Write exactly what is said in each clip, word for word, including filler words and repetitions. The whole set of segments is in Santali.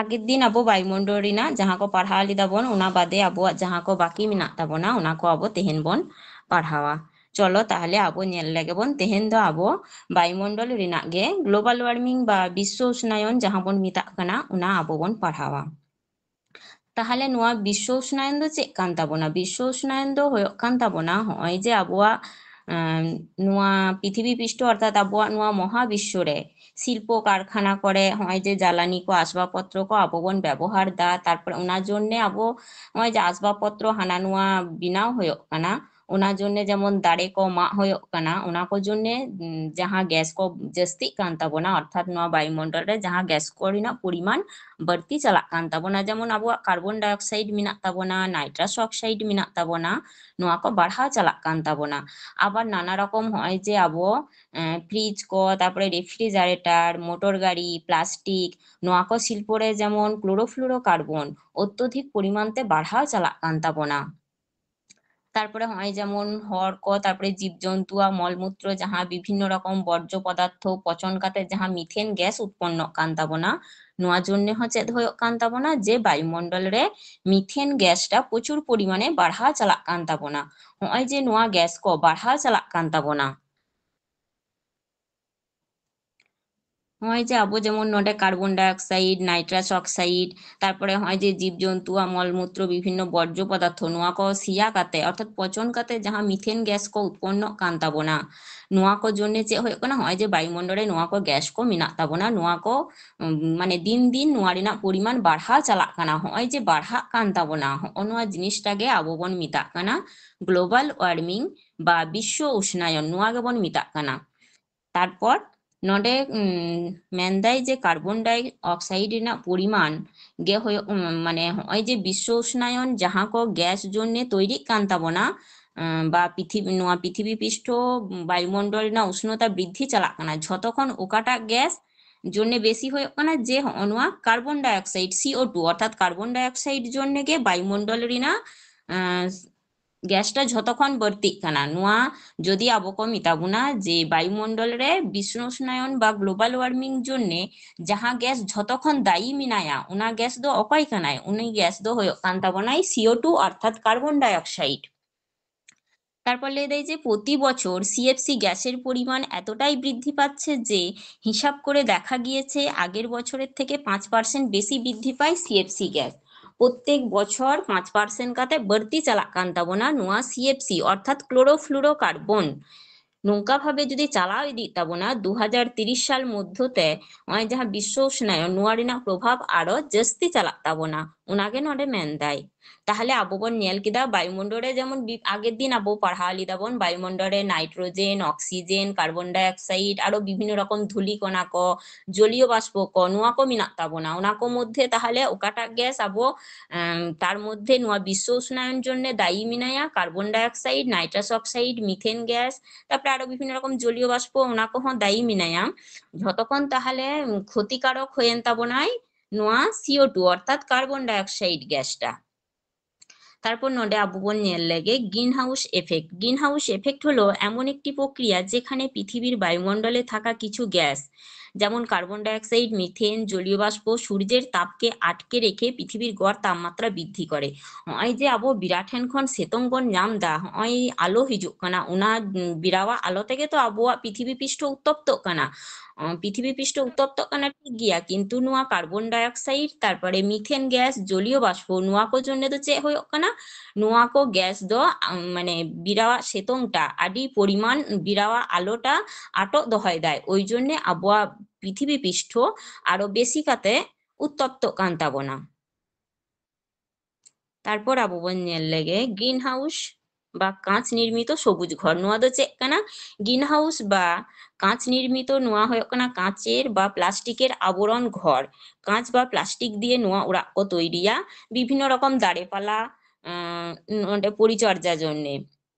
ᱟᱜᱮᱨ ᱫᱤᱱ ᱟᱵᱚ ᱵᱟᱭᱩᱢᱚᱱᱰᱚᱞ ᱨᱮᱱᱟᱜ ᱡᱟᱦᱟᱸ ᱠᱚ ᱯᱟᱲᱦᱟᱣ ᱞᱮᱫᱟ ᱵᱚᱱ, ᱚᱱᱟ ᱵᱟᱫᱮ ᱟᱵᱚᱣᱟᱜ ᱡᱟᱦᱟᱸ ᱠᱚ ᱵᱟᱹᱠᱤ ᱢᱮᱱᱟᱜ ᱛᱟᱵᱚᱱᱟ, ᱚᱱᱟ ᱠᱚ ᱟᱵᱚ ᱛᱮᱦᱮᱧ ᱵᱚᱱ ᱯᱟᱲᱦᱟᱣᱟ᱾ ᱪᱚᱞᱚ ᱛᱟᱦᱞᱮ ᱟᱵᱚ ᱧᱮᱞ ᱞᱮᱜᱮ ᱵᱚᱱ, ᱛᱮᱦᱮᱧ ᱫᱚ ᱟᱵᱚ ᱵᱟᱭᱩᱢᱚᱱᱰᱚᱞ ᱨᱮᱱᱟᱜ ᱜᱮ global warming ᱵᱟ ᱵᱤᱥᱥᱚ ᱩᱥᱱᱟᱭᱚᱱ ᱡᱟᱦᱟᱸ ᱵᱚᱱ ᱢᱮᱛᱟᱜ ᱠᱟᱱᱟ, ᱚᱱᱟ ᱟᱵᱚ ᱵᱚᱱ ᱯᱟᱲᱦᱟᱣᱟ᱾ ᱛᱟᱦᱞᱮ ᱱᱚᱣᱟ ᱵᱤᱥᱥᱚ ᱩᱥᱱᱟᱭᱚᱱ ᱫᱚ ᱪᱮᱫ ᱠᱟᱱ ᱛᱟᱵᱚᱱᱟ? ᱵᱤᱥᱥᱚ ᱩᱥᱱᱟᱭᱚᱱ ᱫᱚ ᱦᱩᱭᱩᱜ ᱠᱟᱱ ᱛᱟᱵᱚᱱᱟ ᱦᱚᱸᱜᱼᱚᱭ ᱡᱮ ᱟᱵᱚᱣᱟᱜ, ᱮᱸ, ᱱᱚᱣᱟ ᱯᱨᱤᱛᱷᱤᱵᱤ ᱯᱤᱥᱴᱚ ᱚᱨᱛᱷᱟᱛ ᱟᱵᱚᱣᱟᱜ ᱱᱚᱣᱟ ᱢᱚᱦᱟ ᱵᱤᱥᱥᱚ ᱨᱮ ᱥᱤᱞᱯᱚ ᱠᱟᱨᱠᱷᱟᱱᱟ ᱠᱚᱨᱮ ᱦᱚᱸᱜᱼᱚᱭ ᱡᱮ ᱡᱟᱞᱟᱱᱤ ᱠᱚ, ᱟᱥᱵᱟᱵ ᱯᱚᱛᱨᱚ ᱠᱚ ᱟᱵᱚ ᱵᱚᱱ ᱵᱮᱵᱚᱦᱟᱨ ᱫᱟ, ᱛᱟᱨᱯᱚᱨᱮ ᱚᱱᱟ ᱡᱚᱱᱱᱮ ᱟᱵᱚ ᱦᱚᱸᱜᱼᱚᱭ ᱡᱮ ᱟᱥᱵᱟᱵ ᱯᱚᱛᱨᱚ ᱦᱟᱱᱟ ᱱᱚᱣᱟ ᱵᱮᱱᱟᱣ ᱦᱩᱭᱩᱜ ᱠᱟᱱᱟ, ᱚᱱᱟ ᱡᱚᱱᱱᱮ ᱡᱮᱢᱚᱱ ᱫᱟᱨᱮ ᱠᱚ ᱢᱟᱜ ᱦᱩᱭᱩᱜ ᱠᱟᱱᱟ, ᱚᱱᱟ ᱠᱚ ᱡᱚᱱᱱᱮ, ᱩᱸ, ᱡᱟᱦᱟᱸ ᱜᱮᱥ ᱠᱚ ᱡᱟᱹᱥᱛᱤᱜ ᱠᱟᱱ ᱛᱟᱵᱚᱱᱟ, ᱚᱨᱛᱷᱟᱛ ᱱᱚᱣᱟ ᱵᱟᱭᱩᱢᱚᱱᱰᱚᱞ ᱨᱮ ᱡᱟᱦᱟᱸ ᱜᱮᱥ ᱠᱚ ᱨᱮᱱᱟᱜ ᱯᱚᱨᱤᱢᱟᱱ ᱵᱟᱹᱲᱛᱤ ᱪᱟᱞᱟᱜ ᱠᱟᱱ ᱛᱟᱵᱚᱱᱟ, ᱡᱮᱢᱚᱱ ᱟᱵᱚᱣᱟᱜ ᱠᱟᱨᱵᱚᱱ ᱰᱟᱭᱚᱠᱥᱟᱭᱤᱰ ᱢᱮᱱᱟᱜ ᱛᱟᱵᱚᱱᱟ, ᱱᱟᱭᱴᱨᱟᱥ ᱚᱠᱥᱟᱭᱤᱰ ᱢᱮᱱᱟᱜ ᱛᱟᱵᱚᱱᱟ, ᱱᱚᱣᱟ ᱠᱚ ᱵᱟᱲᱦᱟᱣ ᱪᱟᱞᱟᱜ ᱠᱟᱱ ᱛᱟᱵᱚᱱᱟ᱾ ᱟᱵᱟᱨ ᱱᱟᱱᱟ ᱨᱚᱠᱚᱢ ᱦᱚᱸᱜᱼᱚᱭ ᱡᱮ ᱟᱵᱚ, ᱮᱸ, ᱯᱷᱨᱤᱡᱽ ᱠᱚ, ᱛᱟᱨᱯᱚᱨᱮ ᱨᱮᱯᱷᱨᱤᱡᱟᱨᱮᱴᱟᱨ, ᱢᱚᱴᱚᱨ ᱜᱟᱹᱰᱤ, ᱯᱞᱟᱥᱴᱤᱠ, ᱱᱚᱣᱟ ᱠᱚ ᱥᱤᱞᱯᱚ ᱨᱮ ᱡᱮᱢᱚᱱ ᱠᱞᱳᱨᱳᱯᱷᱞᱳᱨᱳᱠᱟᱨᱵᱚᱱ ᱚᱛᱛᱚᱫᱷᱤᱠ ᱯᱚᱨᱤᱢᱟᱱ ᱛᱮ ᱵᱟᱲᱦᱟᱣ ᱪᱟᱞᱟᱜ ᱠᱟᱱ ᱛᱟᱵᱚᱱᱟ᱾ ᱛᱟᱨᱯᱚᱨᱮ ᱦᱚᱸᱜᱼᱚᱭ ᱡᱮᱢᱚᱱ ᱦᱚᱲ ᱠᱚ, ᱛᱟᱨᱯᱚᱨᱮ ᱡᱤᱵᱽ ᱡᱚᱱᱛᱩᱣᱟᱜ ᱢᱚᱞ ᱢᱩᱛᱨᱚ ᱡᱟᱦᱟᱸ ᱵᱤᱵᱷᱤᱱᱱᱚ ᱨᱚᱠᱚᱢ ᱵᱚᱨᱡᱚ ᱯᱚᱫᱟᱨᱛᱷᱚ ᱯᱚᱪᱚᱱ ᱠᱟᱛᱮ ᱡᱟᱦᱟᱸ ᱢᱤᱛᱷᱮᱱ ᱜᱮᱥ ᱩᱛᱯᱚᱱᱱᱚᱜ ᱠᱟᱱ ᱛᱟᱵᱚᱱᱟ, ᱱᱚᱣᱟ ᱡᱚᱱᱱᱮ ᱦᱚᱸ ᱪᱮᱫ ᱦᱩᱭᱩᱜ ᱠᱟᱱ ᱛᱟᱵᱚᱱᱟ? ᱡᱮ ᱵᱟᱭᱩᱢᱚᱱᱰᱚᱞ ᱨᱮ ᱢᱤᱛᱷᱮᱱ ᱜᱮᱥᱴᱟ ᱯᱨᱚᱪᱩᱨ ᱯᱚᱨᱤᱢᱟᱱᱮ ᱵᱟᱲᱦᱟᱣ ᱪᱟᱞᱟᱜ ᱠᱟᱱ ᱛᱟᱵᱚᱱᱟ᱾ ᱦᱚᱸᱜᱼᱚᱭ ᱡᱮ ᱱᱚᱣᱟ ᱜᱮᱥ ᱠᱚ ᱵᱟᱲᱦᱟᱣ ᱪᱟᱞᱟᱜ ᱠᱟᱱ ᱛᱟᱵᱚᱱᱟ, ᱱᱚᱜᱼᱚᱭ ᱡᱮ ᱟᱵᱚ ᱡᱮᱢᱚᱱ ᱱᱚᱰᱮ ᱠᱟᱨᱵᱚᱱ ᱰᱟᱭᱚᱠᱥᱟᱭᱤᱰ, ᱱᱟᱭᱴᱨᱟᱥ ᱚᱠᱥᱟᱭᱤᱰ, ᱛᱟᱨᱯᱚᱨᱮ ᱱᱚᱜᱼᱚᱭ ᱡᱮ ᱡᱤᱵᱽ ᱡᱚᱱᱛᱩᱣᱟᱜ ᱢᱚᱞ ᱢᱩᱛᱨᱚ ᱵᱤᱵᱷᱤᱱᱱᱚ ᱵᱚᱨᱡᱚ ᱯᱚᱫᱟᱨᱛᱷᱚ, ᱱᱚᱣᱟ ᱠᱚ ᱥᱮᱭᱟ ᱠᱟᱛᱮ ᱚᱨᱛᱷᱟᱛ ᱯᱚᱪᱚᱱ ᱠᱟᱛᱮ ᱡᱟᱦᱟᱸ ᱢᱤᱛᱷᱮᱱ ᱜᱮᱥ ᱠᱚ ᱩᱛᱯᱚᱱᱱᱚᱜ ᱠᱟᱱ ᱛᱟᱵᱚᱱᱟ, ᱱᱚᱣᱟ ᱠᱚ ᱡᱚᱱᱱᱮ ᱪᱮᱫ ᱦᱩᱭᱩᱜ ᱠᱟᱱᱟ? ᱱᱚᱜᱼᱚᱭ ᱡᱮ ᱵᱟᱭᱩᱢᱚᱱᱰᱚᱞ ᱨᱮ ᱱᱚᱣᱟ ᱠᱚ ᱜᱮᱥ ᱠᱚ ᱢᱮᱱᱟᱜ ᱛᱟᱵᱚᱱᱟ, ᱱᱚᱣᱟ ᱠᱚ, ᱩᱢ, ᱢᱟᱱᱮ ᱫᱤᱱ ᱫᱤᱱ ᱱᱚᱣᱟ ᱨᱮᱱᱟᱜ ᱯᱚᱨᱤᱢᱟᱱ ᱵᱟᱲᱦᱟᱣ ᱪᱟᱞᱟᱜ ᱠᱟᱱᱟ᱾ ᱱᱚᱜᱼᱚᱭ ᱡᱮ ᱵᱟᱲᱦᱟᱜ ᱠᱟᱱ ᱛᱟᱵᱚᱱᱟ, ᱦᱚᱸᱜᱼᱚ ᱱᱚᱣᱟ ᱡᱤᱱᱤᱥᱴᱟ ᱜᱮ ᱟᱵᱚ ᱵᱚᱱ ᱢᱮᱛᱟᱜ ᱠᱟᱱᱟ global warming ᱵᱟ ᱵᱤᱥᱥᱚ ᱩᱥᱱᱟᱭᱚᱱ, ᱱᱚᱣᱟ ᱜᱮᱵᱚᱱ ᱢᱮᱛᱟᱜ ᱠᱟᱱᱟ᱾ ᱛᱟᱨᱯᱚᱨ ᱱᱚᱰᱮ, ᱩᱢ, ᱢᱮᱱᱫᱟᱭ ᱡᱮ ᱠᱟᱨᱵᱚᱱ ᱰᱟᱭ ᱚᱠᱥᱟᱭᱤᱰ ᱨᱮᱱᱟᱜ ᱯᱚᱨᱤᱢᱟᱱ ᱜᱮ ᱦᱩᱭᱩᱜ, ᱩᱢ, ᱢᱟᱱᱮ ᱦᱚᱸᱜᱼᱚᱭ ᱡᱮ ᱵᱤᱥᱥᱚ ᱩᱥᱱᱟᱭᱚᱱ ᱡᱟᱦᱟᱸ ᱠᱚ ᱜᱮᱥ ᱡᱚᱱᱱᱮ ᱛᱚᱭᱨᱤᱜ ᱠᱟᱱ ᱛᱟᱵᱚᱱᱟ, ᱩᱢ, ᱵᱟ ᱯᱤᱛᱷᱤᱵᱤ, ᱱᱚᱣᱟ ᱯᱤᱛᱷᱤᱵᱤ ᱯᱤᱥᱴᱷᱚ ᱵᱟᱭᱩᱢᱚᱱᱰᱚᱞ ᱨᱮᱱᱟᱜ ᱩᱥᱱᱚᱛᱟ ᱵᱨᱤᱫᱽᱫᱷᱤ ᱪᱟᱞᱟᱜ ᱠᱟᱱᱟ, ᱡᱷᱚᱛᱚ ᱠᱷᱚᱱ ᱚᱠᱟᱴᱟᱜ ᱜᱮᱥ ᱡᱚᱱᱱᱮ ᱵᱮᱥᱤ ᱦᱩᱭᱩᱜ ᱠᱟᱱᱟ? ᱡᱮ ᱦᱚᱸᱜᱼᱚ ᱱᱚᱣᱟ ᱠᱟᱨᱵᱚᱱ ᱰᱟᱭ ᱚᱠᱥᱟᱭᱤᱰ, ᱥᱤ ᱳ ᱴᱩ, ᱚᱨᱛᱷᱟᱛ ᱠᱟᱨᱵᱚᱱ ᱰᱟᱭ ᱚᱠᱥᱟᱭᱤᱰ ᱡᱚᱱᱱᱮ ᱜᱮ ᱵᱟᱭᱩᱢᱚᱱᱰᱚᱞ ᱨᱮᱱᱟᱜ, ᱟᱸ, ᱜᱮᱥᱴᱟ ᱡᱷᱚᱛᱚ ᱠᱷᱚᱱ ᱵᱟᱹᱲᱛᱤᱜ ᱠᱟᱱᱟ᱾ ᱱᱚᱣᱟ ᱡᱩᱫᱤ ᱟᱵᱚ ᱠᱚ ᱢᱮᱛᱟ ᱵᱚᱱᱟ ᱡᱮ ᱵᱟᱭᱩᱢᱚᱱᱰᱚᱞ ᱨᱮ ᱵᱤᱥᱱᱚ ᱩᱥᱱᱟᱭᱚᱱ ᱵᱟ global warming ᱡᱚᱱᱱᱮ ᱡᱟᱦᱟᱸ ᱜᱮᱥ ᱡᱷᱚᱛᱚ ᱠᱷᱚᱱ ᱫᱟᱭᱤ ᱢᱮᱱᱟᱭᱟ, ᱚᱱᱟ ᱜᱮᱥ ᱫᱚ ᱚᱠᱚᱭ ᱠᱟᱱᱟᱭ? ᱩᱱᱤ ᱜᱮᱥ ᱫᱚ ᱦᱩᱭᱩᱜ ᱠᱟᱱ ᱛᱟᱵᱚᱱᱟᱭ ᱥᱤ ᱳ ᱴᱩ ᱚᱨᱛᱷᱟᱛ ᱠᱟᱨᱵᱚᱱ ᱰᱟᱭ ᱚᱠᱥᱟᱭᱤᱰ᱾ ᱛᱟᱨᱯᱚᱨ ᱞᱟᱹᱭ ᱫᱟᱭ ᱡᱮ ᱯᱨᱚᱛᱤ ᱵᱚᱪᱷᱚᱨ ᱥᱤ ᱮᱯᱷ ᱥᱤ ᱜᱮᱥᱮᱨ ᱯᱚᱨᱤᱢᱟᱱ ᱮতটাই বৃদ্ধি পাচ্ছে যে হিসাব করে দেখা গিয়েছে আগের বছরের থেকে পাঁচ পার্সেন্ট বেশি বৃদ্ধি পায় সি এফ সি গ্যাস। প্রত্যেক বছর পাঁচ পার্সেন্ট কাতে বাড়তি চালাক কান ᱛᱟᱵᱚᱱᱟ ᱱᱚᱣᱟ ᱥᱤ ᱮᱯᱷ ᱥᱤ ᱚᱨᱛᱷᱟᱛ ᱠᱞᱳᱨᱳᱯᱷᱞᱩᱨᱳᱠᱟᱨᱵᱚᱱ᱾ ᱱᱚᱝᱠᱟ ᱵᱷᱟᱵᱮ ᱡᱩᱫᱤ ᱪᱟᱞᱟᱣ ᱤᱫᱤᱜ ᱛᱟᱵᱚᱱᱟ ᱫᱩ ᱦᱟᱡᱟᱨ ᱛᱤᱨᱤᱥ ᱥᱟᱞ ᱢᱚᱫᱽᱫᱷᱚ ᱛᱮ ᱱᱚᱜᱼᱚᱭ ᱡᱟᱦᱟᱸ ᱵᱤᱥᱥᱚ ᱩᱥᱱᱟᱭᱚᱱ, ᱱᱚᱣᱟ ᱨᱮᱱᱟᱜ ᱯᱨᱚᱵᱷᱟᱵᱽ ᱟᱨᱚ ᱡᱟᱹᱥᱛᱤ ᱪᱟᱞᱟᱜ ᱛᱟᱵᱚᱱᱟ, ᱚᱱᱟᱜᱮ ᱱᱚᱰᱮ ᱢᱮᱱᱫᱟᱭ᱾ ᱛᱟᱦᱞᱮ ᱟᱵᱚ ᱵᱚᱱ ᱧᱮᱞ ᱠᱮᱫᱟ ᱵᱟᱭᱩᱢᱚᱱᱰᱚᱞ ᱨᱮ ᱡᱮᱢᱚᱱ ᱵᱤ-, ᱟᱜᱮᱨ ᱫᱤᱱ ᱟᱵᱚ ᱯᱟᱲᱦᱟᱣ ᱞᱮᱫᱟ ᱵᱚᱱ ᱵᱟᱭᱩᱢᱚᱱᱰᱚᱞ ᱨᱮ ᱱᱟᱭᱴᱨᱳᱡᱮᱱ, ᱚᱠᱥᱤᱡᱮᱱ, ᱠᱟᱨᱵᱚᱱ ᱰᱟᱭᱚᱠᱥᱟᱭᱤᱰ, ᱟᱨᱚ ᱵᱤᱵᱷᱤᱱᱱᱚ ᱨᱚᱠᱚᱢ ᱫᱷᱩᱞᱤ ᱠᱚᱱᱟ ᱠᱚ, ᱡᱚᱞᱤᱭᱚ ᱵᱟᱥᱯᱚ ᱠᱚ, ᱱᱚᱣᱟ ᱠᱚ ᱢᱮᱱᱟᱜ ᱛᱟᱵᱚᱱᱟ᱾ ᱚᱱᱟ ᱠᱚ ᱢᱚᱫᱽᱫᱷᱮ ᱛᱟᱦᱞᱮ ᱚᱠᱟᱴᱟᱜ ᱜᱮᱥ ᱟᱵᱚ, ᱮᱢ, ᱛᱟᱨ ᱢᱚᱫᱽᱫᱷᱮ ᱱᱚᱣᱟ ᱵᱤᱥᱥᱚ ᱩᱥᱱᱟᱭᱚᱱ ᱡᱚᱱᱱᱮ ᱫᱟᱭᱤ ᱢᱮᱱᱟᱭᱟ ᱠᱟᱨᱵᱚᱱ ᱰᱟᱭᱚᱠᱥᱟᱭᱤᱰ, ᱱᱟᱭᱴᱨᱟᱥ ᱚᱠᱥᱟᱭᱤᱰ, ᱢᱤᱛᱷᱮᱱ ᱜᱮᱥ, ᱛᱟᱨᱯᱚᱨᱮ ᱟᱨᱚ ᱵᱤᱵᱷᱤᱱᱱᱚ ᱨᱚᱠᱚᱢ ᱡᱚᱞᱤᱭᱚ ᱵᱟᱥᱯᱚ, ᱚᱱᱟ ᱠᱚᱦᱚᱸ ᱫᱟᱭᱤ ᱢᱮᱱᱟᱭᱟ᱾ ᱡᱷᱚᱛᱚ ᱠᱷᱚᱱ ᱛᱟᱦᱞᱮ ᱠᱷᱚᱛᱤᱠᱟᱨᱚᱠ ᱦᱩᱭᱮᱱ ᱛᱟᱵᱚᱱᱟᱭ ᱱᱚᱣᱟ ᱥᱤ ᱳ ᱴᱩ ᱚᱨᱛᱷᱟᱛ ᱠᱟᱨᱵᱚᱱ ᱰᱟᱭᱚᱠᱥᱟᱭᱤᱰ ᱜᱮᱥᱴᱟ᱾ তারপর ᱱᱚᱰᱮ ᱟᱵᱚ ᱵᱚᱱ ᱧᱮᱞ ᱞᱮᱜᱮ green house effect. Greenhouse effect হলো এমন একটি প্রক্রিয়া যেখানে পৃথিবীর বায়ুমণ্ডলে থাকা কিছু গ্যাস, যেমন কার্বন ডাইঅক্সাইড, মিথেন, জলীয় বাষ্প, সূর্যের তাপকে আটকে রেখে পৃথিবীর গড় তাপমাত্রা বৃদ্ধি করে। ᱱᱚᱜᱼᱚᱭ ᱡᱮ ᱟᱵᱚ ᱵᱤᱨᱟ ᱴᱷᱮᱱ ᱠᱷᱚᱱ ᱥᱤᱛᱩᱝ ᱵᱚᱱ ᱧᱟᱢ ᱮᱫᱟ, ᱱᱚᱜᱼᱚᱭ ᱟᱞᱚ ᱦᱤᱡᱩᱜ ᱠᱟᱱᱟ, ᱚᱱᱟ ᱵᱤᱨᱟᱣᱟᱜ ᱟᱞᱚ ᱛᱮᱜᱮ ᱛᱚ ᱟᱵᱚᱣᱟᱜ ᱯᱨᱤᱛᱷᱤᱵᱤ ᱯᱤᱥᱴᱷᱚ ᱩᱛᱛᱚᱯᱛᱚᱜ ᱠᱟᱱᱟ᱾ ᱚ, ᱯᱨᱤᱛᱷᱤᱵᱤ ᱯᱤᱥᱴᱷᱚ ᱩᱛᱛᱚᱯᱛᱚᱜ ᱠᱟᱱᱟ, ᱴᱷᱤᱠ ᱜᱮᱭᱟ, ᱠᱤᱱᱛᱩ ᱱᱚᱣᱟ ᱠᱟᱨᱵᱚᱱ ᱰᱟᱭᱚᱠᱥᱟᱭᱤᱰ, ᱛᱟᱨᱯᱚᱨᱮ ᱢᱤᱛᱷᱮᱱ ᱜᱮᱥ, ᱡᱚᱞᱤᱭᱚ ᱵᱟᱥᱯᱚ, ᱱᱚᱣᱟ ᱠᱚ ᱡᱚᱱᱱᱮ ᱫᱚ ᱪᱮᱫ ᱦᱩᱭᱩᱜ ᱠᱟᱱᱟ? ᱱᱚᱣᱟ ᱠᱚ ᱜᱮᱥ ᱫᱚ, ᱟᱢ, ᱢᱟᱱᱮ, ᱵᱤᱨᱟᱣᱟᱜ ᱥᱤᱛᱩᱝᱴᱟ, ᱟᱹᱰᱤ ᱯᱚᱨᱤᱢᱟᱱ ᱵᱤᱨᱟᱣᱟᱜ ᱟᱞᱚᱴᱟ ᱟᱴᱚᱜ ᱫᱚᱦᱚᱭᱮᱫᱟᱭ᱾ ᱳᱭ ᱡᱚᱱᱱᱮ ᱟᱵᱚᱣᱟᱜ ᱯᱨᱤᱛᱷᱤᱵᱤ ᱯᱤᱥᱴᱷᱚ ᱟᱨᱚ ᱵᱮᱥᱤ ᱠᱟᱛᱮ ᱩᱛᱛᱚᱯᱛᱚᱜ ᱠᱟᱱ ᱛᱟᱵᱚᱱᱟ᱾ ᱛᱟᱨᱯᱚᱨ ᱟᱵᱚ ᱵᱚᱱ ᱧᱮᱞ ᱞᱮᱜᱮ ᱜᱨᱤᱱ ᱦᱟᱣᱩᱥ ᱵᱟ ᱠᱟᱸᱪ ᱱᱤᱨᱢᱤᱛᱚ ᱥᱚᱵᱩᱡ ᱜᱷᱚᱨ᱾ ᱱᱚᱣᱟ ᱫᱚ ᱪᱮᱫ ᱠᱟᱱᱟ? ᱜᱨᱤᱱ ᱦᱟᱣᱩᱥ ᱵᱟ ᱠᱟᱸᱪ ᱱᱤᱨᱢᱤᱛᱚ, ᱱᱚᱣᱟ ᱦᱩᱭᱩᱜ ᱠᱟᱱᱟ ᱠᱟᱸᱪᱮᱨ ᱵᱟ ᱯᱞᱟᱥᱴᱤᱠᱮᱨ ᱟᱵᱚᱨᱚᱱ ᱜᱷᱚᱨ᱾ ᱠᱟᱸᱪ ᱵᱟ ᱯᱞᱟᱥᱴᱤᱠ ᱫᱤᱭᱮ ᱱᱚᱣᱟ ᱚᱲᱟᱜ ᱠᱚ ᱛᱚᱭᱨᱤᱭᱟ ᱵᱤᱵᱷᱤᱱᱱᱚ ᱨᱚᱠᱚᱢ ᱫᱟᱨᱮ ᱯᱟᱞᱟ, ᱟᱸ, ᱱᱚᱰᱮ ᱯᱚᱨᱤᱪᱚᱨᱡᱟ ᱡᱚᱱᱱᱮ᱾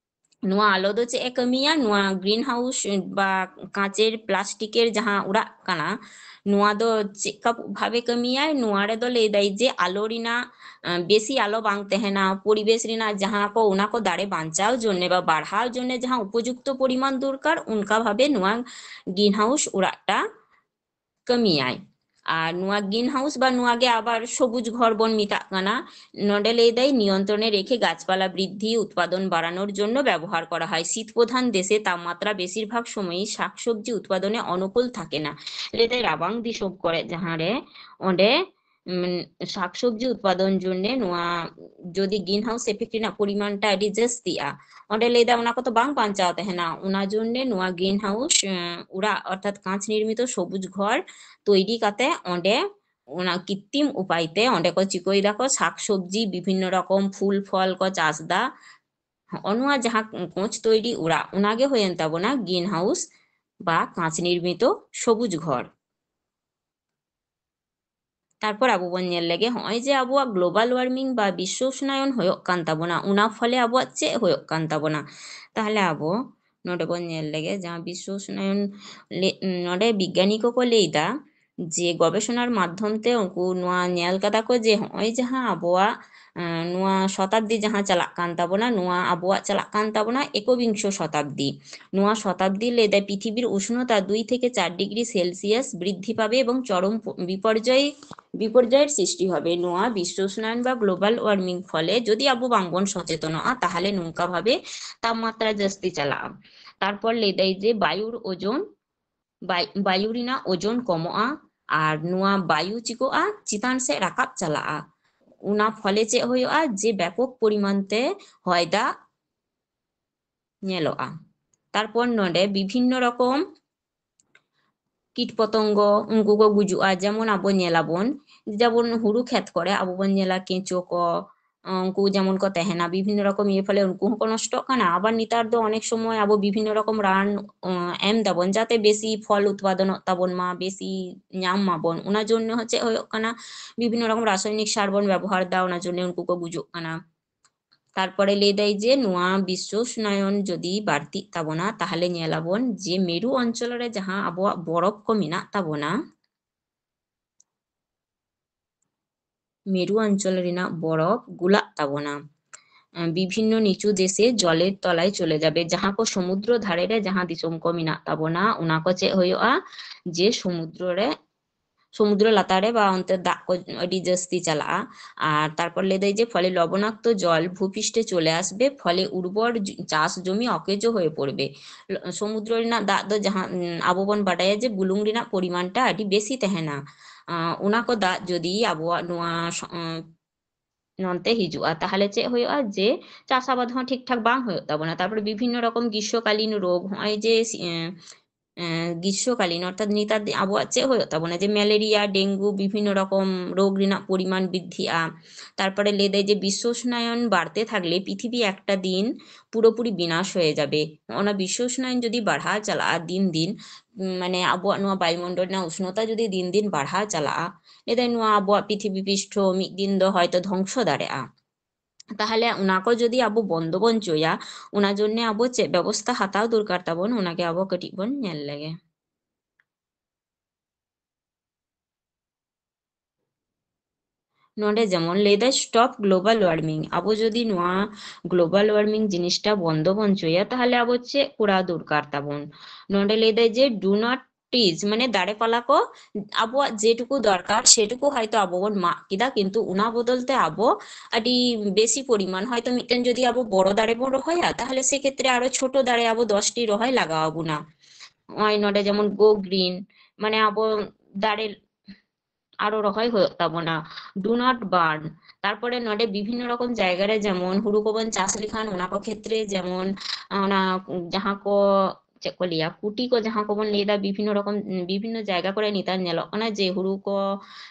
ᱱᱚᱣᱟ ᱟᱞᱚ ᱫᱚ ᱪᱮᱫ ᱮ ᱠᱟᱹᱢᱤᱭᱟ? ᱱᱚᱣᱟ ᱜᱨᱤᱱ ᱦᱟᱣᱩᱥ ᱵᱟ ᱠᱟᱸᱪᱮᱨ ᱯᱞᱟᱥᱴᱤᱠᱮᱨ ᱡᱟᱦᱟᱸ ᱚᱲᱟᱜ ᱠᱟᱱᱟ, ᱱᱚᱣᱟ ᱫᱚ ᱪᱮᱫᱠᱟ ᱵᱷᱟᱵᱮ ᱠᱟᱹᱢᱤᱭᱟᱭ? ᱱᱚᱣᱟ ᱨᱮᱫᱚ ᱞᱟᱹᱭ ᱫᱟᱭ ᱡᱮ ᱟᱞᱚ ᱨᱮᱱᱟᱜ, ᱟᱸ, ᱵᱮᱥᱤ ᱟᱞᱚ ᱵᱟᱝ ᱛᱟᱦᱮᱱᱟ, ᱯᱚᱨᱤᱵᱮᱥ ᱨᱮᱱᱟᱜ ᱡᱟᱦᱟᱸ ᱠᱚ, ᱚᱱᱟ ᱠᱚ ᱫᱟᱲᱮ ᱵᱟᱧᱪᱟᱣ ᱡᱚᱱᱱᱮ ᱵᱟ ᱵᱟᱲᱦᱟᱣ ᱡᱚᱱᱱᱮ ᱡᱟᱦᱟᱸ ᱩᱯᱚᱡᱩᱠᱛᱚ ᱯᱚᱨᱤᱢᱟᱱ ᱫᱚᱨᱠᱟᱨ, ᱚᱱᱠᱟ ᱵᱷᱟᱵᱮ ᱱᱚᱣᱟ ᱜᱨᱤᱱ ᱦᱟᱣᱩᱥ ᱚᱲᱟᱜᱴᱟ ᱠᱟᱹᱢᱤᱭᱟᱭ᱾ ᱟᱨ ᱱᱚᱣᱟ ᱜᱨᱤᱱ ᱦᱟᱣᱩᱥ ᱵᱟ ᱱᱚᱣᱟ ᱜᱮ ᱟᱵᱟᱨ ᱥᱚᱵᱩᱡ ᱜᱷᱚᱨ ᱵᱚᱱ ᱢᱮᱛᱟᱜ ᱠᱟᱱᱟ, ᱱᱚᱰᱮ ᱞᱟᱹᱭ ᱫᱟᱭ ᱱᱤᱭᱚᱱᱛᱨᱚᱱᱮ রেখে গাছপালা বৃদ্ধি উৎপাদন বাড়ানোর জন্য ব্যবহার করা হয়। শীত প্রধান দেশে তাপমাত্রা বেশিরভাগ সময়ই শাকসবজি উৎপাদনে অনুকূল থাকে না। ᱞᱟᱹᱭ ᱫᱟᱭ ᱨᱟᱵᱟᱝ ᱫᱤᱥᱚᱢ ᱠᱚᱨᱮ ᱡᱟᱦᱟᱸ ᱨᱮ ᱚᱸᱰᱮ, ᱩᱢ, ᱥᱟᱠᱥᱚᱵᱽᱡᱤ ᱩᱛᱯᱟᱫᱚᱱ ᱡᱚᱱᱱᱮ ᱱᱚᱣᱟ ᱡᱩᱫᱤ ᱜᱨᱤᱱ ᱦᱟᱣᱩᱥ ᱤᱯᱷᱮᱠᱴ ᱨᱮᱱᱟᱜ ᱯᱚᱨᱤᱢᱟᱱᱴᱟ ᱟᱹᱰᱤ ᱡᱟᱹᱥᱛᱤᱜᱼᱟ, ᱚᱸᱰᱮ ᱞᱟᱹᱭ ᱫᱟᱭ ᱚᱱᱟ ᱠᱚᱫᱚ ᱵᱟᱝ ᱵᱟᱧᱪᱟᱣ ᱛᱟᱦᱮᱱᱟ᱾ ᱚᱱᱟ ᱡᱚᱱᱱᱮ ᱱᱚᱣᱟ ᱜᱨᱤᱱ ᱦᱟᱣᱩᱥ, ᱮᱸ, ᱚᱲᱟᱜ ᱚᱨᱛᱷᱟᱛ ᱠᱟᱸᱪ ᱱᱤᱨᱢᱤᱛᱚ ᱥᱚᱵᱩᱡ ᱜᱷᱚᱨ ᱛᱚᱭᱨᱤ ᱠᱟᱛᱮ ᱚᱸᱰᱮ ᱚᱱᱟ ᱠᱤᱛᱛᱤᱢ ᱩᱯᱟᱭ ᱛᱮ ᱚᱸᱰᱮ ᱠᱚ ᱪᱤᱠᱟᱹᱭ ᱫᱟᱠᱚ, ᱥᱟᱠᱥᱚᱵᱽᱡᱤ ᱵᱤᱵᱷᱤᱱᱱᱚ ᱨᱚᱠᱚᱢ ᱯᱷᱩᱞ ᱯᱷᱚᱞ ᱠᱚ ᱪᱟᱥ ᱫᱟ᱾ ᱦᱚᱸᱜᱼᱚ ᱱᱚᱣᱟ ᱡᱟᱦᱟᱸ ᱠᱟᱸᱪ ᱛᱚᱭᱨᱤ ᱚᱲᱟᱜ, ᱚᱱᱟ ᱜᱮ ᱦᱩᱭᱮᱱ ᱛᱟᱵᱚᱱᱟ ᱜᱨᱤᱱ ᱦᱟᱣᱩᱥ ᱵᱟ ᱠᱟᱸᱪ ᱱᱤᱨᱢᱤᱛᱚ ᱥᱚᱵᱩᱡ ᱜᱷᱚᱨ᱾ ᱛᱟᱨᱯᱚᱨ ᱟᱵᱚ ᱵᱚᱱ ᱧᱮᱞ ᱞᱮᱜᱮ, ᱦᱚᱸᱜᱼᱚᱭ ᱡᱮ ᱟᱵᱚᱣᱟᱜ ᱜᱞᱳᱵᱟᱞ ᱣᱟᱨᱢᱤᱝ ᱵᱟ ᱵᱤᱥᱥᱚ ᱩᱥᱱᱟᱭᱚᱱ ᱦᱩᱭᱩᱜ ᱠᱟᱱ ᱛᱟᱵᱚᱱᱟ, ᱚᱱᱟ ᱯᱷᱚᱞᱮ ᱟᱵᱚᱣᱟᱜ ᱪᱮᱫ ᱦᱩᱭᱩᱜ ᱠᱟᱱ ᱛᱟᱵᱚᱱᱟ? ᱛᱟᱦᱞᱮ ᱟᱵᱚ ᱱᱚᱰᱮ ᱵᱚᱱ ᱧᱮᱞ ᱞᱮᱜᱮ, ᱡᱟᱦᱟᱸ ᱵᱤᱥᱥᱚ ᱩᱥᱱᱟᱭᱚᱱ ᱞᱮ-, ᱱᱚᱰᱮ ᱵᱤᱜᱽᱜᱟᱱᱤ ᱠᱚᱠᱚ ᱞᱟᱹᱭ ᱫᱟ ᱡᱮ ᱜᱚᱵᱮᱥᱚᱱᱟᱨ ᱢᱟᱫᱽᱫᱷᱚᱢ ᱛᱮ ᱩᱱᱠᱩ ᱱᱚᱣᱟ ᱧᱮᱞ ᱠᱟᱫᱟ ᱠᱚ ᱡᱮ ᱦᱚᱸᱜᱼᱚᱭ ᱡᱟᱦᱟᱸ ᱟᱵᱚᱣᱟᱜ, ᱮᱸ, ᱱᱚᱣᱟ ᱥᱚᱛᱟᱵᱫᱤ ᱡᱟᱦᱟᱸ ᱪᱟᱞᱟᱜ ᱠᱟᱱ ᱛᱟᱵᱚᱱᱟ, ᱱᱚᱣᱟ ᱟᱵᱚᱣᱟᱜ ᱪᱟᱞᱟᱜ ᱠᱟᱱ ᱛᱟᱵᱚᱱᱟ ᱮᱠᱚᱵᱤᱝᱥᱚ ᱥᱚᱛᱟᱵᱫᱤ᱾ ᱱᱚᱣᱟ ᱥᱚᱛᱟᱵᱫᱤ ᱞᱟᱹᱭ ᱫᱟᱭ ᱯᱨᱤᱛᱷᱤᱵᱤᱨ ᱩᱥᱱᱚᱛᱟ ᱫᱩᱭ ᱛᱷᱮᱠᱮ ᱪᱟᱨ ᱰᱤᱜᱽᱨᱤ ᱥᱮᱞᱥᱤᱭᱟᱥ ᱵᱨᱤᱫᱽᱫᱷᱤ ᱯᱟᱵᱮ ᱮᱵᱚᱝ ᱪᱚᱨᱚᱢ ᱯᱚ-, ᱵᱤᱯᱚᱨᱡᱚᱭ, ᱵᱤᱯᱚᱨᱡᱚᱭᱮᱨ ᱥᱨᱤᱥᱴᱤ ᱦᱚᱵᱮ᱾ ᱱᱚᱣᱟ ᱵᱤᱥᱥᱚ ᱩᱥᱱᱟᱭᱚᱱ ᱵᱟ ᱜᱞᱳᱵᱟᱞ ᱣᱟᱨᱢᱤᱝ ᱯᱷᱚᱞᱮ ᱡᱩᱫᱤ ᱟᱵᱚ ᱵᱟᱝᱵᱚᱱ ᱥᱚᱪᱮᱛᱚᱱᱚᱜᱼᱟ, ᱛᱟᱦᱞᱮ ᱱᱚᱝᱠᱟ ᱵᱷᱟᱵᱮ ᱛᱟᱯᱢᱟᱛᱨᱟ ᱡᱟᱹᱥᱛᱤ ᱪᱟᱞᱟᱜᱼᱟ᱾ ᱛᱟᱨᱯᱚᱨ ᱞᱟᱹᱭ ᱫᱟᱭ ᱡᱮ ᱵᱟᱭᱩᱨ ᱳᱡᱳᱱ, ᱵᱟᱭ-, ᱵᱟᱭᱩ ᱨᱮᱱᱟᱜ ᱳᱡᱳᱱ ᱠᱚᱢᱚᱜᱼᱟ ᱟᱨ ᱱᱚᱣᱟ ᱵᱟᱭᱩ ᱪᱤᱠᱟᱹᱜᱼᱟ? ᱪᱮᱛᱟᱱ ᱥᱮᱫ ᱨᱟᱠᱟᱵ ᱪᱟᱞᱟᱜᱼᱟ᱾ ᱚᱱᱟ ᱯᱷᱚᱞᱮ ᱪᱮᱫ ᱦᱩᱭᱩᱜᱼᱟ? ᱡᱮ ᱵᱮᱯᱚᱠ ᱯᱚᱨᱤᱢᱟᱱ ᱛᱮ ᱦᱚᱭ ᱫᱟᱜ ᱧᱮᱞᱚᱜᱼᱟ᱾ ᱛᱟᱨᱯᱚᱨ ᱱᱚᱰᱮ ᱵᱤᱵᱷᱤᱱᱱᱚ ᱨᱚᱠᱚᱢ ᱠᱤᱴ ᱯᱚᱛᱚᱝᱜᱚ ᱩᱱᱠᱩ ᱠᱚ ᱜᱩᱡᱩᱜᱼᱟ᱾ ᱡᱮᱢᱚᱱ ᱟᱵᱚ ᱧᱮᱞᱟᱵᱚᱱ, ᱡᱮᱢᱚᱱ ᱦᱩᱲᱩ ᱠᱷᱮᱛ ᱠᱚᱨᱮ ᱟᱵᱚ ᱵᱚᱱ ᱧᱮᱞᱟ ᱠᱮᱸᱪᱳ ᱠᱚ, ᱩᱱᱠᱩ ᱡᱮᱢᱚᱱ ᱠᱚ ᱛᱟᱦᱮᱱᱟ, ᱵᱤᱵᱷᱤᱱᱱᱚ ᱨᱚᱠᱚᱢ ᱤᱭᱟᱹ ᱯᱷᱚᱞᱮ ᱩᱱᱠᱩ ᱦᱚᱸᱠᱚ ᱱᱚᱥᱴᱚᱜ ᱠᱟᱱᱟ᱾ ᱟᱵᱟᱨ ᱱᱮᱛᱟᱨ ᱫᱚ ᱚᱱᱮᱠ ᱥᱚᱢᱚᱭ ᱟᱵᱚ ᱵᱤᱵᱷᱤᱱᱱᱚ ᱨᱚᱠᱚᱢ ᱨᱟᱱ, ᱩᱸ, ᱮᱢ ᱫᱟᱵᱚᱱ ᱡᱟᱛᱮ ᱵᱮᱥᱤ ᱯᱷᱚᱞ ᱩᱛᱯᱟᱫᱚᱱᱚᱜ ᱛᱟᱵᱚᱱ ᱢᱟ, ᱵᱮᱥᱤ ᱧᱟᱢ ᱢᱟᱵᱚᱱ᱾ ᱚᱱᱟ ᱡᱚᱱᱱᱚ ᱦᱚᱸ ᱪᱮᱫ ᱦᱩᱭᱩᱜ ᱠᱟᱱᱟ, ᱵᱤᱵᱷᱤᱱᱱᱚ ᱨᱚᱠᱚᱢ ᱨᱟᱥᱟᱭᱚᱱᱤᱠ ᱥᱟᱨ ᱵᱚᱱ ᱵᱮᱵᱚᱦᱟᱨ ᱫᱟ, ᱚᱱᱟ ᱡᱚᱱᱱᱚ ᱩᱱᱠᱩ ᱠᱚ ᱜᱩᱡᱩᱜ ᱠᱟᱱᱟ᱾ ᱛᱟᱨᱯᱚᱨᱮ ᱞᱟᱹᱭ ᱫᱟᱭ ᱡᱮ ᱱᱚᱣᱟ ᱵᱤᱥᱥᱚ ᱩᱥᱱᱟᱭᱚᱱ ᱡᱩᱫᱤ ᱵᱟᱹᱲᱛᱤᱜ ᱛᱟᱵᱚᱱᱟ, ᱛᱟᱦᱚᱞᱮ ᱧᱮᱞᱟᱵᱚᱱ ᱡᱮ ᱢᱮᱨᱩ ᱚᱧᱪᱚᱞ ᱨᱮ ᱡᱟᱦᱟᱸ ᱟᱵᱚᱣᱟᱜ ᱵᱚᱨᱚᱯ ᱠᱚ ᱢᱮᱱᱟᱜ ᱛᱟᱵᱚᱱᱟ, ᱢᱮᱨᱩ ᱚᱧᱪᱚᱞ ᱨᱮᱱᱟᱜ ᱵᱚᱨᱚᱯ ᱜᱩᱞᱟᱜ ᱛᱟᱵᱚᱱᱟ᱾ ᱟᱸ, ᱵᱤᱵᱷᱤᱱᱱᱚ ᱱᱤᱪᱩ ᱫᱮᱥᱮ ᱡᱚᱞᱮᱨ ᱛᱚᱞᱟᱭ ᱪᱚᱞᱮ ᱡᱟᱵᱮ, ᱡᱟᱦᱟᱸ ᱠᱚ ᱥᱚᱢᱩᱫᱨᱚ ᱫᱷᱟᱨᱮ ᱨᱮ ᱡᱟᱦᱟᱸ ᱫᱤᱥᱚᱢ ᱠᱚ ᱢᱮᱱᱟᱜ ᱛᱟᱵᱚᱱᱟ, ᱚᱱᱟ ᱠᱚ ᱪᱮᱫ ᱦᱩᱭᱩᱜᱼᱟ, ᱡᱮ ᱥᱚᱢᱩᱫᱨᱚ ᱨᱮ, ᱥᱚᱢᱩᱫᱨᱚ ᱞᱟᱛᱟᱨ ᱨᱮ ᱵᱟ ᱚᱱᱛᱮ ᱫᱟᱜ ᱠᱚ ᱟᱹᱰᱤ ᱡᱟᱹᱥᱛᱤ ᱪᱟᱞᱟᱜᱼᱟ᱾ ᱟᱨ ᱛᱟᱨᱯᱚᱨ ᱞᱟᱹᱭ ᱫᱟᱭ ᱡᱮ ᱯᱷᱚᱞᱮ ᱞᱚᱵᱚᱱᱟᱠᱛᱚ ᱡᱚᱞ ᱵᱷᱩᱯᱤᱥᱴᱮ ᱪᱚᱞᱮ ᱟᱥᱵᱮ, ᱯᱷᱚᱞᱮ ᱩᱨᱵᱚᱨ ᱡ-, ᱪᱟᱥ ᱡᱚᱢᱤ ᱚᱠᱮᱡᱚ ᱦᱚᱭᱮ ᱯᱚᱲᱵᱮ᱾ ᱞ-, ᱥᱚᱢᱩᱫᱨᱚ ᱨᱮᱱᱟᱜ ᱫᱟᱜ ᱫᱚ ᱡᱟᱦᱟᱸ, ᱩᱸ, ᱟᱵᱚ ᱵᱚᱱ ᱵᱟᱰᱟᱭᱟ ᱡᱮ ᱵᱩᱞᱩᱝ ᱨᱮᱱᱟᱜ ᱯᱚᱨᱤᱢᱟᱱᱴᱟ ᱟᱹᱰᱤ ᱵᱮᱥᱤ ᱛᱟᱦᱮᱱᱟ᱾ ᱟᱸ, ᱚᱱᱟ ᱠᱚ ᱫᱟᱜ ᱡᱩᱫᱤ ᱟᱵᱚᱣᱟᱜ ᱱᱚᱣᱟ ᱥᱚ-, ᱟᱸ, ᱱᱚᱱᱛᱮ ᱦᱤᱡᱩᱜᱼᱟ, ᱛᱟᱦᱚᱞᱮ ᱪᱮᱫ ᱦᱩᱭᱩᱜᱼᱟ? ᱡᱮ ᱪᱟᱥ ᱟᱵᱟᱫ ᱦᱚᱸ ᱴᱷᱤᱠ ᱴᱷᱟᱠ ᱵᱟᱝ ᱦᱩᱭᱩᱜ ᱛᱟᱵᱚᱱᱟ᱾ ᱛᱟᱨᱯᱚᱨᱮ ᱵᱤᱵᱷᱤᱱᱱᱚ ᱨᱚᱠᱚᱢ ᱜᱨᱤᱥᱥᱚᱠᱟᱞᱤᱱ ᱨᱳᱜᱽ, ᱱᱚᱜᱼᱚᱭ ᱡᱮ ᱥᱤ-, ᱮᱸ, ᱮᱸ, ᱜᱨᱤᱥᱥᱚᱠᱟᱞᱤᱱ, ᱚᱨᱛᱷᱟᱛ ᱱᱮᱛᱟᱨ ᱫᱤᱱ ᱟᱵᱚᱣᱟᱜ ᱪᱮᱫ ᱦᱩᱭᱩᱜ ᱛᱟᱵᱚᱱᱟ? ᱡᱮ ᱢᱮᱞᱮᱨᱤᱭᱟ, ᱰᱮᱝᱜᱩ, ᱵᱤᱵᱷᱤᱱᱱᱚ ᱨᱚᱠᱚᱢ ᱨᱳᱜᱽ ᱨᱮᱱᱟᱜ ᱯᱚᱨᱤᱢᱟᱱ ᱵᱨᱤᱫᱽᱫᱷᱤᱜᱼᱟ᱾ ᱛᱟᱨᱯᱚᱨᱮ ᱞᱟᱹᱭ ᱫᱟᱭ ᱡᱮ ᱵᱤᱥᱥᱚ ᱩᱥᱱᱟᱭᱚᱱ ᱵᱟᱲᱛᱮ ᱛᱷᱟᱠᱞᱮ ᱯᱨᱤᱛᱷᱤᱵᱤ ᱮᱠᱴᱟ ᱫᱤᱱ ᱯᱩᱨᱟᱹᱯᱩᱨᱤ ᱵᱤᱱᱟᱥ ᱦᱚᱭᱮ ᱡᱟᱵᱮ᱾ ᱱᱚᱜᱼᱚ ᱱᱟ ᱵᱤᱥᱥᱚ ᱩᱥᱱᱟᱭᱚᱱ ᱡᱩᱫᱤ ᱵᱟᱲᱦᱟᱣ ᱪᱟᱞᱟᱜᱼᱟ ᱫᱤᱱ ᱫᱤᱱ, ᱩᱸ, ᱢᱟᱱᱮ ᱟᱵᱚᱣᱟᱜ ᱱᱚᱣᱟ ᱵᱟᱭᱩᱢᱚᱱᱰᱚᱞ ᱨᱮᱱᱟᱜ ᱩᱥᱱᱚᱛᱟ ᱡᱩᱫᱤ ᱫᱤᱱ ᱫᱤᱱ ᱵᱟᱲᱦᱟᱣ ᱪᱟᱞᱟᱜᱼᱟ, ᱞᱟᱹᱭ ᱫᱟᱭ ᱱᱚᱣᱟ ᱟᱵᱚᱣᱟᱜ ᱯᱨᱤᱛᱷᱤᱵᱤ ᱯᱤᱥᱴᱷᱚ ᱢᱤᱫ ᱫᱤᱱ ᱫᱚ ᱦᱚᱭᱛᱚ ᱫᱷᱚᱝᱥᱚ ᱫᱟᱲᱮᱭᱟᱜᱼᱟ᱾ ᱛᱟᱦᱚᱞᱮ ᱚᱱᱟ ᱠᱚ ᱡᱩᱫᱤ ᱟᱵᱚ ᱵᱚᱱᱫᱚ ᱵᱚᱱ ᱪᱚᱭᱟ, ᱚᱱᱟ ᱡᱚᱱᱱᱮ ᱟᱵᱚ ᱪᱮᱫ ᱵᱮᱵᱚᱥᱛᱷᱟ ᱦᱟᱛᱟᱣ ᱫᱚᱨᱠᱟᱨ ᱛᱟᱵᱚᱱ, ᱚᱱᱟᱜᱮ ᱟᱵᱚ ᱠᱟᱹᱴᱤᱡ ᱵᱚᱱ ᱧᱮᱞ ᱞᱮᱜᱮ᱾ ᱱᱚᱰᱮ ᱡᱮᱢᱚᱱ ᱞᱟᱹᱭ ᱫᱟᱭ stop global warming, ᱟᱵᱚ ᱡᱩᱫᱤ ᱱᱚᱣᱟ global warming ᱡᱤᱱᱤᱥᱴᱟ ᱵᱚᱱᱫᱚ ᱵᱚᱱ ᱪᱚᱭᱟ, ᱛᱟᱦᱚᱞᱮ ᱟᱵᱚ ᱪᱮᱫ ᱠᱚᱨᱟᱣ ᱫᱚᱨᱠᱟᱨ ᱛᱟᱵᱚᱱ? ᱱᱚᱰᱮ ᱞᱟᱹᱭ ᱫᱟᱭ ᱡᱮ do not trees, ᱢᱟᱱᱮ ᱫᱟᱨᱮ ᱯᱟᱞᱟ ᱠᱚ ᱟᱵᱚᱣᱟᱜ ᱡᱮᱴᱩᱠᱩ ᱫᱚᱨᱠᱟᱨ ᱥᱮᱴᱩᱠᱩ ᱦᱚᱭᱛᱚ ᱟᱵᱚ ᱵᱚᱱ ᱢᱟᱜ ᱠᱮᱫᱟ, ᱠᱤᱱᱛᱩ ᱚᱱᱟ ᱵᱚᱫᱚᱞ ᱛᱮ ᱟᱵᱚ ᱟᱹᱰᱤ ᱵᱮᱥᱤ ᱯᱚᱨᱤᱢᱟᱱ, ᱦᱚᱭᱛᱚ ᱢᱤᱫᱴᱮᱱ ᱡᱩᱫᱤ ᱟᱵᱚ ᱵᱚᱲᱚ ᱫᱟᱨᱮ ᱵᱚᱱ ᱨᱚᱦᱚᱭᱟ, ᱛᱟᱦᱚᱞᱮ ᱥᱮ ᱠᱷᱮᱛᱨᱮ ᱟᱨᱚ ᱪᱷᱳᱴᱳ ᱫᱟᱨᱮ ᱟᱵᱚ ᱫᱚᱥᱴᱤ ᱨᱚᱦᱚᱭ ᱞᱟᱜᱟᱣ ᱟᱵᱚᱱᱟ᱾ ᱱᱚᱜᱼᱚᱭ ᱱᱚᱰᱮ ᱡᱮᱢᱚᱱ go green, ᱢᱟᱱᱮ ᱟᱵᱚ ᱫᱟᱨᱮ ᱟᱨᱚ ᱨᱚᱦᱚᱭ ᱦᱩᱭᱩᱜ ᱛᱟᱵᱚᱱᱟ, do not burn᱾ ᱛᱟᱨᱯᱚᱨᱮ ᱱᱚᱰᱮ ᱵᱤᱵᱷᱤᱱᱱᱚ ᱨᱚᱠᱚᱢ ᱡᱟᱭᱜᱟ ᱨᱮ ᱡᱮᱢᱚᱱ ᱦᱩᱲᱩ ᱠᱚᱵᱚᱱ ᱪᱟᱥ ᱞᱮᱠᱷᱟᱱ ᱚᱱᱟ ᱠᱚ ᱠᱷᱮᱛᱨᱮ ᱡᱮᱢᱚᱱ ᱚᱱᱟ ᱡᱟᱦᱟᱸ ᱠᱚ ᱪᱮᱫ ᱠᱚ ᱞᱟᱹᱭᱟ, ᱠᱩᱴᱤ ᱠᱚ ᱡᱟᱦᱟᱸ ᱠᱚᱵᱚᱱ ᱞᱟᱹᱭᱫᱟ, ᱵᱤᱵᱷᱤᱱᱱᱚ ᱨᱚᱠᱚᱢ, ᱵᱤᱵᱷᱤᱱᱱᱚ ᱡᱟᱭᱜᱟ ᱠᱚᱨᱮ ᱱᱮᱛᱟᱨ ᱧᱮᱞᱚᱜ ᱠᱟᱱᱟ ᱡᱮ ᱦᱩᱲᱩ ᱠᱚ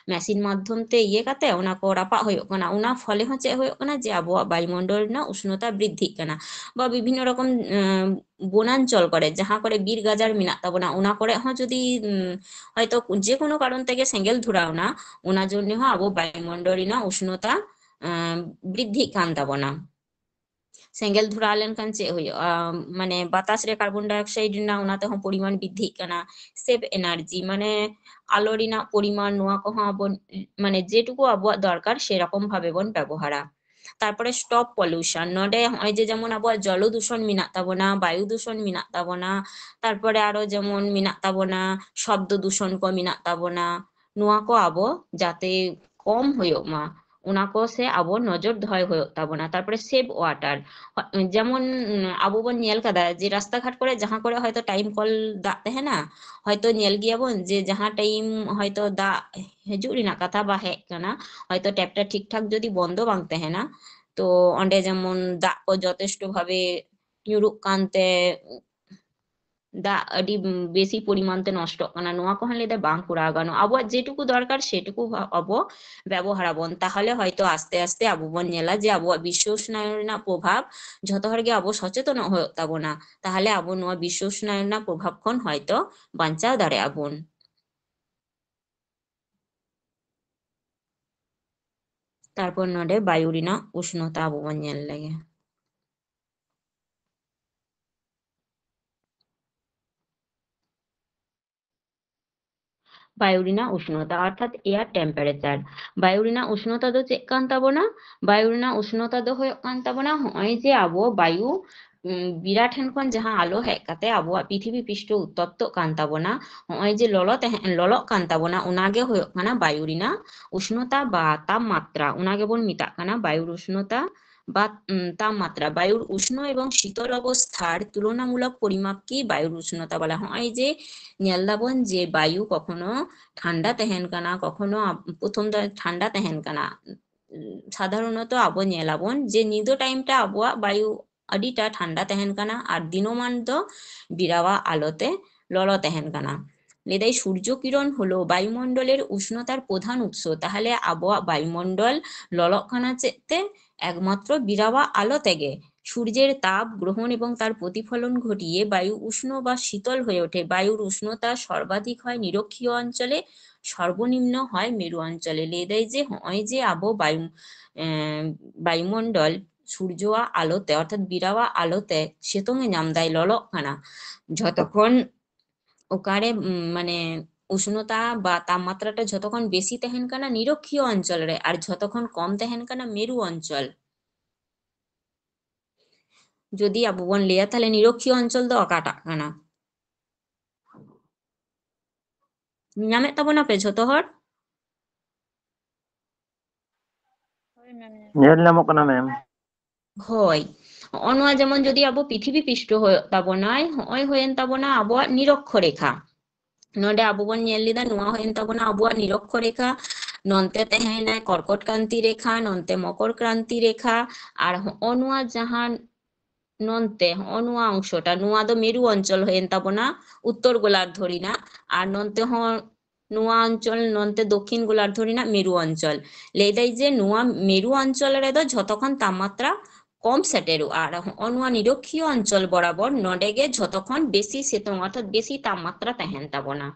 ᱢᱮᱥᱤᱱ ᱢᱟᱫᱽᱫᱷᱚᱢ ᱛᱮ ᱤᱭᱟᱹ ᱠᱟᱛᱮ ᱚᱱᱟ ᱠᱚ ᱨᱟᱯᱟᱜ ᱦᱩᱭᱩᱜ ᱠᱟᱱᱟ᱾ ᱚᱱᱟ ᱯᱷᱚᱞᱮ ᱦᱚᱸ ᱪᱮᱫ ᱦᱩᱭᱩᱜ ᱠᱟᱱᱟ, ᱡᱮ ᱟᱵᱚᱣᱟᱜ ᱵᱟᱭᱩᱢᱚᱱᱰᱚᱞ ᱨᱮᱱᱟᱜ ᱩᱥᱱᱚᱛᱟ ᱵᱨᱤᱫᱽᱫᱷᱤᱜ ᱠᱟᱱᱟ᱾ ᱵᱟ ᱵᱤᱵᱷᱤᱱᱱᱚ ᱨᱚᱠᱚᱢ, ᱮᱸ, ᱵᱚᱱᱟᱧᱪᱚᱞ ᱠᱚᱨᱮ, ᱡᱟᱦᱟᱸ ᱠᱚᱨᱮ ᱵᱤᱨ ᱜᱟᱡᱟᱲ ᱢᱮᱱᱟᱜ ᱛᱟᱵᱚᱱᱟ, ᱚᱱᱟ ᱠᱚᱨᱮ ᱦᱚᱸ ᱡᱩᱫᱤ, ᱩᱸ, ᱦᱚᱭᱛᱚ ᱡᱮ ᱠᱳᱱᱳ ᱠᱟᱨᱚᱱ ᱛᱮᱜᱮ ᱥᱮᱸᱜᱮᱞ ᱫᱷᱚᱨᱟᱣ ᱮᱱᱟ, ᱚᱱᱟ ᱡᱚᱱᱱᱮ ᱦᱚᱸ ᱟᱵᱚ ᱵᱟᱭᱩᱢᱚᱱᱰᱚᱞ ᱨᱮᱱᱟᱜ ᱩᱥᱱᱚᱛᱟ, ᱮᱸ, ᱵᱨᱤᱫᱽᱫᱷᱤᱜ ᱠᱟᱱ ᱛᱟᱵᱚᱱᱟ᱾ ᱥᱮᱸᱜᱮᱞ ᱫᱷᱚᱨᱟᱣ ᱞᱮᱱᱠᱷᱟᱱ ᱪᱮᱫ ᱦᱩᱭᱩᱜᱼᱟ? ᱢᱟᱱᱮ ᱵᱟᱛᱟᱥ ᱨᱮ ᱠᱟᱨᱵᱚᱱ ᱰᱟᱭ ᱚᱠᱥᱟᱭᱤᱰ ᱨᱮᱱᱟᱜ ᱚᱱᱟ ᱛᱮᱦᱚᱸ ᱯᱚᱨᱤᱢᱟᱱ ᱵᱨᱤᱫᱽᱫᱷᱤᱜ ᱠᱟᱱᱟ᱾ ᱥᱮᱵᱷ ᱮᱱᱟᱨᱡᱤ, ᱢᱟᱱᱮ ᱟᱞᱚ ᱨᱮᱱᱟᱜ ᱯᱚᱨᱤᱢᱟᱱ, ᱱᱚᱣᱟ ᱠᱚᱦᱚᱸ ᱟᱵᱚ ᱢᱟᱱᱮ ᱡᱮᱴᱩᱠᱩ ᱟᱵᱚᱣᱟᱜ ᱫᱚᱨᱠᱟᱨ ᱥᱮᱨᱚᱠᱚᱢ ᱵᱷᱟᱵᱮ ᱵᱚᱱ ᱵᱮᱵᱚᱦᱟᱨᱟ᱾ ᱛᱟᱨᱯᱚᱨᱮ ᱥᱴᱚᱯ ᱯᱚᱞᱤᱭᱩᱥᱚᱱ, ᱱᱚᱰᱮ ᱦᱚᱸᱜᱼᱚᱭ ᱡᱮ ᱡᱮᱢᱚᱱ ᱟᱵᱚᱣᱟᱜ ᱡᱚᱞᱚ ᱫᱩᱥᱚᱱ ᱢᱮᱱᱟᱜ ᱛᱟᱵᱚᱱᱟ, ᱵᱟᱭᱩ ᱫᱩᱥᱚᱱ ᱢᱮᱱᱟᱜ ᱛᱟᱵᱚᱱᱟ, ᱛᱟᱨᱯᱚᱨᱮ ᱟᱨᱚ ᱡᱮᱢᱚᱱ ᱢᱮᱱᱟᱜ ᱛᱟᱵᱚᱱᱟ ᱥᱚᱵᱫᱚ ᱫᱩᱥᱚᱱ ᱠᱚ ᱢᱮᱱᱟᱜ ᱛᱟᱵᱚᱱᱟ, ᱱᱚᱣᱟ ᱠᱚ ᱟᱵᱚ ᱡᱟᱛᱮ ᱠᱚᱢ ᱦᱩᱭᱩᱜ ᱢᱟ, ᱚᱱᱟ ᱠᱚ ᱥᱮ ᱟᱵᱚ ᱱᱚᱡᱚᱨ ᱫᱚᱦᱚᱭ ᱦᱩᱭᱩᱜ ᱛᱟᱵᱚᱱᱟ᱾ ᱛᱟᱨᱯᱚᱨᱮ ᱥᱮᱵᱷ ᱣᱟᱴᱟᱨ, ᱡᱮᱢᱚᱱ ᱟᱵᱚ ᱵᱚᱱ ᱧᱮᱞ ᱠᱟᱫᱟ ᱡᱮ ᱨᱟᱥᱛᱟ ᱜᱷᱟᱴ ᱠᱚᱨᱮ ᱡᱟᱦᱟᱸ ᱠᱚᱨᱮ ᱦᱚᱭᱛᱚ ᱴᱟᱭᱤᱢ ᱠᱚᱞ ᱫᱟᱜ ᱛᱟᱦᱮᱱᱟ, ᱦᱚᱭᱛᱚ ᱧᱮᱞ ᱜᱮᱭᱟᱵᱚᱱ ᱡᱮ ᱡᱟᱦᱟᱸ ᱴᱟᱭᱤᱢ ᱦᱚᱭᱛᱚ ᱫᱟᱜ ᱦᱤᱡᱩᱜ ᱨᱮᱱᱟᱜ ᱠᱟᱛᱷᱟ ᱵᱟ ᱦᱮᱡ ᱠᱟᱱᱟ, ᱦᱚᱭᱛᱚ ᱴᱮᱯᱴᱟ ᱴᱷᱤᱠ ᱴᱷᱟᱠ ᱡᱩᱫᱤ ᱵᱚᱱᱫᱚ ᱵᱟᱝ ᱛᱟᱦᱮᱱᱟ, ᱛᱚ ᱚᱸᱰᱮ ᱡᱮᱢᱚᱱ ᱫᱟᱜ ᱠᱚ ᱡᱚᱛᱷᱮᱥᱴᱚ ᱵᱷᱟᱵᱮ ᱧᱩᱨᱩᱜ ᱠᱟᱱᱛᱮ ᱫᱟᱜ ᱟᱹᱰᱤ ᱵᱮᱥᱤ ᱯᱚᱨᱤᱢᱟᱱ ᱛᱮ ᱱᱚᱥᱴᱚᱜ ᱠᱟᱱᱟ, ᱱᱚᱣᱟ ᱠᱚᱦᱚᱸ ᱞᱟᱹᱭ ᱫᱟ ᱵᱟᱝ ᱠᱚᱨᱟᱣ ᱜᱟᱱᱚᱜᱼᱟ᱾ ᱟᱵᱚᱣᱟᱜ ᱡᱮᱴᱩᱠᱩ ᱫᱚᱨᱠᱟᱨ ᱥᱮᱴᱩᱠᱩ ᱟᱵᱚ ᱵᱮᱵᱚᱦᱟᱨ ᱟᱵᱚᱱ, ᱛᱟᱦᱚᱞᱮ ᱦᱚᱭᱛᱚ ᱟᱥᱛᱮ ᱟᱥᱛᱮ ᱟᱵᱚ ᱵᱚᱱ ᱧᱮᱞᱟ ᱡᱮ ᱟᱵᱚᱣᱟᱜ ᱵᱤᱥᱥᱚ ᱩᱥᱱᱟᱭᱚᱱ ᱨᱮᱱᱟᱜ ᱯᱨᱚᱵᱷᱟᱵᱽ ᱡᱷᱚᱛᱚ ᱦᱚᱲ ᱜᱮ ᱟᱵᱚ ᱥᱚᱪᱮᱛᱚᱱᱚᱜ ᱦᱩᱭᱩᱜ ᱛᱟᱵᱚᱱᱟ, ᱛᱟᱦᱚᱞᱮ ᱟᱵᱚ ᱱᱚᱣᱟ ᱵᱤᱥᱥᱚ ᱩᱥᱱᱟᱭᱚᱱ ᱨᱮᱱᱟᱜ ᱯᱨᱚᱵᱷᱟᱵᱽ ᱠᱷᱚᱱ ᱦᱚᱭᱛᱚ ᱵᱟᱧᱪᱟᱣ ᱫᱟᱲᱮᱭᱟᱜᱼᱟ ᱵᱚᱱ᱾ ᱛᱟᱨᱯᱚᱨ ᱱᱚᱰᱮ ᱵᱟᱭᱩ ᱨᱮᱱᱟᱜ ᱩᱥᱱᱚᱛᱟ ᱟᱵᱚ ᱵᱚᱱ ᱧᱮᱞ ᱞᱮᱜᱮ᱾ ᱵᱟᱭᱩ ᱨᱮᱱᱟᱜ ᱩᱥᱱᱚᱛᱟ ᱚᱨᱛᱷᱟᱛ ᱮᱭᱟᱨ ᱴᱮᱢᱯᱟᱨᱮᱪᱟᱨ᱾ ᱵᱟᱭᱩ ᱨᱮᱱᱟᱜ ᱩᱥᱱᱚᱛᱟ ᱫᱚ ᱪᱮᱫ ᱠᱟᱱ ᱛᱟᱵᱚᱱᱟ? ᱵᱟᱭᱩ ᱨᱮᱱᱟᱜ ᱩᱥᱱᱚᱛᱟ ᱫᱚ ᱦᱩᱭᱩᱜ ᱠᱟᱱ ᱛᱟᱵᱚᱱᱟ ᱦᱚᱸᱜᱼᱚᱭ ᱡᱮ ᱟᱵᱚ ᱵᱟᱭᱩ, ᱩᱢ, ᱵᱮᱲᱟ ᱴᱷᱮᱱ ᱠᱷᱚᱱ ᱡᱟᱦᱟᱸ ᱟᱞᱚ ᱦᱮᱡ ᱠᱟᱛᱮ ᱟᱵᱚᱣᱟᱜ ᱯᱨᱤᱛᱷᱤᱵᱤ ᱯᱤᱥᱴᱚ ᱩᱛᱛᱚᱯᱛᱚᱜ ᱠᱟᱱ ᱛᱟᱵᱚᱱᱟ, ᱦᱚᱸᱜᱼᱚᱭ ᱡᱮ ᱞᱚᱞᱚ ᱛᱟᱦᱮᱸ, ᱞᱚᱞᱚᱜ ᱠᱟᱱ ᱛᱟᱵᱚᱱᱟ, ᱚᱱᱟᱜᱮ ᱦᱩᱭᱩᱜ ᱠᱟᱱᱟ ᱵᱟᱭᱩ ᱨᱮᱱᱟᱜ ᱩᱥᱱᱚᱛᱟ ᱵᱟ ᱛᱟᱯᱢᱟᱛᱨᱟ, ᱚᱱᱟ ᱜᱮᱵᱚᱱ ᱢᱮᱛᱟᱜ ᱠᱟᱱᱟ ᱵᱟᱭᱩᱨ ᱩᱥᱱᱚᱛᱟ ᱵᱟ, ᱩᱢ, ᱛᱟᱯᱢᱟᱛᱨᱟ᱾ ᱵᱟᱭᱩᱨ ᱩᱥᱱᱚ ᱮᱵᱚᱝ ᱥᱤᱛᱚᱞ ᱚᱵᱚᱥᱛᱷᱟᱨ ᱛᱩᱞᱚᱱᱟᱢᱩᱞᱚᱠ ᱯᱚᱨᱤᱢᱟᱯ ᱠᱤ ᱵᱟᱭᱩᱨ ᱩᱥᱱᱚᱛᱟ ᱵᱚᱞᱟ᱾ ᱦᱚᱸᱜᱼᱚᱭ ᱡᱮ ᱧᱮᱞ ᱫᱟᱵᱚᱱ ᱡᱮ ᱵᱟᱭᱩ ᱠᱚᱠᱷᱚᱱᱚ ᱴᱷᱟᱱᱰᱟ ᱛᱟᱦᱮᱱ ᱠᱟᱱᱟ, ᱠᱚᱠᱷᱚᱱᱚ ᱟᱵ-, ᱯᱨᱚᱛᱷᱚᱢ ᱫᱚ ᱴᱷᱟᱱᱰᱟ ᱛᱟᱦᱮᱱ ᱠᱟᱱᱟ᱾ ᱩᱢ, ᱥᱟᱫᱷᱟᱨᱚᱱᱚᱛᱚ ᱟᱵᱚ ᱧᱮᱞᱟᱵᱚᱱ ᱡᱮ ᱧᱤᱫᱟᱹ ᱴᱟᱭᱤᱢ ᱴᱟ ᱟᱵᱚᱣᱟᱜ ᱵᱟᱭᱩ ᱟᱹᱰᱤᱴᱟ ᱴᱷᱟᱱᱰᱟ ᱛᱟᱦᱮᱱ ᱠᱟᱱᱟ ᱟᱨ ᱫᱤᱱᱚᱢᱟᱱ ᱫᱚ ᱵᱮᱲᱟᱣᱟᱜ ᱟᱞᱚᱛᱮ ᱞᱚᱞᱚ ᱛᱟᱦᱮᱱ ᱠᱟᱱᱟ᱾ ᱞᱟᱹᱭᱫᱟᱭ ᱥᱩᱨᱡᱚ ᱠᱤᱨᱚᱱ ᱦᱚᱞᱚ ᱵᱟᱭᱩᱢᱚᱱᱰᱚᱞᱮᱨ ᱩᱥᱱᱚᱛᱟᱨ ᱯᱨᱚᱫᱷᱟᱱ ᱩᱛᱥᱚ᱾ ᱛᱟᱦᱞᱮ ᱟᱵᱚᱣᱟᱜ ᱵᱟᱭᱩᱢᱚᱱᱰᱚᱞ ᱞᱚᱞᱚᱜ ᱠᱟᱱᱟ ᱪᱮᱫ ᱛᱮ? একমাত্র বিরাওয়া আলো থেকে। সূর্যের তাপ গ্রহণ এবং তার প্রতিফলন ঘটিয়ে বায়ু উষ্ণ বা শীতল হয়ে ওঠে। বায়ুর উষ্ণতা সর্বাধিক হয় নিরক্ষীয় অঞ্চলে, সর্বনিম্ন হয় মেরু অঞ্চলে। ᱞᱟᱹᱭ ᱫᱟᱭ ᱡᱮ ᱦᱚᱸᱜᱼᱚᱭ ᱡᱮ ᱟᱵᱚ ᱵᱟᱭᱩ, ᱮᱸ, ᱵᱟᱭᱩᱢᱚᱱᱰᱚᱞ ᱥᱩᱨᱡᱚᱣᱟᱜ ᱟᱞᱚᱛᱮ, ᱚᱨᱛᱷᱟᱛ ᱵᱤᱨᱟᱣᱟᱜ ᱟᱞᱚᱛᱮ ᱥᱤᱛᱩᱝ ᱮ ᱧᱟᱢ ᱫᱟᱭ, ᱞᱚᱞᱚᱜ ᱠᱟᱱᱟ᱾ ᱡᱷᱚᱛᱚ ᱠᱷᱚᱱ ᱚᱠᱟᱨᱮ, ᱩᱢ, ᱢᱟᱱᱮ ᱩᱥᱱᱚᱛᱟ ᱵᱟ ᱛᱟᱯᱢᱟᱛᱨᱟᱴᱟ ᱡᱷᱚᱛᱚ ᱠᱷᱚᱱ ᱵᱮᱥᱤ ᱛᱟᱦᱮᱱ ᱠᱟᱱᱟ ᱱᱤᱨᱚᱠᱷᱤᱭᱚ ᱚᱧᱪᱚᱞ ᱨᱮ, ᱟᱨ ᱡᱷᱚᱛᱚ ᱠᱷᱚᱱ ᱠᱚᱢ ᱛᱟᱦᱮᱱ ᱠᱟᱱᱟ ᱢᱮᱨᱩ ᱚᱧᱪᱚᱞ᱾ ᱡᱩᱫᱤ ᱟᱵᱚ ᱵᱚᱱ ᱞᱟᱹᱭᱟ, ᱛᱟᱦᱞᱮ ᱱᱤᱨᱚᱠᱷᱤᱭᱚ ᱚᱧᱪᱚᱞ ᱫᱚ ᱚᱠᱟᱴᱟᱜ ᱠᱟᱱᱟ? ᱧᱟᱢᱮᱫ ᱛᱟᱵᱚᱱᱟ ᱯᱮ ᱡᱷᱚᱛᱚ ᱦᱚᱲ? ᱦᱳᱭ, ᱢᱮᱢ, ᱧᱟᱢ᱾ ᱧᱮᱞ ᱧᱟᱢᱚᱜ ᱠᱟᱱᱟ, ᱢᱮᱢ᱾ ᱦᱳᱭ, ᱦᱚᱸᱜᱼᱚ ᱱᱚᱣᱟ ᱡᱮᱢᱚᱱ ᱡᱩᱫᱤ ᱟᱵᱚ ᱯᱨᱤᱛᱷᱤᱵᱤ ᱯᱤᱥᱴᱚ ᱦᱩᱭᱩᱜ ᱛᱟᱵᱚᱱᱟᱭ, ᱦᱚᱸᱜᱼᱚᱭ ᱦᱩᱭᱮᱱ ᱛᱟᱵᱚᱱᱟ ᱟᱵᱚᱣᱟᱜ ᱱᱤᱨᱚᱠᱠᱷᱚ ᱨᱮᱠᱷᱟ᱾ ᱱᱚᱰᱮ ᱟᱵᱚ ᱵᱚᱱ ᱧᱮᱞ ᱞᱮᱫᱟ, ᱱᱚᱣᱟ ᱦᱩᱭᱮᱱ ᱛᱟᱵᱚᱱᱟ ᱟᱵᱚᱣᱟᱜ ᱱᱤᱨᱚᱠᱠᱷᱚ ᱨᱮᱠᱷᱟ, ᱱᱚᱱᱛᱮ ᱛᱟᱦᱮᱸᱭᱮᱱᱟᱭ ᱠᱚᱨᱠᱚᱴ ᱠᱨᱟᱱᱛᱤ ᱨᱮᱠᱷᱟ, ᱱᱚᱱᱛᱮ ᱢᱚᱠᱚᱨ ᱠᱨᱟᱱᱛᱤ ᱨᱮᱠᱷᱟ, ᱟᱨ ᱦᱚᱸᱜᱼᱚ ᱱᱚᱣᱟ ᱡᱟᱦᱟᱸ ᱱᱚᱱᱛᱮ ᱦᱚᱸᱜᱼᱚ ᱱᱚᱣᱟ ᱚᱝᱥᱚᱴᱟ, ᱱᱚᱣᱟ ᱫᱚ ᱢᱮᱨᱩ ᱚᱧᱪᱚᱞ ᱦᱩᱭᱮᱱ ᱛᱟᱵᱚᱱᱟ, ᱩᱛᱛᱚᱨ ᱜᱳᱞᱟᱨᱫᱷᱚ ᱨᱮᱱᱟᱜ, ᱟᱨ ᱱᱚᱱᱛᱮ ᱦᱚᱸ ᱱᱚᱣᱟ ᱚᱧᱪᱚᱞ, ᱱᱚᱱᱛᱮ ᱫᱚᱠᱠᱷᱤᱱ ᱜᱳᱞᱟᱨᱫᱷᱚ ᱨᱮᱱᱟᱜ ᱢᱮᱨᱩ ᱚᱧᱪᱚᱞ᱾ ᱞᱟᱹᱭ ᱫᱟᱭ ᱡᱮ ᱱᱚᱣᱟ ᱢᱮᱨᱩ ᱚᱧᱪᱚᱞ ᱨᱮᱫᱚ ᱡᱷᱚᱛᱚ ᱠᱷᱚᱱ ᱛᱟᱯᱢᱟᱛᱨᱟ ᱠᱚᱢ ᱥᱮᱴᱮᱨᱚᱜᱼᱟ, ᱟᱨ ᱦᱚᱸᱜᱼᱚ ᱱᱚᱣᱟ ᱱᱤᱨᱚᱠᱷᱤᱭᱚ ᱚᱧᱪᱚᱞ ᱵᱚᱨᱟᱵᱚᱨ ᱱᱚᱰᱮ ᱜᱮ ᱡᱷᱚᱛᱚ ᱠᱷᱚᱱ ᱵᱮᱥᱤ ᱥᱤᱛᱩᱝ ᱚᱨᱛᱷᱟᱛ ᱵᱮᱥᱤ ᱛᱟᱯᱢᱟᱛᱨᱟ ᱛᱟᱦᱮᱱ ᱛᱟᱵᱚᱱᱟ᱾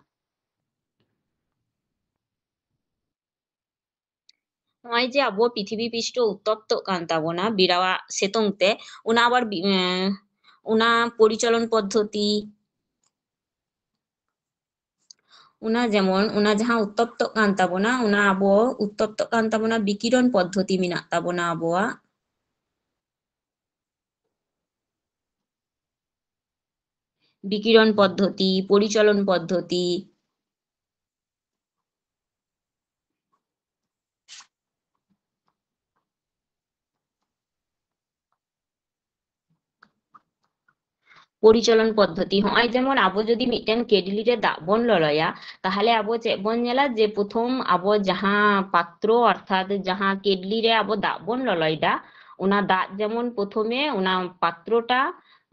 ᱱᱚᱜᱼᱚᱭ ᱡᱮ ᱟᱵᱚ ᱯᱨᱤᱛᱷᱤᱵᱤ ᱯᱤᱥᱴᱚ ᱩᱛᱛᱚᱯᱛᱚᱜ ᱠᱟᱱ ᱛᱟᱵᱚᱱᱟ ᱵᱤᱨᱟᱣᱟᱜ ᱥᱤᱛᱩᱝ ᱛᱮ, ᱚᱱᱟ ᱟᱵᱟᱨ ᱵᱤ-, ᱮᱸ, ᱚᱱᱟ ᱯᱚᱨᱤᱪᱚᱞᱚᱱ ᱯᱚᱫᱽᱫᱷᱚᱛᱤ, ᱚᱱᱟ ᱡᱮᱢᱚᱱ ᱚᱱᱟ ᱡᱟᱦᱟᱸ ᱩᱛᱛᱚᱯᱛᱚᱜ ᱠᱟᱱ ᱛᱟᱵᱚᱱᱟ, ᱚᱱᱟ ᱟᱵᱚ ᱩᱛᱛᱚᱯᱛᱚᱜ ᱠᱟᱱ ᱛᱟᱵᱚᱱᱟ, ᱵᱤᱠᱤᱨᱚᱱ ᱯᱚᱫᱽᱫᱷᱚᱛᱤ ᱢᱮᱱᱟᱜ ᱛᱟᱵᱚᱱᱟ ᱟᱵᱚᱣᱟᱜ᱾ ᱵᱤᱠᱤᱨᱚᱱ ᱯᱚᱫᱽᱫᱷᱚᱛᱤ, ᱯᱚᱨᱤᱪᱚᱞᱚᱱ ᱯᱚᱫᱽᱫᱷᱚᱛᱤ, ᱯᱚᱨᱤᱪᱚᱞᱚᱱ ᱯᱚᱫᱽᱫᱷᱚᱛᱤ, ᱦᱚᱸᱜᱼᱚᱭ ᱡᱮᱢᱚᱱ ᱟᱵᱚ ᱡᱩᱫᱤ ᱢᱤᱫᱴᱮᱱ ᱠᱮᱰᱞᱤ ᱨᱮ ᱫᱟᱜ ᱵᱚᱱ ᱞᱚᱞᱚᱭᱟ, ᱛᱟᱦᱞᱮ ᱟᱵᱚ ᱪᱮᱫ ᱵᱚᱱ ᱧᱮᱞᱟ? ᱡᱮ ᱯᱨᱚᱛᱷᱚᱢ ᱟᱵᱚ ᱡᱟᱦᱟᱸ ᱯᱟᱛᱨᱚ ᱚᱨᱛᱷᱟᱛ ᱡᱟᱦᱟᱸ ᱠᱮᱰᱞᱤ ᱨᱮ ᱟᱵᱚ ᱫᱟᱜ ᱵᱚᱱ ᱞᱚᱞᱚᱭᱮᱫᱟ, ᱚᱱᱟ ᱫᱟᱜ ᱡᱮᱢᱚᱱ ᱯᱨᱚᱛᱷᱚᱢᱮ ᱚᱱᱟ ᱯᱟᱛᱨᱚᱴᱟ,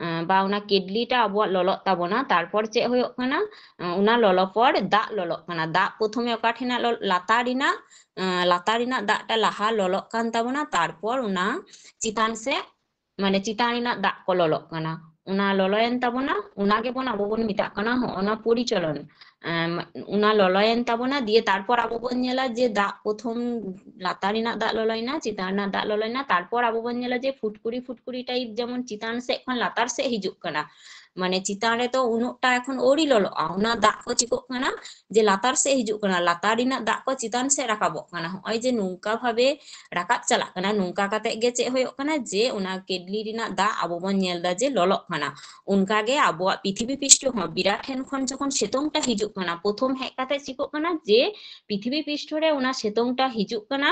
ᱮᱸ, ᱵᱟ ᱚᱱᱟ ᱠᱮᱰᱞᱤᱴᱟ ᱟᱵᱚᱣᱟᱜ ᱞᱚᱞᱚᱜ ᱛᱟᱵᱚᱱᱟ, ᱛᱟᱨᱯᱚᱨ ᱪᱮᱫ ᱦᱩᱭᱩᱜ ᱠᱟᱱᱟ? ᱮᱸ, ᱚᱱᱟ ᱞᱚᱞᱚ ᱯᱚᱨ ᱫᱟᱜ ᱞᱚᱞᱚᱜ ᱠᱟᱱᱟ᱾ ᱫᱟᱜ ᱯᱨᱚᱛᱷᱚᱢᱮ ᱚᱠᱟ ᱴᱷᱮᱱᱟᱜ ᱞᱚ-, ᱞᱟᱛᱟᱨ ᱨᱮᱱᱟᱜ, ᱮᱸ, ᱞᱟᱛᱟᱨ ᱨᱮᱱᱟᱜ ᱫᱟᱜᱴᱟ ᱞᱟᱦᱟ ᱞᱚᱞᱚᱜ ᱠᱟᱱ ᱛᱟᱵᱚᱱᱟ, ᱛᱟᱨᱯᱚᱨ ᱚᱱᱟ ᱪᱮᱛᱟᱱ ᱥᱮᱫ, ᱢᱟᱱᱮ ᱪᱮᱛᱟᱱ ᱨᱮᱱᱟᱜ ᱫᱟᱜ ᱠᱚ ᱞᱚᱞᱚᱜ ᱠᱟᱱᱟ, ᱚᱱᱟ ᱞᱚᱞᱚᱭᱮᱱ ᱛᱟᱵᱚᱱᱟ, ᱚᱱᱟ ᱜᱮᱵᱚᱱ ᱟᱵᱚ ᱵᱚᱱ ᱢᱮᱛᱟᱜ ᱠᱟᱱᱟ ᱦᱚᱸᱜᱼᱚ ᱱᱟ ᱯᱚᱨᱤᱪᱚᱞᱚᱱ᱾ ᱮᱢ, ᱚᱱᱟ ᱞᱚᱞᱚᱭᱮᱱ ᱛᱟᱵᱚᱱᱟ, ᱫᱤᱭᱮ ᱛᱟᱨᱯᱚᱨ ᱟᱵᱚ ᱵᱚᱱ ᱧᱮᱞᱟ ᱡᱮ ᱫᱟᱜ ᱯᱨᱚᱛᱷᱚᱢ ᱞᱟᱛᱟᱨ ᱨᱮᱱᱟᱜ ᱫᱟᱜ ᱞᱚᱞᱚᱭᱮᱱᱟ, ᱪᱮᱛᱟᱱ ᱨᱮᱱᱟᱜ ᱫᱟᱜ ᱞᱚᱞᱚᱭᱮᱱᱟ, ᱛᱟᱨᱯᱚᱨ ᱟᱵᱚ ᱵᱚᱱ ᱧᱮᱞᱟ ᱡᱮ ᱯᱷᱩᱴᱠᱩᱲᱤ ᱯᱷᱩᱴᱠᱩᱲᱤ type ᱡᱮᱢᱚᱱ ᱪᱮᱛᱟᱱ ᱥᱮᱫ ᱠᱷᱚᱱ ᱞᱟᱛᱟᱨ ᱥᱮᱫ ᱦᱤᱡᱩᱜ ᱠᱟᱱᱟ, ᱢᱟᱱᱮ ᱪᱮᱛᱟᱱ ᱨᱮ ᱛᱚ ᱩᱱᱟᱹᱜ ᱴᱟ ᱮᱠᱷᱚᱱ ᱟᱹᱣᱨᱤ ᱞᱚᱞᱚᱜᱼᱟ, ᱚᱱᱟ ᱫᱟᱜ ᱠᱚ ᱪᱤᱠᱟᱹᱜ ᱠᱟᱱᱟ ᱡᱮ ᱞᱟᱛᱟᱨ ᱥᱮᱫ ᱦᱤᱡᱩᱜ ᱠᱟᱱᱟ, ᱞᱟᱛᱟᱨ ᱨᱮᱱᱟᱜ ᱫᱟᱜ ᱠᱚ ᱪᱮᱛᱟᱱ ᱥᱮᱫ ᱨᱟᱠᱟᱵᱚᱜ ᱠᱟᱱᱟ᱾ ᱱᱚᱜᱼᱚᱭ ᱡᱮ ᱱᱚᱝᱠᱟ ᱵᱷᱟᱵᱮ ᱨᱟᱠᱟᱵ ᱪᱟᱞᱟᱜ ᱠᱟᱱᱟ, ᱱᱚᱝᱠᱟ ᱠᱟᱛᱮ ᱜᱮ ᱪᱮᱫ ᱦᱩᱭᱩᱜ ᱠᱟᱱᱟ ᱡᱮ ᱚᱱᱟ ᱠᱮᱴᱞᱤ ᱨᱮᱱᱟᱜ ᱫᱟᱜ ᱟᱵᱚ ᱵᱚᱱ ᱧᱮᱞ ᱮᱫᱟ ᱡᱮ ᱞᱚᱞᱚᱜ ᱠᱟᱱᱟ᱾ ᱚᱱᱠᱟ ᱜᱮ ᱟᱵᱚᱣᱟᱜ ᱯᱨᱤᱛᱷᱤᱵᱤ ᱯᱤᱥᱴᱚ ᱦᱚᱸ ᱵᱤᱨᱟᱴ ᱴᱷᱮᱱ ᱠᱷᱚᱱ ᱡᱚᱠᱷᱚᱱ ᱥᱤᱛᱩᱝ ᱴᱟ ᱦᱤᱡᱩᱜ ᱠᱟᱱᱟ, ᱯᱨᱚᱛᱷᱚᱢ ᱦᱮᱡ ᱠᱟᱛᱮ ᱪᱤᱠᱟᱹᱜ ᱠᱟᱱᱟ ᱡᱮ ᱯᱨᱤᱛᱷᱤᱵᱤ ᱯᱤᱥᱴᱚ ᱨᱮ ᱚᱱᱟ ᱥᱤᱛᱩᱝ ᱴᱟ ᱦᱤᱡᱩᱜ ᱠᱟᱱᱟ,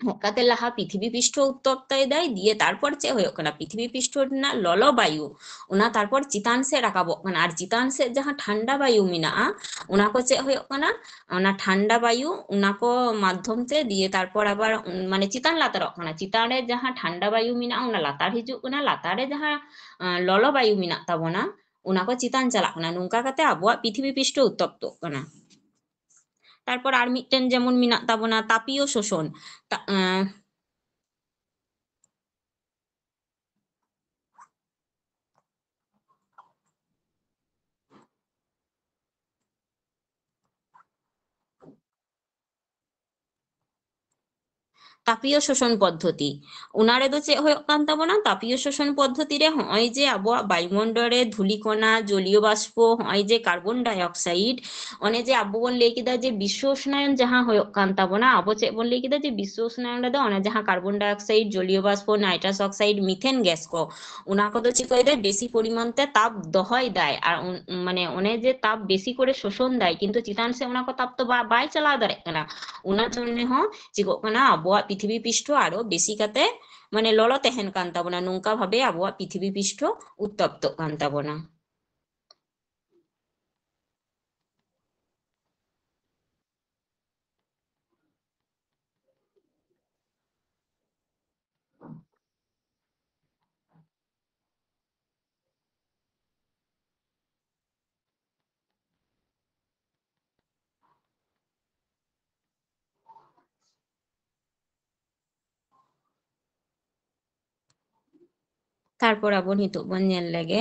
ᱦᱮᱡ ᱠᱟᱛᱮ ᱞᱟᱦᱟ ᱯᱨᱤᱛᱷᱤᱵᱤ ᱯᱤᱥᱴᱚ ᱩᱛᱛᱚᱯᱛᱚᱭ ᱫᱟᱭ, ᱫᱤᱭᱮ ᱛᱟᱨᱯᱚᱨ ᱪᱮᱫ ᱦᱩᱭᱩᱜ ᱠᱟᱱᱟ, ᱯᱨᱤᱛᱷᱤᱵᱤ ᱯᱤᱥᱴᱚ ᱨᱮᱱᱟᱜ ᱞᱚᱞᱚ ᱵᱟᱭᱩ ᱚᱱᱟ ᱛᱟᱨᱯᱚᱨ ᱪᱮᱛᱟᱱ ᱥᱮᱫ ᱨᱟᱠᱟᱵᱚᱜ ᱠᱟᱱᱟ, ᱟᱨ ᱪᱮᱛᱟᱱ ᱥᱮᱫ ᱡᱟᱦᱟᱸ ᱴᱷᱟᱱᱰᱟ ᱵᱟᱭᱩ ᱢᱮᱱᱟᱜᱼᱟ, ᱚᱱᱟ ᱠᱚ ᱪᱮᱫ ᱦᱩᱭᱩᱜ ᱠᱟᱱᱟ, ᱚᱱᱟ ᱴᱷᱟᱱᱰᱟ ᱵᱟᱭᱩ ᱚᱱᱟ ᱠᱚ ᱢᱟᱫᱽᱫᱷᱚᱢ ᱛᱮ, ᱫᱤᱭᱮ ᱛᱟᱨᱯᱚᱨ ᱟᱵᱟᱨ, ᱩᱸ, ᱢᱟᱱᱮ ᱪᱮᱛᱟᱱ ᱞᱟᱛᱟᱨᱚᱜ ᱠᱟᱱᱟ, ᱪᱮᱛᱟᱱ ᱨᱮ ᱡᱟᱦᱟᱸ ᱴᱷᱟᱱᱰᱟ ᱵᱟᱭᱩ ᱢᱮᱱᱟᱜᱼᱟ ᱚᱱᱟ ᱞᱟᱛᱟᱨ ᱦᱤᱡᱩᱜ ᱠᱟᱱᱟ, ᱞᱟᱛᱟᱨ ᱨᱮ ᱡᱟᱦᱟᱸ, ᱟᱸ, ᱞᱚᱞᱚ ᱵᱟᱭᱩ ᱢᱮᱱᱟᱜ ᱛᱟᱵᱚᱱᱟ ᱚᱱᱟ ᱠᱚ ᱪᱮᱛᱟᱱ ᱪᱟᱞᱟᱜ ᱠᱟᱱᱟ᱾ ᱱᱚᱝᱠᱟ ᱠᱟᱛᱮ ᱟᱵᱚᱣᱟᱜ ᱯᱨᱤᱛᱷᱤᱵᱤ ᱯᱤᱥᱴᱚ ᱩᱛᱛᱚᱯᱛᱚᱜ ᱠᱟᱱᱟ᱾ ᱛᱟᱨᱯᱚᱨ ᱟᱨ ᱢᱤᱫᱴᱮᱱ ᱡᱮᱢᱚᱱ ᱢᱮᱱᱟᱜ ᱛᱟᱵᱚᱱᱟ ᱛᱟᱯᱤᱭᱚ ᱥᱳᱥᱚᱱ᱾ ᱛᱟ-, ᱮᱸ, ᱛᱟᱯᱤᱭᱚ ᱥᱳᱥᱚᱱ ᱯᱚᱫᱽᱫᱷᱚᱛᱤ᱾ ᱚᱱᱟ ᱨᱮᱫᱚ ᱪᱮᱫ ᱦᱩᱭᱩᱜ ᱠᱟᱱ ᱛᱟᱵᱚᱱᱟ? ᱛᱟᱯᱤᱭᱚ ᱥᱳᱥᱚᱱ ᱯᱚᱫᱽᱫᱷᱚᱛᱤ ᱨᱮ ᱦᱚᱸᱜᱼᱚᱭ ᱡᱮ ᱟᱵᱚᱣᱟᱜ ᱵᱟᱭᱩᱢᱚᱱᱰᱚᱞ ᱨᱮ ᱫᱷᱩᱞᱤ ᱠᱚᱱᱟ, ᱡᱚᱞᱤᱭᱚ ᱵᱟᱥᱯᱚ, ᱦᱚᱸᱜᱼᱚᱭ ᱡᱮ ᱠᱟᱨᱵᱚᱱ ᱰᱟᱭᱚᱠᱥᱟᱭᱤᱰ, ᱚᱱᱮ ᱡᱮ ᱟᱵᱚ ᱵᱚᱱ ᱞᱟᱹᱭ ᱠᱮᱫᱟ ᱡᱮ ᱵᱤᱥᱥᱚ ᱩᱥᱱᱟᱭᱚᱱ ᱡᱟᱦᱟᱸ ᱦᱩᱭᱩᱜ ᱠᱟᱱ ᱛᱟᱵᱚᱱᱟ, ᱟᱵᱚ ᱪᱮᱫ ᱵᱚᱱ ᱞᱟᱹᱭ ᱠᱮᱫᱟ ᱡᱮ ᱵᱤᱥᱥᱚ ᱩᱥᱱᱟᱭᱚᱱ ᱨᱮᱫᱚ ᱚᱱᱮ ᱡᱟᱦᱟᱸ ᱠᱟᱨᱵᱚᱱ ᱰᱟᱭᱚᱠᱥᱟᱭᱤᱰ, ᱡᱚᱞᱤᱭᱚ ᱵᱟᱥᱯᱚ, ᱱᱟᱭᱴᱨᱟᱥ ᱚᱠᱥᱟᱭᱤᱰ, ᱢᱤᱛᱷᱮᱱ ᱜᱮᱥ ᱠᱚ, ᱚᱱᱟ ᱠᱚᱫᱚ ᱪᱤᱠᱟᱹᱭ ᱫᱟᱭ? ᱵᱮᱥᱤ ᱯᱚᱨᱤᱢᱟᱱ ᱛᱮ ᱛᱟᱯ ᱫᱚᱦᱚᱭ ᱫᱟᱭ, ᱟᱨ ᱩᱱ-, ᱢᱟᱱᱮ ᱚᱱᱮ ᱡᱮ ᱛᱟᱯ ᱵᱮᱥᱤ ᱠᱚᱨᱮ ᱥᱳᱥᱚᱱ ᱫᱟᱭ, ᱠᱤᱱᱛᱩ ᱪᱮᱛᱟᱱ ᱥᱮᱫ ᱚᱱᱟ ᱠᱚ ᱛᱟᱯ ᱛᱚ ᱵᱟ-, ᱵᱟᱭ ᱪᱟᱞᱟᱣ ᱫᱟᱲᱮᱭᱟᱜ ᱠᱟᱱᱟ᱾ ᱚᱱᱟ ᱡᱚᱱᱱᱮ ᱦᱚᱸ ᱪᱤᱠᱟᱹᱜ ᱠᱟᱱᱟ, ᱟᱵᱚᱣᱟᱜ ᱯᱨᱤᱛᱷᱤᱵᱤ ᱯᱤᱥᱴᱷᱚ ᱟᱨᱚ ᱵᱮᱥᱤ ᱠᱟᱛᱮ ᱢᱟᱱᱮ ᱞᱚᱞᱚ ᱛᱟᱦᱮᱱ ᱠᱟᱱ ᱛᱟᱵᱚᱱᱟ, ᱱᱚᱝᱠᱟ ᱵᱷᱟᱵᱮ ᱟᱵᱚᱣᱟᱜ ᱯᱨᱤᱛᱷᱤᱵᱤ ᱯᱤᱥᱴᱷᱚ ᱩᱛᱛᱚᱯᱛᱚᱜ ᱠᱟᱱ ᱛᱟᱵᱚᱱᱟ᱾ ᱛᱟᱨᱯᱚᱨ ᱟᱵᱚ ᱱᱤᱛᱚᱜ ᱵᱚᱱ ᱧᱮᱞ ᱞᱮᱜᱮ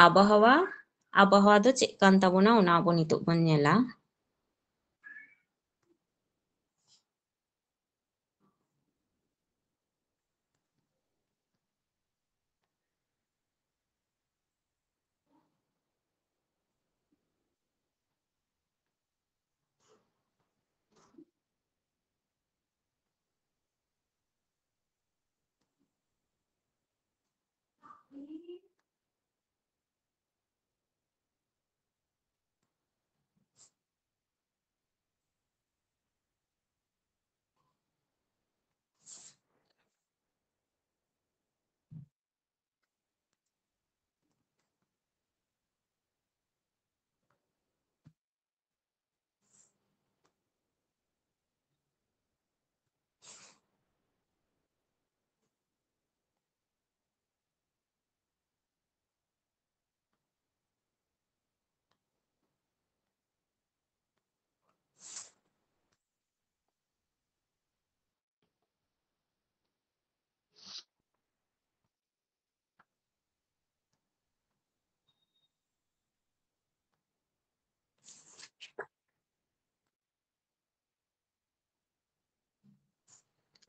ᱟᱵᱚᱦᱟᱣᱟ ᱟᱵᱚᱦᱟᱣᱟ ᱫᱚ ᱪᱮᱫ ᱠᱟᱱ ᱛᱟᱵᱚᱱᱟ, ᱚᱱᱟ ᱟᱵᱚ ᱱᱤᱛᱚᱜ ᱵᱚᱱ ᱧᱮᱞᱟ᱾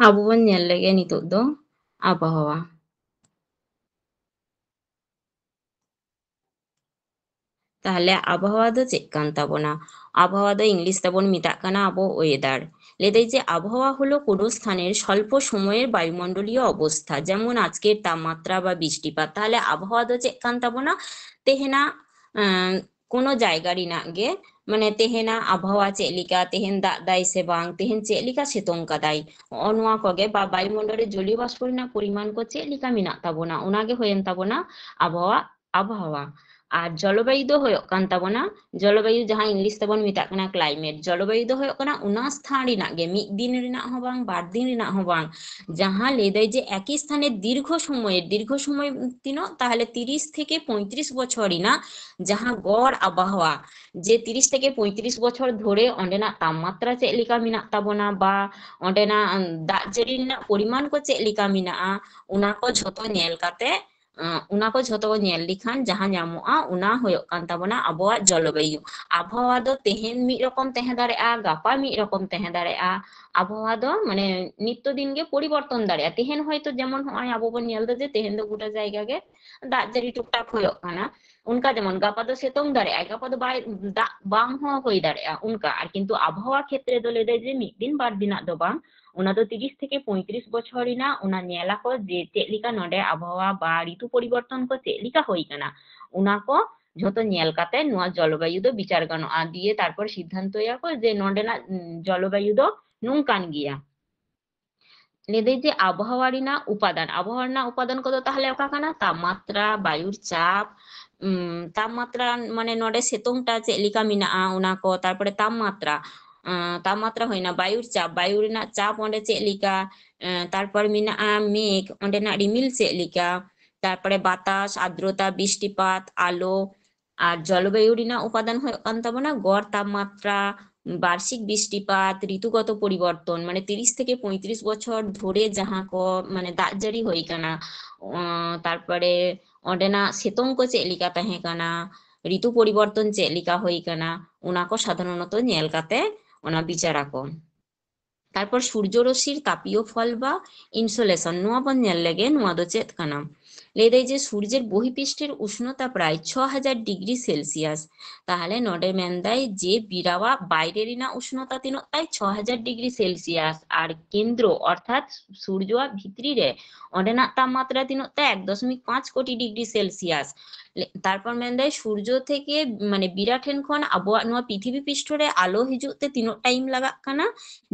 ᱟᱵᱚ ᱵᱚᱱ ᱧᱮᱞ ᱞᱮᱜᱮ ᱱᱤᱛᱚᱜ ᱫᱚ ᱟᱵᱚᱦᱟᱣᱟ᱾ ᱛᱟᱦᱞᱮ ᱟᱵᱚᱦᱟᱣᱟ ᱫᱚ ᱪᱮᱫ ᱠᱟᱱ ᱛᱟᱵᱚᱱᱟ? ᱟᱵᱚᱦᱟᱣᱟ ᱫᱚ ᱤᱝᱞᱤᱥ ᱛᱮᱵᱚᱱ ᱢᱮᱛᱟᱜ ᱠᱟᱱᱟ ᱟᱵᱚ weather᱾ ᱞᱟᱹᱭ ᱫᱟᱭ ᱡᱮ ᱟᱵᱚᱦᱟᱣᱟ ᱦᱚᱞᱚ ᱠᱳᱱᱳ ᱥᱛᱷᱟᱱᱮᱨ স্বল্প সময়ের বায়ুমণ্ডলীয় অবস্থা, যেমন আজকের তাপমাত্রা বা বৃষ্টিপাত। ᱛᱟᱦᱞᱮ ᱟᱵᱚᱦᱟᱣᱟ ᱫᱚ ᱪᱮᱫ ᱠᱟᱱ ᱛᱟᱵᱚᱱᱟ? ᱛᱮᱦᱮᱧᱟᱜ, ᱮᱸ, ᱠᱳᱱᱳ ᱡᱟᱭᱜᱟ ᱨᱮᱱᱟᱜ ᱜᱮ, ᱢᱟᱱᱮ ᱛᱮᱦᱮᱧᱟᱜ ᱟᱵᱚᱦᱟᱣᱟ ᱪᱮᱫ ᱞᱮᱠᱟ, ᱛᱮᱦᱮᱧ ᱫᱟᱜ ᱫᱟᱭ ᱥᱮ ᱵᱟᱝ, ᱛᱮᱦᱮᱧ ᱪᱮᱫ ᱞᱮᱠᱟ ᱥᱤᱛᱩᱝ ᱠᱟᱫᱟᱭ, ᱱᱚᱜᱼᱚ ᱱᱚᱣᱟ ᱠᱚᱜᱮ, ᱵᱟ ᱵᱟᱭᱩᱢᱚᱱᱰᱚᱞ ᱨᱮ ᱡᱚᱞᱤᱭᱚ ᱵᱟᱥᱯᱚ ᱨᱮᱱᱟᱜ ᱯᱚᱨᱤᱢᱟᱱ ᱠᱚ ᱪᱮᱫ ᱞᱮᱠᱟ ᱢᱮᱱᱟᱜ ᱛᱟᱵᱚᱱᱟ, ᱚᱱᱟᱜᱮ ᱦᱩᱭᱮᱱ ᱛᱟᱵᱚᱱᱟ ᱟᱵᱚᱦᱟᱣᱟ᱾ ᱟᱵᱚᱦᱟᱣᱟ᱾ ᱟᱨ ᱡᱚᱞᱚᱵᱟᱭᱩ ᱫᱚ ᱦᱩᱭᱩᱜ ᱠᱟᱱ ᱛᱟᱵᱚᱱᱟ, ᱡᱚᱞᱚᱵᱟᱭᱩ ᱡᱟᱦᱟᱸ ᱤᱝᱞᱤᱥ ᱛᱮᱵᱚᱱ ᱢᱮᱛᱟᱜ ᱠᱟᱱᱟ climate, ᱡᱚᱞᱚᱵᱟᱭᱩ ᱫᱚ ᱦᱩᱭᱩᱜ ᱠᱟᱱᱟ ᱚᱱᱟ ᱥᱛᱷᱟᱱ ᱨᱮᱱᱟᱜ ᱜᱮ, ᱢᱤᱫ ᱫᱤᱱ ᱨᱮᱱᱟᱜ ᱦᱚᱸ ᱵᱟᱝ, ᱵᱟᱨ ᱫᱤᱱ ᱨᱮᱱᱟᱜ ᱦᱚᱸ ᱵᱟᱝ, ᱡᱟᱦᱟᱸ ᱞᱟᱹᱭ ᱫᱟᱭ ᱡᱮ ᱮᱠᱤ ᱥᱛᱷᱟᱱᱮ ᱫᱤᱨᱜᱷᱚ ᱥᱚᱢᱚᱭ, ᱫᱤᱨᱜᱷᱚ ᱥᱚᱢᱚᱭ ᱛᱤᱱᱟᱹᱜ? ᱛᱟᱦᱞᱮ ᱛᱤᱨᱤᱥ ᱛᱷᱮᱠᱮ ᱯᱚᱸᱭᱛᱨᱤᱥ ᱵᱚᱪᱷᱚᱨ ᱨᱮᱱᱟᱜ ᱡᱟᱦᱟᱸ ᱜᱚᱲ ᱟᱵᱚᱦᱟᱣᱟ, ᱡᱮ ᱛᱤᱨᱤᱥ ᱛᱷᱮᱠᱮ ᱯᱚᱸᱭᱛᱨᱤᱥ ᱵᱚᱪᱷᱚᱨ ᱫᱷᱚᱨᱮ ᱚᱸᱰᱮᱱᱟᱜ ᱛᱟᱯᱢᱟᱛᱨᱟ ᱪᱮᱫ ᱞᱮᱠᱟ ᱢᱮᱱᱟᱜ ᱛᱟᱵᱚᱱᱟ, ᱵᱟ ᱚᱸᱰᱮᱱᱟᱜ ᱫᱟᱜ ᱡᱟᱹᱲᱤ ᱨᱮᱱᱟᱜ ᱯᱚᱨᱤᱢᱟᱱ ᱠᱚ ᱪᱮᱫ ᱞᱮᱠᱟ ᱢᱮᱱᱟᱜᱼᱟ, ᱚᱱᱟ ᱠᱚ ᱡᱷᱚᱛᱚ ᱧᱮᱞ ᱠᱟᱛᱮ ᱟᱸ, ᱚᱱᱟ ᱠᱚ ᱡᱷᱚᱛᱚ ᱠᱚ ᱧᱮᱞ ᱞᱮᱠᱷᱟᱱ ᱡᱟᱦᱟᱸ ᱧᱟᱢᱚᱜᱼᱟ, ᱚᱱᱟ ᱦᱩᱭᱩᱜ ᱠᱟᱱ ᱛᱟᱵᱚᱱᱟ ᱟᱵᱚᱣᱟᱜ ᱡᱚᱞᱚᱵᱟᱭᱩ᱾ ᱟᱵᱚᱦᱟᱣᱟ ᱫᱚ ᱛᱮᱦᱮᱧ ᱢᱤᱫ ᱨᱚᱠᱚᱢ ᱛᱟᱦᱮᱸ ᱫᱟᱲᱮᱭᱟᱜᱼᱟ, ᱜᱟᱯᱟ ᱢᱤᱫ ᱨᱚᱠᱚᱢ ᱛᱟᱦᱮᱸ ᱫᱟᱲᱮᱭᱟᱜᱼᱟ᱾ ᱟᱵᱚᱦᱟᱣᱟ ᱫᱚ ᱢᱟᱱᱮ ᱱᱤᱛᱭᱚ ᱫᱤᱱ ᱜᱮ ᱯᱚᱨᱤᱵᱚᱨᱛᱚᱱ ᱫᱟᱲᱮᱭᱟᱜᱼᱟ᱾ ᱛᱮᱦᱮᱧ ᱦᱚᱭᱛᱳ ᱡᱮᱢᱚᱱ ᱦᱚᱸᱜᱼᱚᱭ ᱟᱵᱚ ᱵᱚᱱ ᱧᱮᱞ ᱮᱫᱟ ᱡᱮ ᱛᱮᱦᱮᱧ ᱫᱚ ᱜᱚᱴᱟ ᱡᱟᱭᱜᱟ ᱜᱮ ᱫᱟᱜ ᱡᱟᱹᱲᱤ ᱴᱩᱠ ᱴᱟᱠ ᱦᱩᱭᱩᱜ ᱠᱟᱱᱟ, ᱚᱱᱠᱟ ᱡᱮᱢᱚᱱ ᱜᱟᱯᱟ ᱫᱚ ᱥᱤᱛᱩᱝ ᱫᱟᱲᱮᱭᱟᱜᱼᱟᱭ, ᱜᱟᱯᱟ ᱫᱚ ᱵᱟᱭ, ᱫᱟᱜ ᱵᱟᱝ ᱦᱚᱸ ᱦᱩᱭ ᱫᱟᱲᱮᱭᱟᱜᱼᱟ ᱚᱱᱠᱟ᱾ ᱟᱨ ᱠᱤᱱᱛᱩ ᱟᱵᱚᱦᱟᱣᱟ ᱠᱷᱮᱛᱨᱮ ᱫᱚ ᱞᱟᱹᱭ ᱫᱟᱭ ᱡᱮ ᱢᱤᱫ ᱫᱤᱱ ᱵᱟᱨ ᱫᱤᱱᱟᱜ ᱫᱚ ᱵᱟᱝ, ᱚᱱᱟ ᱫᱚ ᱛᱤᱨᱤᱥ ᱛᱷᱮᱠᱮ ᱯᱚᱸᱭᱛᱨᱤᱥ ᱵᱚᱪᱷᱚᱨ ᱨᱮᱱᱟᱜ ᱚᱱᱟ ᱧᱮᱞ ᱟᱠᱚ ᱡᱮ ᱪᱮᱫ ᱞᱮᱠᱟ ᱱᱚᱰᱮ ᱟᱵᱚᱦᱟᱣᱟ ᱵᱟ ᱨᱤᱛᱩ ᱯᱚᱨᱤᱵᱚᱨᱛᱚᱱ ᱠᱚ ᱪᱮᱫ ᱞᱮᱠᱟ ᱦᱩᱭ ᱠᱟᱱᱟ, ᱚᱱᱟ ᱠᱚ ᱡᱷᱚᱛᱚ ᱧᱮᱞ ᱠᱟᱛᱮ ᱱᱚᱣᱟ ᱡᱚᱞᱚᱵᱟᱭᱩ ᱫᱚ ᱵᱤᱪᱟᱨ ᱜᱟᱱᱚᱜᱼᱟ᱾ ᱫᱤᱭᱮ ᱛᱟᱨᱯᱚᱨ ᱥᱤᱫᱽᱫᱷᱟᱱᱛᱚᱭᱟᱠᱚ ᱡᱮ ᱱᱚᱰᱮᱱᱟᱜ, ᱩᱸ, ᱡᱚᱞᱚᱵᱟᱭᱩ ᱫᱚ ᱱᱚᱝᱠᱟᱱ ᱜᱮᱭᱟ᱾ ᱞᱟᱹᱭ ᱫᱟᱹᱧ ᱡᱮ ᱟᱵᱚᱦᱟᱣᱟ ᱨᱮᱱᱟᱜ ᱩᱯᱟᱫᱟᱱ, ᱟᱵᱚᱦᱟᱣᱟ ᱨᱮᱱᱟᱜ ᱩᱯᱟᱫᱟᱱ ᱠᱚᱫᱚ ᱛᱟᱦᱞᱮ ᱚᱠᱟ ᱠᱟᱱᱟ? ᱛᱟᱯᱢᱟᱛᱨᱟ, ᱵᱟᱭᱩᱨ ᱪᱟᱯ, ᱩᱢ, ᱛᱟᱯᱢᱟᱛᱨᱟ ᱢᱟᱱᱮ ᱱᱚᱰᱮ ᱥᱤᱛᱩᱝᱴᱟ ᱪᱮᱫ ᱞᱮᱠᱟ ᱢᱮᱱᱟᱜᱼᱟ ᱚᱱᱟ ᱠᱚ, ᱛᱟᱨᱯᱚᱨᱮ ᱛᱟᱯᱢᱟᱛᱨᱟ, ᱟᱸ, ᱛᱟᱯᱢᱟᱛᱨᱟ ᱦᱩᱭᱱᱟ, ᱵᱟᱭᱩᱨ ᱪᱟᱯ, ᱵᱟᱭᱩ ᱨᱮᱱᱟᱜ ᱪᱟᱯ ᱚᱸᱰᱮ ᱪᱮᱫ ᱞᱮᱠᱟ, ᱟᱸ, ᱛᱟᱨᱯᱚᱨ ᱢᱮᱱᱟᱜᱼᱟ ᱢᱮᱜᱷ, ᱚᱸᱰᱮᱱᱟᱜ ᱨᱤᱢᱤᱞ ᱪᱮᱫ ᱞᱮᱠᱟ, ᱛᱟᱨᱯᱚᱨᱮ ᱵᱟᱛᱟᱥ, ᱟᱨᱫᱨᱚᱛᱟ, ᱵᱤᱥᱴᱤᱯᱟᱛ, ᱟᱞᱚ, ᱟᱨ ᱡᱚᱞᱚᱵᱟᱭᱩ ᱨᱮᱱᱟᱜ ᱩᱯᱟᱫᱟᱱ ᱦᱩᱭᱩᱜ ᱠᱟᱱ ᱛᱟᱵᱚᱱᱟ ᱜᱚᱲ ᱛᱟᱯᱢᱟᱛᱨᱟ, ᱵᱟᱨᱥᱤᱠ ᱵᱤᱥᱴᱤᱯᱟᱛ, ᱨᱤᱛᱩᱜᱚᱛᱚ ᱯᱚᱨᱤᱵᱚᱨᱛᱚᱱ, ᱢᱟᱱᱮ ᱛᱤᱨᱤᱥ ᱛᱷᱮᱠᱮ ᱯᱚᱸᱭᱛᱨᱤᱥ ᱵᱚᱪᱷᱚᱨ ᱫᱷᱚᱨᱮ ᱡᱟᱦᱟᱸ ᱠᱚ ᱢᱟᱱᱮ ᱫᱟᱜ ᱡᱟᱹᱲᱤ ᱦᱩᱭ ᱠᱟᱱᱟ, ᱚᱸ, ᱛᱟᱨᱯᱚᱨᱮ ᱚᱸᱰᱮᱱᱟᱜ ᱥᱤᱛᱩᱝ ᱠᱚ ᱪᱮᱫ ᱞᱮᱠᱟ ᱛᱟᱦᱮᱸ ᱠᱟᱱᱟ, ᱨᱤᱛᱩ ᱯᱚᱨᱤᱵᱚᱨᱛᱚᱱ ᱪᱮᱫ ᱞᱮᱠᱟ ᱦᱩᱭ ᱠᱟᱱᱟ, ᱚᱱᱟ ᱠᱚ ᱥᱟᱫᱷᱟᱨᱚᱱᱚᱛᱚ ᱧᱮᱞ ᱠᱟᱛᱮ ᱚᱱᱟ ᱵᱤᱪᱟᱨᱟᱠᱚ᱾ ᱛᱟᱨᱯᱚᱨ ᱥᱩᱨᱡᱚ ᱨᱚᱥᱤᱨ ᱛᱟᱯᱤᱭᱚ ᱯᱷᱚᱞ ᱵᱟ insolation, ᱱᱚᱣᱟ ᱵᱚᱱ ᱧᱮᱞ ᱞᱮᱜᱮ, ᱱᱚᱣᱟ ᱫᱚ ᱪᱮᱫ ᱠᱟᱱᱟ? ᱞᱟᱹᱭ ᱫᱟᱭ ᱡᱮ ᱥᱩᱨᱡᱮᱨ ᱵᱚᱦᱤᱯᱤᱥᱴᱷᱮᱨ ᱩᱥᱱᱚᱛᱟ ᱯᱨᱟᱭ ᱪᱷᱚ ᱦᱟᱡᱟᱨ ᱰᱤᱜᱽᱨᱤ ᱥᱮᱞᱥᱤᱭᱟᱥ᱾ ᱛᱟᱦᱞᱮ ᱱᱚᱰᱮ ᱢᱮᱱᱫᱟᱭ ᱡᱮ ᱵᱤᱨᱟᱣᱟᱜ ᱵᱟᱭᱨᱮ ᱨᱮᱱᱟᱜ ᱩᱥᱱᱚᱛᱟ ᱛᱤᱱᱟᱹᱜ ᱛᱟᱭ? ᱪᱷᱚ ᱦᱟᱡᱟᱨ ᱰᱤᱜᱽᱨᱤ ᱥᱮᱞᱥᱤᱭᱟᱥ᱾ ᱟᱨ ᱠᱮᱱᱫᱨᱚ ᱚᱨᱛᱷᱟᱛ ᱥᱩᱨᱡᱚᱣᱟᱜ ᱵᱷᱤᱛᱨᱤ ᱨᱮ ᱚᱸᱰᱮᱱᱟᱜ ᱛᱟᱯᱢᱟᱛᱨᱟ ᱛᱤᱱᱟᱹᱜ ᱛᱟᱭ? ᱮᱠ ᱫᱚᱥᱢᱤᱠ ᱯᱟᱸᱪ ᱠᱳᱴᱤ ᱰᱤᱜᱽᱨᱤ ᱥᱮᱞᱥᱤᱭᱟᱥ᱾ ᱞᱮ-, ᱛᱟᱨᱯᱚᱨ ᱢᱮᱱᱫᱟᱭ ᱥᱩᱨᱡᱚ ᱛᱷᱮᱠᱮ ᱢᱟᱱᱮ ᱵᱤᱨᱟ ᱴᱷᱮᱱ ᱠᱷᱚᱱ ᱟᱵᱚᱣᱟᱜ ᱱᱚᱣᱟ ᱯᱨᱤᱛᱷᱤᱵᱤ ᱯᱤᱥᱴᱷᱚ ᱨᱮ ᱟᱞᱚ ᱦᱤᱡᱩᱜ ᱛᱮ ᱛᱤᱱᱟᱹᱜ ᱴᱟᱭᱤᱢ ᱞᱟᱜᱟᱜ ᱠᱟᱱᱟ?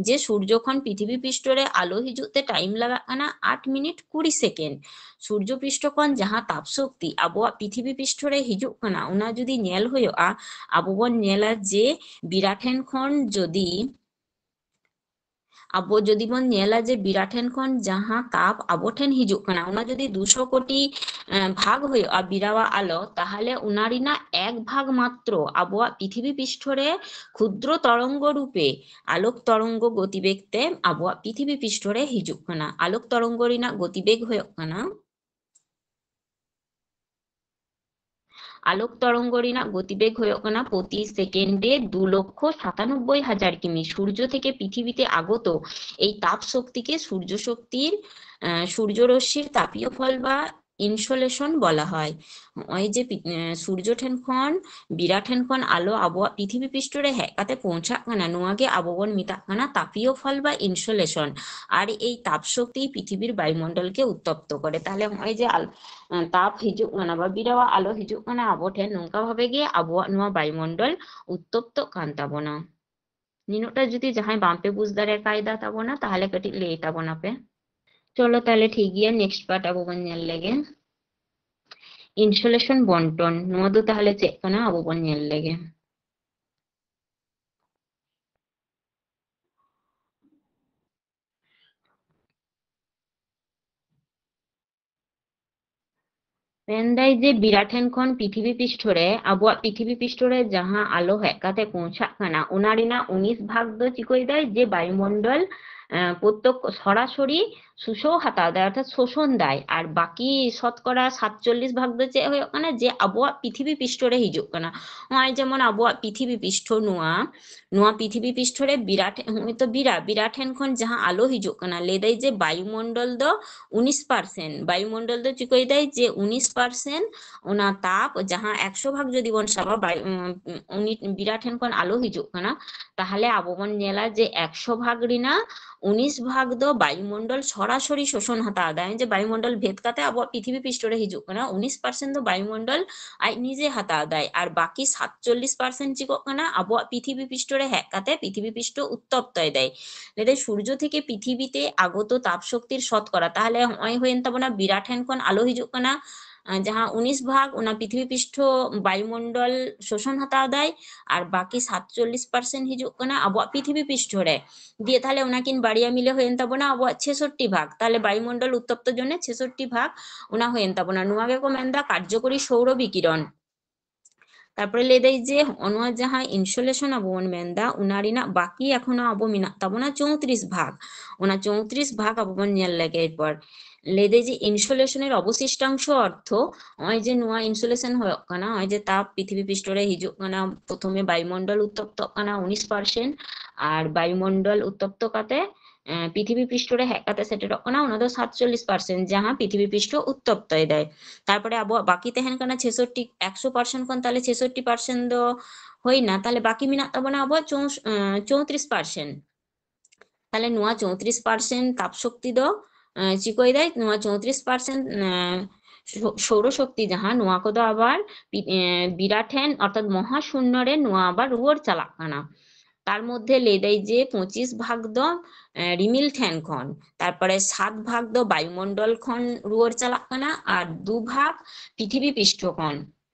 ᱡᱮ ᱥᱩᱨᱡᱚ ᱠᱷᱚᱱ ᱯᱨᱤᱛᱷᱤᱵᱤ ᱯᱤᱥᱴᱷᱚ ᱨᱮ ᱟᱞᱚ ᱦᱤᱡᱩᱜ ᱛᱮ ᱴᱟᱭᱤᱢ ᱞᱟᱜᱟᱜ ᱠᱟᱱᱟ ᱟᱴ ᱢᱤᱱᱤᱴ ᱠᱩᱲᱤ ᱥᱮᱠᱮᱱᱰ᱾ ᱥᱩᱨᱡᱚ ᱯᱤᱥᱴᱷᱚ ᱠᱷᱚᱱ ᱡᱟᱦᱟᱸ ᱛᱟᱯ ᱥᱚᱠᱛᱤ ᱟᱵᱚᱣᱟᱜ ᱯᱨᱤᱛᱷᱤᱵᱤ ᱯᱤᱥᱴᱷᱚ ᱨᱮ ᱦᱤᱡᱩᱜ ᱠᱟᱱᱟ, ᱚᱱᱟ ᱡᱩᱫᱤ ᱧᱮᱞ ᱦᱩᱭᱩᱜᱼᱟ, ᱟᱵᱚ ᱵᱚᱱ ᱧᱮᱞᱟ ᱡᱮ ᱵᱤᱨᱟ ᱴᱷᱮᱱ ᱠᱷᱚᱱ ᱡᱩᱫᱤ ᱟᱵᱚ ᱡᱩᱫᱤ ᱵᱚᱱ ᱧᱮᱞᱟ ᱡᱮ ᱵᱤᱨᱟ ᱴᱷᱮᱱ ᱠᱷᱚᱱ ᱡᱟᱦᱟᱸ ᱛᱟᱯ ᱟᱵᱚ ᱴᱷᱮᱱ ᱦᱤᱡᱩᱜ ᱠᱟᱱᱟ, ᱚᱱᱟ ᱡᱩᱫᱤ ᱫᱩᱥᱚ ᱠᱳᱴᱤ, ᱮᱸ, ᱵᱷᱟᱜᱽ ᱦᱩᱭᱩᱜᱼᱟ ᱵᱤᱨᱟᱣᱟᱜ ᱟᱞᱚ, ᱛᱟᱦᱞᱮ ᱚᱱᱟ ᱨᱮᱱᱟᱜ ᱮᱠ ᱵᱷᱟᱜᱽ ᱢᱟᱛᱨᱚ ᱟᱵᱚᱣᱟᱜ ᱯᱨᱤᱛᱷᱤᱵᱤ ᱯᱤᱥᱴᱷᱚ ᱨᱮ ᱠᱷᱩᱫᱨᱚ ᱛᱚᱨᱚᱝᱜᱚ ᱨᱩᱯᱮ ᱟᱞᱳᱠ ᱛᱚᱨᱚᱝᱜᱚ ᱜᱚᱛᱤᱵᱮᱜᱽ ᱛᱮ ᱟᱵᱚᱣᱟᱜ ᱯᱨᱤᱛᱷᱤᱵᱤ ᱯᱤᱥᱴᱷᱚ ᱨᱮ ᱦᱤᱡᱩᱜ ᱠᱟᱱᱟ᱾ ᱟᱞᱳᱠ ᱛᱚᱨᱚᱝᱜᱚ ᱨᱮᱱᱟᱜ ᱜᱚᱛᱤᱵᱮᱜᱽ ᱦᱩᱭᱩᱜ ᱠᱟᱱᱟ আলোক তরঙ্গ ᱨᱮᱱᱟᱜ ᱜᱚᱛᱤᱵᱮᱜᱽ ᱦᱩᱭᱩᱜ ᱠᱟᱱᱟ ᱯᱨᱚᱛᱤ ᱥᱮᱠᱮᱱᱰ ᱨᱮ ᱫᱩ ᱞᱚᱠᱠᱷᱚ ᱥᱟᱛᱟᱱᱚᱵᱵᱳᱭ ᱦᱟᱡᱟᱨ ᱠᱤᱢᱤ᱾ ᱥᱩᱨᱡᱚ ᱛᱷᱮᱠᱮ ᱯᱨᱤᱛᱷᱤᱵᱤᱛᱮ ᱟᱜᱚᱛ ᱮᱭ ᱛᱟᱯ ᱥᱚᱠᱛᱤ ᱠᱮ ᱥᱩᱨᱡᱚ ᱥᱚᱠᱛᱤᱨ, ᱥᱩᱨᱡᱚ ᱨᱚᱥᱥᱤᱨ ᱛᱟᱯᱤᱭᱚ ᱯᱷᱚᱞ ᱵᱟ ᱤᱱᱥᱩᱞᱮᱥᱚᱱ ᱵᱚᱞᱟ ᱦᱚᱭ᱾ ᱱᱚᱜᱼᱚᱭ ᱡᱮ ᱥᱩᱨᱡᱚ ᱴᱷᱮᱱ ᱠᱷᱚᱱ, ᱵᱤᱨᱟ ᱴᱷᱮᱱ ᱠᱷᱚᱱ ᱟᱞᱚ ᱟᱵᱚᱣᱟᱜ ᱯᱨᱤᱛᱷᱤᱵᱤ ᱯᱤᱥᱴᱚ ᱨᱮ ᱦᱮᱡ ᱠᱟᱛᱮ ᱯᱳᱣᱪᱷᱟᱜ ᱠᱟᱱᱟ, ᱱᱚᱣᱟ ᱜᱮ ᱟᱵᱚ ᱵᱚᱱ ᱢᱮᱛᱟᱜ ᱠᱟᱱᱟ ᱛᱟᱯᱤᱭᱚ ᱯᱷᱚᱞ ᱵᱟ ᱤᱱᱥᱩᱞᱮᱥᱚᱱ᱾ ᱟᱨ ᱮᱭ ᱛᱟᱯ ᱥᱚᱠᱛᱤ ᱯᱨᱤᱛᱷᱤᱵᱤᱨ ᱵᱟᱭᱩᱢᱚᱱᱰᱚᱞ ᱠᱮ ᱩᱛᱛᱚᱯᱛᱚ ᱠᱚᱨᱮ᱾ ᱛᱟᱦᱞᱮ ᱱᱚᱜᱼᱚᱭ ᱡᱮ ᱛᱟᱯ ᱦᱤᱡᱩᱜ ᱠᱟᱱᱟ ᱵᱟ ᱵᱤᱨᱟᱣᱟᱜ ᱟᱞᱚ ᱦᱤᱡᱩᱜ ᱠᱟᱱᱟ ᱟᱵᱚ ᱴᱷᱮᱱ, ᱱᱚᱝᱠᱟ ᱵᱷᱟᱵᱮ ᱜᱮ ᱟᱵᱚᱣᱟᱜ ᱱᱚᱣᱟ ᱵᱟᱭᱩᱢᱚᱱᱰᱚᱞ ᱩᱛᱛᱚᱯᱛᱚᱜ ᱠᱟᱱ ᱛᱟᱵᱚᱱᱟ᱾ ᱱᱤᱱᱟᱹᱜᱴᱟ ᱡᱩᱫᱤ ᱡᱟᱦᱟᱸᱭ ᱵᱟᱝᱯᱮ ᱵᱩᱡᱽ ᱫᱟᱲᱮ ᱠᱟᱭᱫᱟ ᱛᱟᱵᱚᱱᱟ, ᱛᱟᱦᱞᱮ ᱠᱟᱹᱴᱤᱡ ᱞᱟᱹᱭ ᱛᱟᱵᱚᱱᱟᱯᱮ᱾ ᱪᱚᱞᱚ ᱛᱟᱦᱞᱮ ᱴᱷᱤᱠ ᱜᱮᱭᱟ, next part ᱟᱵᱚ ᱵᱚᱱ ᱧᱮᱞ ᱞᱮᱜᱮ᱾ ᱤᱱᱥᱩᱞᱮᱥᱚᱱ ᱵᱚᱱᱴᱚᱱ, ᱱᱚᱣᱟ ᱫᱚ ᱛᱟᱦᱞᱮ ᱪᱮᱫ ᱠᱟᱱᱟ ᱟᱵᱚ ᱵᱚᱱ ᱧᱮᱞ ᱞᱮᱜᱮ᱾ ᱢᱮᱱᱫᱟᱭ ᱡᱮ ᱵᱤᱨᱟ ᱴᱷᱮᱱ ᱠᱷᱚᱱ ᱯᱨᱤᱛᱷᱤᱵᱤ ᱯᱤᱥᱴᱷᱚ ᱨᱮ, ᱟᱵᱚᱣᱟᱜ ᱯᱨᱤᱛᱷᱤᱵᱤ ᱯᱤᱥᱴᱷᱚ ᱨᱮ ᱡᱟᱦᱟᱸ ᱟᱞᱚ ᱦᱮᱡ ᱠᱟᱛᱮ ᱯᱳᱣᱪᱷᱟᱜ ᱠᱟᱱᱟ, ᱚᱱᱟ ᱨᱮᱱᱟᱜ ᱩᱱᱤᱥ ᱵᱷᱟᱜᱽ ᱫᱚ ᱪᱤᱠᱟᱹᱭ ᱫᱟᱭ ᱡᱮ ᱵᱟᱭᱩᱢᱚᱱᱰᱚᱞ, ᱮᱸ, ᱯᱨᱚᱛᱛᱚᱠ ᱥᱚᱨᱟᱥᱚᱨᱤ ᱥᱩᱥᱚ ᱦᱟᱛᱟᱣ ᱫᱟᱭ, ᱚᱨᱛᱷᱟᱛ ᱥᱳᱥᱚᱱ ᱫᱟᱭ᱾ ᱟᱨ ᱵᱟᱠᱤ ᱥᱚᱛᱠᱚᱨᱟ ᱥᱟᱛᱪᱚᱞᱞᱤᱥ ᱵᱷᱟᱜᱽ ᱫᱚ ᱪᱮᱫ ᱦᱩᱭᱩᱜ ᱠᱟᱱᱟ ᱡᱮ ᱟᱵᱚᱣᱟᱜ ᱯᱨᱤᱛᱷᱤᱵᱤ ᱯᱤᱥᱴᱷᱚ ᱨᱮ ᱦᱤᱡᱩᱜ ᱠᱟᱱᱟ᱾ ᱱᱚᱜᱼᱚᱭ ᱡᱮᱢᱚᱱ ᱟᱵᱚᱣᱟᱜ ᱯᱨᱤᱛᱷᱤᱵᱤ ᱯᱤᱥᱴᱷᱚ ᱱᱚᱣᱟ, ᱱᱚᱣᱟ ᱯᱨᱤᱛᱷᱤᱵᱤ ᱯᱤᱥᱴᱷᱚ ᱨᱮ ᱵᱤᱨᱟ ᱴᱷᱮ-, ᱦᱚᱸᱜᱼᱚᱭ ᱛᱚ ᱵᱤᱨᱟ, ᱵᱤᱨᱟ ᱴᱷᱮᱱ ᱠᱷᱚᱱ ᱡᱟᱦᱟᱸ ᱟᱞᱚ ᱦᱤᱡᱩᱜ ᱠᱟᱱᱟ, ᱞᱟᱹᱭ ᱫᱟᱭ ᱡᱮ ᱵᱟᱭᱩᱢᱚᱱᱰᱚᱞ ᱫᱚ ᱩᱱᱤᱥ ᱯᱟᱨᱥᱮᱱᱴ, ᱵᱟᱭᱩᱢᱚᱱᱰᱚᱞ ᱫᱚ ᱪᱤᱠᱟᱹᱭ ᱫᱟᱭ ᱡᱮ ᱩᱱᱤᱥ ᱯᱟᱨᱥᱮᱱᱴ ᱚᱱᱟ ᱛᱟᱯ, ᱡᱟᱦᱟᱸ ᱮᱠᱥᱚ ᱵᱷᱟᱜᱽ ᱡᱩᱫᱤ ᱵᱚᱱ ᱥᱟᱵᱟ, ᱵᱟᱭ-, ᱩᱸ, ᱩᱱᱤ ᱵᱤᱨᱟ ᱴᱷᱮᱱ ᱠᱷᱚᱱ ᱟᱞᱚ ᱦᱤᱡᱩᱜ ᱠᱟᱱᱟ, ᱛᱟᱦᱞᱮ ᱟᱵᱚ ᱵᱚᱱ ᱧᱮᱞᱟ ᱡᱮ ᱮᱠᱥᱚ ᱵᱷᱟᱜᱽ ᱨᱮᱱᱟᱜ ᱩᱱᱤᱥ ᱵᱷᱟᱜᱽ ᱫᱚ ᱵᱟᱭᱩᱢᱚᱱᱰᱚᱞ ᱥᱚᱨᱟᱥᱚᱨᱤ ᱥᱳᱥᱚᱱ ᱦᱟᱛᱟᱣ ᱫᱟᱭ, ᱡᱮ ᱵᱟᱭᱩᱢᱚᱱᱰᱚᱞ ᱵᱷᱮᱫ ᱠᱟᱛᱮ ᱟᱵᱚᱣᱟᱜ ᱯᱨᱤᱛᱷᱤᱵᱤ ᱯᱤᱥᱴᱷᱚ ᱨᱮ ᱦᱤᱡᱩᱜ ᱠᱟᱱᱟ, ᱩᱱᱤᱥ ᱯᱟᱨᱥᱮᱱᱴ ᱫᱚ ᱵᱟᱭᱩᱢᱚᱱᱰᱚᱞ ᱟᱡ ᱱᱤᱡᱮ ᱦᱟᱛᱟᱣ ᱫᱟᱭ, ᱟᱨ ᱵᱟᱠᱤ ᱥᱟᱛᱪᱚᱞᱞᱤᱥ ᱯᱟᱨᱥᱮᱱᱴ ᱪᱤᱠᱚᱜ ᱠᱟᱱᱟ ᱟᱵᱚᱣᱟᱜ ᱯᱨᱤᱛᱷᱤᱵᱤ ᱯᱤᱥᱴᱷᱚ ᱨᱮ ᱦᱮᱡ ᱠᱟᱛᱮ ᱯᱨᱤᱛᱷᱤᱵᱤ ᱯᱤᱥᱴᱷᱚ ᱩᱛᱛᱚᱯᱛᱚᱭ ᱫᱟᱭ᱾ ᱞᱟᱹᱭ ᱫᱟᱭ ᱥᱩᱨᱡᱚ ᱛᱷᱮᱠᱮ ᱯᱨᱤᱛᱷᱤᱵᱤᱛᱮ ᱟᱜᱚᱛᱚ ᱛᱟᱯ ᱥᱚᱠᱛᱤᱨ ᱥᱚᱛᱠᱚᱨᱟ, ᱛᱟᱦᱞᱮ ᱦᱚᱸᱜᱼᱚᱭ ᱦᱩᱭᱮᱱ ᱛᱟᱵᱚᱱᱟ ᱵᱤᱨᱟ ᱴᱷᱮᱱ ᱠᱷᱚᱱ ᱟᱞᱚ ᱦᱤᱡᱩᱜ ᱠᱟᱱᱟ, ᱟᱸ, ᱡᱟᱦᱟᱸ ᱩᱱᱤᱥ ᱵᱷᱟᱜᱽ ᱚᱱᱟ ᱯᱨᱤᱛᱷᱤᱵᱤ ᱯᱤᱥᱴᱷᱚ ᱵᱟᱭᱩᱢᱚᱱᱰᱚᱞ ᱥᱳᱥᱚᱱ ᱦᱟᱛᱟᱣ ᱫᱟᱭ, ᱟᱨ ᱵᱟᱠᱤ ᱥᱟᱛᱪᱚᱞᱞᱤᱥ ᱯᱟᱨᱥᱮᱱᱴ ᱦᱤᱡᱩᱜ ᱠᱟᱱᱟ ᱟᱵᱚᱣᱟᱜ ᱯᱨᱤᱛᱷᱤᱵᱤ ᱯᱤᱥᱴᱷᱚ ᱨᱮ᱾ ᱫᱤᱭᱮ ᱛᱟᱦᱞᱮ ᱚᱱᱟᱠᱤᱱ ᱵᱟᱨᱭᱟ ᱢᱤᱞᱮ ᱦᱩᱭᱮᱱ ᱛᱟᱵᱚᱱᱟ ᱟᱵᱚᱣᱟᱜ ᱪᱷᱮᱥᱚᱴᱴᱤ ᱵᱷᱟᱜᱽ, ᱛᱟᱦᱞᱮ ᱵᱟᱭᱩᱢᱚᱱᱰᱚᱞ ᱩᱛᱛᱚᱯᱛᱚ ᱡᱚᱱᱱᱮ ᱪᱷᱮᱥᱚᱴᱴᱤ ᱵᱷᱟᱜᱽ, ᱚᱱᱟ ᱦᱩᱭᱮᱱ ᱛᱟᱵᱚᱱᱟ᱾ ᱱᱚᱣᱟ ᱜᱮᱠᱚ ᱢᱮᱱᱫᱟ ᱠᱟᱨᱡᱚᱠᱚᱨᱤ ᱥᱳᱣᱨᱚ ᱵᱤᱠᱤᱨᱚᱱ᱾ ᱛᱟᱨᱯᱚᱨᱮ ᱞᱟᱹᱭ ᱫᱟᱭ ᱡᱮ ᱦᱚᱸᱜᱼᱚ ᱱᱚᱣᱟ ᱡᱟᱦᱟᱸ ᱤᱱᱥᱩᱞᱮᱥᱚᱱ ᱟᱵᱚ ᱵᱚᱱ ᱢᱮᱱᱫᱟ, ᱚᱱᱟ ᱨᱮᱱᱟᱜ ᱵᱟᱠᱤ ᱮᱠᱷᱚᱱᱳ ᱟᱵᱚ ᱢᱮᱱᱟᱜ ᱛᱟᱵᱚᱱᱟ ᱪᱳᱭᱛᱨᱤᱥ ᱵᱷᱟᱜᱽ᱾ ᱚᱱᱟ ᱪᱳᱭᱛᱨᱤᱥ ᱵᱷᱟᱜᱽ ᱟᱵᱚ ᱵᱚᱱ ᱧᱮᱞ ᱞᱮᱜᱮ ᱮᱨᱯᱚᱨ᱾ ᱞᱟᱹᱭ ᱫᱟᱭ ᱡᱮ ᱤᱱᱥᱩᱞᱮᱥᱚᱱᱮᱨ ᱚᱵᱚᱥᱤᱥᱴᱟᱝᱥᱚ ᱚᱨᱛᱷᱚ, ᱱᱚᱜᱼᱚᱭ ᱡᱮ ᱱᱚᱣᱟ ᱤᱱᱥᱩᱞᱮᱥᱚᱱ ᱦᱩᱭᱩᱜ ᱠᱟᱱᱟ, ᱱᱚᱜᱼᱚᱭ ᱡᱮ ᱛᱟᱯ ᱯᱨᱤᱛᱷᱤᱵᱤ ᱯᱨᱤᱥᱴᱷᱚ ᱨᱮ ᱦᱤᱡᱩᱜ ᱠᱟᱱᱟ, ᱯᱨᱚᱛᱷᱚᱢᱮ ᱵᱟᱭᱩᱢᱚᱱᱰᱚᱞ ᱩᱛᱛᱚᱯᱛᱚᱜ ᱠᱟᱱᱟ ᱩᱱᱤᱥ ᱯᱟᱨᱥᱮᱱᱴ, ᱟᱨ ᱵᱟᱭᱩᱢᱚᱱᱰᱚᱞ ᱩᱛᱛᱚᱯᱛᱚ ᱠᱟᱛᱮ ᱮᱸ, ᱯᱨᱤᱛᱷᱤᱵᱤ ᱯᱨᱤᱥᱴᱷᱚ ᱨᱮ ᱦᱮᱡ ᱠᱟᱛᱮ ᱥᱮᱴᱮᱨᱚᱜ ᱠᱟᱱᱟ, ᱚᱱᱟ ᱫᱚ ᱥᱟᱛᱪᱚᱞᱞᱤᱥ ᱯᱟᱨᱥᱮᱱᱴ, ᱡᱟᱦᱟᱸ ᱯᱨᱤᱛᱷᱤᱵᱤ ᱯᱨᱤᱥᱴᱷᱚ ᱩᱛᱛᱚᱯᱛᱚᱭ ᱫᱟᱭ᱾ ᱛᱟᱨᱯᱚᱨᱮ ᱟᱵᱚᱣᱟᱜ ᱵᱟᱹᱠᱤ ᱛᱟᱦᱮᱱ ᱠᱟᱱᱟ ᱪᱷᱮᱥᱚᱴᱴᱤ, ᱮᱠᱥᱚ ᱯᱟᱨᱥᱮᱱᱴ ᱠᱷᱚᱱ ᱛᱟᱦᱞᱮ ᱪᱷᱮᱥᱚᱴᱴᱤ ᱯᱟᱨᱥᱮᱱᱴ ᱫᱚ ᱦᱩᱭᱱᱟ, ᱛᱟᱦᱞᱮ ᱵᱟᱹᱠᱤ ᱢᱮᱱᱟᱜ ᱛᱟᱵᱚᱱᱟ ᱟᱵᱚᱣᱟᱜ ᱪᱳ-, ᱮᱸ, ᱪᱳᱭᱛᱨᱤᱥ ᱯᱟᱨᱥᱮᱱᱴ᱾ ᱛᱟᱦᱞᱮ ᱱᱚᱣᱟ ᱪᱳᱭᱛᱨᱤᱥ ᱯᱟᱨᱥᱮᱱᱴ ᱛᱟᱯ ᱥᱚᱠᱛᱤ ᱫᱚ, ᱮᱸ, ᱪᱤᱠᱟᱹᱭ ᱫᱟᱭ? ᱱᱚᱣᱟ ᱪᱳᱭᱛᱨᱤᱥ ᱯᱟᱨᱥᱮᱱᱴ, ᱮᱸ, ᱥᱳ-, ᱥᱳᱣᱨᱚ ᱥᱚᱠᱛᱤ ᱡᱟᱦᱟᱸ, ᱱᱚᱣᱟ ᱠᱚᱫᱚ ᱟᱵᱟᱨ ᱯᱤ-, ᱮᱸ, ᱵᱤᱨᱟ ᱴᱷᱮᱱ, ᱚᱨᱛᱷᱟᱛ ᱢᱚᱦᱟ ᱥᱩᱱᱱᱚ ᱨᱮ ᱱᱚᱣᱟ ᱟᱵᱟᱨ ᱨᱩᱣᱟᱹᱲ ᱪᱟᱞᱟᱜ ᱠᱟᱱᱟ᱾ ᱛᱟᱨ ᱢᱚᱫᱽᱫᱷᱮ ᱞᱟᱹᱭ ᱫᱟᱭ ᱡᱮ ᱯᱚᱸᱪᱤᱥ ᱵᱷᱟᱜᱽ ᱫᱚ, ᱮᱸ, ᱨᱤᱢᱤᱞ ᱴᱷᱮᱱ ᱠᱷᱚᱱ, ᱛᱟᱨᱯᱚᱨᱮ ᱥᱟᱛ ᱵᱷᱟᱜᱽ ᱫᱚ ᱵᱟᱭᱩᱢᱚᱱᱰᱚᱞ ᱠᱷᱚᱱ ᱨᱩᱣᱟᱹᱲ ᱪᱟᱞᱟᱜ ᱠᱟᱱᱟ, ᱟᱨ ᱫᱩ ᱵᱷᱟᱜᱽ ᱯᱨᱤᱛᱷᱤᱵᱤ ᱯᱨᱤᱥᱴᱷᱚ ᱠᱷᱚᱱ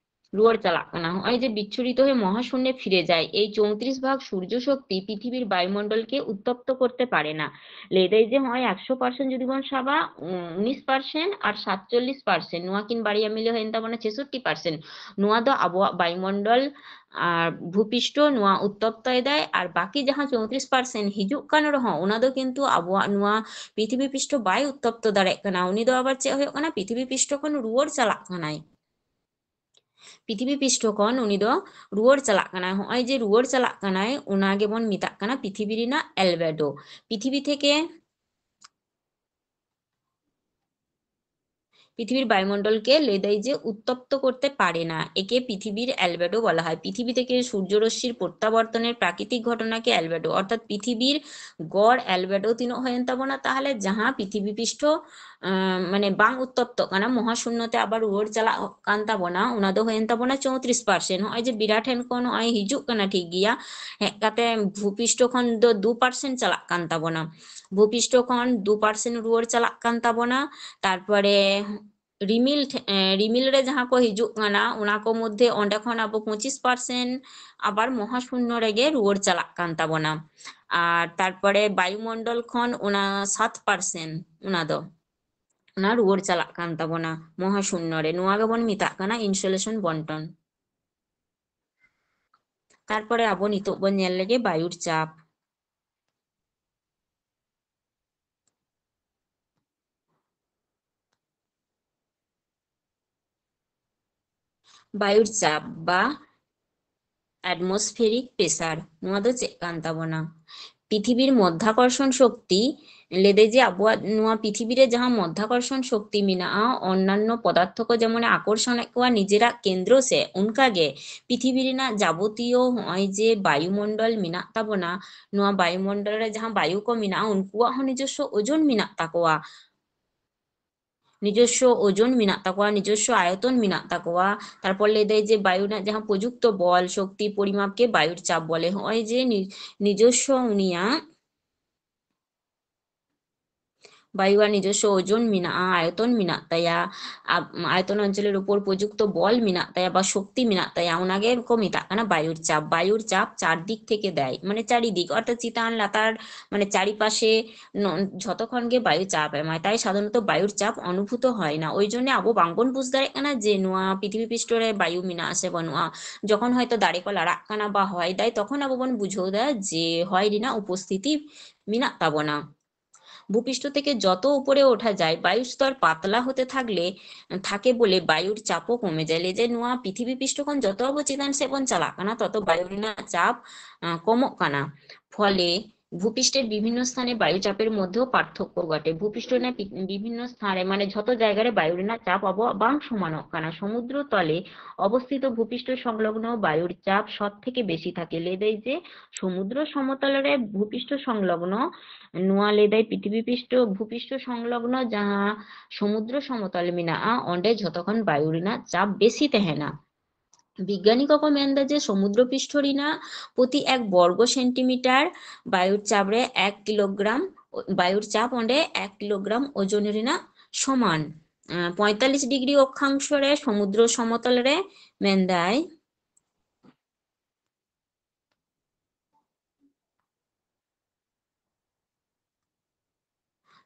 ᱨᱩᱣᱟᱹᱲ ᱪᱟᱞᱟᱜ ᱠᱟᱱᱟ᱾ ᱱᱚᱜᱼᱚᱭ ᱡᱮ বিচ্ছুরিত হয়ে মহাশূন্যে ফিরে যায়, এই চৌত্রিশ ভাগ সূর্য শক্তি পৃথিবীর বায়ুমণ্ডলকে উত্তপ্ত করতে পারে না। ᱞᱟᱹᱭ ᱫᱟᱭ ᱡᱮ ᱱᱚᱜᱼᱚᱭ ᱮᱠᱥᱚ ᱯᱟᱨᱥᱮᱱᱴ ᱡᱩᱫᱤ ᱵᱚᱱ ᱥᱟᱵᱟ, ᱩᱱᱤᱥ ᱯᱟᱨᱥᱮᱱᱴ ᱟᱨ ᱥᱟᱛᱪᱚᱞᱞᱤᱥ ᱯᱟᱨᱥᱮᱱᱴ, ᱱᱚᱣᱟ ᱠᱤᱱ ᱵᱟᱨᱭᱟ ᱢᱤᱞᱮ ᱦᱩᱭᱮᱱ ᱛᱟᱵᱚᱱᱟ ᱪᱷᱮᱥᱚᱴᱴᱤ ᱯᱟᱨᱥᱮᱱᱴ᱾ ᱱᱚᱣᱟ ᱫᱚ ᱟᱵᱚᱣᱟᱜ ᱵᱟᱭᱩᱢᱚᱱᱰᱚᱞ ᱟᱨ ᱵᱷᱩᱯᱤᱥᱴᱷᱚ ᱱᱚᱣᱟ ᱩᱛᱛᱚᱯᱛᱚᱭ ᱫᱟᱭ, ᱟᱨ ᱵᱟᱹᱠᱤ ᱡᱟᱦᱟᱸ ᱪᱳᱭᱛᱨᱤᱥ ᱯᱟᱨᱥᱮᱱᱴ ᱦᱤᱡᱩᱜ ᱠᱟᱱ ᱨᱮᱦᱚᱸ, ᱚᱱᱟ ᱫᱚ ᱠᱤᱱᱛᱩ ᱟᱵᱚᱣᱟᱜ ᱱᱚᱣᱟ ᱯᱨᱤᱛᱷᱤᱵᱤ ᱯᱨᱤᱥᱴᱷᱚ ᱵᱟᱭ ᱩᱛᱛᱚᱯᱛᱚ ᱫᱟᱲᱮᱭᱟᱜ ᱠᱟᱱᱟ᱾ ᱩᱱᱤ ᱫᱚ ᱟᱵᱟᱨ ᱪᱮᱫ ᱦᱩᱭᱩᱜ ᱠᱟᱱᱟ? ᱯᱨᱤᱛᱷᱤᱵᱤ ᱯᱨᱤᱥᱴᱷᱚ ᱠᱷᱚᱱ ᱨᱩᱣᱟᱹᱲ ᱪᱟᱞᱟᱜ ᱠᱟᱱᱟᱭ᱾ ᱯᱨᱤᱛᱷᱤᱵᱤ ᱯᱨᱤᱥᱴᱷᱚ ᱠᱷᱚᱱ ᱩᱱᱤ ᱫᱚ ᱨᱩᱣᱟᱹᱲ ᱪᱟᱞᱟᱜ ᱠᱟᱱᱟᱭ᱾ ᱦᱚᱸᱜᱼᱚᱭ ᱡᱮ ᱨᱩᱣᱟᱹᱲ ᱪᱟᱞᱟᱜ ᱠᱟᱱᱟᱭ, ᱚᱱᱟ ᱜᱮᱵᱚᱱ ᱢᱮᱛᱟᱜ ᱠᱟᱱᱟ ᱯᱨᱤᱛᱷᱤᱵᱤ ᱨᱮᱱᱟᱜ ᱮᱞᱵᱮᱰᱳ᱾ ᱯᱨᱤᱛᱷᱤᱵᱤ ᱛᱷᱮᱠᱮ পৃথিবীর বায়ুমণ্ডলকে ᱞᱟᱹᱭ ᱫᱟᱭ ᱡᱮ উত্তপ্ত করতে পারে না, একে পৃথিবীর অ্যালবেডো বলা হয়। পৃথিবী থেকে সূর্যরশ্মির প্রত্যাবর্তনের প্রাকৃতিক ঘটনাকে অ্যালবেডো, ᱚᱨᱛᱷᱟᱛ ᱯᱨᱤᱛᱷᱤᱵᱤᱨ ᱜᱚᱲ ᱮᱞᱵᱮᱰᱳ ᱛᱤᱱᱟᱹᱜ ᱦᱩᱭᱮᱱ ᱛᱟᱵᱚᱱᱟ? ᱛᱟᱦᱞᱮ ᱡᱟᱦᱟᱸ ᱯᱨᱤᱛᱷᱤᱵᱤ ᱯᱨᱤᱥᱴᱷᱚ, ᱟᱸ, ᱢᱟᱱᱮ ᱵᱟᱝ ᱩᱛᱛᱚᱯᱛᱚᱜ ᱠᱟᱱᱟ, ᱢᱚᱦᱟᱥᱩᱱᱱᱚ ᱛᱮ ᱟᱵᱟᱨ ᱨᱩᱣᱟᱹᱲ ᱪᱟᱞᱟᱜ ᱠᱟᱱ ᱛᱟᱵᱚᱱᱟ, ᱚᱱᱟ ᱫᱚ ᱦᱩᱭᱮᱱ ᱛᱟᱵᱚᱱᱟ ᱪᱳᱭᱛᱨᱤᱥ ᱯᱟᱨᱥᱮᱱᱴ᱾ ᱱᱚᱜᱼᱚᱭ ᱡᱮ ᱵᱤᱨᱟ ᱴᱷᱮᱱ ᱠᱷᱚᱱ ᱱᱚᱜᱼᱚᱭ ᱦᱤᱡᱩᱜ ᱠᱟᱱᱟ, ᱴᱷᱤᱠ ᱜᱮᱭᱟ, ᱦᱮᱡ ᱠᱟᱛᱮ ᱵᱷᱩᱯᱤᱥᱴᱷᱚ ᱠᱷᱚᱱ ᱫᱚ ᱫᱩ ᱯᱟᱨᱥᱮᱱᱴ ᱪᱟᱞᱟᱜ ᱠᱟᱱ ᱛᱟᱵᱚᱱᱟ, ᱵᱷᱩᱯᱤᱥᱴᱷᱚ ᱠᱷᱚᱱ ᱫᱩ ᱯᱟᱨᱥᱮᱱᱴ ᱨᱩᱣᱟᱹᱲ ᱪᱟᱞᱟᱜ ᱠᱟᱱ ᱛᱟᱵᱚᱱᱟ᱾ ᱛᱟᱨᱯᱚᱨᱮ ᱨᱤᱢᱤᱞ ᱴᱷᱮ-, ᱮ, ᱨᱤᱢᱤᱞ ᱨᱮ ᱡᱟᱦᱟᱸ ᱠᱚ ᱦᱤᱡᱩᱜ ᱠᱟᱱᱟ, ᱚᱱᱟ ᱠᱚ ᱢᱚᱫᱽᱫᱷᱮ ᱚᱸᱰᱮ ᱠᱷᱚᱱ ᱟᱵᱚ ᱯᱚᱸᱪᱤᱥ ᱯᱟᱨᱥᱮᱱᱴ ᱟᱵᱟᱨ ᱢᱚᱦᱟᱥᱩᱱᱱᱚ ᱨᱮᱜᱮ ᱨᱩᱣᱟᱹᱲ ᱪᱟᱞᱟᱜ ᱠᱟᱱ ᱛᱟᱵᱚᱱᱟ᱾ ᱟᱨ ᱛᱟᱨᱯᱚᱨᱮ ᱵᱟᱭᱩᱢᱚᱱᱰᱚᱞ ᱠᱷᱚᱱ ᱚᱱᱟ ᱥᱟᱛ ᱯᱟᱨᱥᱮᱱᱴ, ᱚᱱᱟ ᱫᱚ, ᱚᱱᱟ ᱨᱩᱣᱟᱹᱲ ᱪᱟᱞᱟᱜ ᱠᱟᱱ ᱛᱟᱵᱚᱱᱟ ᱢᱚᱦᱟᱥᱩᱱᱱᱚ ᱨᱮ᱾ ᱱᱚᱣᱟ ᱜᱮᱵᱚᱱ ᱢᱮᱛᱟᱜ ᱠᱟᱱᱟ ᱤᱱᱥᱩᱞᱮᱥᱚᱱ ᱵᱚᱱᱴᱚᱱ᱾ ᱛᱟᱨᱯᱚᱨᱮ ᱟᱵᱚ ᱱᱤᱛᱚᱜ ᱵᱚᱱ ᱧᱮᱞ ᱞᱮᱜᱮ ᱵᱟᱭᱩᱨ ᱪᱟᱯ᱾ ᱵᱟᱭᱩᱨ ᱪᱟᱯ ᱵᱟ ᱮᱴᱢᱚᱥᱯᱷᱮᱨᱤᱠ ᱯᱨᱮᱥᱟᱨ, ᱱᱚᱣᱟ ᱫᱚ ᱪᱮᱫ ᱠᱟᱱ ᱛᱟᱵᱚᱱᱟ? ᱯᱨᱤᱛᱷᱤᱵᱤᱨ ᱢᱚᱫᱽᱫᱷᱟᱠᱚᱨᱥᱚᱱ ᱥᱚᱠᱛᱤ, ᱞᱟᱹᱭᱫᱟᱭ ᱡᱮ ᱟᱵᱚᱣᱟᱜ ᱱᱚᱣᱟ ᱯᱨᱤᱛᱷᱤᱵᱤ ᱨᱮ ᱡᱟᱦᱟᱸ ᱢᱚᱫᱽᱫᱷᱟᱠᱚᱨᱥᱚᱱ ᱥᱚᱠᱛᱤ ᱢᱮᱱᱟᱜᱼᱟ, ᱚᱱᱱᱟᱱᱱᱚ ᱯᱚᱫᱟᱨᱛᱷᱚ ᱠᱚ ᱡᱮᱢᱚᱱᱮ ᱟᱠᱚᱨᱥᱚᱱᱮᱫ ᱠᱚᱣᱟ ᱱᱤᱡᱮᱨᱟᱜ ᱠᱮᱱᱫᱨᱚ ᱥᱮᱫ, ᱚᱱᱠᱟᱜᱮ ᱯᱨᱤᱛᱷᱤᱵᱤ ᱨᱮᱱᱟᱜ ᱡᱟᱵᱚᱛᱤᱭᱚ ᱱᱚᱜᱼᱚᱭ ᱡᱮ ᱵᱟᱭᱩᱢᱚᱱᱰᱚᱞ ᱢᱮᱱᱟᱜ ᱛᱟᱵᱚᱱᱟ, ᱱᱚᱣᱟ ᱵᱟᱭᱩᱢᱚᱱᱰᱚᱞ ᱨᱮ ᱡᱟᱦᱟᱸ ᱵᱟᱭᱩ ᱠᱚ ᱢᱮᱱᱟᱜᱼᱟ, ᱩᱱᱠᱩᱣᱟᱜ ᱦᱚᱸ ᱱᱤᱡᱚᱥᱥᱚ ᱳᱡᱚᱱ ᱢᱮᱱᱟᱜ ᱛᱟᱠᱚᱣᱟ᱾ ᱱᱤᱡᱚᱥᱥᱚ ᱳᱡᱚᱱ ᱢᱮᱱᱟᱜ ᱛᱟᱠᱚᱣᱟ, ᱱᱤᱡᱚᱥᱥᱚ ᱟᱭᱚᱛᱚᱱ ᱢᱮᱱᱟᱜ ᱛᱟᱠᱚᱣᱟ᱾ ᱛᱟᱨᱯᱚᱨ ᱞᱟᱹᱭ ᱫᱟᱭ ᱡᱮ ᱵᱟᱭᱩ ᱨᱮᱱᱟᱜ ᱡᱟᱦᱟᱸ ᱯᱨᱚᱡᱩᱠᱛᱚ ᱵᱚᱞ, ᱥᱚᱠᱛᱤ, ᱯᱚᱨᱤᱢᱟᱯ ᱜᱮ ᱵᱟᱭᱩᱨ ᱪᱟᱯ ᱵᱚᱞᱮ᱾ ᱱᱚᱜᱼᱚᱭ ᱡᱮ ᱱᱤ-, ᱱᱤᱡᱚᱥᱥᱚ ᱩᱱᱤᱭᱟᱜ, ᱵᱟᱭᱩᱣᱟᱜ ᱱᱤᱡᱚᱥᱥᱚ ᱳᱡᱚᱱ ᱢᱮᱱᱟᱜᱼᱟ, ᱟᱭᱚᱛᱚᱱ ᱢᱮᱱᱟᱜ ᱛᱟᱭᱟ, ᱟᱵ-, ᱟᱭᱚᱛᱚᱱ ᱚᱧᱪᱚᱞᱮᱨ ᱩᱯᱚᱨ ᱯᱨᱚᱡᱩᱠᱛᱚ ᱵᱚᱞ ᱢᱮᱱᱟᱜ ᱛᱟᱭᱟ ᱵᱟ ᱥᱚᱠᱛᱤ ᱢᱮᱱᱟᱜ ᱛᱟᱭᱟ, ᱚᱱᱟᱜᱮ ᱠᱚ ᱢᱮᱛᱟᱜ ᱠᱟᱱᱟ ᱵᱟᱭᱩᱨ ᱪᱟᱯ᱾ ᱵᱟᱭᱩᱨ ᱪᱟᱯ ᱪᱟᱨ ᱫᱤᱠ ᱛᱷᱮᱠᱮ ᱫᱮᱭ, ᱢᱟᱱᱮ ᱪᱟᱨᱤᱫᱤᱠ, ᱚᱨᱛᱷᱟᱛ ᱪᱮᱛᱟᱱ ᱞᱟᱛᱟᱨ, ᱢᱟᱱᱮ ᱪᱟᱨᱤᱯᱟᱥᱮ ᱱᱚ-, ᱡᱷᱚᱛᱚ ᱠᱷᱚᱱ ᱜᱮ ᱵᱟᱭᱩ ᱪᱟᱯ ᱮᱢᱟᱭ, ᱛᱟᱭ ᱥᱟᱫᱷᱟᱨᱚᱱᱚᱛᱚ ᱵᱟᱭᱩᱨ ᱪᱟᱯ ᱚᱱᱩᱵᱷᱩᱛᱚ ᱦᱚᱭ ᱱᱟ᱾ ᱳᱭ ᱡᱚᱱᱱᱮ ᱟᱵᱚ ᱵᱟᱝᱵᱚᱱ ᱵᱩᱡᱽ ᱫᱟᱲᱮᱭᱟᱜ ᱠᱟᱱᱟ ᱡᱮ ᱱᱚᱣᱟ ᱯᱨᱤᱛᱷᱤᱵᱤ ᱯᱤᱥᱴᱚ ᱨᱮ ᱵᱟᱭᱩ ᱢᱮᱱᱟᱜᱼᱟ ᱥᱮ ᱵᱟᱹᱱᱩᱜᱼᱟ᱾ ᱡᱚᱠᱷᱚᱱ ᱦᱚᱭᱛᱚ ᱫᱟᱨᱮ ᱠᱚ ᱞᱟᱲᱟᱜ ᱠᱟᱱᱟ ᱵᱟ ᱦᱚᱭ ᱫᱟᱭ, ᱛᱚᱠᱷᱚᱱ ᱟᱵᱚ ᱵᱚᱱ ᱵᱩᱡᱷᱟᱹᱣ ᱫᱟ ᱡᱮ ᱦᱚᱭ ᱨᱮᱱᱟᱜ ᱩᱯᱚᱥᱛᱷᱤᱛᱤ ᱢᱮᱱᱟᱜ ᱛᱟᱵᱚᱱᱟ᱾ ভূপৃষ্ঠ থেকে যত উপরে ওঠা যায়, বায়ুস্তর পাতলা হতে থাকলে, থাকে বলে বায়ুর চাপও কমে যায়। ᱞᱟᱹᱭ ᱡᱮ ᱱᱚᱣᱟ ᱯᱨᱤᱛᱷᱤᱵᱤ ᱯᱤᱥᱴᱚ ᱠᱷᱚᱱ ᱡᱚᱛᱚ ᱟᱵᱚ ᱪᱮᱛᱟᱱ ᱥᱮᱫ ᱵᱚᱱ ᱪᱟᱞᱟᱜ ᱠᱟᱱᱟ, ᱛᱚᱛᱚ ᱵᱟᱭᱩ ᱨᱮᱱᱟᱜ ᱪᱟᱯ, ᱟᱸ, ᱠᱚᱢᱚᱜ ᱠᱟᱱᱟ᱾ ফলে ভূপৃষ্ঠের বিভিন্ন স্থানে বায়ুচাপের মধ্যেও পার্থক্য ঘটে। ভূপৃষ্ঠ ᱨᱮᱱᱟᱜ ᱯᱤ-, ᱵᱤᱵᱷᱤᱱᱱᱚ ᱥᱛᱷᱟᱱ ᱨᱮ, ᱢᱟᱱᱮ ᱡᱷᱚᱛᱚ ᱡᱟᱭᱜᱟ ᱨᱮ ᱵᱟᱭᱩ ᱨᱮᱱᱟᱜ ᱪᱟᱯ ᱟᱵᱚᱣᱟᱜ ᱵᱟᱝ ᱥᱚᱢᱟᱱᱚᱜ ᱠᱟᱱᱟ᱾ ᱥᱚᱢᱩᱫᱨᱚ ᱛᱚᱞᱮ ᱚᱵᱚᱥᱛᱷᱤᱛ ᱵᱷূᱯᱨᱤষ্ঠ সংলগ্ন বায়ুর চাপ সব থেকে বেশি থাকে। ᱞᱟᱹᱭ ᱫᱟᱭ ᱡᱮ ᱥᱚᱢᱩᱫᱨᱚ ᱥᱚᱢᱚᱛᱚᱞ ᱨᱮ ᱵᱷᱩᱯᱤᱥᱴᱚ ᱥᱚᱝᱞᱚᱜᱽᱱᱚ, ᱱᱚᱣᱟ ᱞᱟᱹᱭ ᱫᱟᱭ ᱯᱨᱤᱛᱷᱤᱵᱤ ᱯᱤᱥᱴᱚ, ᱵᱷᱩᱯᱤᱥᱴᱚ ᱥᱚᱝᱞᱚᱜᱽᱱᱚ ᱡᱟᱦᱟᱸ ᱥᱚᱢᱩᱫᱨᱚ ᱥᱚᱢᱚᱛᱚᱞ ᱢᱮᱱᱟᱜᱼᱟ, ᱚᱸᱰᱮ ᱡᱷᱚᱛᱚ ᱠᱷᱚᱱ ᱵᱟᱭᱩ ᱨᱮᱱᱟᱜ ᱪᱟᱯ ᱵᱮᱥᱤ ᱛᱟᱦᱮᱱᱟ᱾ ᱵᱤᱜᱽᱜᱟᱱᱤ ᱠᱚᱠᱚ ᱢᱮᱱᱫᱟ ᱡᱮ ᱥᱚᱢᱩᱫᱨᱚ ᱯᱤᱥᱴᱷᱚ ᱨᱮᱱᱟᱜ ᱯᱨᱚᱛᱤ ᱮᱠ ᱵᱚᱨᱜᱚ ᱥᱮᱱᱴᱤᱢᱤᱴᱟᱨ ᱵᱟᱭᱩᱨ ᱪᱟᱯ ᱨᱮ ᱮᱠ ᱠᱤᱞᱳᱜᱨᱟᱢ, ᱵᱟᱭᱩᱨ ᱪᱟᱯ ᱚᱸᱰᱮ ᱮᱠ ᱠᱤᱞᱳᱜᱨᱟᱢ ᱳᱡᱚᱱ ᱨᱮᱱᱟᱜ ᱥᱚᱢᱟᱱ᱾ ᱟᱸ, ᱯᱚᱸᱭᱛᱟᱞᱞᱤᱥ ᱰᱤᱜᱽᱨᱤ ᱚᱠᱠᱷᱟᱝᱥᱚ ᱨᱮ ᱥᱚᱢᱩᱫᱨᱚ ᱥᱚᱢᱚᱛᱚᱞ ᱨᱮ ᱢᱮᱱᱫᱟᱭ,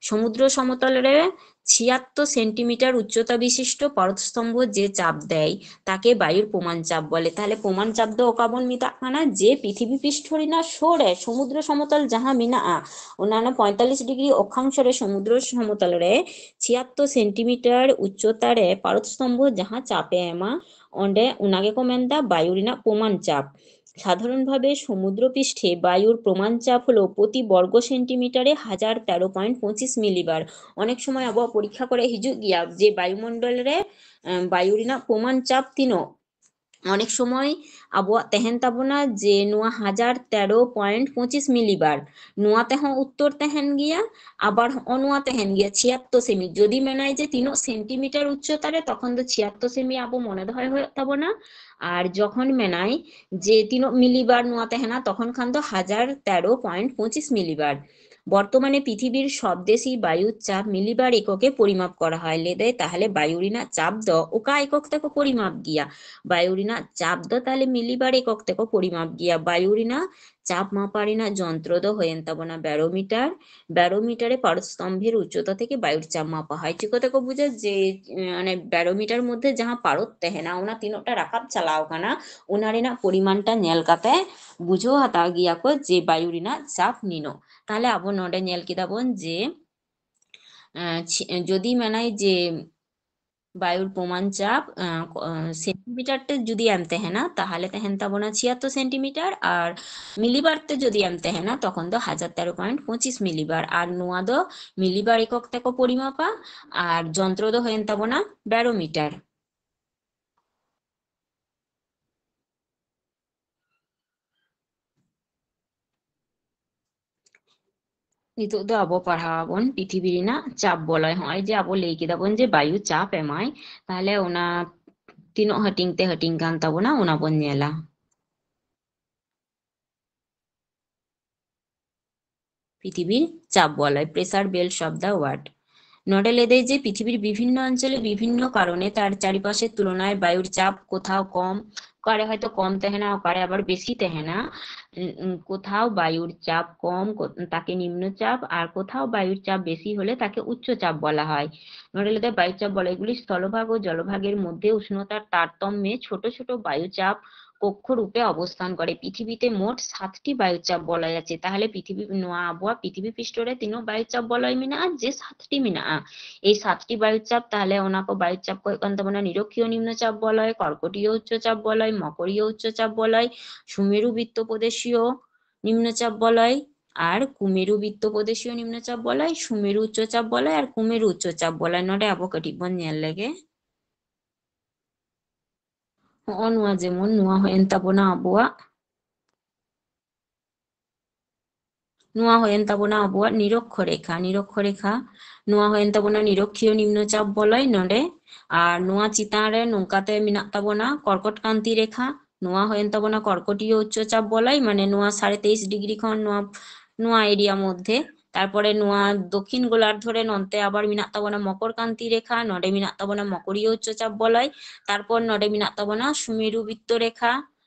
সমুদ্র সমতল ᱨᱮ ছিয়াত্তর সেন্টিমিটার উচ্চতা বিশিষ্ট পারদ স্তম্ভ যে চাপ দেয়, তাকে বায়ুর প্রমাণ চাপ বলে। তাহলে প্রমাণ চাপ ᱫᱚ ᱚᱠᱟ ᱵᱚᱱ ᱢᱮᱛᱟᱜ ᱠᱟᱱᱟ? ᱡᱮ ᱯᱨᱤᱛᱷᱤᱵᱤ ᱯᱤᱥᱴᱷᱚ ᱨᱮᱱᱟᱜ ᱥᱳᱨ ᱨᱮ ᱥᱚᱢᱩᱫᱨᱚ ᱥᱚᱢᱚᱛᱚᱞ ᱡᱟᱦᱟᱸ ᱢᱮᱱᱟᱜᱼᱟ, ᱚᱱᱟ ᱨᱮᱱᱟᱜ ᱯᱚᱸᱭᱛᱟᱞᱞᱤᱥ ᱰᱤᱜᱽᱨᱤ ᱚᱠᱠᱷᱟᱝᱥᱚ ᱨᱮ ᱥᱚᱢᱩᱫᱨᱚ ᱥᱚᱢᱚᱛᱚᱞ ᱨᱮ ᱪᱷᱤᱭᱟᱛᱛᱚᱨ ᱥᱮᱱᱴᱤᱢᱤᱴᱟᱨ ᱩᱪᱪᱚᱛᱟ ᱨᱮ ᱯᱟᱨᱚᱫ ᱥᱛᱚᱢᱵᱷᱚ ᱡᱟᱦᱟᱸ ᱪᱟᱯ ᱮ ᱮᱢᱟ, ᱚᱸᱰᱮ ᱚᱱᱟ ᱜᱮᱠᱚ ᱢᱮᱱᱫᱟ ᱵᱟᱭᱩ ᱨᱮᱱᱟᱜ ᱯᱨᱚᱢᱟᱱ ᱪᱟᱯ᱾ সাধারণভাবে সমুদ্র পৃষ্ঠে বায়ুর প্রমাণ চাপ হলো প্রতি বর্গ সেন্টিমিটারে হাজার তেরো পয়েন্ট ᱯᱚᱸᱪᱤᱥ ᱢᱤᱞᱤᱵᱟᱨ᱾ ᱚᱱᱮᱠ ᱥᱚᱢᱚᱭ ᱟᱵᱚᱣᱟᱜ ᱯᱚᱨᱤᱠᱠᱷᱟ ᱠᱚᱨᱮ ᱦᱤᱡᱩᱜ ᱜᱮᱭᱟ ᱡᱮ ᱵᱟᱭᱩᱢᱚᱱᱰᱚᱞ ᱨᱮ, ᱮᱸ, ᱵᱟᱭᱩ ᱨᱮᱱᱟᱜ ᱯᱨᱚᱢᱟᱱ ᱪᱟᱯ ᱛᱤᱱᱟᱹᱜ᱾ ᱚᱱᱮᱠ ᱥᱚᱢᱚᱭ ᱟᱵᱚᱣᱟᱜ ᱛᱟᱦᱮᱱ ᱛᱟᱵᱚᱱᱟ ᱡᱮ ᱱᱚᱣᱟ ᱦᱟᱡᱟᱨ ᱛᱮᱨᱚ ᱯᱚᱭᱮᱱᱴ ᱯᱚᱸᱪᱤᱥ ᱢᱤᱞᱤᱵᱟᱨ, ᱱᱚᱣᱟ ᱛᱮᱦᱚᱸ ᱩᱛᱛᱚᱨ ᱛᱟᱦᱮᱱ ᱜᱮᱭᱟ, ᱟᱵᱟᱨ ᱦᱚᱸᱜᱼᱚ ᱱᱚᱣᱟ ᱛᱟᱦᱮᱱ ᱜᱮᱭᱟ ᱪᱷᱤᱭᱟᱛᱛᱚᱨ ᱥᱮᱢᱤ᱾ ᱡᱩᱫᱤ ᱢᱮᱱᱟᱭ ᱡᱮ ᱛᱤᱱᱟᱹᱜ ᱥᱮᱱᱴᱤᱢᱤᱴᱟᱨ ᱩᱪᱪᱚᱛᱟ ᱨᱮ, ᱛᱚᱠᱷᱚᱱ ᱫᱚ ᱪᱷᱤᱭᱟᱛᱛᱚᱨ ᱥᱮᱢᱤ ᱟᱵᱚ ᱢᱚᱱᱮ ᱫᱚᱦᱚᱭ ᱦᱩᱭᱩᱜ ᱛᱟᱵᱚᱱᱟ᱾ ᱟᱨ ᱡᱚᱠᱷᱚᱱ ᱢᱮᱱᱟᱭ ᱡᱮ ᱛᱤᱱᱟᱹᱜ ᱢᱤᱞᱤᱵᱟᱨ ᱱᱚᱣᱟ ᱛᱟᱦᱮᱱᱟ, ᱛᱚᱠᱷᱚᱱ ᱠᱷᱟᱱ ᱫᱚ ᱦᱟᱡᱟᱨ ᱛᱮᱨᱚ ᱯᱚᱭᱮᱱᱴ ᱯᱚᱸᱪᱤᱥ ᱢᱤᱞᱤᱵᱟᱨ᱾ ᱵᱚᱨᱛᱚᱢᱟᱱᱮ ᱯᱨᱤᱛᱷᱤᱵᱤᱨ ᱥᱚᱵ ᱫᱮᱥᱤ ᱵᱟᱭᱩ ᱪᱟᱯ ᱢᱤᱞᱤᱵᱟᱨ ᱮᱠᱚᱠᱮ ᱯᱚᱨᱤᱢᱟᱯ ᱠᱚᱨᱟ ᱦᱚᱭ᱾ ᱞᱟᱹᱭ ᱫᱟᱭ ᱛᱟᱦᱞᱮ ᱵᱟᱭᱩ ᱨᱮᱱᱟᱜ ᱪᱟᱯ ᱫᱚ ᱚᱠᱟ ᱮᱠᱚᱠ ᱛᱮᱠᱚ ᱯᱚᱨᱤᱢᱟᱯ ᱜᱮᱭᱟ? ᱵᱟᱭᱩ ᱨᱮᱱᱟᱜ ᱪᱟᱯ ᱫᱚ ᱛᱟᱦᱞᱮ ᱢᱤᱞᱤᱵᱟᱨ ᱮᱠᱚᱠ ᱛᱮᱠᱚ ᱯᱚᱨᱤᱢᱟᱯ ᱜᱮᱭᱟ᱾ ᱵᱟᱭᱩ ᱨᱮᱱᱟᱜ ᱪᱟᱯ ᱢᱟᱯᱟ ᱨᱮᱱᱟᱜ ᱡᱚᱱᱛᱨᱚ ᱫᱚ ᱦᱩᱭᱮᱱ ᱛᱟᱵᱚᱱᱟ ᱵᱮᱨᱳᱢᱤᱴᱟᱨ᱾ ᱵᱮᱨᱳᱢᱤᱴᱟᱨᱮ ᱯᱟᱨᱚᱫ ᱥᱛᱚᱢᱵᱷᱮᱨ ᱩᱪᱪᱚᱛᱟ ᱛᱷᱮᱠᱮ ᱵᱟᱭᱩᱨ ᱪᱟᱯ ᱢᱟᱯᱟ ᱦᱚᱭ᱾ ᱪᱤᱠᱟᱹ ᱛᱮᱠᱚ ᱵᱩᱡᱟ ᱡᱮ, ᱮ, ᱚᱱᱮ ᱵᱮᱨᱳᱢᱤᱴᱟᱨ ᱢᱚᱫᱽᱫᱷᱮ ᱡᱟᱦᱟᱸ ᱯᱟᱨᱚᱫ ᱛᱟᱦᱮᱱᱟ, ᱚᱱᱟ ᱛᱤᱱᱟᱹᱜ ᱴᱟ ᱨᱟᱠᱟᱵ ᱪᱟᱞᱟᱣ ᱠᱟᱱᱟ, ᱚᱱᱟ ᱨᱮᱱᱟᱜ ᱯᱚᱨᱤᱢᱟᱱ ᱴᱟ ᱧᱮᱞ ᱠᱟᱛᱮ ᱵᱩᱡᱷᱟᱹᱣ ᱦᱟᱛᱟᱣ ᱜᱮᱭᱟ ᱠᱚ ᱡᱮ ᱵᱟᱭᱩ ᱨᱮᱱᱟᱜ ᱪᱟᱯ ᱱᱤᱱᱟᱹᱜ᱾ ᱛᱟᱦᱞᱮ ᱟᱵᱚ ᱱᱚᱰᱮ ᱧᱮᱞ ᱠᱮᱫᱟ ᱵᱚᱱ ᱡᱮ, ᱮ, ᱪᱷᱤ-, ᱡᱩᱫᱤ ᱢᱮᱱᱟᱭ ᱡᱮ ᱵᱟᱭᱩᱨ ᱯᱨᱚᱢᱟᱱ ᱪᱟᱯ, ᱮ, ᱠᱚ-, ᱮ, ᱥᱮᱱᱴᱤᱢᱤᱴᱟᱨ ᱛᱮ ᱡᱩᱫᱤ ᱮᱢ ᱛᱟᱦᱮᱱᱟ, ᱛᱟᱦᱞᱮ ᱛᱟᱦᱮᱱ ᱛᱟᱵᱚᱱᱟ ᱪᱷᱤᱭᱟᱛᱛᱚᱨ ᱥᱮᱱᱴᱤᱢᱤᱴᱟᱨ, ᱟᱨ ᱢᱤᱞᱤᱵᱟᱨ ᱛᱮ ᱡᱩᱫᱤ ᱮᱢ ᱛᱟᱦᱮᱱᱟ, ᱛᱚᱠᱷᱚᱱ ᱫᱚ ᱦᱟᱡᱟᱨ ᱛᱮᱨᱚ ᱯᱚᱭᱮᱱᱴ ᱯᱚᱸᱪᱤᱥ ᱢᱤᱞᱤᱵᱟᱨ, ᱟᱨ ᱱᱚᱣᱟ ᱫᱚ ᱢᱤᱞᱤᱵᱟᱨ ᱮᱠᱚᱠ ᱛᱮᱠᱚ ᱯᱚᱨᱤᱢᱟᱯᱟ, ᱟᱨ ᱡᱚᱱᱛᱨᱚ ᱫᱚ ᱦᱩᱭᱮᱱ ᱛᱟᱵᱚᱱᱟ ᱵᱮᱨᱳᱢᱤᱴᱟᱨ᱾ ᱱᱤᱛᱚᱜ ᱫᱚ ᱟᱵᱚ ᱯᱟᱲᱦᱟᱣ ᱟᱵᱚᱱ ᱯᱨᱤᱛᱷᱤᱵᱤ ᱨᱮᱱᱟᱜ ᱪᱟᱯ ᱵᱚᱞᱚᱭ᱾ ᱦᱚᱸᱜᱼᱚᱭ ᱡᱮ ᱟᱵᱚ ᱞᱟᱹᱭ ᱠᱮᱫᱟ ᱵᱚᱱ ᱡᱮ ᱵᱟᱭᱩ ᱪᱟᱯ ᱮᱢᱟᱭ, ᱛᱟᱦᱞᱮ ᱚᱱᱟ ᱛᱤᱱᱟᱹᱜ ᱦᱟᱹᱴᱤᱧ ᱛᱮ ᱦᱟᱹᱴᱤᱧ ᱠᱟᱱ ᱛᱟᱵᱚᱱᱟ, ᱚᱱᱟ ᱵᱚᱱ ᱧᱮᱞᱟ᱾ ᱯᱨᱤᱛᱷᱤᱵᱤᱨ ᱪᱟᱯ ᱵᱚᱞᱚᱭ, pressure belt of the world᱾ ᱱᱚᱰᱮ ᱞᱟᱹᱭ ᱫᱟᱭ ᱡᱮ ᱯᱨᱤᱛᱷᱤᱵᱤᱨ ᱵᱤᱵᱷᱤᱱᱱᱚ ᱚᱧᱪᱚᱞᱮ ᱵᱤᱵᱷᱤᱱᱱᱚ ᱠᱟᱨᱚᱱᱮ ᱛᱟᱨ ᱪᱟᱨᱤᱯᱟᱥᱮ ᱛᱩᱞᱚᱱᱟᱭ ᱵᱟᱭᱩᱨ ᱪᱟᱯ ᱠᱚᱛᱷᱟᱣ ᱠᱚᱢ, ᱚᱠᱟᱨᱮ ᱦᱚᱭᱛᱚ ᱠᱚᱢ ᱛᱟᱦᱮᱱᱟ, ᱚᱠᱟᱨᱮ ᱟᱵᱟᱨ ᱵᱮᱥᱤ ᱛᱟᱦᱮᱱᱟ, ᱩᱸ, ᱩᱸ, কোথাও বায়ুর চাপ কম, কো-, তাকে নিম্নচাপ, আর কোথাও বায়ুর চাপ বেশি হলে তাকে উচ্চচাপ বলা হয়। ᱱᱚᱰᱮ ᱞᱟᱹᱭ ᱫᱟᱭ ᱵᱟᱭᱩ ᱪᱟᱯ ᱵᱚᱞᱚᱭ ᱜᱩᱞᱤ স্থলভাগ ও জলভাগের মধ্যে উষ্ণতার তারতম্যে ছোট ছোট বায়ুচাপ ᱠᱚᱠᱠᱷᱚ ᱨᱩᱯᱮ ᱚᱵᱚᱥᱛᱷᱟᱱ ᱠᱚᱨᱮ᱾ ᱯᱨᱤᱛᱷᱤᱵᱤᱛᱮ ᱢᱳᱴ ᱥᱟᱛᱴᱤ ᱵᱟᱭᱩᱪᱟᱯ ᱵᱚᱞᱚᱭ ᱟᱪᱷᱮ᱾ ᱛᱟᱦᱞᱮ ᱯᱨᱤᱛᱷᱤᱵᱤ, ᱱᱚᱣᱟ ᱟᱵᱚᱣᱟᱜ ᱯᱨᱤᱛᱷᱤᱵᱤ ᱯᱨᱤᱥᱴᱷᱚ ᱨᱮ ᱛᱤᱱᱟᱹᱜ ᱵᱟᱭᱩᱪᱟᱯ ᱵᱚᱞᱚᱭ ᱢᱮᱱᱟᱜᱼᱟ? ᱡᱮ ᱥᱟᱛᱴᱤ ᱢᱮᱱᱟᱜᱼᱟ᱾ ᱮᱭ ᱥᱟᱛᱴᱤ ᱵᱟᱭᱩᱪᱟᱯ, ᱛᱟᱦᱞᱮ ᱚᱱᱟ ᱠᱚ ᱵᱟᱭᱩᱪᱟᱯ ᱠᱚ ᱦᱩᱭᱩᱜ ᱠᱟᱱ ᱛᱟᱵᱚᱱᱟ ᱱᱤᱨᱚᱠᱷᱤᱭᱚ ᱱᱤᱢᱱᱚᱪᱟᱯ ᱵᱚᱞᱚᱭ, ᱠᱚᱨᱠᱚᱴᱤᱭᱚ ᱩᱪᱪᱚᱪᱟᱯ ᱵᱚᱞᱚᱭ, ᱢᱚᱠᱚᱨᱤᱭᱚ ᱩᱪᱪᱚᱪᱟᱯ ᱵᱚᱞᱚᱭ, ᱥᱩᱢᱮᱨᱩ ᱵᱤᱛᱛᱚ ᱯᱨᱚᱫᱮᱥᱤᱭᱚ ᱱᱤᱢᱱᱚᱪᱟᱯ ᱵᱚᱞᱚᱭ, ᱟᱨ ᱠᱩᱢᱮᱨᱩ ᱵᱤᱛᱛᱚ ᱯᱨᱚᱫᱮᱥᱤᱭᱚ ᱱᱤᱢᱱᱚᱪᱟᱯ ᱵᱚᱞᱚᱭ, ᱥᱩᱢᱮᱨᱩ ᱩᱪᱪᱚᱪᱟᱯ ᱵᱚᱞᱚᱭ, ᱟᱨ ᱠᱩᱢᱮᱨᱩ ᱩᱪᱪᱚᱪᱟᱯ ᱵᱚᱞᱚᱭ᱾ ᱱᱚᱰᱮ ᱟᱵᱚ ᱠᱟᱹᱴᱤᱡ ᱵᱚᱱ ᱧᱮᱞ ᱞᱮᱜᱮ᱾ ᱦᱚᱸᱜᱼᱚ ᱱᱚᱣᱟ ᱡᱮᱢᱚᱱ ᱱᱚᱣᱟ ᱦᱩᱭᱮᱱ ᱛᱟᱵᱚᱱᱟ ᱟᱵᱚᱣᱟᱜ, ᱱᱚᱣᱟ ᱦᱩᱭᱮᱱ ᱛᱟᱵᱚᱱᱟ ᱟᱵᱚᱣᱟᱜ ᱱᱤᱨᱚᱠᱠᱷᱚ ᱨᱮᱠᱷᱟ, ᱱᱤᱨᱚᱠᱠᱷᱚ ᱨᱮᱠᱷᱟ᱾ ᱱᱚᱣᱟ ᱦᱩᱭᱮᱱ ᱛᱟᱵᱚᱱᱟ ᱱᱤᱨᱚᱠᱠᱷᱤᱭᱚ ᱱᱤᱢᱱᱚ ᱪᱟᱯ ᱵᱚᱞᱚᱭ ᱱᱚᱰᱮ, ᱟᱨ ᱱᱚᱣᱟ ᱪᱮᱛᱟᱱ ᱨᱮ ᱱᱚᱝᱠᱟᱛᱮ ᱢᱮᱱᱟᱜ ᱛᱟᱵᱚᱱᱟ ᱠᱚᱨᱠᱚᱴ ᱠᱟᱱᱛᱤ ᱨᱮᱠᱷᱟ᱾ ᱱᱚᱣᱟ ᱦᱩᱭᱮᱱ ᱛᱟᱵᱚᱱᱟ ᱠᱚᱨᱠᱚᱴᱤᱭᱚ ᱩᱪᱪᱚ ᱪᱟᱯ ᱵᱚᱞᱚᱭ, ᱢᱟᱱᱮ ᱱᱚᱣᱟ ᱥᱟᱲᱮ ᱛᱮᱭᱤᱥ ᱰᱤᱜᱽᱨᱤ ᱠᱷᱚᱱ ᱱᱚᱣᱟ, ᱱᱚᱣᱟ ᱮᱨᱤᱭᱟ ᱢᱚᱫᱽᱫᱷᱮ᱾ ᱛᱟᱨᱯᱚᱨᱮ ᱱᱚᱣᱟ ᱫᱚᱠᱷᱤᱱ ᱜᱳᱞᱟᱨᱫᱷᱚ ᱨᱮ ᱱᱚᱱᱛᱮ ᱟᱵᱟᱨ ᱢᱮᱱᱟᱜ ᱛᱟᱵᱚᱱᱟ ᱢᱚᱠᱚᱨ ᱠᱟᱱᱛᱤ ᱨᱮᱠᱷᱟ, ᱱᱚᱰᱮ ᱢᱮᱱᱟᱜ ᱛᱟᱵᱚᱱᱟ ᱢᱚᱠᱚᱨᱤᱭᱚ ᱩᱪᱪᱚ ᱪᱟᱯ ᱵᱚᱞᱚᱭ, ᱛᱟᱨᱯᱚᱨ ᱱᱚᱰᱮ ᱢᱮᱱᱟᱜ ᱛᱟᱵᱚᱱᱟ ᱥᱩᱢᱮᱨᱩ ᱵᱤᱛᱛᱚ ᱨᱮᱠᱷᱟ,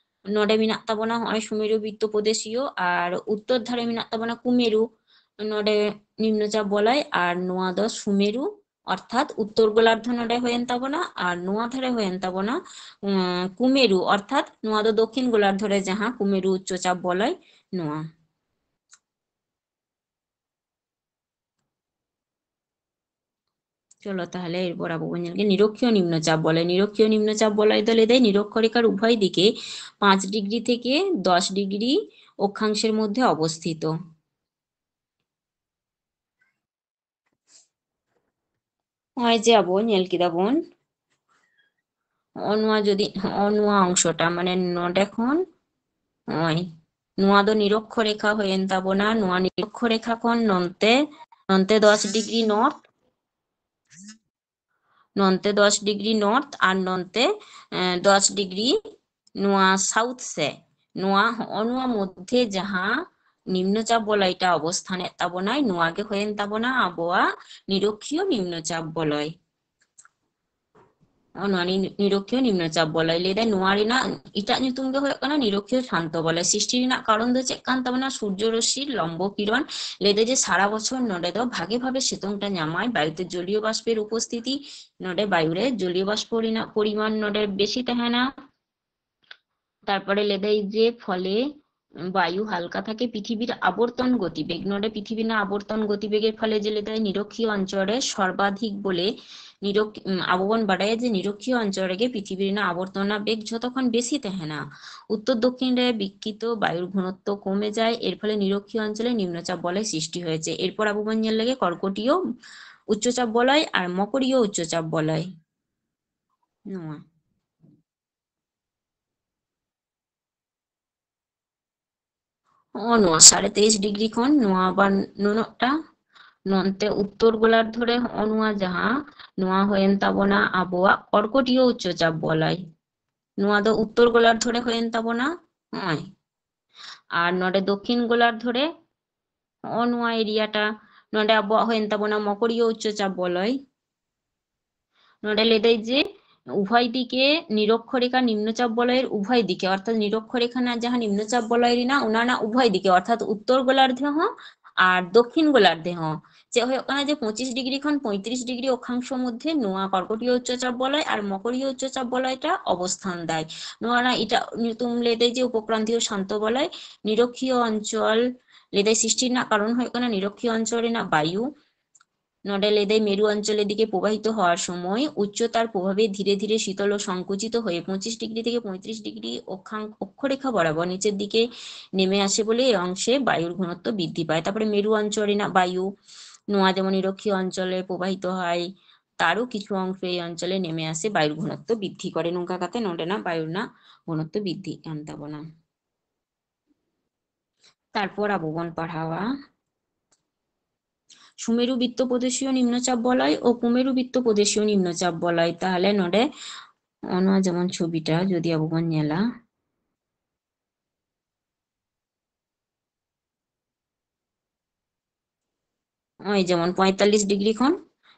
ᱱᱚᱰᱮ ᱢᱮᱱᱟᱜ ᱛᱟᱵᱚᱱᱟ ᱦᱚᱸᱜᱼᱚᱭ ᱥᱩᱢᱮᱨᱩ ᱵᱤᱛᱛᱚ ᱯᱨᱚᱫᱮᱥᱤᱭᱚ, ᱟᱨ ᱩᱛᱛᱚᱨ ᱫᱷᱟᱨᱮ ᱢᱮᱱᱟᱜ ᱛᱟᱵᱚᱱᱟ ᱠᱩᱢᱮᱨᱩ, ᱱᱚᱰᱮ ᱱᱤᱢᱱᱚ ᱪᱟᱯ ᱵᱚᱞᱚᱭ, ᱟᱨ ᱱᱚᱣᱟ ᱫᱚ ᱥᱩᱢᱮᱨᱩ ᱚᱨᱛᱷᱟᱛ ᱩᱛᱛᱚᱨ ᱜᱳᱞᱟᱨᱫᱷᱚ ᱱᱚᱰᱮ ᱦᱩᱭᱮᱱ ᱛᱟᱵᱚᱱᱟ, ᱟᱨ ᱱᱚᱣᱟ ᱫᱷᱟᱨᱮ ᱦᱩᱭᱮᱱ ᱛᱟᱵᱚᱱᱟ, ᱩᱸ, ᱠᱩᱢᱮᱨᱩ ᱚᱨᱛᱷᱟᱛ ᱱᱚᱣᱟ ᱫᱚ ᱫᱚᱠᱷᱤᱱ ᱜᱳᱞᱟᱨᱫᱷᱚ ᱨᱮ ᱡᱟᱦᱟᱸ ᱠᱩᱢᱮᱨᱩ ᱩᱪᱪᱚ ᱪᱟᱯ ᱵᱚᱞᱚᱭ ᱱᱚᱣᱟ᱾ ᱪᱚᱞᱚ ᱛᱟᱦᱞᱮ ᱮᱨᱯᱚᱨ ᱟᱵᱚ ᱵᱚᱱ ᱧᱮᱞ ᱜᱮ ᱱᱤᱨᱚᱠᱷᱤᱭᱚ ᱱᱤᱢᱱᱚ ᱪᱟᱯ ᱵᱚᱞᱚᱭ᱾ ᱱᱤᱨᱚᱠᱷᱤᱭᱚ ᱱᱤᱢᱱᱚ ᱪᱟᱯ ᱵᱚᱞᱚᱭ ᱫᱚ ᱞᱟᱹᱭ ᱫᱟᱭ ᱱᱤᱨᱚᱠᱠᱷᱚ ᱨᱮᱠᱷᱟᱨ ᱩᱵᱷᱚᱭ ᱫᱤᱠᱮ ᱯᱟᱸᱪ ᱰᱤᱜᱽᱨᱤ ᱛᱷᱮᱠᱮ ᱫᱚᱥ ᱰᱤᱜᱽᱨᱤ ᱚᱠᱠᱷᱟᱝশের মধ্যে অবস্থিত। ᱱᱚᱜᱼᱚᱭ ᱡᱮ ᱟᱵᱚ ᱧᱮᱞ ᱠᱮᱫᱟ ᱵᱚᱱ, ᱦᱚᱸᱜᱼᱚ ᱱᱚᱣᱟ ᱡᱩᱫᱤ, ᱦᱚᱸᱜᱼᱚ ᱱᱚᱣᱟ ᱚᱝᱥᱚᱴᱟ, ᱢᱟᱱᱮ ᱱᱚᱰᱮ ᱠᱷᱚᱱ, ᱱᱚᱜᱼᱚᱭ ᱱᱚᱣᱟ ᱫᱚ ᱱᱤᱨᱚᱠᱠᱷᱚ ᱨᱮᱠᱷᱟ ᱦᱩᱭᱮᱱ ᱛᱟᱵᱚᱱᱟ᱾ ᱱᱚᱣᱟ ᱱᱤᱨᱚᱠᱠᱷᱚ ᱨᱮᱠᱷᱟ ᱠᱷᱚᱱ ᱱᱚᱱᱛᱮ, ᱱᱚᱱᱛᱮ ᱫᱚᱥ ᱰᱤᱜᱽᱨᱤ ᱱᱚᱨᱛᱷ, ᱱᱚᱱᱛᱮ ᱫᱚᱥ ᱰᱤᱜᱽᱨᱤ ᱱᱚᱨᱛᱷ ᱟᱨ ᱱᱚᱱᱛᱮ, ᱮᱸ, ᱫᱚᱥ ᱰᱤᱜᱽᱨᱤ ᱱᱚᱣᱟ ᱥᱟᱣᱩᱛᱷ ᱥᱮ, ᱱᱚᱣᱟ ᱦᱚᱸᱜᱼᱚ ᱱᱚᱣᱟ ᱢᱚᱫᱽᱫᱷᱮ ᱡᱟᱦᱟᱸ ᱱᱤᱢᱱᱚ ᱪᱟᱯ ᱵᱚᱞᱚᱭᱴᱟ ᱚᱵᱚᱥᱛᱷᱟᱱᱮᱫ ᱛᱟᱵᱚᱱᱟᱭ᱾ ᱱᱚᱣᱟ ᱜᱮ ᱦᱩᱭᱮᱱ ᱛᱟᱵᱚᱱᱟ ᱟᱵᱚᱣᱟᱜ ᱱᱤᱨᱚᱠᱷᱤᱭᱚ ᱱᱤᱢᱱᱚ ᱪᱟᱯ ᱵᱚᱞᱚᱭ᱾ ᱱᱚᱜᱼᱚ ᱱᱚᱣᱟ ᱱᱤ-, ᱱᱤᱨᱚᱠᱷᱤᱭᱚ ᱱᱤᱢᱱᱚ ᱪᱟᱯ ᱵᱚᱞᱚᱭ᱾ ᱞᱟᱹᱭ ᱫᱟᱭ ᱱᱚᱣᱟ ᱨᱮᱱᱟᱜ ᱮᱴᱟᱜ ᱧᱩᱛᱩᱢ ᱜᱮ ᱦᱩᱭᱩᱜ ᱠᱟᱱᱟ ᱱᱤᱨᱚᱠᱷᱤᱭᱚ ᱥᱟᱱᱛᱚ ᱵᱚᱞᱚᱭ᱾ ᱥᱨᱤᱥᱴᱤ ᱨᱮᱱᱟᱜ ᱠᱟᱨᱚᱱ ᱫᱚ ᱪᱮᱫ ᱠᱟᱱ ᱛᱟᱵᱚᱱᱟ? ᱥᱩᱨᱡᱚ ᱨᱚᱥᱥᱤ ᱞᱚᱢᱵᱚ ᱠᱤᱨᱚᱱ᱾ ᱞᱟᱹᱭ ᱫᱟᱭ ᱡᱮ ᱥᱟᱨᱟ ᱵᱚᱪᱷᱚᱨ ᱱᱚᱰᱮ ᱫᱚ ᱵᱷᱟᱜᱮ ᱵᱷᱟᱵᱮ ᱥᱤᱛᱩᱝ ᱴᱟ ᱧᱟᱢᱟᱭ, ᱵᱟᱭᱩᱛᱮ ᱡᱚᱞᱤᱭᱚ ᱵᱟᱥᱯᱮᱨ ᱩᱯᱚᱥᱛᱷᱤᱛᱤ, ᱱᱚᱰᱮ ᱵᱟᱭᱩ ᱨᱮ ᱡᱚᱞᱤᱭᱚ ᱵᱟᱥᱯᱚ ᱨᱮᱱᱟᱜ ᱯᱚᱨᱤᱢᱟᱱ ᱱᱚᱰᱮ ᱵᱮᱥᱤ ᱛᱟᱦᱮᱱᱟ᱾ ᱛᱟᱨᱯᱚᱨᱮ ᱞᱟᱹᱭ ᱫᱟᱭ ᱡᱮ ᱯᱷᱚᱞᱮ ᱵᱟᱭᱩ ᱦᱟᱞᱠᱟ ᱛᱷᱟᱠᱮ ᱯᱨᱤᱛᱷᱤᱵᱤᱨ ᱟᱵᱚᱨᱛᱚᱱ ᱜᱚᱛᱤᱵᱮᱜ᱾ ᱱᱚᱰᱮ ᱯᱨᱤᱛᱷᱤᱵᱤ ᱨᱮᱱᱟᱜ ᱟᱵᱚᱨᱛᱚᱱ ᱜᱚᱛᱤᱵᱮᱜᱮᱨ ᱯᱷᱚᱞᱮ ᱡᱮ ᱞᱟᱹᱭ ᱫᱟᱭ ᱱᱤᱨᱚᱠᱷᱤᱭᱚ ᱚᱧᱪᱚᱞ ᱨᱮ ᱥᱚᱨᱵᱟᱫᱷᱤᱠ ᱵᱚᱞᱮ ᱱᱤᱨᱚᱠ-, ᱩᱢ, ᱟᱵᱚ ᱵᱚᱱ ᱵᱟᱰᱟᱭᱟ ᱡᱮ ᱱᱤᱨᱚᱠᱷᱤᱭᱚ ᱚᱧᱪᱚᱞ ᱨᱮᱜᱮ ᱯᱨᱤᱛᱷᱤᱵᱤ ᱨᱮᱱᱟᱜ ᱟᱵᱚᱨᱛᱚᱱ ᱨᱮᱱᱟᱜ ᱵᱮᱜᱽ ᱡᱷᱚᱛᱚ ᱠᱷᱚᱱ ᱵᱮᱥᱤ ᱛᱟᱦᱮᱱᱟ᱾ ᱩᱛᱛᱚᱨ ᱫᱚᱠᱠᱷᱤᱱ ᱨᱮ ᱵᱤᱠᱠᱷᱤᱛᱚ ᱵᱟᱭᱩᱨ ᱜᱷᱚᱱᱚᱛᱛᱚ ᱠᱚᱢᱮ ᱡᱟᱭ, ᱮᱨ ᱯᱷᱚᱞᱮ ᱱᱤᱨᱚᱠᱷᱤᱭᱚ ᱚᱧᱪᱚᱞᱮ ᱱᱤᱢᱱᱚ ᱪᱟᱯ ᱵᱚᱞᱚᱭ ᱥᱨᱤᱥᱴᱤ ᱦᱚᱭᱮᱪᱮ᱾ ᱮᱨᱯᱚᱨ ᱟᱵᱚ ᱵᱚᱱ ᱧᱮᱞ ᱞᱮᱜᱮ ᱠᱚᱨᱠᱚᱴᱤᱭᱚ ᱩᱪᱪᱚ ᱪᱟᱯ ᱵᱚᱞᱚᱭ ᱟᱨ ᱢᱚᱠᱚᱨᱤᱭᱚ ᱩᱪᱪᱚ ᱪᱟᱯ ᱵᱚᱞᱚᱭ᱾ ᱱᱚᱣᱟ ᱦᱚᱸᱜᱼᱚ ᱱᱚᱣᱟ ᱥᱟᱲᱮ ᱛᱮᱭᱤᱥ ᱰᱤᱜᱽᱨᱤ ᱠᱷᱚᱱ ᱱᱚᱣᱟ ᱟᱵᱟᱨ ᱱᱩᱱᱟᱹᱜ ᱴᱟ, ᱱᱚᱱᱛᱮ ᱩᱛᱛᱚᱨ ᱜᱳᱞᱟᱨᱫᱷᱚ ᱨᱮ ᱦᱚᱸᱜᱼᱚ ᱱᱚᱣᱟ ᱡᱟᱦᱟᱸ, ᱱᱚᱣᱟ ᱦᱩᱭᱮᱱ ᱛᱟᱵᱚᱱᱟ ᱟᱵᱚᱣᱟᱜ ᱠᱚᱨᱠᱚᱴᱤᱭᱚ ᱩᱪᱪᱚ ᱪᱟᱯ ᱵᱚᱞᱚᱭ᱾ ᱱᱚᱣᱟ ᱫᱚ ᱩᱛᱛᱚᱨ ᱜᱳᱞᱟᱨᱫᱷᱚ ᱨᱮ ᱦᱩᱭᱮᱱ ᱛᱟᱵᱚᱱᱟ, ᱱᱚᱜᱼᱚᱭ᱾ ᱟᱨ ᱱᱚᱰᱮ ᱫᱚᱠᱠᱷᱤᱱ ᱜᱳᱞᱟᱨᱫᱷᱚ ᱨᱮ ᱦᱚᱸᱜᱼᱚ ᱱᱚᱣᱟ area ᱴᱟ, ᱱᱚᱰᱮ ᱟᱵᱚᱣᱟᱜ ᱦᱩᱭᱮᱱ ᱛᱟᱵᱚᱱᱟ ᱢᱚᱠᱚᱨᱤᱭᱚ ᱩᱪᱪᱚ ᱪᱟᱯ ᱵᱚᱞᱚᱭ᱾ ᱱᱚᱰᱮ ᱞᱟᱹᱭ ᱫᱟᱭ ᱡᱮ ᱩᱵᱷᱚᱭ ᱫᱤᱠᱮ ᱱᱤᱨᱚᱠᱷᱚᱨᱮᱠᱷᱟ ᱱᱤᱢᱱᱚ ᱪᱟᱯ ᱵᱚᱞᱚᱭᱮᱨ ᱩᱵᱷᱚᱭ ᱫᱤᱠᱮ, ᱚᱨᱛᱷᱟᱛ ᱱᱤᱨᱚᱠᱷᱚᱨᱮᱠᱷᱟ ᱨᱮᱱᱟᱜ ᱡᱟᱦᱟᱸ ᱱᱤᱢᱱᱚ ᱪᱟᱯ ᱵᱚᱞᱚᱭ ᱨᱮᱱᱟᱜ, ᱚᱱᱟ ᱨᱮᱱᱟᱜ ᱩᱵᱷᱚᱭ ᱫᱤᱠᱮ, ᱚᱨᱛᱷᱟᱛ ᱩᱛᱛᱚᱨ ᱜᱳᱞᱟᱨᱫᱷᱮ ᱦᱚᱸ ᱟᱨ ᱫᱚᱠᱠᱷᱤᱱ ᱜᱳᱞᱟᱨᱫᱷᱮ ᱦᱚᱸ᱾ ᱪᱮᱫ ᱦᱩᱭᱩᱜ ᱠᱟᱱᱟ ᱡᱮ ᱯᱚᱸᱪᱤᱥ ᱰᱤᱜᱽᱨᱤ ᱠᱷᱚᱱ ᱯᱚᱸᱭᱛᱨᱤᱥ ᱰᱤᱜᱽᱨᱤ ᱚᱠᱷᱟᱝᱥᱚ ᱢᱚᱫᱽᱫᱷᱮ ᱱᱚᱣᱟ ᱠᱚᱨᱠᱚᱴᱤᱭᱚ ᱩᱪᱪᱚ ᱪᱟᱯ ᱵᱚᱞᱚᱭ ᱟᱨ ᱢᱚᱠᱚᱨᱤᱭᱚ ᱩᱪᱪᱚ ᱪᱟᱯ ᱵᱚᱞᱚᱭ ᱴᱟ ᱚᱵᱚᱥᱛᱷᱟᱱ ᱫᱟᱭ᱾ ᱱᱚᱣᱟ ᱨᱮᱱᱟᱜ ᱮᱴᱟᱜ ᱧᱩᱛᱩᱢ ᱞᱟᱹᱭ ᱫᱟᱭ ᱡᱮ ᱩᱯᱚᱠᱨᱟᱱᱛᱤᱭᱚ ᱥᱟᱱᱛᱚ ᱵᱚᱞᱚᱭ᱾ ᱱᱤᱨᱚᱠᱷᱤᱭᱚ ᱚᱧᱪᱚᱞ ᱞᱟᱹᱭ ᱫᱟᱭ, ᱥᱨᱤᱥᱴᱤ ᱨᱮᱱᱟᱜ ᱠᱟᱨᱚᱱ ᱦᱩᱭᱩᱜ ᱠᱟᱱᱟ ᱱᱤᱨᱚᱠᱷᱤᱭᱚ ᱚᱧᱪᱚᱞ ᱨᱮᱱᱟᱜ ᱵᱟᱭᱩ᱾ ᱱᱚᱰᱮ ᱞᱟᱹᱭ ᱫᱟᱭ ᱢᱮᱨᱩ ᱚᱧᱪᱚᱞᱮর দিকে প্রবাহিত হওয়ার সময় উচ্চতার প্রভাবে ধীরে ধীরে শীতল ও সংকুচিত হয়ে পঁচিশ ডিগ্রি থেকে পঁয়ত্রিশ ডিগ্রি অক্ষাং-, অক্ষরেখা বরাবর নিচের দিকে নেমে আসে বলে এই অংশে বায়ুর ঘনত্ব বৃদ্ধি পায়। ᱛᱟᱨᱯᱚᱨᱮ ᱢᱮᱨᱩ ᱚᱧᱪᱚᱞ ᱨᱮᱱᱟᱜ ᱵᱟᱭᱩ, ᱱᱚᱣᱟ ᱡᱮᱢᱚᱱ ᱱᱤᱨᱚᱠᱷᱤᱭᱚ ᱚᱧᱪᱚᱞᱮ ᱯᱨᱚᱵᱟᱦᱤᱛ ᱦᱚᱭ, ᱛᱟᱨᱚ ᱠᱤᱪᱷᱩ ᱚᱝᱥᱚ ᱮᱭ ᱚᱧᱪᱚᱞᱮ ᱱᱮᱢᱮ ᱟᱥᱮ ᱵᱟᱭᱩᱨ ᱜᱷᱚᱱᱚᱛᱛᱚ ᱵᱤᱫᱽᱫᱷᱤ ᱠᱚᱨᱮ, ᱱᱚᱝᱠᱟ ᱠᱟᱛᱮ ᱱᱚᱰᱮᱱᱟᱜ ᱵᱟᱭᱩ ᱨᱮᱱᱟᱜ ᱜᱷᱚᱱᱚᱛᱛᱚ ᱵᱤᱫᱽᱫᱷᱤᱜ ᱠᱟᱱ ᱛᱟᱵᱚᱱᱟ᱾ ᱛᱟᱨᱯᱚᱨ ᱟᱵᱚ ᱵᱚᱱ ᱯᱟᱲᱦᱟᱣᱟ ᱥᱩᱢᱮᱨᱩ ᱵᱤᱛᱛᱚ ᱯᱨᱚᱫᱮᱥᱤᱭᱚ ᱱᱤᱢᱱᱚᱪᱟᱯ ᱵᱚᱞᱚᱭ ᱳ ᱠᱩᱢᱮᱨᱩ ᱵᱤᱛᱛᱚ ᱯᱨᱚᱫᱮᱥᱤᱭᱚ ᱱᱤᱢᱱᱚᱪᱟᱯ ᱵᱚᱞᱚᱭ᱾ ᱛᱟᱦᱚᱞᱮ ᱱᱚᱰᱮ ᱱᱚᱜᱼᱚ ᱱᱚᱣᱟ ᱡᱮᱢᱚᱱ ᱪᱷᱚᱵᱤᱴᱟ ᱡᱩᱫᱤ ᱟᱵᱚ ᱵᱚᱱ ᱧᱮᱞᱟ, ᱱᱚᱜᱼᱚᱭ ᱡᱮᱢᱚᱱ ᱯᱚᱸᱭᱛᱟᱞᱞᱤᱥ ᱰᱤᱜᱽᱨᱤ ᱠᱷᱚᱱ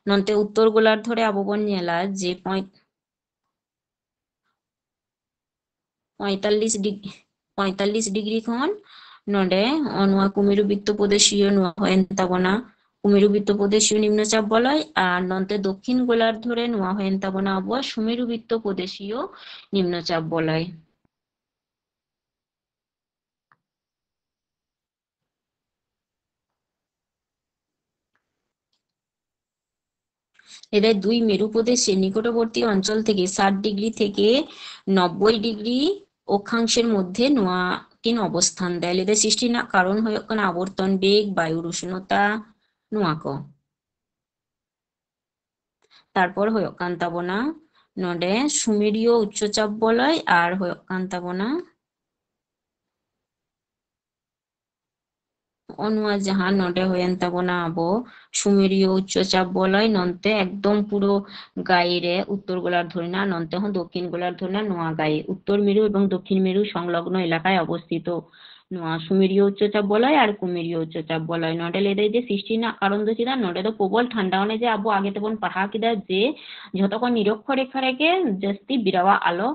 ᱱᱚᱱᱛᱮ ᱩᱛᱛᱚᱨ ᱜᱳᱞᱟᱨᱫᱷᱚ ᱨᱮ ᱟᱵᱚ ᱵᱚᱱ ᱧᱮᱞᱟ ᱡᱮ ᱯᱚᱸᱭ-, ᱯᱚᱸᱭᱛᱟᱞᱞᱤᱥ ᱰᱤᱜᱽ-, ᱯᱚᱸᱭᱛᱟᱞᱞᱤᱥ ᱰᱤᱜᱽᱨᱤ ᱠᱷᱚᱱ ᱱᱚᱰᱮ ᱱᱚᱣᱟ ᱠᱩᱢᱮᱨᱩ ᱵᱤᱛᱛᱚ ᱯᱨᱚᱫᱮᱥᱤᱭᱚ ᱱᱚᱣᱟ ᱦᱩᱭᱮᱱ ᱛᱟᱵᱚᱱᱟ ᱠᱩᱢᱮᱨᱩ ᱵᱤᱛᱛᱚ ᱯᱨᱚᱫᱮᱥᱤᱭᱚ ᱱᱤᱢᱱᱚ ᱪᱟᱯ ᱵᱚᱞᱚᱭ, ᱟᱨ ᱱᱚᱱᱛᱮ ᱫᱚᱠᱠᱷᱤᱱ ᱜᱳᱞᱟᱨᱫᱷᱚ ᱨᱮ ᱱᱚᱣᱟ ᱦᱩᱭᱮᱱ ᱛᱟᱵᱚᱱᱟ ᱟᱵᱚᱣᱟᱜ ᱥᱩᱢᱮᱨᱩ ᱵᱤᱛᱛᱚ ᱯᱨᱚᱫᱮᱥᱤᱭᱚ ᱱᱤᱢᱱᱚ ᱪᱟᱯ ᱵᱚᱞᱚᱭ᱾ ᱞᱟᱹᱭᱫᱟᱭ, দুই মেরু প্রদেশের নিকটবর্তী অঞ্চল থেকে ষাট ডিগ্রি থেকে নব্বই ডিগ্রি অক্ষাংশের মধ্যে ᱱᱚᱣᱟ ᱠᱤᱱ ᱚᱵᱚᱥᱛᱷᱟᱱ ᱫᱟᱭ᱾ ᱞᱟᱹᱭᱫᱟᱭ, ᱥᱨᱤᱥᱴᱤ ᱨᱮᱱᱟᱜ ᱠᱟᱨᱚᱱ ᱦᱩᱭᱩᱜ ᱠᱟᱱᱟ ᱟᱵᱚᱨᱛᱚᱱ ᱵᱮᱜᱽ, ᱵᱟᱭᱩᱨ ᱩᱥᱱᱚᱛᱟ, ᱱᱚᱣᱟ ᱠᱚ᱾ ᱛᱟᱨᱯᱚᱨ ᱦᱩᱭᱩᱜ ᱠᱟᱱ ᱛᱟᱵᱚᱱᱟ ᱱᱚᱰᱮ ᱥᱩᱢᱮᱨᱤᱭᱚ ᱩᱪᱪᱚ ᱪᱟᱯ ᱵᱚᱞᱚᱭ, ᱟᱨ ᱦᱩᱭᱩᱜ ᱠᱟᱱ ᱛᱟᱵᱚᱱᱟ ᱱᱚᱜᱼᱚ ᱱᱚᱣᱟ ᱡᱟᱦᱟᱸ ᱱᱚᱰᱮ ᱦᱩᱭᱮᱱ ᱛᱟᱵᱚᱱᱟ ᱟᱵᱚ ᱥᱩᱢᱮᱨᱤᱭᱚ ᱩᱪᱪᱚ ᱪᱟᱯ ᱵᱚᱞᱚᱭ, ᱱᱚᱱᱛᱮ ᱮᱠᱫᱚᱢ ᱯᱩᱨᱟᱹ ᱜᱟᱭᱮ ᱨᱮ ᱩᱛᱛᱚᱨ ᱜᱳᱞᱟᱨᱫᱷᱚ ᱨᱮᱱᱟᱜ, ᱱᱚᱱᱛᱮ ᱦᱚᱸ ᱫᱚᱠᱠᱷᱤᱱ ᱜᱳᱞᱟᱨᱫᱷᱚ ᱨᱮᱱᱟᱜ ᱱᱚᱣᱟ ᱜᱟᱭᱮ, ᱩᱛᱛᱚᱨ ᱢᱮᱨᱩ ᱮᱵᱚᱝ ᱫᱚᱠᱠᱷᱤᱱ ᱢᱮᱨᱩ ᱥᱚᱝᱞᱚᱜᱱᱚ ᱮᱞᱟᱠᱟয় ᱚᱵᱚᱥᱛᱷᱤᱛᱚ ᱱᱚᱣᱟ ᱥᱩᱢᱮᱨᱤᱭᱚ ᱩᱪᱪᱚ ᱪᱟᱯ ᱵᱚᱞᱚᱭ ᱟᱨ ᱠᱩᱢᱮᱨᱤᱭᱚ ᱩᱪᱪᱚ ᱪᱟᱯ ᱵᱚᱞᱚᱭ᱾ ᱱᱚᱰᱮ ᱞᱟᱹᱭ ᱫᱟᱭ ᱡᱮ ᱥᱨᱤᱥᱴᱤ ᱨᱮᱱᱟᱜ ᱠᱟᱨᱚᱱ ᱫᱚ ᱪᱮᱫᱟᱜ ᱱᱚᱰᱮ ᱫᱚ ᱯᱨᱚᱵᱚᱞ ᱴᱷᱟᱱᱰᱟ, ᱚᱱᱮ ᱡᱮ ᱟᱵᱚ ᱟᱜᱮ ᱛᱮᱵᱚᱱ ᱯᱟᱲᱦᱟᱣ ᱠᱮᱫᱟ ᱡᱮ ᱡᱷᱚᱛᱚ ᱠᱷᱚᱱ ᱱᱤᱨᱚᱠᱠᱷᱚ ᱨᱮᱠᱷᱟ ᱨᱮᱜᱮ ᱡᱟᱹᱥᱛᱤ ᱵᱤᱨᱟᱣᱟᱜ ᱟᱞᱚ,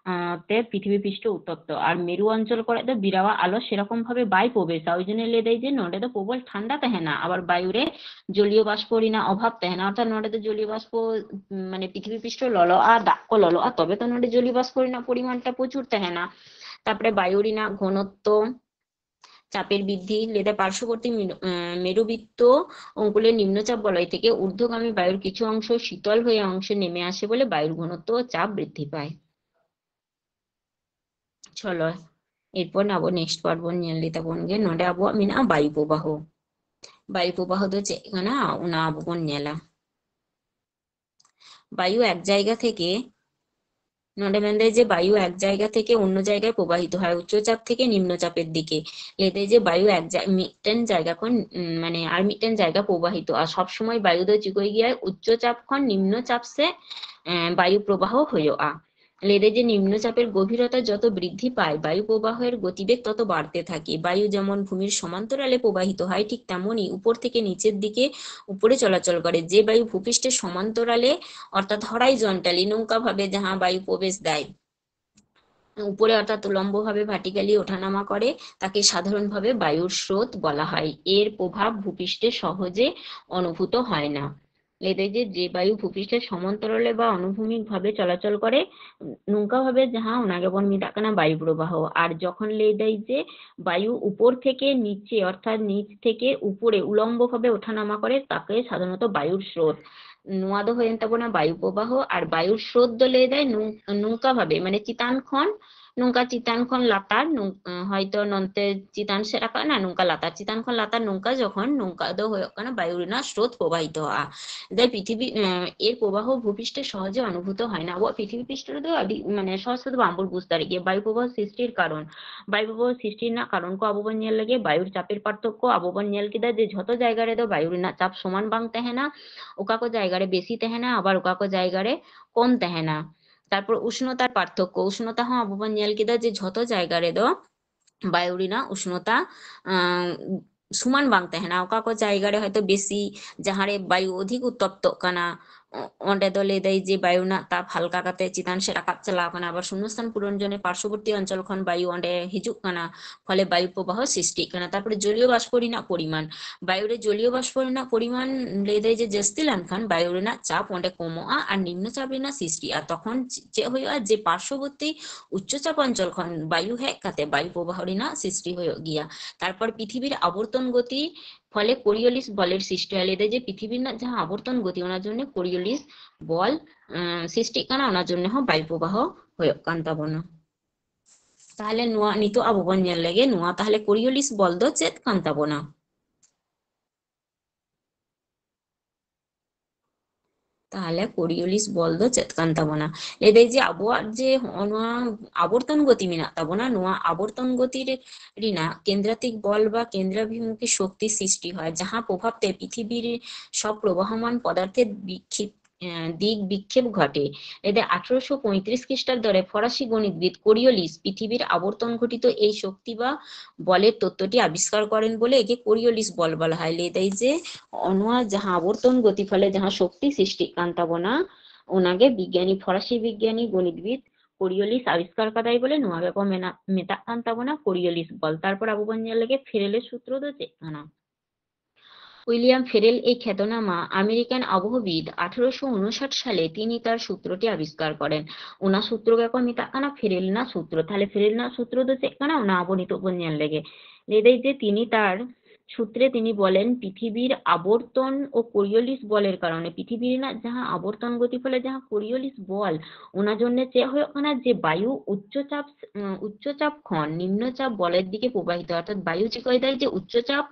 ᱟᱸ, ᱛᱮ ᱯᱨᱤᱛᱷᱤᱵᱤ ᱯᱨᱤᱥᱴᱷᱚ ᱩᱛᱛᱚᱯᱛᱚ, ᱟᱨ ᱢᱮᱨᱩ ᱚᱧᱪᱚᱞ ᱠᱚᱨᱮ ᱫᱚ ᱵᱤᱨᱟᱣᱟᱜ ᱟᱞᱚ ᱥᱮᱨᱚᱠᱚᱢ ᱵᱷᱟᱵᱮ ᱵᱟᱭ ᱯᱨᱚᱵᱮᱥᱟ, ᱳᱭ ᱡᱚᱱᱱᱚ ᱞᱟᱹᱭ ᱫᱟᱭ ᱡᱮ ᱱᱚᱰᱮ ᱫᱚ ᱯᱨᱚᱵᱚᱞ ᱴᱷᱟᱱᱰᱟ ᱛᱟᱦᱮᱱᱟ, ᱟᱵᱟᱨ ᱵᱟᱭᱩ ᱨᱮ ᱡᱚᱞᱤᱭᱚ ᱵᱟᱥᱯᱚ ᱨᱮᱱᱟᱜ ᱚᱵᱷᱟᱵ ᱛᱟᱦᱮᱱᱟ, ᱚᱨᱛᱷᱟᱛ ᱱᱚᱰᱮ ᱫᱚ ᱡᱚᱞᱤᱭᱚ ᱵᱟᱥᱯᱚ, ᱩᱢ, ᱢᱟᱱᱮ ᱯᱨᱤᱛᱷᱤᱵᱤ ᱯᱨᱤᱥᱴᱷᱚ ᱞᱚᱞᱚᱜᱼᱟ, ᱫᱟᱜ ᱠᱚ ᱞᱚᱞᱚᱜᱼᱟ, ᱛᱚᱵᱮ ᱛᱚ ᱱᱚᱰᱮ ᱡᱚᱞᱤᱭᱚ ᱵᱟᱥᱯᱚ ᱨᱮᱱᱟᱜ ᱯᱚᱨᱤᱢᱟᱱ ᱴᱟ ᱯᱨᱚᱪᱩᱨ ᱛᱟᱦᱮᱱᱟ᱾ ᱛᱟᱯᱚᱨᱮ ᱵᱟᱭᱩ ᱨᱮᱱᱟᱜ ᱜᱷᱚᱱᱚᱛᱛᱚ, চাপের বৃদ্ধি, লেদা পার্শ্ববর্তী মেরু-, আহ, মেরুবৃত্ত অঙ্কুলের নিম্নচাপ বলয় থেকে ঊর্ধ্বগামী বায়ুর কিছু অংশ শীতল হয়ে অংশে নেমে আসে বলে বায়ুর ঘনত্ব ও চাপ বৃদ্ধি পায়᱾ চলো, এরপর ᱟᱵᱚ next part ᱵᱚᱱ ᱧᱮᱞ ᱞᱮ ᱛᱟᱵᱚᱱ ᱜᱮ᱾ ᱱᱚᱰᱮ ᱟᱵᱚᱣᱟᱜ ᱢᱮᱱᱟᱜᱼᱟ ᱵᱟᱭᱩ ᱯᱨᱚᱵᱟᱦᱚ᱾ ᱵᱟᱭᱩ ᱯᱨᱚᱵᱟᱦᱚ ᱫᱚ ᱪᱮᱫ ᱠᱟᱱᱟ, ᱚᱱᱟ ᱟᱵᱚ ᱵᱚᱱ ᱧᱮᱞᱟ᱾ বায়ু এক জায়গা থেকে, ᱱᱚᱰᱮ ᱢᱮᱱᱫᱟᱭ ᱡᱮ ᱵᱟᱭᱩ ᱮᱠ ᱡᱟᱭᱜᱟ ᱛᱷᱮᱠᱮ ᱚᱱᱱᱚ ᱡᱟᱭᱜᱟᱭ ᱯᱨᱚᱵᱟᱦᱤᱛᱚ ᱦᱚᱭ, ᱩᱪᱪᱚ ᱪᱟᱯ ᱛᱷᱮᱠᱮ ᱱᱤᱢᱱᱚ ᱪᱟᱯᱮᱨ ᱫᱤᱠᱮ᱾ ᱞᱟᱹᱭᱫᱟᱭ ᱡᱮ ᱵᱟᱭᱩ ᱮᱠ ᱡᱟ-, ᱢᱤᱫᱴᱮᱱ ᱡᱟᱭᱜᱟ ᱠᱷᱚᱱ, ᱩᱢ, ᱢᱟᱱᱮ ᱟᱨ ᱢᱤᱫᱴᱮᱱ ᱡᱟᱭᱜᱟ ᱯᱨᱚᱵᱟᱦᱤᱛᱚᱜᱼᱟ᱾ ᱥᱚᱵ ᱥᱚᱢᱚᱭ ᱵᱟᱭᱩ ᱫᱚ ᱪᱤᱠᱟᱹᱭ ᱜᱮᱭᱟᱭ? ᱩᱪᱪᱚ ᱪᱟᱯ ᱠᱷᱚᱱ ᱱᱤᱢᱱᱚ ᱪᱟᱯ ᱥᱮ, ᱮᱸ, ᱵᱟᱭᱩ ᱯᱨᱚᱵᱟᱦᱚ ᱦᱩᱭᱩᱜᱼᱟ᱾ ᱞᱟᱹᱭ ᱫᱟᱭ ᱡᱮ ᱱᱤᱢᱱᱚ ᱪᱟᱯᱮর গভীরতা যত বৃদ্ধি পায়, বায়ু প্রবাহের গতিবেগ তত বাড়তে থাকে। বায়ু যেমন ভূমির সমান্তরালে প্রবাহিত হয়, ঠিক তেমনই উপর থেকে নিচের দিকে উপরে চলাচল করে। যে বায়ু ভূপৃষ্ঠের সমান্তরালে অর্থাৎ হরাইজন্টালি, নুঙ্কা ভাবে যাহা বায়ু প্রবেশ দেয় উপরে অর্থাৎ উলম্বভাবে ভার্টিক্যালি ওঠানামা করে, তাকে সাধারণভাবে বায়ুর স্রোত বলা হয়। এর প্রভাব ভূপৃষ্ঠে সহজে অনুভূত হয় না। লেদে যে যে বায়ু ভূপৃষ্ঠের সমান্তরালে বা অনুভূমিকভাবে চলাচল করে, নুঙ্কা ভাবে যাহা ওনাকে বন মিদাক কানা বায়ু প্রবাহ। আর যখন লেদাই যে বায়ু উপর থেকে নিচে অর্থাৎ নিচ থেকে উপরে উলম্বভাবে ওঠানামা করে, তাকে সাধারণত বায়ুর স্রোত। ᱱᱚᱣᱟ ᱫᱚ ᱦᱩᱭᱮᱱ ᱛᱟᱵᱚᱱᱟ ᱵᱟᱭᱩ ᱯᱨᱚᱵᱟᱦᱚ᱾ ᱟᱨ ᱵᱟᱭᱩ ᱥᱨᱳᱛ ᱫᱚ ᱞᱟᱹᱭ ᱫᱟᱭ ᱱᱩᱝ-, ᱱᱚᱝᱠᱟ ᱵᱷᱟᱵᱮ, ᱢᱟᱱᱮ ᱪᱮᱛᱟᱱ ᱠᱷᱚᱱ ᱱᱚᱝᱠᱟ, ᱪᱮᱛᱟᱱ ᱠᱷᱚᱱ ᱞᱟᱛᱟᱨ, ᱱᱚᱝ-, ᱦᱚᱭᱛᱚ ᱱᱚᱱᱛᱮ ᱪᱮᱛᱟᱱ ᱥᱮᱫ ᱨᱟᱠᱟᱵ ᱮᱱᱟ, ᱱᱚᱝᱠᱟ ᱞᱟᱛᱟᱨ, ᱪᱮᱛᱟᱱ ᱠᱷᱚᱱ ᱞᱟᱛᱟᱨ, ᱱᱚᱝᱠᱟ ᱡᱚᱠᱷᱚᱱ, ᱱᱚᱝᱠᱟ ᱫᱚ ᱦᱩᱭᱩᱜ ᱠᱟᱱᱟ ᱵᱟᱭᱩ ᱨᱮᱱᱟᱜ ᱥᱨᱳᱛ ᱯᱨᱚᱵᱟᱦᱤᱛᱚᱜᱼᱟ᱾ ᱫᱟᱭ ᱯᱨᱤᱛᱷᱤᱵᱤ, ᱮᱸ, ᱮᱨ ᱯᱨᱚᱵᱟᱦᱚ ᱵᱷᱩᱯᱤᱥᱴᱮ ᱥᱚᱦᱚᱡᱮ ᱚᱱᱩᱵᱷᱩᱛᱚ ᱦᱚᱭ ᱱᱟ᱾ ᱟᱵᱚᱣᱟᱜ ᱯᱨᱤᱛᱷᱤᱵᱤ ᱯᱤᱥᱴᱚ ᱨᱮᱫᱚ ᱟᱹᱰᱤ, ᱢᱟᱱᱮ, ᱥᱚᱦᱚᱡ ᱛᱮᱫᱚ ᱵᱟᱝᱵᱚᱱ ᱵᱩᱡᱽ ᱫᱟᱲᱮᱭᱟᱜ ᱜᱮᱭᱟ ᱵᱟᱭᱩ ᱯᱨᱚᱵᱟᱦᱚ ᱥᱨᱤᱥᱴᱤᱨ ᱠᱟᱨᱚᱱ᱾ ᱵᱟᱭᱩ ᱯᱨᱚᱵᱟᱦᱚ ᱥᱨᱤᱥᱴᱤ ᱨᱮᱱᱟᱜ ᱠᱟᱨᱚᱱ ᱠᱚ ᱟᱵᱚ ᱵᱚᱱ ᱧᱮᱞ ᱞᱮᱜᱮ, ᱵᱟᱭᱩᱨ ᱪᱟᱯᱮᱨ ᱯᱟᱨᱛᱷᱚᱠᱠᱚ ᱟᱵᱚ ᱵᱚᱱ ᱧᱮᱞ ᱠᱮᱫᱟ ᱡᱮ ᱡᱷᱚᱛᱚ ᱡᱟᱭᱜᱟ ᱨᱮᱫᱚ ᱵᱟᱭᱩ ᱨᱮᱱᱟᱜ ᱪᱟᱯ ᱥᱚᱢᱟᱱ ᱵᱟᱝ ᱛᱟᱦᱮᱱᱟ, ᱚᱠᱟ ᱠᱚ ᱡᱟᱭᱜᱟ ᱨᱮ ᱵᱮᱥᱤ ᱛᱟᱦᱮᱱᱟ, ᱟᱵᱟᱨ ᱚᱠᱟ ᱠᱚ ᱡᱟᱭᱜᱟ ᱨᱮ ᱠᱚᱢ ᱛᱟᱦᱮᱱᱟ᱾ ᱛᱟᱨᱯᱚᱨ ᱩᱥᱱᱚᱛᱟᱨ ᱯᱟᱨᱛᱷᱚᱠᱠᱚ, ᱩᱥᱱᱚᱛᱟ ᱦᱚᱸ ᱟᱵᱚ ᱵᱚᱱ ᱧᱮᱞ ᱠᱮᱫᱟ ᱡᱮ ᱡᱷᱚᱛᱚ ᱡᱟᱭᱜᱟ ᱨᱮᱫᱚ ᱵᱟᱭᱩ ᱨᱮᱱᱟᱜ ᱩᱥᱱᱚᱛᱟ, ᱟᱸ, ᱥᱚᱢᱟᱱ ᱵᱟᱝ ᱛᱟᱦᱮᱱᱟ᱾ ᱚᱠᱟ ᱠᱚ ᱡᱟᱭᱜᱟ ᱨᱮ ᱦᱚᱭᱛᱳ ᱵᱮᱥᱤ, ᱡᱟᱦᱟᱸ ᱨᱮ ᱵᱟᱭᱩ ᱚᱫᱷᱤᱠ ᱩᱛᱛᱚᱯᱛᱚᱜ ᱠᱟᱱᱟ, ᱚ-, ᱚᱸᱰᱮ ᱫᱚ ᱞᱟᱹᱭ ᱫᱟᱭ ᱡᱮ ᱵᱟᱭᱩ ᱨᱮᱱᱟᱜ ᱛᱟᱯ ᱦᱟᱞᱠᱟ ᱠᱟᱛᱮ ᱪᱮᱛᱟᱱ ᱥᱮᱫ ᱨᱟᱠᱟᱵ ᱪᱟᱞᱟᱣ ᱠᱟᱱᱟ, ᱟᱵᱟᱨ ᱥᱩᱱᱱᱚᱥᱛᱷᱟᱱ ᱯᱩᱨᱚᱱ ᱡᱚᱱᱮ ᱯᱟᱨᱥᱚᱵᱚᱨᱛᱤ ᱚᱧᱪᱚᱞ ᱠᱷᱚᱱ ᱵᱟᱭᱩ ᱚᱸᱰᱮ ᱦᱤᱡᱩᱜ ᱠᱟᱱᱟ, ᱯᱷᱚᱞᱮ ᱵᱟᱭᱩ ᱯᱨᱚᱵᱟᱦᱚ ᱥᱨᱤᱥᱴᱤᱜ ᱠᱟᱱᱟ᱾ ᱛᱟᱨᱯᱚᱨᱮ ᱡᱚᱞᱤᱭᱚ ᱵᱟᱥᱯᱚ ᱨᱮᱱᱟᱜ ᱯᱚᱨᱤᱢᱟᱱ, ᱵᱟᱭᱩ ᱨᱮ ᱡᱚᱞᱤᱭᱚ ᱵᱟᱥᱯᱚ ᱨᱮᱱᱟᱜ ᱯᱚᱨᱤᱢᱟᱱ ᱞᱟᱹᱭ ᱫᱟᱭ ᱡᱮ ᱡᱟᱹᱥᱛᱤ ᱞᱮᱱᱠᱷᱟᱱ ᱵᱟᱭᱩ ᱨᱮᱱᱟᱜ ᱪᱟᱯ ᱚᱸᱰᱮ ᱠᱚᱢᱚᱜᱼᱟ ᱟᱨ ᱱᱤᱢᱱᱚ ᱪᱟᱯ ᱨᱮᱱᱟᱜ ᱥᱨᱤᱥᱴᱤᱜᱼᱟ᱾ ᱛᱚᱠᱷᱚᱱ ᱪᱮ-, ᱪᱮᱫ ᱦᱩᱭᱩᱜᱼᱟ? ᱡᱮ ᱯᱟᱨᱥᱚᱵᱚᱨᱛᱤ ᱩᱪᱪᱚ ᱪᱟᱯ ᱚᱧᱪᱚᱞ ᱠᱷᱚᱱ ᱵᱟᱭᱩ ᱦᱮᱡ ᱠᱟᱛᱮ ᱵᱟᱭᱩ ᱯᱨᱚᱵᱟᱦᱚ ᱨᱮᱱᱟᱜ ᱥᱨᱤᱥᱴᱤ ᱦᱩᱭᱩᱜ ᱜᱮᱭᱟ᱾ ᱛᱟᱨᱯᱚᱨ ᱯᱨᱤᱛᱷᱤᱵᱤᱨ ᱟᱵᱚᱨᱛᱚᱱ ᱜᱚᱛᱤ ᱯᱷᱚᱞᱮ ᱠᱚᱨᱤᱭᱚᱞᱤᱥ ᱵᱚᱞᱮᱨ ᱥᱨᱤᱥᱴᱤ ᱦᱩᱭᱩᱜᱼᱟ᱾ ᱞᱟᱹᱭ ᱫᱟᱭ ᱡᱮ ᱯᱨᱤᱛᱷᱤᱵᱤ ᱨᱮᱱᱟᱜ ᱡᱟᱦᱟᱸ ᱟᱵᱚᱨᱛᱚᱱ ᱜᱚᱛᱤ, ᱚᱱᱟ ᱡᱚᱱᱱᱮ ᱠᱚᱨᱤᱭᱚᱞᱤᱥ ᱵᱚᱞ, ᱟᱸ, ᱥᱨᱤᱥᱴᱤᱜ ᱠᱟᱱᱟ, ᱚᱱᱟ ᱡᱚᱱᱱᱮ ᱦᱚᱸ ᱵᱟᱭᱩ ᱯᱨᱚᱵᱟᱦᱚ ᱦᱩᱭᱩᱜ ᱠᱟᱱ ᱛᱟᱵᱚᱱᱟ᱾ ᱛᱟᱦᱞᱮ ᱱᱚᱣᱟ ᱱᱤᱛᱚᱜ ᱟᱵᱚ ᱵᱚᱱ ᱧᱮᱞ ᱞᱮᱜᱮ, ᱱᱚᱣᱟ ᱛᱟᱦᱞᱮ ᱠᱚᱨᱤᱭᱚᱞᱤᱥ ᱵᱚᱞ ᱫᱚ ᱪᱮᱫ ᱠᱟᱱ ᱛᱟᱵᱚᱱᱟ? ᱛᱟᱦᱞᱮ ᱠᱚᱨᱤᱭᱚᱞᱤᱥ ᱵᱚᱞ ᱫᱚ ᱪᱮᱫ ᱠᱟᱱ ᱛᱟᱵᱚᱱᱟ? ᱞᱟᱹᱭ ᱫᱟᱭ ᱡᱮ ᱟᱵᱚᱣᱟᱜ ᱡᱮ ᱦᱚᱸᱜᱼᱚ ᱱᱚᱣᱟ ᱟᱵᱚᱨᱛᱚᱱ ᱜᱚᱛᱤ ᱢᱮᱱᱟᱜ ᱛᱟᱵᱚᱱᱟ, ᱱᱚᱣᱟ ᱟᱵᱚᱨᱛᱚᱱ ᱜᱚᱛᱤ ᱨᱮ, ᱨᱮᱱᱟᱜ কেন্দ্রাতিক বল বা কেন্দ্রাভিমুখী শক্তি সৃষ্টি হয়, ᱡᱟᱦᱟᱸ ᱯᱨᱚᱵᱷᱟᱵ ᱛᱮ ᱯᱨᱤᱛᱷᱤᱵᱤ ᱨᱮ ᱥᱚᱵ ᱯᱨᱚᱵᱟᱦᱚᱢᱟᱱ ᱯᱚᱫᱟᱨᱛᱷᱮ ᱵᱤᱠᱷᱤᱯ-, আহ, দিক বিক্ষেপ ঘটে। এতে আঠারোশো পঁয়ত্রিশ খ্রিস্টাব্দে ফরাসি গণিতবিদ কোরিওলিস পৃথিবীর আবর্তন ঘটিত এই শক্তি বা বলের তত্ত্বটি আবিষ্কার করেন বলে একে কোরিওলিস বল বলা হয়। ᱞᱟᱹᱭ ᱫᱟᱭ ᱡᱮ ᱱᱚᱣᱟ ᱡᱟᱦᱟᱸ ᱟᱵᱚᱨᱛᱚᱱ ᱜᱚᱛᱤ ᱯᱷᱚᱞᱮ ᱡᱟᱦᱟᱸ ᱥᱚᱠᱛᱤ ᱥᱨᱤᱥᱴᱤᱜ ᱠᱟᱱ ᱛᱟᱵᱚᱱᱟ, ᱚᱱᱟᱜᱮ ᱵᱤᱜᱽᱜᱟᱱᱤ, ᱯᱷᱚᱨᱟᱥᱤ ᱵᱤᱜᱽᱜᱟᱱᱤ ᱜᱚᱱᱤᱛᱵᱤᱫ ᱠᱳᱨᱤᱭᱳᱞᱤᱥ ᱟᱵᱤᱥᱠᱟᱨ ᱠᱟᱫᱟᱭ ᱵᱚᱞᱮ ᱱᱚᱣᱟ ᱜᱮᱠᱚ ᱢᱮᱱᱟ, ᱢᱮᱛᱟᱜ ᱠᱟᱱ ᱛᱟᱵᱚᱱᱟ ᱠᱳᱨᱤᱭᱳᱞᱤᱥ ᱵᱚᱞ᱾ ᱛᱟᱨᱯᱚᱨ ᱟᱵᱚ ᱵᱚᱱ ᱧᱮᱞ ᱞᱮᱜᱮ ᱯᱷᱮᱨᱮᱞᱮᱨ ᱥᱩᱛᱨᱚ ᱫᱚ ᱪᱮᱫ ᱠᱟᱱᱟ? ᱩᱭᱞᱤᱭᱟᱢ ᱯᱷᱮᱨᱮᱞ ᱮᱭ ᱠᱷᱮᱛᱚᱱᱟᱢᱟ ᱟᱢᱮᱨᱤᱠᱟᱱ ᱟᱵᱚᱦᱟᱣᱤᱫ ᱟᱴᱷᱟᱨᱚᱥᱚ ᱩᱱᱩᱥᱟᱴ ᱥᱟᱞᱮ ᱛᱤᱱᱤ ᱛᱟᱨ ᱥᱩᱛᱨᱚᱴᱤ ᱟᱵᱤᱥᱠᱟᱨ ᱠᱚᱨᱮᱱ᱾ ᱚᱱᱟ ᱥᱩᱛᱨᱚ ᱜᱮᱠᱚ ᱢᱮᱛᱟᱜ ᱠᱟᱱᱟ ᱯᱷᱮᱨᱮᱞ ᱨᱮᱱᱟᱜ ᱥᱩᱛᱨᱚ᱾ ᱛᱟᱦᱞᱮ ᱯᱷᱮᱨᱮᱞ ᱨᱮᱱᱟᱜ ᱥᱩᱛᱨᱚ ᱫᱚ ᱪᱮᱫ ᱠᱟᱱᱟ, ᱚᱱᱟ ᱟᱵᱚ ᱱᱤᱛᱚᱜ ᱵᱚᱱ ᱧᱮᱞ ᱞᱮᱜᱮ᱾ ᱞᱟᱹᱭ ᱫᱟᱭ ᱡᱮ ᱛᱤᱱᱤ ᱛᱟᱨ ᱥᱩᱛᱨᱮ ᱛᱤᱱᱤ ᱵᱚᱞᱮᱱ ᱯᱨᱤᱛᱷᱤᱵᱤᱨ ᱟᱵᱚᱨᱛᱚᱱ ᱳ ᱠᱳᱨᱤᱭᱳᱞᱤᱥ ᱵᱚᱞᱮᱨ ᱠᱟᱨᱚᱱᱮ, ᱯᱨᱤᱛᱷᱤᱵᱤ ᱨᱮᱱᱟᱜ ᱡᱟᱦᱟᱸ ᱟᱵᱚᱨᱛᱚᱱ ᱜᱚᱛᱤ ᱯᱷᱚᱞᱮ ᱡᱟᱦᱟᱸ ᱠᱳᱨᱤᱭᱳᱞᱤᱥ ᱵᱚᱞ, ᱚᱱᱟ ᱡᱚᱱᱱᱮ ᱪᱮᱫ ᱦᱩᱭᱩᱜ ᱠᱟᱱᱟ ᱡᱮ ᱵᱟᱭᱩ ᱩᱪᱪᱚ ᱪᱟᱯ, ᱩᱸ, ᱩᱪᱪᱚ ᱪᱟᱯ ᱠᱷᱚᱱ ᱱᱤᱢᱱᱚ ᱪᱟᱯ ᱵᱚᱞᱮᱨ ᱫᱤᱠᱮ ᱯᱨᱚᱵᱟᱦᱤᱛ, ᱚᱨᱛᱷᱟᱛ ᱵᱟᱭᱩ ᱪᱤᱠᱟᱹᱭ ᱫᱟᱭ ᱡᱮ ᱩᱪᱪᱚ ᱪᱟᱯ,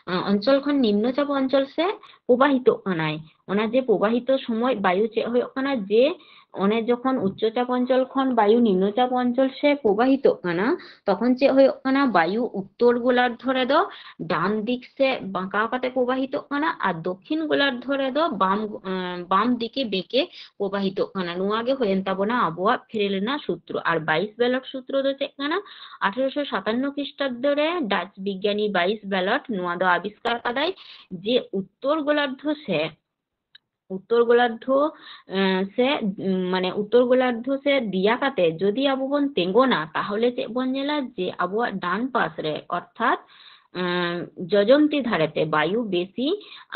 ᱟᱸ, ᱚᱧᱪᱚᱞ ᱠᱷᱚᱱ ᱱᱤᱢᱱᱚ ᱪᱟᱯ ᱚᱧᱪᱚᱞ ᱥᱮ ᱯᱨᱚᱵᱟᱦᱤᱛᱚᱜ ᱠᱟᱱᱟᱭ᱾ ᱚᱱᱟ ᱡᱮ ᱯᱨᱚᱵᱟᱦᱤᱛᱚ ᱥᱚᱢᱚᱭ ᱵᱟᱭᱩ ᱪᱮᱫ ᱦᱩᱭᱩᱜ ᱠᱟᱱᱟ ᱡᱮ ᱚᱱᱮ ᱡᱚᱠᱷᱚᱱ ᱩᱪᱪᱚ ᱪᱟᱯ ᱚᱧᱪᱚᱞ ᱠᱷᱚᱱ ᱵᱟᱭᱩ ᱱᱤᱢᱱᱚ ᱪᱟᱯ ᱚᱧᱪᱚᱞ ᱥᱮ ᱯᱨᱚᱵᱟᱦᱤᱛᱚᱜ ᱠᱟᱱᱟ, ᱛᱚᱠᱷᱚᱱ ᱪᱮᱫ ᱦᱩᱭᱩᱜ ᱠᱟᱱᱟ, ᱵᱟᱭᱩ ᱩᱛᱛᱚᱨ ᱜᱳᱞᱟᱨᱫᱷᱚ ᱨᱮᱫᱚ ᱰᱟᱱ ᱫᱤᱠ ᱥᱮ ᱵᱟᱸᱠᱟᱣ ᱠᱟᱛᱮ ᱯᱨᱚᱵᱟᱦᱤᱛᱚᱜ ᱠᱟᱱᱟ ᱟᱨ ᱫᱚᱠᱷᱤᱱ ᱜᱳᱞᱟᱨᱫᱷᱚ ᱨᱮᱫᱚ ᱵᱟᱢ, ᱟᱸ, ᱵᱟᱢ ᱫᱤᱠᱮ ᱵᱮᱸᱠᱮ ᱯᱨᱚᱵᱟᱦᱤᱛᱚᱜ ᱠᱟᱱᱟ᱾ ᱱᱚᱣᱟ ᱜᱮ ᱦᱩᱭᱮᱱ ᱛᱟᱵᱚᱱᱟ ᱟᱵᱚᱣᱟᱜ ᱯᱷᱮᱨᱮᱞ ᱨᱮᱱᱟᱜ ᱥᱩᱛᱨᱚ᱾ ᱟᱨ ᱵᱟᱭᱤᱥ ᱵᱮᱞᱚᱴ ᱥᱩᱛᱨᱚ ᱫᱚ ᱪᱮᱫ ᱠᱟᱱᱟ? ᱟᱴᱷᱟᱨᱚᱥᱚ ᱥᱟᱛᱟᱱᱱᱚ ᱠᱷᱨᱤᱥᱴᱟᱵᱫᱚ ᱨᱮ ᱰᱟᱪ ᱵᱤᱜᱽᱜᱟᱱᱤ ᱵᱟᱭᱤᱥ ᱵᱮᱞᱚᱴ ᱱᱚᱣᱟ ᱫᱚ ᱟᱵᱤᱥᱠᱟᱨ ᱠᱟᱫᱟᱭ ᱡᱮ ᱩᱛᱛᱚᱨ ᱜᱳᱞᱟᱨᱫᱷᱚ ᱥᱮ ᱩᱛᱛᱚᱨ ᱜᱳᱞᱟᱨᱫᱷᱚ, ᱮᱸ, ᱥᱮ, ᱩᱢ, ᱢᱟᱱᱮ ᱩᱛᱛᱚᱨ ᱜᱳᱞᱟᱨᱫᱷᱚ ᱥᱮ ᱫᱤᱭᱟ ᱠᱟᱛᱮ ᱡᱩᱫᱤ ᱟᱵᱚ ᱵᱚᱱ ᱛᱮᱸᱜᱚᱱᱟ, ᱛᱟᱦᱚᱞᱮ ᱪᱮᱫ ᱵᱚᱱ ᱧᱮᱞᱟ ᱡᱮ ᱟᱵᱚᱣᱟᱜ ᱰᱟᱱ ᱯᱟᱥ ᱨᱮ, ᱚᱨᱛᱷᱟᱛ, ᱮᱸ, ᱡᱚᱡᱚᱢ ᱛᱤ ᱫᱷᱟᱨᱮᱛᱮ ᱵᱟᱭᱩ ᱵᱮᱥᱤ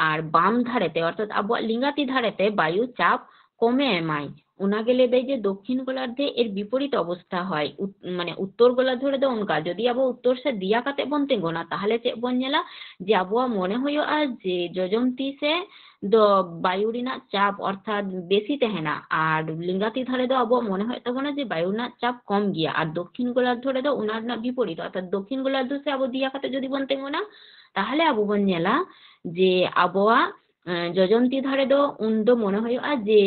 ᱟᱨ ᱵᱟᱢ ᱫᱷᱟᱨᱮᱛᱮ, ᱚᱨᱛᱷᱟᱛ ᱟᱵᱚᱣᱟᱜ ᱞᱮᱸᱜᱟ ᱛᱤ ᱫᱷᱟᱨᱮᱛᱮ ᱵᱟᱭᱩ ᱪᱟᱯ ᱠᱚᱢᱮ ᱮᱢᱟᱭ᱾ ᱚᱱᱟᱜᱮ ᱞᱟᱹᱭ ᱫᱟᱭ ᱡᱮ ᱫᱚᱠᱠᱷᱤᱱ ᱜᱳᱞᱟᱨᱫᱷᱮ ᱮᱨ ᱵᱤᱯᱚᱨᱤᱛ ᱚᱵᱚᱥᱛᱷᱟ ᱦᱚᱭ, ᱩᱛ-, ᱢᱟᱱᱮ ᱩᱛᱛᱚᱨ ᱜᱳᱞᱟᱨᱫᱷᱚ ᱨᱮᱫᱚ ᱚᱱᱠᱟ, ᱡᱩᱫᱤ ᱟᱵᱚ ᱩᱛᱛᱚᱨ ᱥᱮᱫ ᱫᱤᱭᱟ ᱠᱟᱛᱮ ᱵᱚᱱ ᱛᱮᱸᱜᱚᱱᱟ, ᱛᱟᱦᱚᱞᱮ ᱪᱮᱫ ᱵᱚᱱ ᱧᱮᱞᱟ ᱡᱮ ᱟᱵᱚᱣᱟᱜ ᱢᱚᱱᱮ ᱦᱩᱭᱩᱜᱼᱟ ᱡᱮ ᱡᱚᱡᱚᱢ ᱛᱤ ᱥᱮ ᱫᱚ ᱵᱟᱭᱩ ᱨᱮᱱᱟᱜ ᱪᱟᱯ ᱚᱨᱛᱷᱟᱛ ᱵᱮᱥᱤ ᱛᱟᱦᱮᱱᱟ, ᱟᱨ ᱞᱮᱸᱜᱟ ᱛᱤ ᱫᱷᱟᱨᱮ ᱫᱚ ᱟᱵᱚᱣᱟᱜ ᱢᱚᱱᱮ ᱦᱩᱭᱩᱜ ᱛᱟᱵᱚᱱᱟ ᱡᱮ ᱵᱟᱭᱩ ᱨᱮᱱᱟᱜ ᱪᱟᱯ ᱠᱚᱢ ᱜᱮᱭᱟ, ᱟᱨ ᱫᱚᱠᱠᱷᱤᱱ ᱜᱳᱞᱟᱨᱫᱷᱚ ᱨᱮᱫᱚ ᱚᱱᱟ ᱨᱮᱱᱟᱜ ᱵᱤᱯᱚᱨᱤᱛ, ᱚᱨᱛᱷᱟᱛ ᱫᱚᱠᱠᱷᱤᱱ ᱜᱳᱞᱟᱨᱫᱷᱚ ᱥᱮ ᱟᱵᱚ ᱫᱤᱭᱟ ᱠᱟᱛᱮ ᱡᱩᱫᱤ ᱵᱚᱱ ᱛᱮᱸᱜᱚᱱᱟ, ᱛᱟᱦᱚᱞᱮ ᱟᱵᱚ ᱵᱚᱱ ᱧᱮᱞᱟ ᱡᱮ ᱟᱵᱚᱣᱟᱜ ᱮᱸ, ᱡᱚᱡᱚᱢ ᱛᱤ ᱫᱷᱟᱨᱮ ᱫᱚ ᱩᱱ ᱫᱚ ᱢᱚᱱᱮ ᱦᱩᱭᱩᱜᱼᱟ ᱡᱮ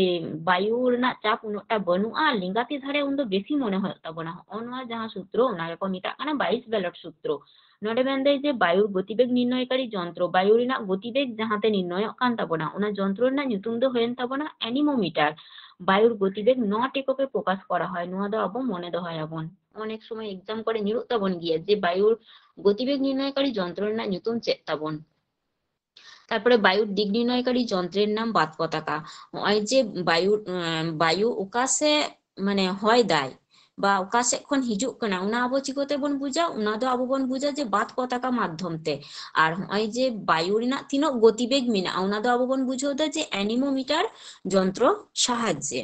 ᱵᱟᱭᱩ ᱨᱮᱱᱟᱜ ᱪᱟᱯ ᱩᱱᱟᱹᱜᱴᱟ ᱵᱟᱹᱱᱩᱜᱼᱟ, ᱞᱮᱸᱜᱟ ᱛᱤ ᱫᱷᱟᱨᱮ ᱩᱱ ᱫᱚ ᱵᱮᱥᱤ ᱢᱚᱱᱮ ᱦᱩᱭᱩᱜ ᱛᱟᱵᱚᱱᱟ᱾ ᱦᱚᱸᱜᱼᱚ ᱱᱚᱣᱟ ᱡᱟᱦᱟᱸ ᱥᱩᱛᱨᱚ, ᱚᱱᱟ ᱜᱮᱠᱚ ᱢᱮᱛᱟᱜ ᱠᱟᱱᱟ ᱵᱟᱭᱤᱥ ᱵᱮᱞᱚᱴ ᱥᱩᱛᱨᱚ᱾ ᱱᱚᱰᱮ ᱢᱮᱱᱫᱟᱭ ᱡᱮ ᱵᱟᱭᱩᱨ ᱜᱚᱛᱤᱵᱮᱜᱽ ᱱᱤᱨণᱚᱭᱠᱟᱨᱤ ᱡᱚᱱᱛᱨᱚ, ᱵᱟᱭᱩ ᱨᱮᱱᱟᱜ ᱜᱚᱛᱤᱵᱮᱜᱽ ᱡᱟᱦᱟᱸᱛᱮ ᱱᱤᱨণᱚᱭᱚᱜ ᱠᱟᱱ ᱛᱟᱵᱚᱱᱟ, ᱚᱱᱟ ᱡᱚᱱᱛᱨᱚ ᱨᱮᱱᱟᱜ ᱧᱩᱛᱩᱢ ᱫᱚ ᱦᱩᱭᱮᱱ ᱛᱟᱵᱚᱱᱟ anemometer᱾ ᱵᱟᱭᱩᱨ ᱜᱚᱛᱤᱵᱮᱜᱽ ᱱᱚᱴ ᱮᱠᱚᱠᱮ ᱯᱨᱚᱠᱟᱥ ᱠᱚᱨᱟ ᱦᱚᱭ, ᱱᱚᱣᱟ ᱫᱚ ᱟᱵᱚ ᱢᱚᱱᱮ ᱫᱚᱦᱚᱭᱟᱵᱚᱱ᱾ ᱚᱱᱮᱠ ᱥᱚᱢᱚᱭ exam ᱠᱚᱨᱮ ᱧᱩᱨᱩᱜ ᱛᱟᱵᱚᱱ ᱜᱮᱭᱟ ᱡᱮ ᱵᱟᱭᱩᱨ ᱜᱚᱛᱤᱵᱮᱜᱽ ᱱᱤᱨণᱚᱭᱠᱟᱨᱤ ᱡᱚᱱᱛᱨᱚ ᱨᱮᱱᱟᱜ ᱧᱩᱛᱩᱢ ᱪᱮᱫ ᱛᱟᱵᱚᱱ᱾ ᱛᱟᱨᱯᱚᱨᱮ ᱵᱟᱭᱩ ᱫᱤᱠ ᱱᱤᱨণᱚᱭᱠᱟᱨᱤ ᱡᱚᱱᱛᱨᱮᱨ ᱱᱟᱢ ᱵᱟᱛ ᱯᱚᱛᱟᱠᱟ᱾ ᱱᱚᱜᱼᱚᱭ ᱡᱮ ᱵᱟᱭᱩ, ᱮᱸ, ᱵᱟᱭᱩ ᱚᱠᱟ ᱥᱮᱫ ᱢᱟᱱᱮ ᱦᱚᱭ ᱫᱟᱭ ᱵᱟ ᱚᱠᱟ ᱥᱮᱫ ᱠᱷᱚᱱ ᱦᱤᱡᱩᱜ ᱠᱟᱱᱟ, ᱚᱱᱟ ᱟᱵᱚ ᱪᱤᱠᱟᱹᱛᱮ ᱵᱚᱱ ᱵᱩᱡᱟ? ᱚᱱᱟ ᱫᱚ ᱟᱵᱚ ᱵᱚᱱ ᱵᱩᱡᱟ ᱡᱮ ᱵᱟᱛ ᱯᱚᱛᱟᱠᱟ ᱢᱟᱫᱽᱫᱷᱚᱢ ᱛᱮ᱾ ᱟᱨ ᱱᱚᱜᱼᱚᱭ ᱡᱮ ᱵᱟᱭᱩ ᱨᱮᱱᱟᱜ ᱛᱤᱱᱟᱹᱜ ᱜᱚᱛᱤᱵᱮᱜᱽ ᱢᱮᱱᱟᱜᱼᱟ, ᱚᱱᱟ ᱫᱚ ᱟᱵᱚ ᱵᱚᱱ ᱵᱩᱡᱷᱟᱹᱣ ᱫᱟ ᱡᱮ anemometer ᱡᱚᱱᱛᱨᱚ ᱥᱟᱦᱟᱡᱽᱡᱮ᱾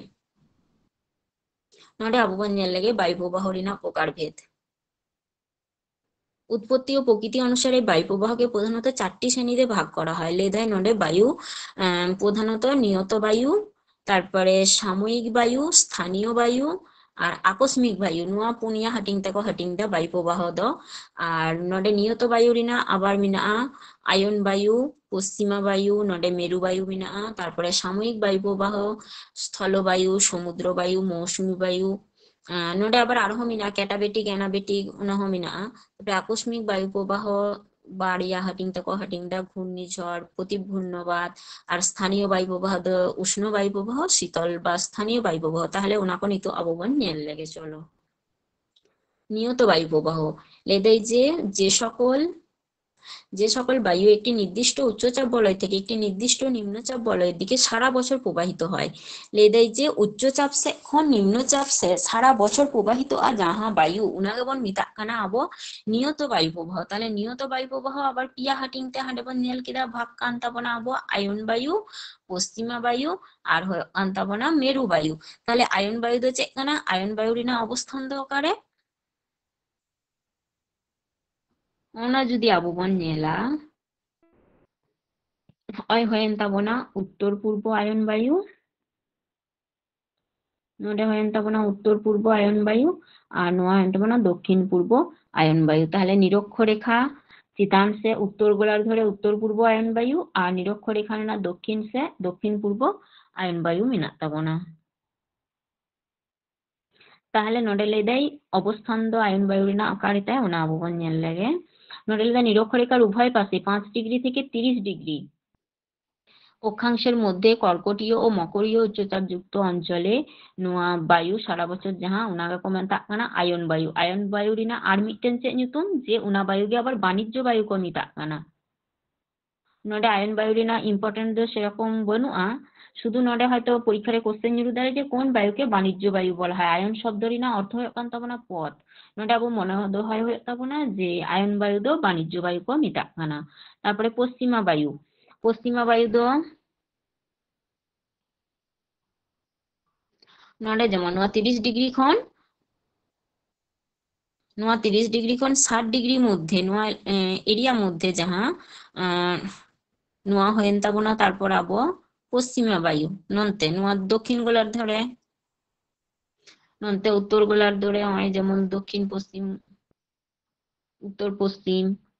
ᱱᱚᱰᱮ ᱟᱵᱚ ᱵᱚᱱ ᱧᱮᱞ ᱞᱮᱜᱮ ᱵᱟᱭᱩ ᱯᱨᱚᱵᱟᱦᱚ ᱨᱮᱱᱟᱜ ᱯᱨᱚᱠᱟᱨ ᱵᱷᱮᱫ᱾ উৎপত্তি ও প্রকৃতি অনুসারে বায়ু প্রবাহকে প্রধানত চারটি শ্রেণীতে ভাগ করা হয়। ᱞᱟᱹᱭ ᱫᱟᱭ ᱱᱚᱰᱮ ᱵᱟᱭᱩ, ᱮᱢ, ᱯᱨধানত নিয়ত বায়ু, ᱛᱟᱨᱯᱚᱨᱮ ᱥᱟᱢᱚᱭᱤᱠ ᱵᱟᱭᱩ, ᱥᱛᱷᱟᱱᱤᱭᱚ ᱵᱟᱭᱩ, ᱟᱨ ᱟᱠᱚᱥᱢᱤᱠ ᱵᱟᱭᱩ, ᱱᱚᱣᱟ ᱯᱩᱱᱭᱟ ᱦᱟᱹᱴᱤᱧ ᱛᱮᱠᱚ ᱦᱟᱹᱴᱤᱧ ᱫᱟ ᱵᱟᱭᱩ ᱯᱨᱚᱵᱟᱦᱚ ᱫᱚ᱾ ᱟᱨ ᱱᱚᱰᱮ ᱱᱤᱭᱚᱛᱚ ᱵᱟᱭᱩ ᱨᱮᱱᱟᱜ ᱟᱵᱟᱨ ᱢᱮᱱᱟᱜᱼᱟ ᱟᱭᱚᱱ ᱵᱟᱭᱩ, ᱯᱚᱥᱪᱤᱢᱟ ᱵᱟᱭᱩ, ᱱᱚᱰᱮ ᱢᱮᱨᱩ ᱵᱟᱭᱩ ᱢᱮᱱᱟᱜᱼᱟ, ᱛᱟᱨᱯᱚᱨᱮ ᱥᱟᱢᱚᱭᱤᱠ ᱵᱟᱭᱩ ᱯᱨᱚᱵᱟᱦᱚ, ᱥᱛᱷᱚᱞᱚ ᱵᱟᱭᱩ, ᱥᱚᱢᱩᱫᱨᱚ ᱵᱟᱭᱩ, ᱢᱳᱣᱥᱩᱢᱤ ᱵᱟᱭᱩ, ᱟᱨ ᱱᱚᱰᱮ ᱟᱵᱟᱨ ᱟᱨᱦᱚᱸ ᱢᱮᱱᱟᱜᱼᱟ ᱠᱮᱴᱟᱵᱮᱴᱤᱠ, ᱮᱱᱟᱵᱮᱴᱤᱠ, ᱚᱱᱟ ᱦᱚᱸ ᱢᱮᱱᱟᱜᱼᱟ᱾ ᱛᱟᱨᱯᱚᱨᱮ ᱟᱠᱚᱥᱢᱤᱠ ᱵᱟᱭᱩ ᱯᱨᱚᱵᱟᱦᱚ ᱵᱟᱨᱭᱟ ᱦᱟᱹᱴᱤᱧ ᱛᱮᱠᱚ ᱦᱟᱹᱴᱤᱧ ᱫᱟ, ᱜᱷᱩᱨᱱᱤᱡᱷᱚᱲ, ᱯᱨᱚᱛᱤᱜᱷᱩᱨᱱᱚᱵᱟᱛ, ᱟᱨ ᱥᱛᱷᱟᱱᱤᱭᱚ ᱵᱟᱭᱩ ᱯᱨᱚᱵᱟᱦᱚ ᱫᱚ ᱩᱥᱱᱚ ᱵᱟᱭᱩ ᱯᱨᱚᱵᱟᱦᱚ, ᱥᱤᱛᱚᱞ ᱵᱟ ᱥᱛᱷᱟᱱᱤᱭᱚ ᱵᱟᱭᱩ ᱯᱨᱚᱵᱟᱦᱚ᱾ ᱛᱟᱦᱞᱮ ᱚᱱᱟ ᱠᱚ ᱱᱤᱛᱚᱜ ᱟᱵᱚ ᱵᱚᱱ ᱧᱮᱞ ᱞᱮᱜᱮ, ᱪᱚᱞᱚ᱾ নিয়ত বায়ু প্রবাহ, ᱞᱟᱹᱭ ᱫᱟᱭ ᱡᱮ, ᱡᱮ সকল, যে সকল বায়ু একটি নির্দিষ্ট উচ্চচাপ বলয় থেকে একটি নির্দিষ্ট নিম্নচাপ বলয়ের দিকে সারা বছর প্রবাহিত হয়। ᱞᱟᱹᱭ ᱫᱟᱭ ᱡᱮ ᱩᱪᱪᱚ ᱪᱟᱯ ᱥᱮᱫ ᱠᱷᱚᱱ ᱱᱤᱢᱱᱚ ᱪᱟᱯ ᱥᱮᱫ ᱥᱟᱨᱟ ᱵᱚᱪᱷᱚᱨ ᱯᱨᱚᱵᱟᱦᱤᱛᱚᱜᱼᱟ ᱡᱟᱦᱟᱸ ᱵᱟᱭᱩ, ᱚᱱᱟ ᱜᱮᱵᱚᱱ ᱢᱮᱛᱟᱜ ᱠᱟᱱᱟ ᱟᱵᱚ ᱱᱤᱭᱚᱛᱚ ᱵᱟᱭᱩ ᱯᱨᱚᱵᱟᱦᱚ᱾ ᱛᱟᱦᱞᱮ ᱱᱤᱭᱚᱛᱚ ᱵᱟᱭᱩ ᱯᱨᱚᱵᱟᱦᱚ ᱟᱵᱟᱨ ᱯᱮᱭᱟ ᱦᱟᱹᱴᱤᱧ ᱛᱮ ᱦᱟᱸᱰᱮ ᱵᱚᱱ ᱧᱮᱞ ᱠᱮᱫᱟ, ᱵᱷᱟᱜᱽ ᱠᱟᱱ ᱛᱟᱵᱚᱱᱟ ᱟᱵᱚᱣᱟᱜ ᱟᱭᱚᱱ ᱵᱟᱭᱩ, ᱯᱚᱥᱪᱤᱢᱟ ᱵᱟᱭᱩ, ᱟᱨ ᱦᱩᱭᱩᱜ ᱠᱟᱱ ᱛᱟᱵᱚᱱᱟ ᱢᱮᱨᱩ ᱵᱟᱭᱩ᱾ ᱛᱟᱦᱞᱮ ᱟᱭᱚᱱ ᱵᱟᱭᱩ ᱫᱚ ᱪᱮᱫ ᱠᱟᱱᱟ? ᱟᱭᱚᱱ ᱵᱟᱭᱩ ᱨᱮᱱᱟᱜ ᱚᱵᱚᱥᱛᱷᱟᱱ ᱫᱚ ᱚᱠᱟᱨᱮ? ᱚᱱᱟ ᱡᱩᱫᱤ ᱟᱵᱚ ᱵᱚᱱ ᱧᱮᱞᱟ, ᱱᱚᱜᱼᱚᱭ ᱦᱩᱭᱮᱱ ᱛᱟᱵᱚᱱᱟ ᱩᱛᱛᱚᱨ ᱯᱩᱨᱵᱚ ᱟᱭᱚᱱ ᱵᱟᱭᱩ, ᱱᱚᱰᱮ ᱦᱩᱭᱮᱱ ᱛᱟᱵᱚᱱᱟ ᱩᱛᱛᱚᱨ ᱯᱩᱨᱵᱚ ᱟᱭᱚᱱ ᱵᱟᱭᱩ, ᱟᱨ ᱱᱚᱣᱟ ᱦᱩᱭᱮᱱ ᱛᱟᱵᱚᱱᱟ ᱫᱚᱠᱠᱷᱤᱱ ᱯᱩᱨᱵᱚ ᱟᱭᱚᱱ ᱵᱟᱭᱩ᱾ ᱛᱟᱦᱞᱮ ᱱᱤᱨᱚᱠᱠᱷᱚ ᱨᱮᱠᱷᱟ ᱪᱮᱛᱟᱱ ᱥᱮ ᱩᱛᱛᱚᱨ ᱜᱳᱞᱟᱨᱫᱷᱚ ᱨᱮ ᱩᱛᱛᱚᱨ ᱯᱩᱨᱵᱚ ᱟᱭᱚᱱ ᱵᱟᱭᱩ ᱟᱨ ᱱᱤᱨᱚᱠᱠᱷᱚ ᱨᱮᱠᱷᱟ ᱨᱮᱱᱟᱜ ᱫᱚᱠᱠᱷᱤᱱ ᱥᱮ ᱫᱚᱠᱠᱷᱤᱱ ᱯᱩᱨᱵᱚ ᱟᱭᱚᱱ ᱵᱟᱭᱩ ᱢᱮᱱᱟᱜ ᱛᱟᱵᱚᱱᱟ᱾ ᱛᱟᱦᱞᱮ ᱱᱚᱰᱮ ᱞᱟᱹᱭ ᱫᱟᱭ ᱚᱵᱚᱥᱛᱷᱟᱱ ᱫᱚ ᱟᱭᱚᱱ ᱵᱟᱭᱩ ᱨᱮᱱᱟᱜ ᱚᱠᱟ ᱨᱮ ᱛᱟᱭ, ᱚᱱᱟ ᱟᱵᱚ ᱵᱚᱱ ᱧᱮᱞ ᱞᱮᱜᱮ᱾ ᱱᱚᱰᱮ ᱞᱟᱹᱭ ᱫᱟᱭ ᱱᱤᱨᱚᱠᱠᱷᱚ ᱨᱮᱠᱷᱟᱨ ᱩᱵᱷᱚᱭ ᱯᱟᱥᱮ ᱯᱟᱸᱪ ᱰᱤᱜᱽᱨᱤ ᱛᱷᱮᱠᱮ ᱛᱤᱨᱤᱥ ᱰᱤᱜᱽᱨᱤ ᱚᱠᱠᱷᱟᱝশের মধ্যে কর্কটীয় ও মকরীয় উচ্চচাপ যুক্ত অঞ্চলে ᱱᱚᱣᱟ ᱵᱟᱭᱩ ᱥᱟᱨᱟ ᱵᱚᱪᱷᱚᱨ ᱡᱟᱦᱟᱸ, ᱚᱱᱟ ᱜᱮᱠᱚ ᱢᱮᱛᱟᱜ ᱠᱟᱱᱟ ᱟᱭᱚᱱ ᱵᱟᱭᱩ᱾ ᱟᱭᱚᱱ ᱵᱟᱭᱩ ᱨᱮᱱᱟᱜ ᱟᱨ ᱢᱤᱫᱴᱮᱱ ᱪᱮᱫ ᱧᱩᱛᱩᱢ? ᱡᱮ ᱚᱱᱟ ᱵᱟᱭᱩ ᱜᱮ ᱟᱵᱟᱨ ᱵᱟᱱᱤᱡᱽᱡᱚ ᱵᱟᱭᱩ ᱠᱚ ᱢᱮᱛᱟᱜ ᱠᱟᱱᱟ᱾ ᱱᱚᱰᱮ ᱟᱭᱚᱱ ᱵᱟᱭᱩ ᱨᱮᱱᱟᱜ important ᱫᱚ ᱥᱮᱨᱚᱠᱚᱢ ᱵᱟᱹᱱᱩᱜᱼᱟ, ᱥᱩᱫᱷᱩ ᱱᱚᱰᱮ ᱦᱚᱭᱛᱚ ᱯᱚᱨᱤᱠᱠᱷᱟ ᱨᱮ question ᱧᱩᱨᱩ ᱫᱟᱲᱮᱭᱟᱜᱼᱟ ᱡᱮ কোন বায়ুকে বাণিজ্য বায়ু বলা হয়, ᱟᱭᱚᱱ ᱥᱚᱵᱫᱚ ᱨᱮᱱᱟᱜ ᱚᱨᱛᱷᱚ ᱦᱩᱭᱩᱜ ᱠᱟᱱ ᱛᱟᱵᱚᱱᱟ ᱯᱚᱫ᱾ ᱱᱚᱰᱮ ᱟᱵᱚ ᱢᱚᱱᱮ ᱫᱚᱦᱚᱭ ᱦᱩᱭᱩᱜ ᱛᱟᱵᱚᱱᱟ ᱡᱮ ᱟᱭᱚᱱ ᱵᱟᱭᱩ ᱫᱚ ᱵᱟᱱᱤᱡᱽᱡᱚ ᱵᱟᱭᱩ ᱠᱚ ᱢᱮᱛᱟᱜ ᱠᱟᱱᱟ᱾ ᱛᱟᱨᱯᱚᱨᱮ ᱯᱚᱥᱪᱤᱢᱟ ᱵᱟᱭᱩ, ᱯᱚᱥᱪᱤᱢᱟ ᱵᱟᱭᱩ ᱫᱚ ᱱᱚᱰᱮ ᱡᱮᱢᱚᱱ ᱱᱚᱣᱟ ᱛᱤᱨᱤᱥ ᱰᱤᱜᱽᱨᱤ ᱠᱷᱚᱱ, ᱱᱚᱣᱟ ᱛᱤᱨᱤᱥ ᱰᱤᱜᱽᱨᱤ ᱠᱷᱚᱱ ᱥᱟᱴ ᱰᱤᱜᱽᱨᱤ ᱢᱚᱫᱽᱫᱷᱮ, ᱱᱚᱣᱟ ᱮ, area ᱢᱚᱫᱽᱫᱷᱮ ᱡᱟᱦᱟᱸ ᱮ, ᱱᱚᱣᱟ ᱦᱩᱭᱮᱱ ᱛᱟᱵᱚᱱᱟ᱾ ᱛᱟᱨᱯᱚᱨ ᱟᱵᱚ ᱯᱚᱥᱪᱤᱢᱟ ᱵᱟᱭᱩ, ᱱᱚᱱᱛᱮ ᱱᱚᱣᱟ ᱫᱚᱠᱠᱷᱤᱱ ᱜᱳᱞᱟᱨᱫᱷᱚ ᱨᱮ, ᱱᱚᱱᱛᱮ ᱩᱛᱛᱚᱨ ᱜᱳᱞᱟᱨᱫᱷᱚ ᱨᱮ ᱱᱚᱜᱼᱚᱭ ᱡᱮᱢᱚᱱ ᱫᱚᱠᱠᱷᱤᱱ ᱯᱚᱥᱪᱤᱢ, ᱩᱛᱛᱚᱨ ᱯᱚᱥᱪᱤᱢ,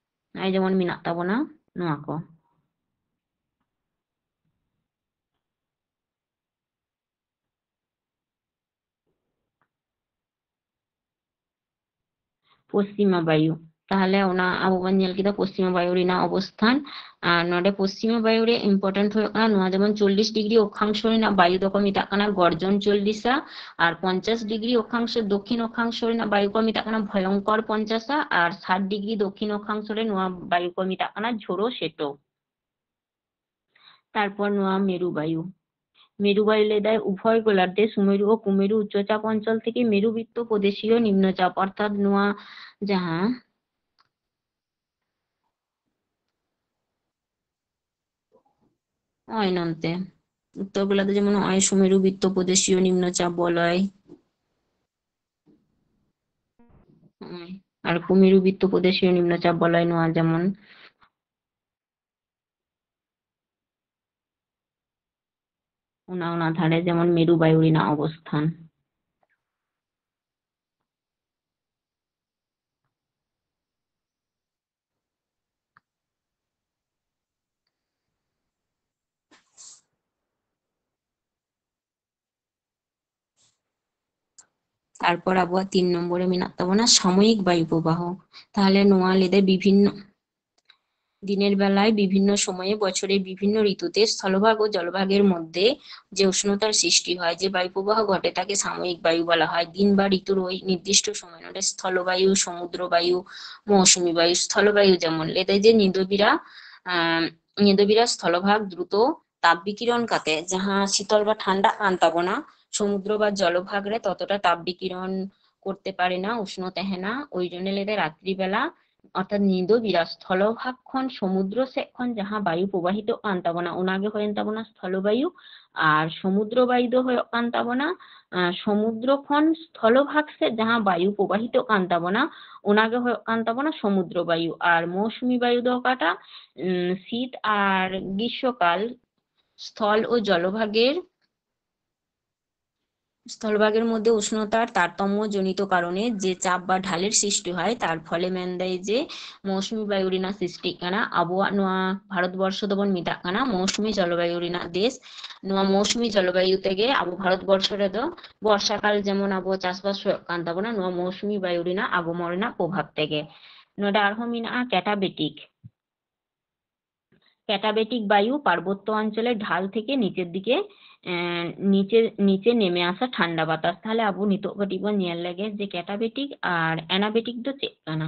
ᱱᱚᱜᱼᱚᱭ ᱡᱮᱢᱚᱱ ᱢᱮᱱᱟᱜ ᱛᱟᱵᱚᱱᱟ ᱱᱚᱣᱟ ᱠᱚ᱾ ᱯᱚᱥᱪᱤᱢᱟ ᱵᱟᱭᱩ᱾ ᱛᱟᱦᱞᱮ ᱚᱱᱟ ᱟᱵᱚ ᱵᱚᱱ ᱧᱮᱞ ᱠᱮᱫᱟ ᱯᱚᱥᱪᱤᱢᱟ ᱵᱟᱭᱩ ᱨᱮᱱᱟᱜ ᱚᱵᱚᱥᱛᱷᱟᱱ᱾ ᱟᱨ ᱱᱚᱰᱮ ᱯᱚᱥᱪᱤᱢᱟ ᱵᱟᱭᱩ ᱨᱮ important ᱦᱩᱭᱩᱜ ᱠᱟᱱᱟ, ᱱᱚᱣᱟ ᱡᱮᱢᱚᱱ ᱪᱚᱞᱞᱤᱥ ᱰᱤᱜᱽᱨᱤ ᱚᱠᱠᱷᱟᱝᱥᱚ ᱨᱮᱱᱟᱜ ᱵᱟᱭᱩ ᱫᱚᱠᱚ ᱢᱮᱛᱟᱜ ᱠᱟᱱᱟ ᱜᱚᱨᱡᱚᱱ ᱪᱚᱞᱞᱤᱥᱟ, ᱟᱨ ᱯᱚᱧᱪᱟᱥ ᱰᱤᱜᱽᱨᱤ ᱚᱠᱠᱷᱟᱝᱥᱚ, ᱫᱚᱠᱠᱷᱤᱱ ᱚᱠᱠᱷᱟᱝᱥᱚ ᱨᱮᱱᱟᱜ ᱵᱟᱭᱩ ᱠᱚ ᱢᱮᱛᱟᱜ ᱠᱟᱱᱟ ᱵᱷᱚᱭᱚᱝᱠᱚᱨ ᱯᱚᱧᱪᱟᱥᱟ, ᱟᱨ ᱥᱟᱴ ᱰᱤᱜᱽᱨᱤ ᱫᱚᱠᱠᱷᱤᱱ ᱚᱠᱠᱷᱟᱝᱥᱚ ᱨᱮ ᱱᱚᱣᱟ ᱵᱟᱭᱩ ᱠᱚ ᱢᱮᱛᱟᱜ ᱠᱟᱱᱟ ᱡᱷᱳᱲᱳ ᱥᱮᱴᱳ᱾ ᱛᱟᱨᱯᱚᱨ ᱱᱚᱣᱟ ᱢᱮᱨᱩ ᱵᱟᱭᱩ, ᱢᱮᱨᱩ ᱵᱟᱭᱩ ᱞᱟᱹᱭ ᱫᱟᱭ ᱩᱵᱷᱚᱭ ᱜᱳᱞᱟᱨᱫᱷᱮ ᱥᱩᱢᱮᱨᱩ ᱳ ᱠᱩᱢᱮᱨᱩ ᱩᱪᱪᱚᱪᱟᱯ ᱚᱧᱪᱚᱞ ᱛᱷᱮᱠᱮ ᱢᱮᱨᱩ ᱵᱤᱛᱛᱚ ᱯᱨᱚᱫᱮᱥᱤᱭᱚ ᱱᱤᱢᱱᱚᱪᱟᱯ, ᱚᱨᱛᱷᱟᱛ ᱱᱚᱣᱟ ᱡᱟᱦᱟᱸ ᱱᱚᱜᱼᱚᱭ ᱱᱚᱱᱛᱮ ᱩᱛᱛᱚᱨ ᱜᱳᱞᱟᱨᱫᱷᱚ ᱡᱮᱢᱚᱱ ᱱᱚᱜᱼᱚᱭ ᱥᱩᱢᱮᱨᱩ ᱵᱤᱛᱛᱚ ᱯᱨᱚᱫᱮᱥᱤᱭᱚ ᱱᱤᱢᱱᱚᱪᱟᱯ ᱵᱚᱞᱚᱭ, ᱱᱚᱜᱼᱚᱭ, ᱟᱨ ᱠᱩᱢᱮᱨᱩ ᱵᱤᱛᱛᱚ ᱯᱨᱚᱫᱮᱥᱤᱭᱚ ᱱᱤᱢᱱᱚᱪᱟᱯ ᱵᱚᱞᱚᱭ ᱱᱚᱣᱟ ᱡᱮᱢᱚᱱ ᱚᱱᱟ, ᱚᱱᱟ ᱫᱷᱟᱨᱮ ᱡᱮᱢᱚᱱ ᱢᱮᱨᱩ ᱵᱟᱭᱩ ᱨᱮᱱᱟᱜ ᱚᱵᱚᱥᱛᱷᱟᱱ᱾ ᱛᱟᱨᱯᱚᱨ ᱟᱵᱚᱣᱟᱜ ᱛᱤᱱ ᱱᱚᱢᱵᱚᱨ ᱨᱮ ᱢᱮᱱᱟᱜ ᱛᱟᱵᱚᱱᱟ ᱥᱟᱢᱚᱭᱤᱠ ᱵᱟᱭᱩ ᱯᱨᱚᱵᱟᱦᱚ᱾ ᱛᱟᱦᱚᱞᱮ ᱱᱚᱣᱟ ᱞᱟᱹᱭ ᱫᱟᱭ ᱵᱤᱵᱷᱤᱱᱱᱚ ᱫᱤᱱᱮᱨ ᱵᱮᱞᱟᱭ ᱵᱤᱵᱷᱤᱱᱱᱚ ᱥᱚᱢᱚᱭᱮ ᱵᱚᱪᱷᱚᱨᱮ ᱵᱤᱵᱷᱤᱱᱱᱚ ᱨᱤᱛᱩᱛᱮ স্থলভাগ ও জলভাগের মধ্যে যে উষ্ণতার সৃষ্টি হয়, যে বায়ু প্রবাহ ঘটে, তাকে সাময়িক বায়ু বলা হয়। দিন বা ঋতুর ওই নির্দিষ্ট সময়, ᱱᱚᱰᱮ স্থলবায়ু, সমুদ্র বায়ু, মৌসুমী বায়ু, স্থলবায়ু যেমন, ᱞᱟᱹᱭ ᱫᱟᱭ ᱡᱮ ᱧᱤᱫᱟᱹ ᱵᱮᱲᱟ, ᱟᱸ, ᱧᱤᱫᱟᱹ ᱵᱮᱲᱟ স্থলভাগ দ্রুত ᱛᱟᱯ ᱵᱤᱠᱤᱨᱚᱱ ᱠᱟᱛᱮ ᱡᱟᱦᱟᱸ ᱥᱤᱛᱚᱞ ᱵᱟ ᱴᱷᱟᱱᱰᱟᱜ ᱠᱟᱱ ᱛᱟᱵᱚᱱᱟ, ᱥᱚᱢᱩᱫᱨᱚ ᱵᱟ ᱡᱚᱞᱚᱵᱷᱟᱜᱽ ᱨᱮ ᱛᱚᱛᱚᱴᱟ ᱛᱟᱯ ᱵᱤᱠᱤᱨᱚᱱ ᱠᱚᱨᱛᱮ ᱯᱟᱨᱮ না, উষ্ণ ᱛᱟᱦᱮᱱᱟ। ᱳᱭ ᱡᱚᱱᱱᱮ ᱞᱟᱹᱭ ᱫᱟᱭ ᱨᱟᱛᱨᱤ ᱵᱮᱞᱟ, ᱚᱨᱛᱷᱟᱛ ᱧᱤᱫᱟᱹ ᱵᱮᱲᱟ স্থলভাগ ᱠᱷᱚᱱ ᱥᱚᱢᱩᱫᱨᱚ ᱥᱮᱫ ᱠᱷᱚᱱ ᱡᱟᱦᱟᱸ ᱵᱟᱭᱩ ᱯᱨᱚᱵᱟᱦᱤᱛᱚᱜ ᱠᱟᱱ ᱛᱟᱵᱚᱱᱟ, ᱚᱱᱟᱜᱮ ᱦᱩᱭᱮᱱ ᱛᱟᱵᱚᱱᱟ স্থলবায়ু। ᱟᱨ ᱥᱚᱢᱩᱫᱨᱚ ᱵᱟᱭᱩ ᱫᱚ ᱦᱩᱭᱩᱜ ᱠᱟᱱ ᱛᱟᱵᱚᱱᱟ, ᱟᱸ, ᱥᱚᱢᱩᱫᱨᱚ ᱠᱷᱚᱱ স্থলভাগ ᱥᱮᱫ ᱡᱟᱦᱟᱸ ᱵᱟᱭᱩ ᱯᱨᱚᱵᱟᱦᱤᱛᱚᱜ ᱠᱟᱱ ᱛᱟᱵᱚᱱᱟ, ᱚᱱᱟᱜᱮ ᱦᱩᱭᱩᱜ ᱠᱟᱱ ᱛᱟᱵᱚᱱᱟ ᱥᱚᱢᱩᱫᱨᱚ ᱵᱟᱭᱩ᱾ ᱟᱨ ᱢᱳᱣᱥᱩᱢᱤ ᱵᱟᱭᱩ ᱫᱚ ᱚᱠᱟᱴᱟᱜ? উম, শীত আর গ্রীষ্মকাল স্থল ও জলভাগের, স্থলভাগের মধ্যে উষ্ণতার তারতম্য জনিত কারণে যে চাপ বা ঢালের সৃষ্টি হয়, তার ফলে ᱢᱮᱱᱫᱟᱭ ᱡᱮ ᱢᱳᱣᱥᱩᱢᱤ ᱵᱟᱭᱩ ᱨᱮᱱᱟᱜ ᱥᱨᱤᱥᱴᱤᱜ ᱠᱟᱱᱟ᱾ ᱟᱵᱚᱣᱟᱜ ᱱᱚᱣᱟ ᱵᱷᱟᱨᱚᱛ ᱵᱚᱨᱥᱚ ᱫᱚᱵᱚᱱ ᱢᱮᱛᱟᱜ ᱠᱟᱱᱟ ᱢᱳᱣᱥᱩᱢᱤ ᱡᱚᱞᱚᱵᱟᱭᱩ ᱨᱮᱱᱟᱜ ᱫᱮᱥ᱾ ᱱᱚᱣᱟ ᱢᱳᱣᱥᱩᱢᱤ ᱡᱚᱞᱚᱵᱟᱭᱩ ᱛᱮᱜᱮ ᱟᱵᱚ ᱵᱷᱟᱨᱚᱛ ᱵᱚᱨᱥᱚ ᱨᱮᱫᱚ ᱵᱚᱨᱥᱟᱠᱟᱞ ᱡᱮᱢᱚᱱ ᱟᱵᱚ ᱪᱟᱥᱵᱟᱥ ᱦᱩᱭᱩᱜ ᱠᱟᱱ ᱛᱟᱵᱚᱱᱟ, ᱱᱚᱣᱟ ᱢᱳᱣᱥᱩᱢᱤ ᱵᱟᱭᱩ ᱨᱮᱱᱟᱜ ᱟᱜᱚᱢᱚᱱ ᱨᱮᱱᱟᱜ ᱯᱨᱚᱵᱷᱟᱵᱽ ᱛᱮᱜᱮ᱾ ᱱᱚᱰᱮ ᱟᱨᱦᱚᱸ ᱢᱮᱱᱟᱜᱼᱟ ᱠᱮᱴᱟᱵᱮᱴᱤᱠ᱾ ক্যাটাবেটিক বায়ু পার্বত্য অঞ্চলের ঢাল থেকে নিচের দিকে, আহ, নিচে, নিচে নেমে আসা ঠান্ডা বাতাস। তাহলে ᱟᱵᱚ ᱱᱤᱛᱚᱜ ᱠᱟᱹᱴᱤᱡ ᱵᱚᱱ ᱧᱮᱞ ᱞᱮᱜᱮ ᱡᱮ ᱠᱮᱴᱟᱵᱮᱴᱤᱠ ᱟᱨ ᱮᱱᱟᱵᱮᱴᱤᱠ ᱫᱚ ᱪᱮᱫ ᱠᱟᱱᱟ?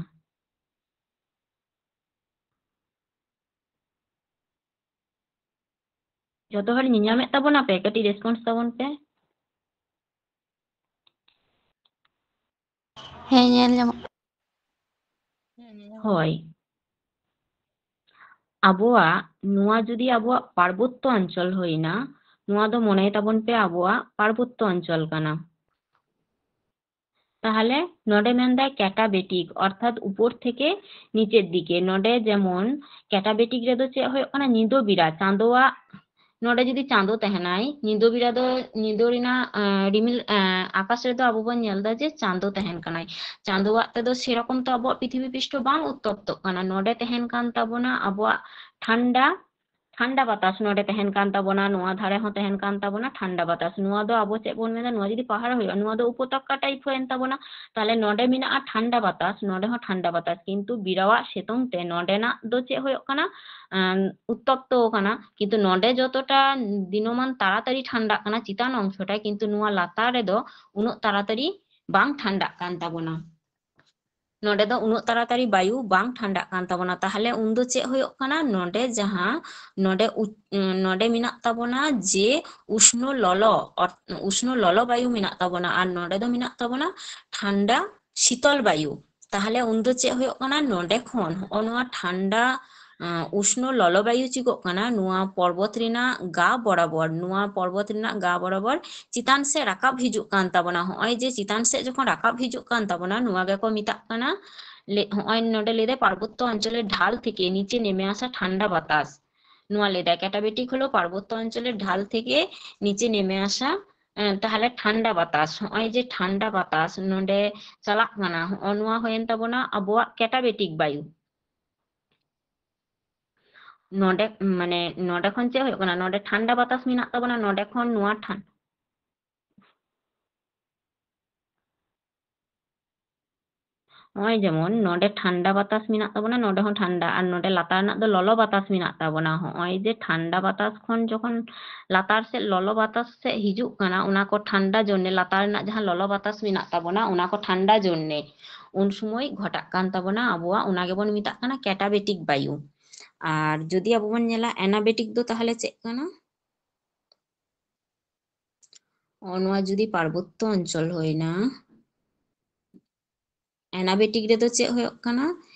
ᱡᱚᱛᱚ ᱦᱚᱲ ᱧᱮᱧᱟᱢᱮᱫ ᱛᱟᱵᱚᱱᱟ ᱯᱮ? ᱠᱟᱹᱴᱤᱡ ᱨᱮᱥᱯᱚᱱᱥ ᱛᱟᱵᱚᱱ ᱯᱮ᱾ ᱦᱮᱸ, ᱧᱮᱞ ᱧᱟᱢᱚᱜ᱾ ᱦᱳᱭ᱾ ᱟᱵᱚᱣᱟᱜ ᱱᱚᱣᱟ ᱡᱩᱫᱤ ᱟᱵᱚᱣᱟᱜ ᱯᱟᱨᱵᱚᱛᱛᱚ ᱚᱧᱪᱚᱞ ᱦᱩᱭᱱᱟ, ᱱᱚᱣᱟ ᱫᱚ ᱢᱚᱱᱮᱭ ᱛᱟᱵᱚᱱ ᱯᱮ ᱟᱵᱚᱣᱟᱜ ᱯᱟᱨᱵᱚᱛᱛᱚ ᱚᱧᱪᱚᱞ ᱠᱟᱱᱟ᱾ ᱛᱟᱦᱞᱮ ᱱᱚᱰᱮ ᱢᱮᱱᱫᱟᱭ ᱠᱮᱴᱟᱵᱮᱴᱤᱠ, ᱚᱨᱛᱷᱟᱛ ᱩᱯᱚᱨ ᱛᱷᱮᱠᱮ ᱱᱤᱪᱮᱨ ᱫᱤᱠᱮ᱾ ᱱᱚᱰᱮ ᱡᱮᱢᱚᱱ ᱠᱮᱴᱟᱵᱮᱴᱤᱠ ᱨᱮᱫᱚ ᱪᱮᱫ ᱦᱩᱭᱩᱜ ᱠᱟᱱᱟ? ᱧᱤᱫᱟᱹ ᱵᱮᱲᱟ ᱪᱟᱸᱫᱳᱣᱟᱜ, ᱱᱚᱰᱮ ᱡᱩᱫᱤ ᱪᱟᱸᱫᱳ ᱛᱟᱦᱮᱱᱟᱭ, ᱧᱤᱫᱟᱹ ᱵᱮᱲᱟ ᱫᱚ, ᱧᱤᱫᱟᱹ ᱨᱮᱱᱟᱜ, ᱟᱸ, ᱨᱤᱢᱤᱞ, ᱟᱸ, ᱟᱠᱟᱥ ᱨᱮᱫᱚ ᱟᱵᱚ ᱵᱚᱱ ᱧᱮᱞ ᱮᱫᱟ ᱡᱮ ᱪᱟᱸᱫᱳ ᱛᱟᱦᱮᱱ ᱠᱟᱱᱟᱭ᱾ ᱪᱟᱸᱫᱳᱣᱟᱜ ᱛᱮᱫᱚ ᱥᱮᱨᱚᱠᱚᱢ ᱛᱚ ᱟᱵᱚᱣᱟᱜ ᱯᱨᱤᱛᱷᱤᱵᱤ ᱯᱨᱤᱥᱴᱷᱚ ᱵᱟᱝ ᱩᱛᱛᱚᱯᱛᱚᱜ ᱠᱟᱱᱟ᱾ ᱱᱚᱰᱮ ᱛᱟᱦᱮᱱ ᱠᱟᱱ ᱛᱟᱵᱚᱱᱟ ᱟᱵᱚᱣᱟᱜ ᱴᱷᱟᱱᱰᱟ, ᱴᱷᱟᱱᱰᱟ ᱵᱟᱛᱟᱥ ᱱᱚᱰᱮ ᱛᱟᱦᱮᱱ ᱠᱟᱱ ᱛᱟᱵᱚᱱᱟ, ᱱᱚᱣᱟ ᱫᱷᱟᱨᱮ ᱦᱚᱸ ᱛᱟᱦᱮᱱ ᱠᱟᱱ ᱛᱟᱵᱚᱱᱟ ᱴᱷᱟᱱᱰᱟ ᱵᱟᱛᱟᱥ᱾ ᱱᱚᱣᱟ ᱫᱚ ᱟᱵᱚ ᱪᱮᱫ ᱵᱚᱱ ᱢᱮᱱᱟ, ᱱᱚᱣᱟ ᱡᱩᱫᱤ ᱯᱟᱦᱟᱲ ᱦᱩᱭᱩᱜᱼᱟ, ᱱᱚᱣᱟ ᱫᱚ ᱩᱯᱚᱛᱚᱠᱟ type ᱦᱩᱭᱮᱱ ᱛᱟᱵᱚᱱᱟ᱾ ᱛᱟᱦᱞᱮ ᱱᱚᱰᱮ ᱢᱮᱱᱟᱜᱼᱟ ᱴᱷᱟᱱᱰᱟ ᱵᱟᱛᱟᱥ, ᱱᱚᱰᱮ ᱦᱚᱸ ᱴᱷᱟᱱᱰᱟ ᱵᱟᱛᱟᱥ, ᱠᱤᱱᱛᱩ ᱵᱤᱨᱟᱣᱟᱜ ᱥᱤᱛᱩᱝ ᱛᱮ ᱱᱚᱰᱮᱱᱟᱜ ᱫᱚ ᱪᱮᱫ ᱦᱩᱭᱩᱜ ᱠᱟᱱᱟ, ᱟᱸ, ᱩᱛᱛᱚᱯᱛᱚ ᱠᱟᱱᱟ᱾ ᱠᱤᱱᱛᱩ ᱱᱚᱰᱮ ᱡᱚᱛᱚᱴᱟ ᱫᱤᱱᱚᱢᱟᱱ ᱛᱟᱲᱟᱛᱟᱲᱤ ᱴᱷᱟᱱᱰᱟᱜ ᱠᱟᱱᱟ ᱪᱮᱛᱟᱱ ᱚᱝᱥᱚᱴᱟ, ᱠᱤᱱᱛᱩ ᱱᱚᱣᱟ ᱞᱟᱛᱟᱨ ᱨᱮᱫᱚ ᱩᱱᱟᱹᱜ ᱛᱟᱲᱟᱛᱟᱲᱤ ᱵᱟᱝ ᱴᱷᱟᱱᱰᱟᱜ ᱠᱟᱱ ᱛᱟᱵᱚᱱᱟ᱾ ᱱᱚᱰᱮ ᱫᱚ ᱩᱱᱟᱹᱜ ᱛᱟᱲᱟᱛᱟᱲᱤ ᱵᱟᱭᱩ ᱵᱟᱝ ᱴᱷᱟᱱᱰᱟᱜ ᱠᱟᱱ ᱛᱟᱵᱚᱱᱟ᱾ ᱛᱟᱦᱞᱮ ᱩᱱᱫᱚ ᱪᱮᱫ ᱦᱩᱭᱩᱜ ᱠᱟᱱᱟ, ᱱᱚᱰᱮ ᱡᱟᱦᱟᱸ ᱱᱚᱰᱮ ᱩ-, ᱱᱚᱰᱮ ᱢᱮᱱᱟᱜ ᱛᱟᱵᱚᱱᱟ ᱡᱮ ᱩᱥᱱᱚ ᱞᱚᱞᱚ, ᱚᱨ-, ᱩᱥᱱᱚ ᱞᱚᱞᱚ ᱵᱟᱭᱩ ᱢᱮᱱᱟᱜ ᱛᱟᱵᱚᱱᱟ, ᱟᱨ ᱱᱚᱰᱮ ᱫᱚ ᱢᱮᱱᱟᱜ ᱛᱟᱵᱚᱱᱟ ᱴᱷᱟᱱᱰᱟ ᱥᱤᱛᱚᱞ ᱵᱟᱭᱩ᱾ ᱛᱟᱦᱞᱮ ᱩᱱᱫᱚ ᱪᱮᱫ ᱦᱩᱭᱩᱜ ᱠᱟᱱᱟ, ᱱᱚᱰᱮ ᱠᱷᱚᱱ ᱦᱚᱸᱜᱼᱚ ᱱᱚᱣᱟ ᱴᱷᱟᱱᱰᱟ, ᱟᱸ, ᱩᱥᱱᱚ ᱞᱚᱞᱚ ᱵᱟᱭᱩ ᱪᱤᱠᱟᱹᱜ ᱠᱟᱱᱟ, ᱱᱚᱣᱟ ᱯᱚᱨᱵᱚᱛ ᱨᱮᱱᱟᱜ ᱜᱟ ᱵᱚᱨᱟᱵᱚᱨ, ᱱᱚᱣᱟ ᱯᱚᱨᱵᱚᱛ ᱨᱮᱱᱟᱜ ᱜᱟ ᱵᱚᱨᱟᱵᱚᱨ ᱪᱮᱛᱟᱱ ᱥᱮᱫ ᱨᱟᱠᱟᱵ ᱦᱤᱡᱩᱜ ᱠᱟᱱ ᱛᱟᱵᱚᱱᱟ᱾ ᱦᱚᱸᱜᱼᱚᱭ ᱡᱮ ᱪᱮᱛᱟᱱ ᱥᱮᱫ ᱡᱚᱠᱷᱚᱱ ᱨᱟᱠᱟᱵ ᱦᱤᱡᱩᱜ ᱠᱟᱱ ᱛᱟᱵᱚᱱᱟ, ᱱᱚᱣᱟ ᱜᱮᱠᱚ ᱢᱮᱛᱟᱜ ᱠᱟᱱᱟ, ᱞᱮ-, ᱦᱚᱸᱜᱼᱚᱭ ᱱᱚᱰᱮ ᱞᱟᱹᱭ ᱫᱟᱭ, ᱯᱟᱨᱵᱚᱛᱛᱚ ᱚᱧᱪᱚᱞᱮᱨ ᱰᱷᱟᱞ ᱛᱷᱮᱠᱮ ᱱᱤᱪᱮ ᱱᱮᱢᱮ ᱟᱥᱟ ᱴᱷᱟᱱᱰᱟ ᱵᱟᱛᱟᱥ᱾ ᱱᱚᱣᱟ ᱞᱟᱹᱭ ᱫᱟᱭ, ᱠᱮᱴᱟᱵᱮᱴᱤᱠ ᱦᱚᱞᱚ ᱯᱟᱨᱵᱚᱛᱛᱚ ᱚᱧᱪᱚᱞᱮᱨ ᱰᱷᱟᱞ ᱛᱷᱮᱠᱮ ᱱᱤᱪᱮ ᱱᱮᱢᱮ ᱟᱥᱟ, ᱮᱸ, ᱛᱟᱦᱞᱮ ᱴᱷᱟᱱᱰᱟ ᱵᱟᱛᱟᱥ, ᱦᱚᱸᱜᱼᱚᱭ ᱡᱮ ᱴᱷᱟᱱᱰᱟ ᱵᱟᱛᱟᱥ ᱱᱚᱰᱮ ᱪᱟᱞᱟᱜ ᱠᱟᱱᱟ, ᱦᱚᱸᱜᱼᱚ ᱱᱚᱣᱟ ᱦᱩᱭᱮᱱ ᱛᱟᱵᱚᱱᱟ ᱟᱵᱚᱣᱟᱜ ᱠᱮᱴᱟᱵᱮᱴᱤᱠ ᱵᱟᱭᱩ᱾ ᱱᱚᱰᱮ, ᱢᱟᱱᱮ, ᱱᱚᱰᱮ ᱠᱷᱚᱱ ᱪᱮᱫ ᱦᱩᱭᱩᱜ ᱠᱟᱱᱟ? ᱱᱚᱰᱮ ᱴᱷᱟᱱᱰᱟ ᱵᱟᱛᱟᱥ ᱢᱮᱱᱟᱜ ᱛᱟᱵᱚᱱᱟ, ᱱᱚᱰᱮ ᱠᱷᱚᱱ ᱱᱚᱣᱟ ᱴᱷᱟᱱ-, ᱱᱚᱜᱼᱚᱭ ᱡᱮᱢᱚᱱ ᱱᱚᱰᱮ ᱴᱷᱟᱱᱰᱟ ᱵᱟᱛᱟᱥ ᱢᱮᱱᱟᱜ ᱛᱟᱵᱚᱱᱟ, ᱱᱚᱰᱮ ᱦᱚᱸ ᱴᱷᱟᱱᱰᱟ, ᱟᱨ ᱱᱚᱰᱮ ᱞᱟᱛᱟᱨ ᱨᱮᱱᱟᱜ ᱫᱚ ᱞᱚᱞᱚ ᱵᱟᱛᱟᱥ ᱢᱮᱱᱟᱜ ᱛᱟᱵᱚᱱᱟ᱾ ᱦᱚᱸᱜᱼᱚᱭ ᱡᱮ ᱴᱷᱟᱱᱰᱟ ᱵᱟᱛᱟᱥ ᱠᱷᱚᱱ ᱡᱚᱠᱷᱚᱱ ᱞᱟᱛᱟᱨ ᱥᱮᱫ ᱞᱚᱞᱚ ᱵᱟᱛᱟᱥ ᱥᱮᱫ ᱦᱤᱡᱩᱜ ᱠᱟᱱᱟ, ᱚᱱᱟ ᱠᱚ ᱴᱷᱟᱱᱰᱟ ᱡᱚᱱᱱᱮ, ᱞᱟᱛᱟᱨ ᱨᱮᱱᱟᱜ ᱡᱟᱦᱟᱸ ᱞᱚᱞᱚ ᱵᱟᱛᱟᱥ ᱢᱮᱱᱟᱜ ᱛᱟᱵᱚᱱᱟ, ᱚᱱᱟ ᱠᱚ ᱴᱷᱟᱱᱰᱟ ᱡᱚᱱᱱᱮ ᱩᱱ ᱥᱚᱢᱚᱭ ᱜᱷᱚᱴᱟᱜ ᱠᱟᱱ ᱛᱟᱵᱚᱱᱟ ᱟᱵᱚᱣᱟᱜ, ᱚᱱᱟ ᱜᱮᱵᱚᱱ ᱢᱮᱛᱟᱜ ᱠᱟᱱᱟ ᱠᱮᱴᱟᱵᱮᱴᱤᱠ ᱵᱟᱭᱩ᱾ ᱟᱨ ᱡᱩᱫᱤ ᱟᱵᱚ ᱵᱚᱱ ᱧᱮᱞᱟ ᱮᱱᱟᱵᱮᱴᱤᱠ ᱫᱚ ᱛᱟᱦᱞᱮ ᱪᱮᱫ ᱠᱟᱱᱟ? ᱚ, ᱱᱚᱣᱟ ᱡᱩᱫᱤ ᱯᱟᱨᱵᱚᱛᱛᱚ ᱚᱧᱪᱚᱞ ᱦᱩᱭᱱᱟ, ᱮᱱᱟᱵᱮᱴᱤᱠ ᱨᱮᱫᱚ ᱪᱮᱫ ᱦᱩᱭᱩᱜ ᱠᱟᱱᱟ?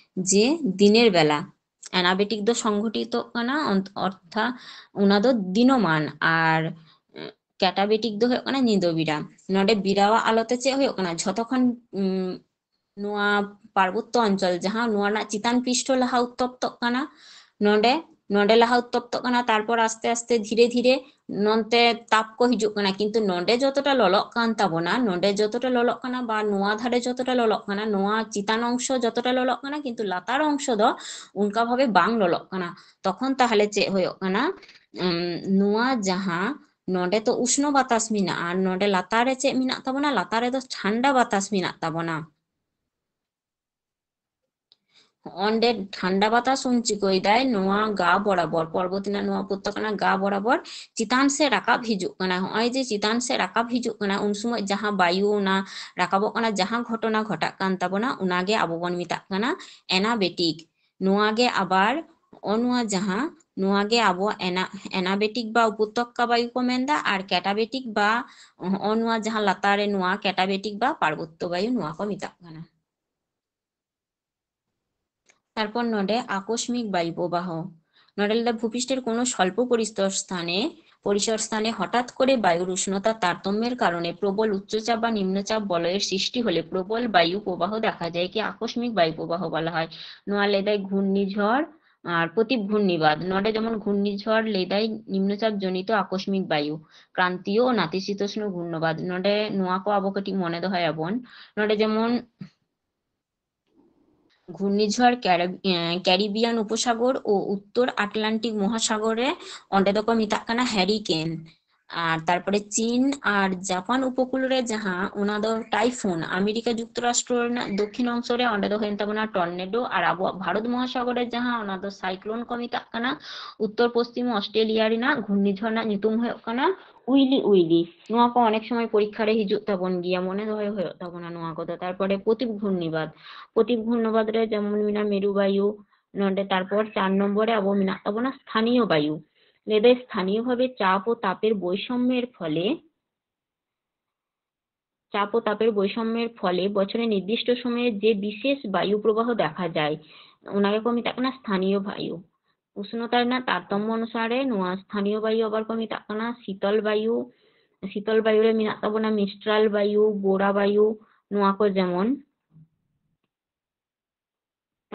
ᱡᱮ ᱫᱤᱱᱮᱨ ᱵᱮᱞᱟ ᱮᱱᱟᱵᱮᱴᱤᱠ ᱫᱚ ᱥᱚᱝᱜᱷᱚᱴᱤᱛᱚᱜ ᱠᱟᱱᱟ, ᱚᱱ-, ᱚᱨᱛᱷᱟᱛ ᱚᱱᱟ ᱫᱚ ᱫᱤᱱᱚᱢᱟᱱ, ᱟᱨ, ᱩᱸ, ᱠᱮᱴᱟᱵᱮᱴᱤᱠ ᱫᱚ ᱦᱩᱭᱩᱜ ᱠᱟᱱᱟ ᱧᱤᱫᱟᱹ ᱵᱮᱲᱟ᱾ ᱱᱚᱰᱮ ᱵᱮᱨᱟᱣᱟᱜ ᱟᱞᱚᱛᱮ ᱪᱮᱫ ᱦᱩᱭᱩᱜ ᱠᱟᱱᱟ? ᱡᱷᱚᱛᱚ ᱠᱷᱚᱱ, ᱩᱸ, ᱱᱚᱣᱟ ᱯᱟᱨᱵᱚᱛᱛᱚ ᱚᱧᱪᱚᱞ ᱡᱟᱦᱟᱸ, ᱱᱚᱣᱟ ᱨᱮᱱᱟᱜ ᱪᱮᱛᱟᱱ ᱯᱤᱥᱴᱷᱚ ᱞᱟᱦᱟ ᱩᱛᱛᱚᱯᱛᱚᱜ ᱠᱟᱱᱟ, ᱱᱚᱰᱮ ᱱᱚᱰᱮ ᱞᱟᱦᱟ ᱩᱛᱛᱚᱯᱛᱚᱜ ᱠᱟᱱᱟ, ᱛᱟᱨᱯᱚᱨ ᱟᱥᱛᱮ ᱟᱥᱛᱮ ᱫᱷᱤᱨᱮ ᱫᱷᱤᱨᱮ ᱱᱚᱱᱛᱮ ᱛᱟᱯ ᱠᱚ ᱦᱤᱡᱩᱜ ᱠᱟᱱᱟ, ᱠᱤᱱᱛᱩ ᱱᱚᱰᱮ ᱡᱚᱛᱚᱴᱟ ᱞᱚᱞᱚᱜ ᱠᱟᱱ ᱛᱟᱵᱚᱱᱟ, ᱱᱚᱰᱮ ᱡᱚᱛᱚᱴᱟ ᱞᱚᱞᱚᱜ ᱠᱟᱱᱟ ᱵᱟ ᱱᱚᱣᱟ ᱫᱷᱟᱨᱮ ᱡᱚᱛᱚᱴᱟ ᱞᱚᱞᱚᱜ ᱠᱟᱱᱟ, ᱱᱚᱣᱟ ᱪᱮᱛᱟᱱ ᱚᱝᱥᱚ ᱡᱚᱛᱚᱴᱟ ᱞᱚᱞᱚᱜ ᱠᱟᱱᱟ, ᱠᱤᱱᱛᱩ ᱞᱟᱛᱟᱨ ᱚᱝᱥᱚ ᱫᱚ ᱚᱱᱠᱟ ᱵᱷᱟᱵᱮ ᱵᱟᱝ ᱞᱚᱞᱚᱜ ᱠᱟᱱᱟ᱾ ᱛᱚᱠᱷᱚᱱ ᱛᱟᱦᱞᱮ ᱪᱮᱫ ᱦᱩᱭᱩᱜ ᱠᱟᱱᱟ? ᱩᱢ, ᱱᱚᱣᱟ ᱡᱟᱦᱟᱸ ᱱᱚᱰᱮ ᱛᱚ ᱩᱥᱱᱚ ᱵᱟᱛᱟᱥ ᱢᱮᱱᱟᱜᱼᱟ, ᱟᱨ ᱱᱚᱰᱮ ᱞᱟᱛᱟᱨ ᱨᱮ ᱪᱮᱫ ᱢᱮᱱᱟᱜ ᱛᱟᱵᱚᱱᱟ? ᱞᱟᱛᱟᱨ ᱨᱮᱫᱚ ᱴᱷᱟᱱᱰᱟ ᱵᱟᱛᱟᱥ ᱢᱮᱱᱟᱜ ᱛᱟᱵᱚᱱᱟ᱾ ᱚᱸᱰᱮ ᱴᱷᱟᱱᱰᱟ ᱵᱟᱛᱟᱥ ᱩᱱ ᱪᱤᱠᱟᱹᱭᱮᱫᱟᱭ, ᱱᱚᱣᱟ ᱜᱟ ᱵᱚᱨᱟᱵᱚᱨ, ᱯᱚᱨᱵᱚᱛ ᱨᱮᱱᱟᱜ ᱱᱚᱣᱟ ᱩᱯᱚᱛᱚᱠ ᱠᱟᱱᱟ, ᱜᱟ ᱵᱚᱨᱟᱵᱚᱨ ᱪᱮᱛᱟᱱ ᱥᱮᱫ ᱨᱟᱠᱟᱵ ᱦᱤᱡᱩᱜ ᱠᱟᱱᱟ᱾ ᱱᱚᱜᱼᱚᱭ ᱡᱮ ᱪᱮᱛᱟᱱ ᱥᱮᱫ ᱨᱟᱠᱟᱵ ᱦᱤᱡᱩᱜ ᱠᱟᱱᱟ, ᱩᱱ ᱥᱚᱢᱚᱭ ᱡᱟᱦᱟᱸ ᱵᱟᱭᱩ ᱚᱱᱟ ᱨᱟᱠᱟᱵᱚᱜ ᱠᱟᱱᱟ, ᱡᱟᱦᱟᱸ ᱜᱷᱚᱴᱚᱱᱟ ᱜᱷᱚᱴᱟᱜ ᱠᱟᱱ ᱛᱟᱵᱚᱱᱟ, ᱚᱱᱟᱜᱮ ᱟᱵᱚ ᱵᱚᱱ ᱢᱮᱛᱟᱜ ᱠᱟᱱᱟ ᱮᱱᱟᱵᱮᱴᱤᱠ᱾ ᱱᱚᱣᱟ ᱜᱮ ᱟᱵᱟᱨ ᱱᱚᱜᱼᱚ ᱱᱚᱣᱟ ᱡᱟᱦᱟᱸ, ᱱᱚᱣᱟ ᱜᱮ ᱟᱵᱚᱣᱟᱜ ᱮᱱᱟ-, ᱮᱱᱟᱵᱮᱴᱤᱠ ᱵᱟ ᱩᱯᱚᱛᱚᱠᱠᱟ ᱵᱟᱭᱩ ᱠᱚ ᱢᱮᱱᱫᱟ, ᱟᱨ ᱠᱮᱴᱟᱵᱮᱴᱤᱠ ᱵᱟ ᱱᱚᱜᱼᱚ ᱱᱚᱣᱟ ᱡᱟᱦᱟᱸ ᱞᱟᱛᱟᱨ ᱨᱮ ᱱᱚᱣᱟ ᱠᱮᱴᱟᱵᱮᱴᱤᱠ ᱵᱟ ᱯᱟᱨᱵᱚᱛᱛᱚ ᱵᱟᱭᱩ, ᱱᱚᱣᱟ ᱠᱚ ᱢᱮᱛᱟᱜ ᱠᱟᱱᱟ᱾ ᱛᱟᱨᱯᱚᱨ ᱱᱚᱰᱮ ᱟᱠᱚᱥᱢᱤᱠ ᱵᱟᱭᱩ ᱯᱨᱚᱵᱟᱦᱚ, ᱱᱚᱰᱮ ᱞᱟᱹᱭᱫᱟ ভূপৃষ্ঠের কোনো স্বল্প পরিসর স্থানে, পরিসর স্থানে হঠাৎ করে বায়ুর উষ্ণতা তারতম্যের কারণে প্রবল উচ্চচাপ বা নিম্নচাপ বলয়ের সৃষ্টি হলে প্রবল বায়ু প্রবাহ দেখা যায়, একে আকস্মিক বায়ু প্রবাহ বলা হয়। ᱱᱚᱣᱟ ᱞᱟᱹᱭᱫᱟᱭ ᱜᱷᱩᱨᱱᱤঝড় ᱟᱨ ᱯᱨᱚᱛᱤ ᱜᱷᱩᱨᱱᱤᱵᱟᱫ, ᱱᱚᱰᱮ ᱡᱮᱢᱚᱱ ᱜᱷᱩᱨᱱᱤঝড় ᱞᱟᱹᱭᱫᱟᱭ নিম্নচাপ জনিত আকস্মিক বায়ু, ক্রান্তীয় ও নাতিশীতোষ্ণ ঘূর্ণবাদ। ᱱᱚᱰᱮ ᱱᱚᱣᱟ ᱠᱚ ᱟᱵᱚ ᱠᱟᱹᱴᱤᱡ ᱢᱚᱱᱮ ᱫᱚᱦᱚᱭᱟᱵᱚᱱ᱾ ᱱᱚᱰᱮ ᱡᱮᱢᱚᱱ ᱜᱷᱩᱨᱱᱤঝড় ক্যারিব-, এ, ক্যারিবিয়ান উপসাগর ও উত্তর আটলান্টিক মহাসাগরে, ᱚᱸᱰᱮ ᱫᱚᱠᱚ ᱢᱮᱛᱟᱜ ᱠᱟᱱᱟ ᱦᱮᱨᱤᱠᱮᱱ᱾ ᱟᱨ ᱛᱟᱨᱯᱚᱨᱮ ᱪᱤᱱ ᱟᱨ ᱡᱟᱯᱟᱱ ᱩᱯᱚᱠᱩᱞ ᱨᱮ ᱡᱟᱦᱟᱸ, ᱚᱱᱟ ᱫᱚ ᱴᱟᱭᱯᱷᱩᱱ, ᱟᱢᱮᱨᱤᱠᱟ ᱡᱩᱠᱛᱚᱨᱟᱥᱴᱨᱚ ᱨᱮᱱᱟᱜ ᱫᱚᱠᱠᱷᱤᱱ ᱚᱝᱥᱚ ᱨᱮ, ᱚᱸᱰᱮ ᱫᱚ ᱦᱩᱭᱮᱱ ᱛᱟᱵᱚᱱᱟ ᱴᱚᱨᱱᱮᱰᱳ᱾ ᱟᱨ ᱟᱵᱚᱣᱟᱜ ᱵᱷᱟᱨᱚᱛ ᱢᱚᱦᱟᱥᱟᱜᱚᱨ ᱨᱮ ᱡᱟᱦᱟᱸ, ᱚᱱᱟ ᱫᱚ ᱥᱟᱭᱠᱞᱳᱱ ᱠᱚ ᱢᱮᱛᱟᱜ ᱠᱟᱱᱟ᱾ ᱩᱛᱛᱚᱨ ᱯᱚᱥᱪᱤᱢ ᱚᱥᱴᱨᱮᱞᱤᱭᱟ ᱨᱮᱱᱟᱜ ᱜᱷᱩᱨᱱᱤঝড় ᱨᱮᱱᱟᱜ ᱧᱩᱛᱩᱢ ᱦᱩᱭᱩᱜ ᱠᱟᱱᱟ ᱩᱭᱞᱤ ᱩᱭᱞᱤ᱾ ᱱᱚᱣᱟ ᱠᱚ ᱚᱱᱮᱠ ᱥᱚᱢᱚᱭ ᱯᱚᱨᱤᱠᱠᱷᱟ ᱨᱮ ᱦᱤᱡᱩᱜ ᱛᱟᱵᱚᱱ ᱜᱮᱭᱟ, ᱢᱚᱱᱮ ᱫᱚᱦᱚᱭ ᱦᱩᱭᱩᱜ ᱛᱟᱵᱚᱱᱟ ᱱᱚᱣᱟ ᱠᱚᱫᱚ᱾ ᱛᱟᱨᱯᱚᱨᱮ ᱯᱨᱚᱛᱤᱯ ᱜᱷᱩᱨᱱᱤᱵᱟᱫ, ᱯᱨᱚᱛᱤᱯ ᱜᱷᱩᱨᱱᱤᱵᱟᱫ ᱨᱮ ᱡᱮᱢᱚᱱ ᱢᱮᱱᱟᱜᱼᱟ ᱢᱮᱨᱩ ᱵᱟᱭᱩ, ᱱᱚᱰᱮ ᱛᱟᱨᱯᱚᱨ ᱪᱟᱨ ᱱᱚᱢᱵᱚᱨ ᱨᱮ ᱟᱵᱚ ᱢᱮᱱᱟᱜ ᱛᱟᱵᱚᱱᱟ ᱥᱛᱷᱟᱱᱤᱭᱚ ᱵᱟᱭᱩ᱾ ᱞᱟᱹᱭᱫᱟᱭ ᱥᱛᱷᱟᱱᱤᱭᱚ ᱵᱷᱟᱵᱮ ᱪᱟᱯ ও তাপের বৈষম্যের ফলে, চাপ ও তাপের বৈষম্যের ফলে বছরের নির্দিষ্ট সময়ে যে বিশেষ বায়ু প্রবাহ দেখা যায়, ᱚᱱᱟ ᱜᱮᱠᱚ ᱢᱮᱛᱟᱜ ᱠᱟᱱᱟ ᱥᱛᱷᱟᱱᱤᱭᱚ ᱵᱟᱭᱩ᱾ ᱩᱥᱱᱚᱛᱟ ᱨᱮᱱᱟᱜ ᱛᱟᱨᱛᱚᱢᱢᱚ ᱚᱱᱩᱥᱟᱨᱮ ᱱᱚᱣᱟ ᱥᱛᱷᱟᱱᱤᱭᱚ ᱵᱟᱭᱩ ᱟᱵᱟᱨ ᱠᱚ ᱢᱮᱛᱟᱜ ᱠᱟᱱᱟ ᱥᱤᱛᱚᱞ ᱵᱟᱭᱩ᱾ ᱥᱤᱛᱚᱞ ᱵᱟᱭᱩ ᱨᱮ ᱢᱮᱱᱟᱜ ᱛᱟᱵᱚᱱᱟ ᱢᱤᱥᱴᱨᱟᱞ ᱵᱟᱭᱩ, ᱵᱳᱨᱟ ᱵᱟᱭᱩ, ᱱᱚᱣᱟ ᱠᱚ ᱡᱮᱢᱚᱱ᱾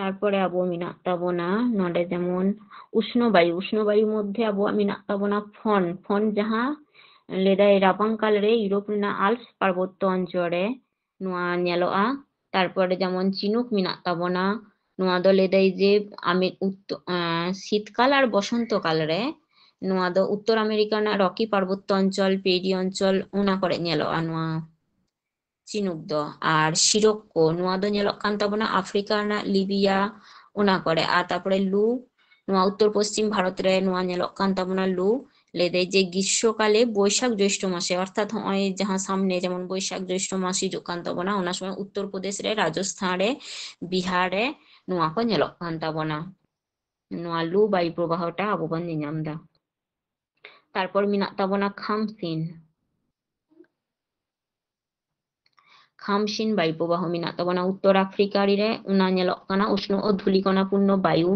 ᱛᱟᱨᱯᱚᱨᱮ ᱟᱵᱚ ᱢᱮᱱᱟᱜ ᱛᱟᱵᱚᱱᱟ ᱱᱚᱰᱮ ᱡᱮᱢᱚᱱ ᱩᱥᱱᱚ ᱵᱟᱭᱩ, ᱩᱥᱱᱚ ᱵᱟᱭᱩ ᱢᱚᱫᱽᱫᱷᱮ ᱟᱵᱚᱣᱟᱜ ᱢᱮᱱᱟᱜ ᱛᱟᱵᱚᱱᱟ ᱯᱷᱚᱱ, ᱯᱷᱚᱱ ᱡᱟᱦᱟᱸ ᱞᱟᱹᱭᱫᱟᱭ ᱨᱟᱵᱟᱝ ᱠᱟᱞ ᱨᱮ ᱤᱭᱩᱨᱳᱯ ᱨᱮᱱᱟᱜ ᱟᱞᱯᱥ ᱯᱟᱨᱵᱚᱛᱛᱚ ᱚᱧᱪᱚᱞ ᱨᱮ ᱱᱚᱣᱟ ᱧᱮᱞᱚᱜᱼᱟ᱾ ᱛᱟᱨᱯᱚᱨᱮ ᱡᱮᱢᱚᱱ ᱪᱤᱱᱩᱠ ᱢᱮᱱᱟᱜ ᱛᱟᱵᱚᱱᱟ, ᱱᱚᱣᱟ ᱫᱚ ᱞᱟᱹᱭᱫᱟᱭ ᱡᱮ ᱟᱢᱮ-, ᱩᱛ-, ᱟᱸ, ᱥᱤᱛᱠᱟᱞ ᱟᱨ ᱵᱚᱥᱚᱱᱛᱚ ᱠᱟᱞ ᱨᱮ ᱱᱚᱣᱟ ᱫᱚ ᱩᱛᱛᱚᱨ ᱟᱢᱮᱨᱤᱠᱟ ᱨᱮᱱᱟᱜ ᱨᱚᱠᱤ ᱯᱟᱨᱵᱚᱛᱛᱚ ᱚᱧᱪᱚᱞ, ᱯᱮᱨᱤ ᱚᱧᱪᱚᱞ, ᱚᱱᱟ ᱠᱚᱨᱮ ᱧᱮᱞᱚᱜᱼᱟ ᱱᱚᱣᱟ ᱪᱤᱱᱩᱠ ᱫᱚ᱾ ᱟᱨ ᱥᱤᱨᱚᱠᱠᱳ, ᱱᱚᱣᱟ ᱫᱚ ᱧᱮᱞᱚᱜ ᱠᱟᱱ ᱛᱟᱵᱚᱱᱟ ᱟᱯᱷᱨᱤᱠᱟ ᱨᱮᱱᱟᱜ ᱞᱤᱵᱤᱭᱟ, ᱚᱱᱟ ᱠᱚᱨᱮ᱾ ᱟᱨ ᱛᱟᱨᱯᱚᱨᱮ ᱞᱩ, ᱱᱚᱣᱟ ᱩᱛᱛᱚᱨ ᱯᱚᱥᱪᱤᱢ ᱵᱷᱟᱨᱚᱛ ᱨᱮ ᱱᱚᱣᱟ ᱧᱮᱞᱚᱜ ᱠᱟᱱ ᱛᱟᱵᱚᱱᱟ ᱞᱩ᱾ ᱞᱟᱹᱭᱫᱟᱭ ᱡᱮ ᱜᱨᱤᱥᱥᱚᱠᱟᱞᱮ ᱵᱳᱭᱥᱟᱠᱷ ᱡᱳᱭᱥᱴᱷᱚ ᱢᱟᱥᱮ, ᱚᱨᱛᱷᱟᱛ ᱦᱚᱸᱜᱼᱚᱭ ᱡᱟᱦᱟᱸ ᱥᱟᱢᱱᱮ ᱡᱮᱢᱚᱱ ᱵᱳᱭᱥᱟᱠᱷ ᱡᱳᱭᱥᱴᱷᱚ ᱢᱟᱥ ᱦᱤᱡᱩᱜ ᱠᱟᱱ ᱛᱟᱵᱚᱱᱟ, ᱚᱱᱟ ᱥᱚᱢᱚᱭ ᱩᱛᱛᱚᱨ ᱯᱨᱚᱫᱮᱥ ᱨᱮ, ᱨᱟᱡᱚᱥᱛᱷᱟᱱ ᱨᱮ, ᱵᱤᱦᱟᱨ ᱨᱮ ᱱᱚᱣᱟ ᱠᱚ ᱧᱮᱞᱚᱜ ᱠᱟᱱ ᱛᱟᱵᱚᱱᱟ᱾ ᱱᱚᱣᱟ ᱞᱩ ᱵᱟᱭᱩ ᱯᱨᱚᱵᱟᱦᱚᱴᱟ ᱟᱵᱚ ᱵᱚᱱ ᱧᱮᱧᱟᱢ ᱮᱫᱟ᱾ ᱛᱟᱨᱯᱚᱨ ᱢᱮᱱᱟᱜ ᱛᱟᱵᱚᱱᱟ ᱠᱷᱟᱢᱥᱤᱱ᱾ ᱠᱷᱟᱢᱥᱤᱱ ᱵᱟᱭᱩ ᱯᱨᱚᱵᱟᱦᱚ ᱢᱮᱱᱟᱜ ᱛᱟᱵᱚᱱᱟ ᱩᱛᱛᱚᱨ ᱟᱯᱷᱨᱤᱠᱟ ᱨᱮ, ᱚᱱᱟ ᱧᱮᱞᱚᱜ ᱠᱟᱱᱟ ᱩᱥᱱᱚ ᱚ ᱫᱷᱩᱞᱤᱠᱚᱱᱟ ᱯᱩᱨᱱᱚ ᱵᱟᱭᱩ᱾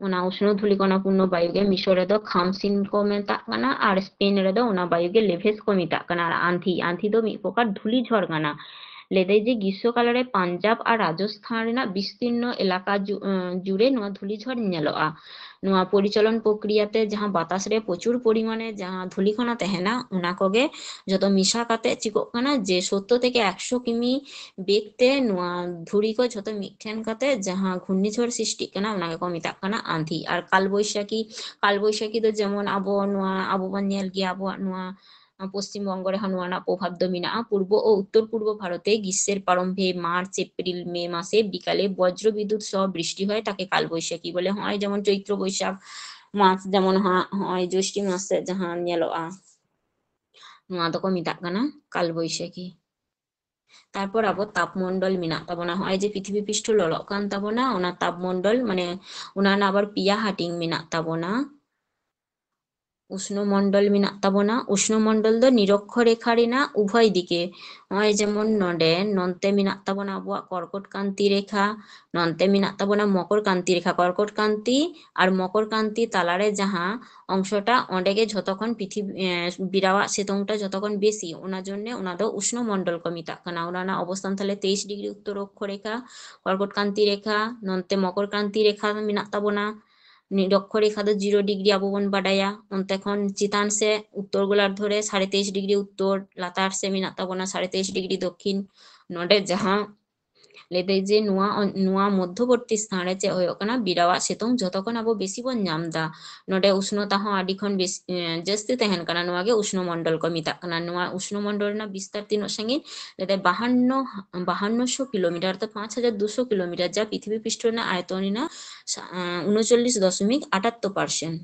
ᱚᱱᱟ ᱩᱥᱱᱚ ᱫᱷᱩᱞᱤᱠᱚᱱᱟ ᱯᱩᱨᱱᱚ ᱵᱟᱭᱩ ᱜᱮ ᱢᱤᱥᱚᱨ ᱨᱮᱫᱚ ᱠᱷᱟᱢᱥᱤᱱ ᱠᱚ ᱢᱮᱛᱟᱜ ᱠᱟᱱᱟ, ᱟᱨ ᱥᱯᱮᱱ ᱨᱮᱫᱚ ᱚᱱᱟ ᱵᱟᱭᱩ ᱜᱮ ᱞᱮᱵᱷᱮᱥ ᱠᱚ ᱢᱮᱛᱟᱜ ᱠᱟᱱᱟ᱾ ᱟᱨ ᱟᱱᱛᱷᱤ, ᱟᱱᱛᱷᱤ ᱫᱚ ᱢᱤᱫ ᱯᱨᱚᱠᱟᱨ ᱫᱷᱩᱞᱤ ᱡᱷᱚᱲ ᱠᱟᱱᱟ᱾ ᱞᱟᱹᱭᱫᱟᱭ ᱡᱮ ᱜᱨᱤᱥᱥᱚ ᱠᱟᱞ ᱨᱮ ᱯᱟᱧᱡᱟᱵᱽ ᱟᱨ ᱨᱟᱡᱚᱥᱛᱷᱟᱱ ᱨᱮᱱᱟᱜ ᱵᱤᱥᱛᱤᱨᱱᱚ ᱮᱞᱟᱠᱟ ᱡᱩ-, ᱟᱸ, ᱡᱩᱲᱮ ᱱᱚᱣᱟ ᱫᱷᱩᱞᱤ ᱡᱷᱚᱲ ᱧᱮᱞᱚᱜᱼᱟ᱾ ᱱᱚᱣᱟ ᱯᱚᱨᱤᱪᱚᱞᱚᱱ ᱯᱨᱚᱠᱨᱤᱭᱟ ᱛᱮ ᱡᱟᱦᱟᱸ ᱵᱟᱛᱟᱥ ᱨᱮ ᱯᱨᱚᱪᱩᱨ ᱯᱚᱨᱤᱢᱟᱱᱮ ᱡᱟᱦᱟᱸ ᱫᱷᱩᱞᱤ ᱠᱚᱱᱟ ᱛᱟᱦᱮᱱᱟ, ᱚᱱᱟ ᱠᱚᱜᱮ ᱡᱚᱛᱚ ᱢᱮᱥᱟ ᱠᱟᱛᱮ ᱪᱤᱠᱚᱜ ᱠᱟᱱᱟ ᱡᱮ ᱥᱚᱛᱛᱚ ᱛᱷᱮᱠᱮ ᱮᱠᱥᱚ ᱠᱤᱢᱤ ᱵᱮᱜᱽ ᱛᱮ ᱱᱚᱣᱟ ᱫᱷᱩᱲᱤ ᱠᱚ ᱡᱷᱚᱛᱚ ᱢᱤᱫᱴᱷᱮᱱ ᱠᱟᱛᱮ ᱡᱟᱦᱟᱸ ᱜᱷᱩᱨᱱᱤᱡᱷᱚᱲ ᱥᱨᱤᱥᱴᱤᱜ ᱠᱟᱱᱟ, ᱚᱱᱟ ᱜᱮᱠᱚ ᱢᱮᱛᱟᱜ ᱠᱟᱱᱟ ᱟᱸᱫᱷᱤ᱾ ᱟᱨ ᱠᱟᱞ ᱵᱳᱭᱥᱟᱠᱷᱤ, ᱠᱟᱞ ᱵᱳᱭᱥᱟᱠᱷᱤ ᱫᱚ ᱡᱮᱢᱚᱱ ᱟᱵᱚ ᱱᱚᱣᱟ, ᱟᱵᱚ ᱵᱚᱱ ᱧᱮᱞ ᱜᱮᱭᱟ, ᱟᱵᱚᱣᱟᱜ ᱱᱚᱣᱟ ᱯᱚᱥᱪᱤᱢ ᱵᱚᱝᱜᱚ ᱨᱮᱦᱚᱸ ᱱᱚᱣᱟ ᱨᱮᱱᱟᱜ ᱯᱨᱚᱵᱷᱟᱵᱽ ᱫᱚ ᱢᱮᱱᱟᱜᱼᱟ᱾ ᱯᱩᱨᱵᱚ ᱳ ᱩᱛᱛᱚᱨ ᱯᱩᱨᱵᱚ ᱵᱷᱟᱨᱚᱛᱮ ᱜᱨᱤᱥᱥᱮᱨ ᱯᱟᱨᱚᱢᱵᱷᱮ ᱢᱟᱨᱪ, ᱮᱯᱨᱤᱞ, ᱢᱮ ᱢᱟᱥᱮ ᱵᱤᱠᱟᱞᱮ ᱵᱚᱡᱽᱨᱚ ᱵᱤᱫᱽᱭᱩᱛ ᱥᱚᱦ ᱵᱨᱤᱥᱴᱤ ᱦᱚᱭ, ᱛᱟᱠᱮ ᱠᱟᱞ ᱵᱳᱭᱥᱟᱠᱷᱤ ᱵᱚᱞᱮ᱾ ᱦᱚᱸᱜᱼᱚᱭ ᱡᱮᱢᱚᱱ ᱪᱳᱭᱛᱨᱚ ᱵᱳᱭᱥᱟᱠᱷ ᱢᱟᱥ, ᱡᱮᱢᱚᱱ ᱦᱟᱸᱜ ᱦᱚᱸᱜᱼᱚᱭ ᱡᱳᱥᱴᱤ ᱢᱟᱥ ᱥᱮᱫ ᱡᱟᱦᱟᱸ ᱧᱮᱞᱚᱜᱼᱟ, ᱱᱚᱣᱟ ᱫᱚᱠᱚ ᱢᱮᱛᱟᱜ ᱠᱟᱱᱟ ᱠᱟᱞ ᱵᱳᱭᱥᱟᱠᱷᱤ᱾ ᱛᱟᱨᱯᱚᱨ ᱟᱵᱚ ᱛᱟᱯᱢᱚᱱᱰᱚᱞ ᱢᱮᱱᱟᱜ ᱛᱟᱵᱚᱱᱟ᱾ ᱦᱚᱸᱜᱼᱚᱭ ᱡᱮ ᱯᱨᱤᱛᱷᱤᱵᱤ ᱯᱨᱤᱥᱴᱷᱚ ᱞᱚᱞᱚᱜ ᱠᱟᱱ ᱛᱟᱵᱚᱱᱟ, ᱚᱱᱟ ᱛᱟᱯᱢᱚᱱᱰᱚᱞ, ᱢᱟᱱᱮ ᱚᱱᱟ ᱨᱮᱱᱟᱜ ᱟᱵᱟᱨ ᱯᱮᱭᱟ ᱦᱟᱹᱴᱤᱧ ᱢᱮᱱᱟᱜ ᱛᱟᱵᱚᱱᱟ᱾ ᱩᱥᱱᱚ ᱢᱚᱱᱰᱚᱞ ᱢᱮᱱᱟᱜ ᱛᱟᱵᱚᱱᱟ᱾ ᱩᱥᱱᱚ ᱢᱚᱱᱰᱚᱞ ᱫᱚ ᱱᱤᱨᱚᱠᱠᱷᱚ ᱨᱮᱠᱷᱟ ᱨᱮᱱᱟᱜ ᱩᱵᱷᱚᱭ ᱫᱤᱠᱮ, ᱱᱚᱜᱼᱚᱭ ᱡᱮᱢᱚᱱ ᱱᱚᱰᱮ, ᱱᱚᱱᱛᱮ ᱢᱮᱱᱟᱜ ᱛᱟᱵᱚᱱᱟ ᱟᱵᱚᱣᱟᱜ ᱠᱚᱨᱠᱚᱴ ᱠᱟᱱᱛᱤ ᱨᱮᱠᱷᱟ, ᱱᱚᱱᱛᱮ ᱢᱮᱱᱟᱜ ᱛᱟᱵᱚᱱᱟ ᱢᱚᱠᱚᱨ ᱠᱟᱱᱛᱤ ᱨᱮᱠᱷᱟ᱾ ᱠᱚᱨᱠᱚᱴ ᱠᱟᱱᱛᱤ ᱟᱨ ᱢᱚᱠᱚᱨ ᱠᱟᱱᱛᱤ ᱛᱟᱞᱟᱨᱮ ᱡᱟᱦᱟᱸ ᱚᱝᱥᱚᱴᱟ, ᱚᱸᱰᱮ ᱜᱮ ᱡᱷᱚᱛᱚ ᱠᱷᱚᱱ ᱯᱨᱤᱛᱷᱤᱵᱤ, ᱮ, ᱵᱮᱲᱟᱣᱟᱜ ᱥᱤᱛᱩᱝᱴᱟ ᱡᱷᱚᱛᱚ ᱠᱷᱚᱱ ᱵᱮᱥᱤ, ᱚᱱᱟ ᱡᱚᱱᱱᱮ ᱚᱱᱟ ᱫᱚ ᱩᱥᱱᱚ ᱢᱚᱱᱰᱚᱞ ᱠᱚ ᱢᱮᱛᱟᱜ ᱠᱟᱱᱟ᱾ ᱚᱱᱟ ᱨᱮᱱᱟᱜ ᱚᱵᱚᱥᱛᱷᱟᱱ ᱛᱟᱦᱞᱮ ᱛᱮᱭᱤᱥ ᱰᱤᱜᱽᱨᱤ ᱩᱛᱛᱚᱨ ᱚᱠᱠᱷᱚ ᱨᱮᱠᱷᱟ, ᱠᱚᱨᱠᱚᱴ ᱠᱟᱱᱛᱤ ᱨᱮᱠᱷᱟ, ᱱᱚᱱᱛᱮ ᱢᱚᱠᱚᱨ ᱠᱟᱱᱛᱤ ᱨᱮᱠᱷᱟ ᱢᱮᱱᱟᱜ ᱛᱟᱵᱚᱱᱟ᱾ ᱱᱤᱨᱚᱠᱠᱷᱚ ᱨᱮᱠᱷᱟ ᱫᱚ ᱡᱤᱨᱳ ᱰᱤᱜᱽᱨᱤ ᱟᱵᱚ ᱵᱚᱱ ᱵᱟᱰᱟᱭᱟ᱾ ᱚᱱᱛᱮ ᱠᱷᱚᱱ ᱪᱮᱛᱟᱱ ᱥᱮ ᱩᱛᱛᱚᱨ ᱜᱳᱞᱟᱨᱫᱷᱚ ᱨᱮ ᱥᱟᱲᱮ ᱛᱮᱭᱤᱥ ᱰᱤᱜᱽᱨᱤ ᱩᱛᱛᱚᱨ, ᱞᱟᱛᱟᱨ ᱥᱮ ᱢᱮᱱᱟᱜ ᱛᱟᱵᱚᱱᱟ ᱥᱟᱲᱮ ᱛᱮᱭᱤᱥ ᱰᱤᱜᱽᱨᱤ ᱫᱚᱠᱠᱷᱤᱱ᱾ ᱱᱚᱰᱮ ᱡᱟᱦᱟᱸ ᱞᱟᱹᱭ ᱫᱟᱭ ᱡᱮ ᱱᱚᱣᱟ, ᱱᱚᱣᱟ ᱢᱚᱫᱽᱫᱷᱚᱵᱚᱨᱛᱤ ᱥᱛᱷᱟᱱ ᱨᱮ ᱪᱮᱫ ᱦᱩᱭᱩᱜ ᱠᱟᱱᱟ, ᱵᱮᱲᱟᱣᱟᱜ ᱥᱤᱛᱩᱝ ᱡᱷᱚᱛᱚ ᱠᱷᱚᱱ ᱟᱵᱚ ᱵᱮᱥᱤ ᱵᱚᱱ ᱧᱟᱢ ᱮᱫᱟ᱾ ᱱᱚᱰᱮ ᱩᱥᱱᱚᱛᱟ ᱦᱚᱸ ᱟᱹᱰᱤ ᱠᱷᱚᱱ ᱵᱮᱥ-, ᱮᱸ, ᱡᱟᱹᱥᱛᱤ ᱛᱟᱦᱮᱱ ᱠᱟᱱᱟ᱾ ᱱᱚᱣᱟ ᱜᱮ ᱩᱥᱱᱚ ᱢᱚᱱᱰᱚᱞ ᱠᱚ ᱢᱮᱛᱟᱜ ᱠᱟᱱᱟ᱾ ᱱᱚᱣᱟ ᱩᱥᱱᱚ ᱢᱚᱱᱰᱚᱞ ᱨᱮᱱᱟᱜ ᱵᱤᱥᱛᱟᱨ ᱛᱤᱱᱟᱹᱜ ᱥᱟᱺᱜᱤᱧ? ᱞᱟᱹᱭ ᱫᱟᱭ ᱵᱟᱦᱟᱱᱱᱚ, ᱵᱟᱦᱟᱱᱱᱚ ᱥᱚ ᱠᱤᱞᱳᱢᱤᱴᱟᱨ, ᱛᱚ ᱯᱟᱸᱪ ᱦᱟᱡᱟᱨ ᱫᱩᱥᱚ ᱠᱤᱞᱳᱢᱤᱴᱟᱨ, ᱡᱟ ᱯᱨᱤᱛᱷᱤᱵᱤ ᱯᱨᱤᱥᱴᱷᱚ ᱨᱮᱱᱟᱜ ᱟᱭᱛᱚᱱ ᱨᱮᱱᱟᱜ ᱥᱟ-, ᱮᱸ, ᱩᱱᱩᱪᱚᱞᱞᱤᱥ ᱫᱚᱥᱚᱢᱤᱠ ᱟᱴᱟᱛᱛᱚᱨ ᱯᱟᱨᱥᱮᱱᱴ᱾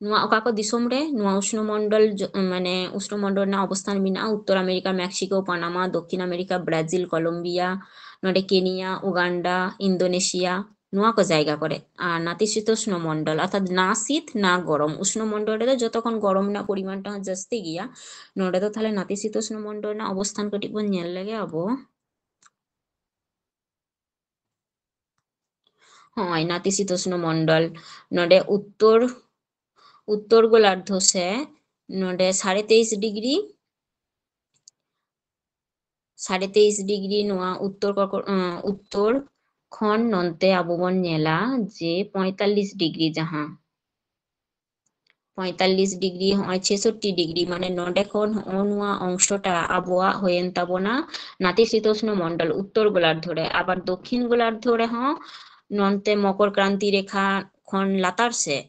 ᱱᱚᱣᱟ ᱚᱠᱟ ᱠᱚ ᱫᱤᱥᱚᱢ ᱨᱮ ᱱᱚᱣᱟ ᱩᱥᱱᱚ ᱢᱚᱱᱰᱚᱞ ᱡᱚ-, ᱢᱟᱱᱮ ᱩᱥᱱᱚ ᱢᱚᱱᱰᱚᱞ ᱨᱮᱱᱟᱜ ᱚᱵᱚᱥᱛᱷᱟᱱ ᱢᱮᱱᱟᱜᱼᱟ? ᱩᱛᱛᱚᱨ ᱟᱢᱮᱨᱤᱠᱟ, ᱢᱮᱠᱥᱤᱠᱳ, ᱯᱟᱱᱟᱢᱟ, ᱫᱚᱠᱠᱷᱤᱱ ᱟᱢᱮᱨᱤᱠᱟ, ᱵᱨᱟᱡᱤᱞ, ᱠᱚᱞᱚᱢᱵᱤᱭᱟ, ᱱᱚᱰᱮ ᱠᱮᱱᱤᱭᱟ, ᱩᱜᱟᱱᱰᱟ, ᱤᱱᱫᱳᱱᱮᱥᱤᱭᱟ, ᱱᱚᱣᱟ ᱠᱚ ᱡᱟᱭᱜᱟ ᱠᱚᱨᱮ᱾ ᱟᱨ ᱱᱟᱛᱤᱥᱤᱛᱳᱥᱱᱚ ᱢᱚᱱᱰᱚᱞ, ᱚᱨᱛᱷᱟᱛ ᱱᱟ ᱥᱤᱛ ᱱᱟ ᱜᱚᱨᱚᱢ, ᱩᱥᱱᱚ ᱢᱚᱱᱰᱚᱞ ᱨᱮᱫᱚ ᱡᱚᱛᱚ ᱠᱷᱚᱱ ᱜᱚᱨᱚᱢ ᱨᱮᱱᱟᱜ ᱯᱚᱨᱤᱢᱟᱱ ᱴᱟᱜ ᱦᱚᱸ ᱡᱟᱹᱥᱛᱤ ᱜᱮᱭᱟ᱾ ᱱᱚᱰᱮ ᱫᱚ ᱛᱟᱦᱞᱮ ᱱᱟᱛᱤᱥᱤᱛᱳᱥᱱᱚ ᱢᱚᱱᱰᱚᱞ ᱨᱮᱱᱟᱜ ᱚᱵᱚᱥᱛᱷᱟᱱ ᱠᱟᱹᱴᱤᱡ ᱵᱚᱱ ᱧᱮᱞ ᱞᱮᱜᱮ ᱟᱵᱚ᱾ ᱦᱚᱸᱜᱼᱚᱭ ᱱᱟᱛᱤᱥᱤᱛᱳᱥᱱᱚ ᱢᱚᱱᱰᱚᱞ, ᱱᱚᱰᱮ ᱩᱛᱛᱚᱨ, ᱩᱛᱛᱚᱨ ᱜᱳᱞᱟᱨᱫᱷᱚ ᱥᱮ ᱱᱚᱰᱮ ᱥᱟᱲᱮ ᱛᱮᱭᱤᱥ ᱰᱤᱜᱽᱨᱤ, ᱥᱟᱲᱮ ᱛᱮᱭᱤᱥ ᱰᱤᱜᱽᱨᱤ ᱱᱚᱣᱟ ᱩᱛᱛᱚᱨ ᱠᱚᱨᱠᱚ-, ᱟᱸ, ᱩᱛᱛᱚᱨ ᱠᱷᱚᱱ ᱱᱚᱱᱛᱮ ᱟᱵᱚ ᱵᱚᱱ ᱧᱮᱞᱟ ᱡᱮ ᱯᱚᱸᱭᱛᱟᱞᱞᱤᱥ ᱰᱤᱜᱽᱨᱤ, ᱡᱟᱦᱟᱸ ᱯᱚᱸᱭᱛᱟᱞᱞᱤᱥ ᱰᱤᱜᱽᱨᱤ, ᱦᱚᱸᱜᱼᱚᱭ ᱪᱷᱮᱥᱚᱴᱴᱤ ᱰᱤᱜᱽᱨᱤ, ᱢᱟᱱᱮ ᱱᱚᱰᱮ ᱠᱷᱚᱱ ᱦᱚᱸᱜᱼᱚ ᱱᱚᱣᱟ ᱚᱝᱥᱚᱴᱟ ᱟᱵᱚᱣᱟᱜ ᱦᱩᱭᱮᱱ ᱛᱟᱵᱚᱱᱟ ᱱᱟᱛᱤᱥᱤᱛᱳᱥᱱᱚ ᱢᱚᱱᱰᱚᱞ, ᱩᱛᱛᱚᱨ ᱜᱳᱞᱟᱨᱫᱷᱚ ᱨᱮ᱾ ᱟᱵᱟᱨ ᱫᱚᱠᱠᱷᱤᱱ ᱜᱳᱞᱟᱨᱫᱷᱚ ᱨᱮᱦᱚᱸ ᱱᱚᱱᱛᱮ ᱢᱚᱠᱚᱨ ᱠᱨᱟᱱᱛᱤ ᱨᱮᱠᱷᱟ ᱠᱷᱚᱱ ᱞᱟᱛᱟᱨ ᱥᱮᱫ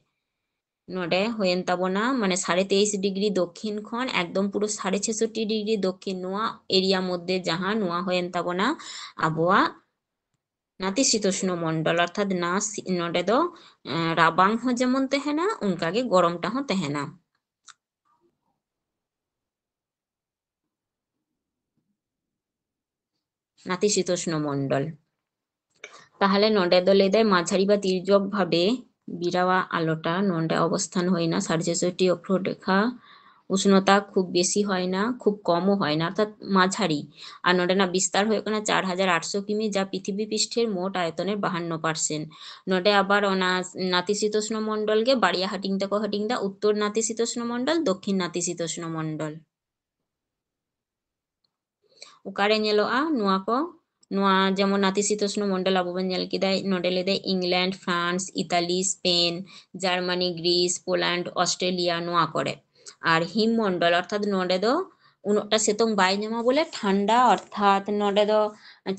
ᱱᱚᱰᱮ ᱦᱩᱭᱮᱱ ᱛᱟᱵᱚᱱᱟ, ᱢᱟᱱᱮ ᱥᱟᱲᱮ ᱛᱮᱭᱤᱥ ᱰᱤᱜᱽᱨᱤ ᱫᱚᱠᱠᱷᱤᱱ ᱠᱷᱚᱱ ᱮᱠᱫᱚᱢ ᱯᱩᱨᱟᱹ ᱥᱟᱲᱮ ᱪᱷᱮᱥᱚᱴᱴᱤ ᱰᱤᱜᱽᱨᱤ ᱫᱚᱠᱠᱷᱤᱱ, ᱱᱚᱣᱟ ᱮᱨᱤᱭᱟ ᱢᱚᱫᱽᱫᱷᱮ ᱡᱟᱦᱟᱸ, ᱱᱚᱣᱟ ᱦᱩᱭᱮᱱ ᱛᱟᱵᱚᱱᱟ ᱟᱵᱚᱣᱟᱜ ᱱᱟᱛᱤᱥᱤᱛᱳᱥᱱᱚ ᱢᱚᱱᱰᱚᱞ, ᱚᱨᱛᱷᱟᱛ ᱱᱟ ᱥᱤ-, ᱱᱚᱰᱮ ᱫᱚ, ᱮᱸ, ᱨᱟᱵᱟᱝ ᱦᱚᱸ ᱡᱮᱢᱚᱱ ᱛᱟᱦᱮᱱᱟ, ᱚᱱᱠᱟᱜᱮ ᱜᱚᱨᱚᱢᱴᱟ ᱦᱚᱸ ᱛᱟᱦᱮᱱᱟ᱾ ᱱᱟᱛᱤᱥᱤᱛᱳᱥᱱᱚ ᱢᱚᱱᱰᱚᱞ᱾ ᱛᱟᱦᱞᱮ ᱱᱚᱰᱮ ᱫᱚ ᱞᱟᱹᱭ ᱫᱟᱭ ᱢᱟঝারি ᱵᱟ ᱛᱤᱨᱡᱚᱠ ᱵᱷᱟᱵᱮ ᱵᱤᱨᱟᱣᱟᱜ ᱟᱞᱚᱴᱟ ᱱᱚᱰᱮ ᱚᱵᱚᱥᱛᱷᱟᱱ ᱦᱩᱭᱱᱟ ᱥᱟᱲᱮ ᱪᱷᱚᱭᱥᱚᱴᱤ ᱚᱠᱷᱨᱚ ᱨᱮᱠᱷᱟ, ᱩᱥᱱᱚᱛᱟ ᱠᱷᱩᱵ ᱵᱮᱥᱤ ᱦᱚᱭ ᱱᱟ, ᱠᱷᱩᱵ ᱠᱚᱢ ᱦᱚᱭ ᱱᱟ, ᱚᱨᱛᱷᱟᱛ ᱢᱟᱡᱷᱟᱨᱤ᱾ ᱟᱨ ᱱᱚᱰᱮᱱᱟᱜ ᱵᱤᱥᱛᱟᱨ ᱦᱩᱭᱩᱜ ᱠᱟᱱᱟ ᱪᱟᱨ ᱦᱟᱡᱟᱨ ᱟᱴᱥᱚ ᱠᱤᱢᱤ, ᱡᱟ ᱯᱨᱤᱛᱷᱤᱵᱤ ᱯᱤᱥᱴᱷᱮᱨ ᱢᱳᱴ ᱟᱭᱚᱛᱚᱱᱮᱨ ᱵᱟᱦᱟᱱᱱᱚ ᱯᱟᱨᱥᱮᱱᱴ᱾ ᱱᱚᱰᱮ ᱟᱵᱟᱨ ᱚᱱᱟ ᱱᱟᱛᱤᱥᱤᱛᱳᱥᱱᱚ ᱢᱚᱱᱰᱚᱞ ᱜᱮ ᱵᱟᱨᱭᱟ ᱦᱟᱹᱴᱤᱧ ᱛᱮᱠᱚ ᱦᱟᱹᱴᱤᱧ ᱫᱟ, ᱩᱛᱛᱚᱨ ᱱᱟᱛᱤᱥᱤᱛᱳᱥᱱᱚ ᱢᱚᱱᱰᱚᱞ, ᱫᱚᱠᱠᱷᱤᱱ ᱱᱟᱛᱤᱥᱤᱛᱳᱥᱱᱚ ᱢᱚᱱᱰᱚᱞ᱾ ᱚᱠᱟᱨᱮ ᱧᱮᱞᱚᱜᱼᱟ ᱱᱚᱣᱟ ᱠᱚ? ᱱᱚᱣᱟ ᱡᱮᱢᱚᱱ ᱱᱟᱛᱤᱥᱤᱛᱳᱥᱱᱚ ᱢᱚᱱᱰᱚᱞ ᱟᱵᱚ ᱵᱚᱱ ᱧᱮᱞ ᱠᱮᱫᱟ, ᱱᱚᱰᱮ ᱞᱟᱹᱭᱫᱟᱭ England, France, Italy, Spain, Germany, Greece, Poland, Australia, ᱱᱚᱣᱟ ᱠᱚᱨᱮ᱾ ᱟᱨ ᱦᱤᱢ ᱢᱚᱱᱰᱚᱞ ᱚᱨᱛᱷᱟᱛ ᱱᱚᱰᱮ ᱫᱚ ᱩᱱᱟᱹᱜᱴᱟ ᱥᱤᱛᱩᱝ ᱵᱟᱭ ᱧᱟᱢᱟ ᱵᱚᱞᱮ ᱴᱷᱟᱱᱰᱟ, ᱚᱨᱛᱷᱟᱛ ᱱᱚᱰᱮ ᱫᱚ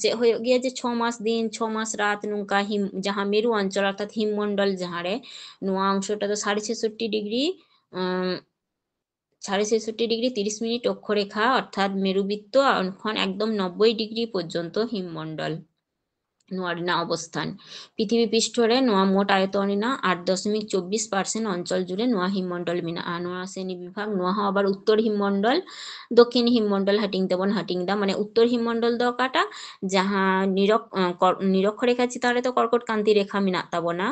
ᱪᱮᱫ ᱦᱩᱭᱩᱜ ᱜᱮᱭᱟ ᱡᱮ ᱪᱷᱚ ᱢᱟᱥ ᱫᱤᱱ, ᱪᱷᱚ ᱢᱟᱥ ᱨᱟᱛ ᱱᱚᱝᱠᱟ ᱦᱤᱢ, ᱡᱟᱦᱟᱸ ᱢᱮᱨᱩ ᱚᱧᱪᱚᱞ ᱚᱨᱛᱷᱟᱛ ᱦᱤᱢ ᱢᱚᱱᱰᱚᱞ ᱡᱟᱦᱟᱸᱨᱮ, ᱱᱚᱣᱟ ᱚᱝᱥᱚᱴᱟ ᱫᱚ ᱥᱟᱲᱮ ᱪᱷᱮᱥᱚᱴᱴᱤ ᱰᱤᱜᱽᱨᱤ, ᱩᱸ, ᱥᱟᱲᱮ ᱪᱷᱮᱥᱚᱴᱴᱤ ᱰᱤᱜᱽᱨᱤ ᱛᱤᱨᱤᱥ ᱢᱤᱱᱤᱴ ᱚᱠᱠᱷᱚᱨᱮᱠᱷᱟ ᱚᱨᱛᱷᱟᱛ ᱢᱮᱨᱩ ᱵᱨᱤᱛᱛᱚ, ᱟᱨ ᱠᱷᱚᱱ ᱮᱠᱫᱚᱢ ᱱᱚᱵᱵᱳᱭ ᱰᱤᱜᱽᱨᱤ ᱯᱚᱨᱡᱚᱱᱛᱚ ᱦᱤᱢ ᱢᱚᱱᱰᱚᱞ᱾ ᱱᱚᱣᱟ ᱨᱮᱱᱟᱜ ᱚᱵᱚᱥᱛᱷᱟᱱ ᱯᱨᱤᱛᱷᱤᱵᱤ ᱯᱤᱥᱴᱷᱚ ᱨᱮ ᱱᱚᱣᱟ ᱢᱳᱴ ᱟᱭᱚᱛᱚᱱ ᱨᱮᱱᱟᱜ ᱟᱴ ᱫᱚᱥᱢᱤᱠ ᱪᱚᱵᱵᱤᱥ ᱯᱟᱨᱥᱮᱱᱴ ᱚᱧᱪᱚᱞ ᱡᱩᱲᱮ ᱱᱚᱣᱟ ᱦᱤᱢ ᱢᱚᱱᱰᱚᱞ ᱢᱮᱱᱟᱜᱼᱟ᱾ ᱱᱚᱣᱟ ᱥᱨᱮᱱᱤ ᱵᱤᱵᱷᱟᱜᱽ, ᱱᱚᱣᱟ ᱦᱚᱸ ᱟᱵᱟᱨ ᱩᱛᱛᱚᱨ ᱦᱤᱢ ᱢᱚᱱᱰᱚᱞ, ᱫᱚᱠᱠᱷᱤᱱ ᱦᱤᱢ ᱢᱚᱱᱰᱚᱞ ᱦᱟᱹᱴᱤᱧ ᱛᱮᱵᱚᱱ ᱦᱟᱹᱴᱤᱧ ᱮᱫᱟ᱾ ᱢᱟᱱᱮ ᱩᱛᱛᱚᱨ ᱦᱤᱢ ᱢᱚᱱᱰᱚᱞ ᱫᱚ ᱚᱠᱟᱴᱟᱜ, ᱡᱟᱦᱟᱸ ᱱᱤᱨᱚᱠ-, ᱟᱸ, ᱠᱚᱨ-, ᱱᱤᱨᱚᱠᱠᱷᱚ ᱨᱮᱠᱷᱟ ᱪᱮᱛᱟᱱ ᱨᱮᱫᱚ ᱠᱚᱨᱠᱚᱴ ᱠᱟᱱᱛᱤ ᱨᱮᱠᱷᱟ ᱢᱮᱱᱟᱜ ᱛᱟᱵᱚᱱᱟ,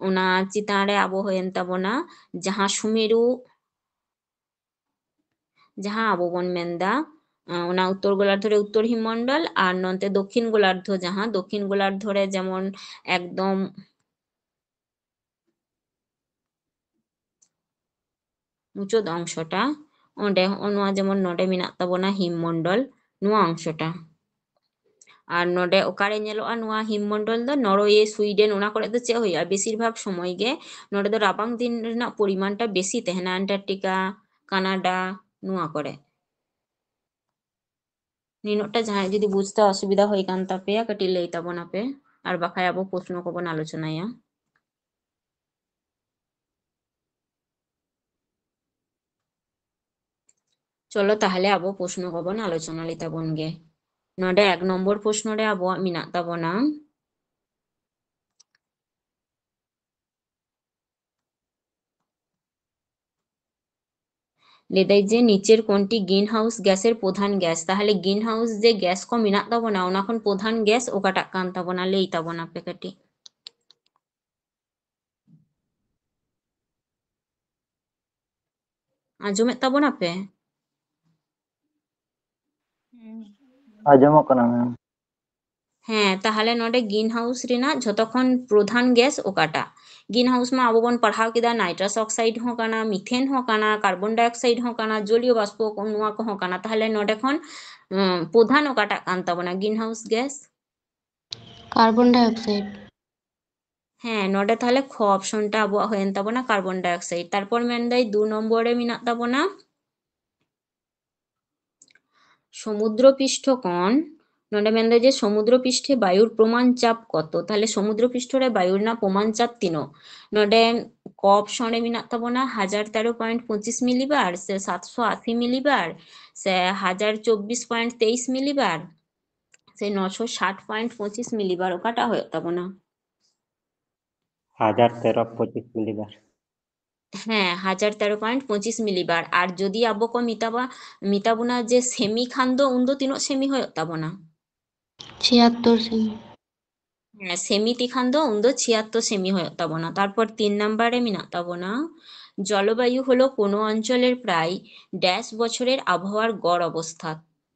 ᱚᱱᱟ ᱪᱮᱛᱟᱱ ᱨᱮ ᱟᱵᱚ ᱦᱩᱭᱮᱱ ᱛᱟᱵᱚᱱᱟ ᱡᱟᱦᱟᱸ ᱥᱩᱢᱮᱨᱩ, ᱡᱟᱦᱟᱸ ᱟᱵᱚ ᱵᱚᱱ ᱢᱮᱱᱫᱟ, ᱟᱸ, ᱚᱱᱟ ᱩᱛᱛᱚᱨ ᱜᱳᱞᱟᱨᱫᱷᱚ ᱨᱮ ᱩᱛᱛᱚᱨ ᱦᱤᱢ ᱢᱚᱱᱰᱚᱞ, ᱟᱨ ᱱᱚᱱᱛᱮ ᱫᱚᱠᱠᱷᱤᱱ ᱜᱳᱞᱟᱨᱫᱷᱚ, ᱡᱟᱦᱟᱸ ᱫᱚᱠᱠᱷᱤᱱ ᱜᱳᱞᱟᱨᱫᱷᱚ ᱨᱮ ᱡᱮᱢᱚᱱ ᱮᱠᱫᱚᱢ ᱢᱩᱪᱟᱹᱫ ᱚᱝᱥᱚᱴᱟ, ᱚᱸᱰᱮ ᱦᱚᱸᱜᱼᱚ ᱱᱚᱣᱟ ᱡᱮᱢᱚᱱ ᱱᱚᱰᱮ ᱢᱮᱱᱟᱜ ᱛᱟᱵᱚᱱᱟ ᱦᱤᱢ ᱢᱚᱱᱰᱚᱞ, ᱱᱚᱣᱟ ᱚᱝᱥᱚᱴᱟ᱾ ᱟᱨ ᱱᱚᱰᱮ ᱚᱠᱟᱨᱮ ᱧᱮᱞᱚᱜᱼᱟ ᱱᱚᱣᱟ ᱦᱤᱢ ᱢᱚᱱᱰᱚᱞ ᱫᱚ? ᱱᱚᱨᱳᱭᱮ, ᱥᱩᱭᱰᱮᱱ, ᱚᱱᱟ ᱠᱚᱨᱮ ᱫᱚ ᱪᱮᱫ ᱦᱩᱭᱩᱜᱼᱟ? ᱵᱮᱥᱤᱨ ᱵᱷᱟᱜᱽ ᱥᱚᱢᱚᱭ ᱜᱮ ᱱᱚᱰᱮ ᱫᱚ ᱨᱟᱵᱟᱝ ᱫᱤᱱ ᱨᱮᱱᱟᱜ ᱯᱚᱨᱤᱢᱟᱱᱴᱟ ᱵᱮᱥᱤ ᱛᱟᱦᱮᱱᱟ, ᱟᱱᱴᱟᱨᱠᱴᱤᱠᱟ, ᱠᱟᱱᱟᱰᱟ, ᱱᱚᱣᱟ ᱠᱚᱨᱮ᱾ ᱱᱤᱱᱟᱹᱜᱴᱟ ᱡᱟᱦᱟᱸᱭ ᱡᱩᱫᱤ ᱵᱩᱡᱽᱛᱮ ᱚᱥᱩᱵᱤᱫᱷᱟ ᱦᱩᱭ ᱠᱟᱱ ᱛᱟᱯᱮᱭᱟ, ᱠᱟᱹᱴᱤᱡ ᱞᱟᱹᱭ ᱛᱟᱵᱚᱱᱟᱯᱮ, ᱟᱨ ᱵᱟᱠᱷᱟᱡ ᱟᱵᱚ ᱯᱨᱚᱥᱱᱚ ᱠᱚᱵᱚᱱ ᱟᱞᱳᱪᱚᱱᱟᱭᱟ᱾ ᱪᱚᱞᱚ ᱛᱟᱦᱞᱮ ᱟᱵᱚ ᱯᱨᱚᱥᱱᱚ ᱠᱚᱵᱚᱱ ᱟᱞᱳᱪᱚᱱᱟ ᱞᱮ ᱛᱟᱵᱚᱱ ᱜᱮ᱾ ᱱᱚᱰᱮ ᱮᱠ ᱱᱚᱢᱵᱚᱨ ᱯᱨᱚᱥᱱᱚ ᱨᱮ ᱟᱵᱚᱣᱟᱜ ᱢᱮᱱᱟᱜ ᱛᱟᱵᱚᱱᱟ, ᱞᱟᱹᱭᱫᱟᱭ ᱡᱮ ᱱᱤᱪᱮᱨ ᱠᱳᱱᱴᱤ ᱜᱨᱤᱱ ᱦᱟᱣᱩᱥ ᱜᱮᱥᱮᱨ ᱯᱨᱚᱫᱷᱟᱱ ᱜᱮᱥ? ᱛᱟᱦᱞᱮ ᱜᱨᱤᱱ ᱦᱟᱣᱩᱥ ᱡᱮ ᱜᱮᱥ ᱠᱚ ᱢᱮᱱᱟᱜ ᱛᱟᱵᱚᱱᱟ, ᱚᱱᱟ ᱠᱷᱚᱱ ᱯᱨᱚᱫᱷᱟᱱ ᱜᱮᱥ ᱚᱠᱟᱴᱟᱜ ᱠᱟᱱ ᱛᱟᱵᱚᱱᱟ? ᱞᱟᱹᱭ ᱛᱟᱵᱚᱱᱟᱯᱮ ᱠᱟᱹᱴᱤᱡ᱾ ᱟᱸᱡᱚᱢᱮᱫ ᱛᱟᱵᱚᱱᱟ ᱯᱮ? ᱟᱸᱡᱚᱢᱚᱜ ᱠᱟᱱᱟ ᱢᱮᱢ᱾ ᱦᱮᱸ, ᱛᱟᱦᱚᱞᱮ ᱱᱚᱰᱮ ᱜᱨᱤᱱ ᱦᱟᱣᱩᱥ ᱨᱮᱱᱟᱜ ᱡᱷᱚᱛᱚ ᱠᱷᱚᱱ ᱯᱨᱚᱫᱷᱟᱱ ᱜᱮᱥ ᱚᱠᱟᱴᱟᱜ? ᱜᱨᱤᱱ ᱦᱟᱣᱩᱥ ᱢᱟ ᱟᱵᱚ ᱵᱚᱱ ᱯᱟᱲᱦᱟᱣ ᱠᱮᱫᱟ, ᱱᱟᱭᱴᱨᱟᱥ ᱚᱠᱥᱟᱭᱤᱰ ᱦᱚᱸ ᱠᱟᱱᱟ, ᱢᱤᱛᱷᱮᱱ ᱦᱚᱸ ᱠᱟᱱᱟ, ᱠᱟᱨᱵᱚᱱ ᱰᱟᱭ ᱚᱠᱥᱟᱭᱤᱰ ᱦᱚᱸ ᱠᱟᱱᱟ, ᱡᱚᱞᱤᱭᱚ ᱵᱟᱥᱯᱚ ᱠᱚ, ᱱᱚᱣᱟ ᱠᱚᱦᱚᱸ ᱠᱟᱱᱟ᱾ ᱛᱟᱦᱚᱞᱮ ᱱᱚᱰᱮ ᱠᱷᱚᱱ ᱩᱸ, ᱯᱨᱚᱫᱷᱟᱱ ᱚᱠᱟᱴᱟᱜ ᱠᱟᱱ ᱛᱟᱵᱚᱱᱟ ᱜᱨᱤᱱ ᱦᱟᱣᱩᱥ ᱜᱮᱥ? ᱠᱟᱨᱵᱚᱱ ᱰᱟᱭ ᱚᱠᱥᱟᱭᱤᱰ᱾ ᱦᱮᱸ, ᱱᱚᱰᱮ ᱛᱟᱦᱚᱞᱮ ᱠᱷᱚ ᱚᱯᱥᱚᱱ ᱴᱟ ᱟᱵᱚᱣᱟᱜ ᱦᱩᱭᱮᱱ ᱛᱟᱵᱚᱱᱟ ᱠᱟᱨᱵᱚᱱ ᱰᱟᱭ ᱚᱠᱥᱟᱭᱤᱰ᱾ ᱛᱟᱨᱯᱚᱨ ᱢᱮᱱᱫᱟᱭ ᱫᱩ ᱱᱚᱢᱵᱚᱨ ᱨᱮ ᱢᱮᱱᱟᱜ ᱛᱟᱵᱚᱱᱟ ᱥᱚᱢᱩᱫᱨᱚ ᱯᱤᱥᱴᱷᱚ ᱠᱷᱚᱱ, ᱱᱚᱰᱮ ᱢᱮᱱᱫᱟᱭ ᱡᱮ ᱥᱚᱢᱩᱫᱨᱚ ᱯᱤᱥᱴᱷᱮ ᱵᱟᱭᱩᱨ ᱯᱨᱚᱢᱟᱱ ᱪᱟᱯ ᱠᱚᱛᱚ? ᱛᱟᱦᱚᱞᱮ ᱥᱚᱢᱩᱫᱨᱚ ᱯᱤᱥᱴᱷᱚ ᱨᱮ ᱵᱟᱭᱩ ᱨᱮᱱᱟᱜ ᱯᱨᱚᱢᱟᱱ ᱪᱟᱯ ᱛᱤᱱᱟᱹᱜ? ᱱᱚᱰᱮ ᱠᱚ ᱚᱯᱥᱚᱱ ᱨᱮ ᱢᱮᱱᱟᱜ ᱛᱟᱵᱚᱱᱟ ᱦᱟᱡᱟᱨ ᱛᱮᱨᱚ ᱯᱚᱭᱮᱱᱴ ᱯᱚᱸᱪᱤᱥ ᱢᱤᱞᱤᱵᱟᱨ, ᱥᱮ ᱥᱟᱛᱥᱚ ᱟᱥᱤ ᱢᱤᱞᱤᱵᱟᱨ, ᱥᱮ ᱦᱟᱡᱟᱨ ᱪᱚᱵᱵᱤᱥ ᱯᱚᱭᱮᱱᱴ ᱛᱮᱭᱤᱥ ᱢᱤᱞᱤᱵᱟᱨ, ᱥᱮ ᱱᱚᱥᱚ ᱥᱟᱴ ᱯᱚᱭᱮᱱᱴ ᱯᱚᱸᱪᱤᱥ ᱢᱤᱞᱤᱵᱟᱨ, ᱚᱠᱟᱴᱟᱜ ᱦᱩᱭᱩᱜ ᱛᱟᱵᱚᱱᱟ? ᱦᱟᱡᱟᱨ ᱛᱮᱨᱚ ᱯᱚᱸᱪᱤᱥ ᱢᱤᱞᱤᱵᱟᱨ᱾ ᱦᱮᱸ, ᱦᱟᱡᱟᱨ ᱛᱮᱨᱚ ᱯᱚᱭᱮᱱᱴ ᱯᱚᱸᱪᱤᱥ ᱢᱤᱞᱤᱵᱟᱨ᱾ ᱟᱨ ᱡᱩᱫᱤ ᱟᱵᱚ ᱠᱚ ᱢᱮᱛᱟᱵᱟ, ᱢᱮᱛᱟ ᱵᱚᱱᱟ ᱡᱮ ᱥᱮᱢᱤ ᱠᱷᱟᱱ ᱫᱚ, ᱩᱱᱫᱚ ᱛᱤᱱᱟᱹᱜ ᱥᱮᱢᱤ ᱦᱩᱭᱩᱜ ᱛᱟᱵᱚᱱᱟ? ᱪᱷᱤᱭᱟᱛᱛᱚᱨ ᱥᱮᱢᱤ᱾ ᱦᱮᱸ, ᱥᱮᱢᱤ ᱛᱮᱠᱷᱟᱱ ᱫᱚ ᱩᱱᱫᱚ ᱪᱷᱤᱭᱟᱛᱛᱚᱨ ᱥᱮᱢᱤ ᱦᱩᱭᱩᱜ ᱛᱟᱵᱚᱱᱟ᱾ ᱛᱟᱨᱯᱚᱨ ᱛᱤᱱ ᱱᱟᱢᱵᱟᱨ ᱨᱮ ᱢᱮᱱᱟᱜ ᱛᱟᱵᱚᱱᱟ, জলবায়ু হলো কোনো অঞ্চলের প্রায় ড্যাশ বছরের আবহাওয়ার গড় অবস্থা,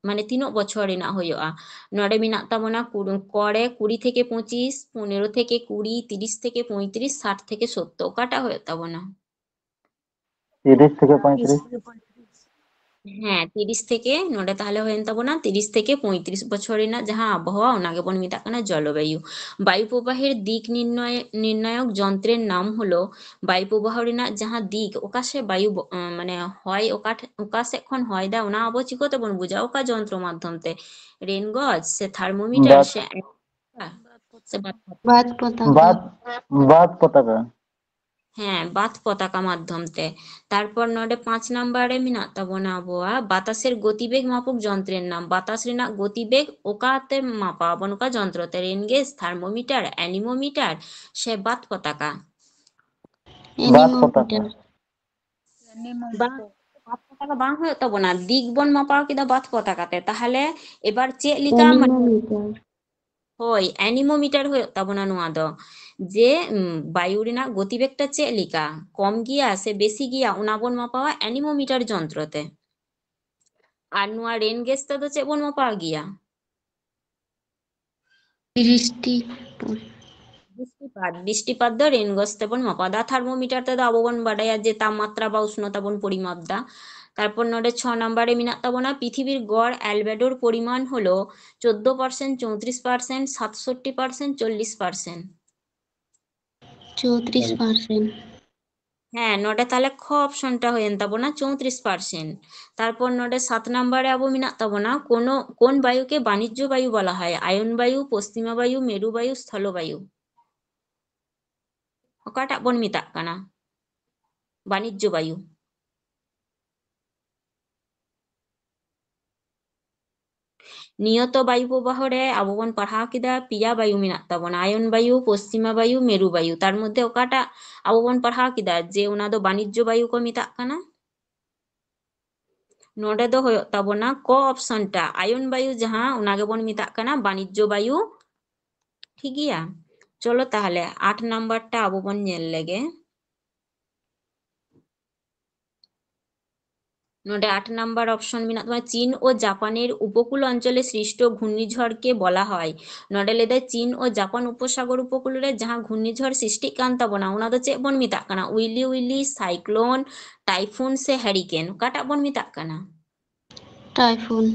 মানে ᱛᱤᱱᱟᱹᱜ ᱵᱚᱪᱷᱚᱨ ᱨᱮᱱᱟᱜ ᱦᱩᱭᱩᱜᱼᱟ᱾ ᱱᱚᱰᱮ ᱢᱮᱱᱟᱜ ᱛᱟᱵᱚᱱᱟ ᱠᱩᱲᱤ, ᱠᱚ ᱨᱮ ᱠᱩᱲᱤ ᱛᱷᱮᱠᱮ ᱯᱚᱸᱪᱤᱥ, ᱯᱚᱱᱮᱨᱚ ᱛᱷᱮᱠᱮ ᱠᱩᱲᱤ, ᱛᱤᱨᱤᱥ ᱛᱷᱮᱠᱮ ᱯᱚᱸᱭᱛᱨᱤᱥ, ᱥᱟᱴ ᱛᱷᱮᱠᱮ ᱥᱳᱛᱛᱚᱨ, ᱚᱠᱟᱴᱟᱜ ᱦᱩᱭᱩᱜ ᱛᱟᱵᱚᱱᱟ? ᱛᱤᱨᱤᱥ ᱛᱷᱮᱠᱮ ᱯᱚᱸᱭᱛᱨᱤᱥ᱾ ᱦᱮᱸ, ᱛᱤᱨᱤᱥ ᱛᱷᱮᱠᱮ, ᱱᱚᱰᱮ ᱛᱟᱦᱚᱞᱮ ᱦᱩᱭᱮᱱ ᱛᱟᱵᱚᱱᱟ ᱛᱤᱨᱤᱥ ᱛᱷᱮᱠᱮ ᱯᱚᱸᱭᱛᱨᱤᱥ ᱵᱚᱪᱷᱚᱨ ᱨᱮᱱᱟᱜ ᱡᱟᱦᱟᱸ ᱟᱵᱚᱦᱟᱣᱟ, ᱚᱱᱟ ᱜᱮᱵᱚᱱ ᱢᱮᱛᱟᱜ ᱠᱟᱱᱟ ᱡᱚᱞᱚᱵᱟᱭᱩ᱾ বায়ু প্রবাহের দিক নির্ণয়, নির্ণায়ক যন্ত্রের নাম হলো, বায়ু প্রবাহ ᱨᱮᱱᱟᱜ ᱡᱟᱦᱟᱸ ᱫᱤᱠ, ᱚᱠᱟ ᱥᱮᱫ ᱵᱟᱭᱩ ᱵᱚ-, ᱟᱸ, ᱢᱟᱱᱮ ᱦᱚᱭ ᱚᱠᱟ ᱴᱷᱮ-, ᱚᱠᱟ ᱥᱮᱫ ᱠᱷᱚᱱ ᱦᱚᱭ ᱫᱟ, ᱚᱱᱟ ᱟᱵᱚ ᱪᱤᱠᱟᱹ ᱛᱮᱵᱚᱱ ᱵᱩᱡᱟ? ᱚᱠᱟ ᱡᱚᱱᱛᱨᱚ ᱢᱟᱫᱽᱫᱷᱚᱢ ᱛᱮ? ᱨᱮᱱ ᱜᱚᱡ ᱥᱮ ᱛᱷᱟᱨᱢᱳᱢᱤᱴᱟᱨ ᱵᱟᱛ- ᱥᱮ, ᱥᱮ ᱵᱟᱛ ᱯᱚᱛᱟᱠᱟ? ᱵᱟᱛ ᱯᱚᱛᱟᱠᱟ᱾ ᱵᱟᱛ ᱵᱟᱛ ᱯᱚᱛᱟᱠᱟ᱾ ᱦᱮᱸ, ᱵᱟᱛ ᱯᱚᱛᱟᱠᱟ ᱢᱟᱫᱽᱫᱷᱚᱢ ᱛᱮ᱾ ᱛᱟᱨᱯᱚᱨ ᱱᱚᱰᱮ ᱯᱟᱸᱪ ᱱᱟᱢᱵᱟᱨ ᱨᱮ ᱢᱮᱱᱟᱜ ᱛᱟᱵᱚᱱᱟ ᱟᱵᱚᱣᱟᱜ ᱵᱟᱛᱟᱥᱮᱨ ᱜᱚᱛᱤᱵᱮᱜᱽ ᱢᱟᱯᱚᱠ ᱡᱚᱱᱛᱨᱮᱨ ᱱᱟᱢ᱾ ᱵᱟᱛᱟᱥ ᱨᱮᱱᱟᱜ ᱜᱚᱛᱤᱵᱮᱜᱽ ᱚᱠᱟᱛᱮ ᱢᱟᱯᱟ ᱟᱵᱚᱱ? ᱚᱠᱟ ᱡᱚᱱᱛᱨᱚ ᱛᱮ? ᱨᱮᱱ ᱜᱮᱥ, ᱛᱷᱟᱨᱢᱳᱢᱤᱴᱟᱨ, ᱮᱱᱤᱢᱳᱢᱤᱴᱟᱨ ᱥᱮ ᱵᱟᱛ ᱯᱚᱛᱟᱠᱟ? ᱵᱟᱛ ᱯᱚᱛᱟᱠᱟ᱾ ᱮᱱᱤᱢᱳᱢᱤᱴᱟᱨ᱾ ᱵᱟᱝ, ᱵᱟᱛ ᱯᱚᱛᱟᱠᱟ ᱵᱟᱝ ᱦᱩᱭᱩᱜ ᱛᱟᱵᱚᱱᱟ, ᱫᱤᱠ ᱵᱚᱱ ᱢᱟᱯᱟᱣ ᱠᱮᱫᱟ ᱵᱟᱛ ᱯᱚᱛᱟᱠᱟ ᱛᱮ᱾ ᱛᱟᱦᱚᱞᱮ ᱮᱵᱟᱨ ᱪᱮᱫ ᱞᱮᱠᱟ, ᱢᱟᱱᱮ, ᱮᱱᱤᱢᱳᱢᱤᱴᱟᱨ᱾ ᱦᱳᱭ, ᱮᱱᱤᱢᱳᱢᱤᱴᱟᱨ ᱦᱩᱭᱩᱜ ᱛᱟᱵᱚᱱᱟ ᱱᱚᱣᱟ ᱫᱚ᱾ ᱡᱮ ᱩᱢ, ᱵᱟᱭᱩ ᱨᱮᱱᱟᱜ ᱜᱚᱛᱤᱵᱮᱜᱽᱴᱟ ᱪᱮᱫ ᱞᱮᱠᱟ, ᱠᱚᱢ ᱜᱮᱭᱟ ᱥᱮ ᱵᱮᱥᱤ ᱜᱮᱭᱟ, ᱚᱱᱟ ᱵᱚᱱ ᱢᱟᱯᱟᱣᱟ anemometer ᱡᱚᱱᱛᱨᱚ ᱛᱮ᱾ ᱟᱨ ᱱᱚᱣᱟ ᱨᱮᱱ ᱜᱮᱥ ᱛᱮᱫᱚ ᱪᱮᱫ ᱵᱚᱱ ᱢᱟᱯᱟᱣ ᱜᱮᱭᱟ? ᱵᱨᱤᱥᱴᱤ ᱵᱤᱥᱴᱤᱯᱟᱛ, ᱵᱤᱥᱴᱤᱯᱟᱛ ᱫᱚ ᱨᱮᱱ ᱜᱮᱥ ᱛᱮᱵᱚᱱ ᱢᱟᱯᱟᱣ ᱫᱟ᱾ ᱛᱷᱟᱨᱢᱳᱢᱤᱴᱟᱨ ᱛᱮᱫᱚ ᱟᱵᱚ ᱵᱚᱱ ᱵᱟᱰᱟᱭᱟ ᱡᱮ ᱛᱟᱯᱢᱟᱛᱨᱟ ᱵᱟ ᱩᱥᱱᱚᱛᱟ ᱵᱚᱱ ᱯᱚᱨᱤᱢᱟᱯ ᱫᱟ᱾ ᱛᱟᱨᱯᱚᱨ ᱱᱚᱰᱮ ᱪᱷᱚ ᱱᱟᱢᱵᱟᱨ ᱨᱮ ᱢᱮᱱᱟᱜ ᱛᱟᱵᱚᱱᱟ ᱯᱨᱤᱛᱷᱤᱵᱤᱨ ᱜᱚᱲ albedo ᱨ ᱯᱚᱨᱤᱢᱟᱱ ᱦᱚᱞᱚ ᱪᱳᱫᱽᱫᱳ ᱯᱟᱨᱥᱮᱱᱴ, ᱪᱳᱭᱛᱨᱤᱥ ᱯᱟᱨᱥᱮᱱᱴ, ᱥᱟᱛᱥᱚᱴᱴᱤ ᱯᱟᱨᱥᱮᱱᱴ, ᱪᱚᱞᱞᱤᱥ ᱯᱟᱨᱥᱮᱱᱴ᱾ ᱪᱳᱭᱛᱨᱤᱥ ᱯᱟᱨᱥᱮᱱᱴ᱾ ᱦᱮᱸ, ᱱᱚᱰᱮ ᱛᱟᱦᱞᱮ ᱠᱷ ᱚᱯᱥᱚᱱ ᱴᱟ ᱦᱩᱭᱮᱱ ᱛᱟᱵᱚᱱᱟ ᱪᱳᱭᱛᱨᱤᱥ ᱯᱟᱨᱥᱮᱱᱴ᱾ ᱛᱟᱨᱯᱚᱨ ᱱᱚᱰᱮ ᱥᱟᱛ ᱱᱟᱢᱵᱟᱨ ᱨᱮ ᱟᱵᱚ ᱢᱮᱱᱟᱜ ᱛᱟᱵᱚᱱᱟ ᱠᱳᱱᱳ, কোন বায়ুকে বাণিজ্য বায়ু বলা হয়? আয়ন বায়ু, পশ্চিমা বায়ু, মেরু বায়ু, স্থল বায়ু। ᱚᱠᱟᱴᱟᱜ ᱵᱚᱱ ᱢᱮᱛᱟᱜ ᱠᱟᱱᱟ ᱵᱟᱱᱤᱡᱽᱡᱚ ᱵᱟᱭᱩ? ᱱᱤᱭᱚᱛᱚ ᱵᱟᱭᱩ ᱯᱨᱚᱵᱟᱦᱚ ᱨᱮ ᱟᱵᱚ ᱵᱚᱱ ᱯᱟᱲᱦᱟᱣ ᱠᱮᱫᱟ ᱯᱮᱭᱟ ᱵᱟᱭᱩ ᱢᱮᱱᱟᱜ ᱛᱟᱵᱚᱱᱟ, ᱟᱭᱚᱱ ᱵᱟᱭᱩ, ᱯᱚᱥᱪᱤᱢᱟ ᱵᱟᱭᱩ, ᱢᱮᱨᱩ ᱵᱟᱭᱩ᱾ ᱛᱟᱨ ᱢᱚᱫᱽᱫᱷᱮ ᱚᱠᱟᱴᱟᱜ ᱟᱵᱚ ᱵᱚᱱ ᱯᱟᱲᱦᱟᱣ ᱠᱮᱫᱟ ᱡᱮ ᱚᱱᱟ ᱫᱚ ᱵᱟᱱᱤᱡᱽᱡᱚ ᱵᱟᱭᱩ ᱠᱚ ᱢᱮᱛᱟᱜ ᱠᱟᱱᱟ? ᱱᱚᱰᱮ ᱫᱚ ᱦᱩᱭᱩᱜ ᱛᱟᱵᱚᱱᱟ ᱠᱚ ᱚᱯᱥᱚᱱ ᱴᱟ, ᱟᱭᱚᱱ ᱵᱟᱭᱩ ᱡᱟᱦᱟᱸ, ᱚᱱᱟ ᱜᱮᱵᱚᱱ ᱢᱮᱛᱟᱜ ᱠᱟᱱᱟ ᱵᱟᱱᱤᱡᱽᱡᱚ ᱵᱟᱭᱩ᱾ ᱴᱷᱤᱠ ᱜᱮᱭᱟ, ᱪᱚᱞᱚ ᱛᱟᱦᱞᱮ ᱟᱴ ᱱᱟᱢᱵᱟᱨ ᱴᱟ ᱟᱵᱚ ᱵᱚᱱ ᱧᱮᱞ ᱞᱮᱜᱮ᱾ ᱱᱚᱰᱮ ᱟᱴ ᱱᱟᱢᱵᱟᱨ ᱚᱯᱥᱚᱱ ᱢᱮᱱᱟᱜ ᱛᱟᱵᱚᱱᱟ, ᱪᱤᱱ ᱳ ᱡᱟᱯᱟᱱᱮᱨ ᱩᱯᱚᱠᱩᱞ ᱚᱧᱪᱚᱞᱮ ᱥᱨᱤᱥᱴ ᱜᱷᱩᱨᱱᱤঝড় ᱠᱮ ᱵᱚᱞᱟ ᱦᱚᱭ᱾ ᱱᱚᱰᱮ ᱞᱟᱹᱭᱫᱟᱭ ᱪᱤᱱ ᱳ ᱡᱟᱯᱟᱱ ᱩᱯᱚᱥᱟᱜᱚᱨ ᱩᱯᱚᱠᱩᱞ ᱨᱮ ᱡᱟᱦᱟᱸ ᱜᱷᱩᱨᱱᱤঝড় ᱥᱨᱤᱥᱴᱤᱜ ᱠᱟᱱ ᱛᱟᱵᱚᱱᱟ, ᱚᱱᱟ ᱫᱚ ᱪᱮᱫ ᱵᱚᱱ ᱢᱮᱛᱟᱜ ᱠᱟᱱᱟ? ᱩᱭᱞᱤ ᱩᱭᱞᱤ, ᱥᱟᱭᱠᱞᱳᱱ, ᱴᱟᱭᱯᱷᱩᱱ ᱥᱮ ᱦᱮᱨᱤᱠᱮᱱ, ᱚᱠᱟᱴᱟᱜ ᱵᱚᱱ ᱢᱮᱛᱟᱜ ᱠᱟᱱᱟ? ᱴᱟᱭᱯᱷᱩᱱ᱾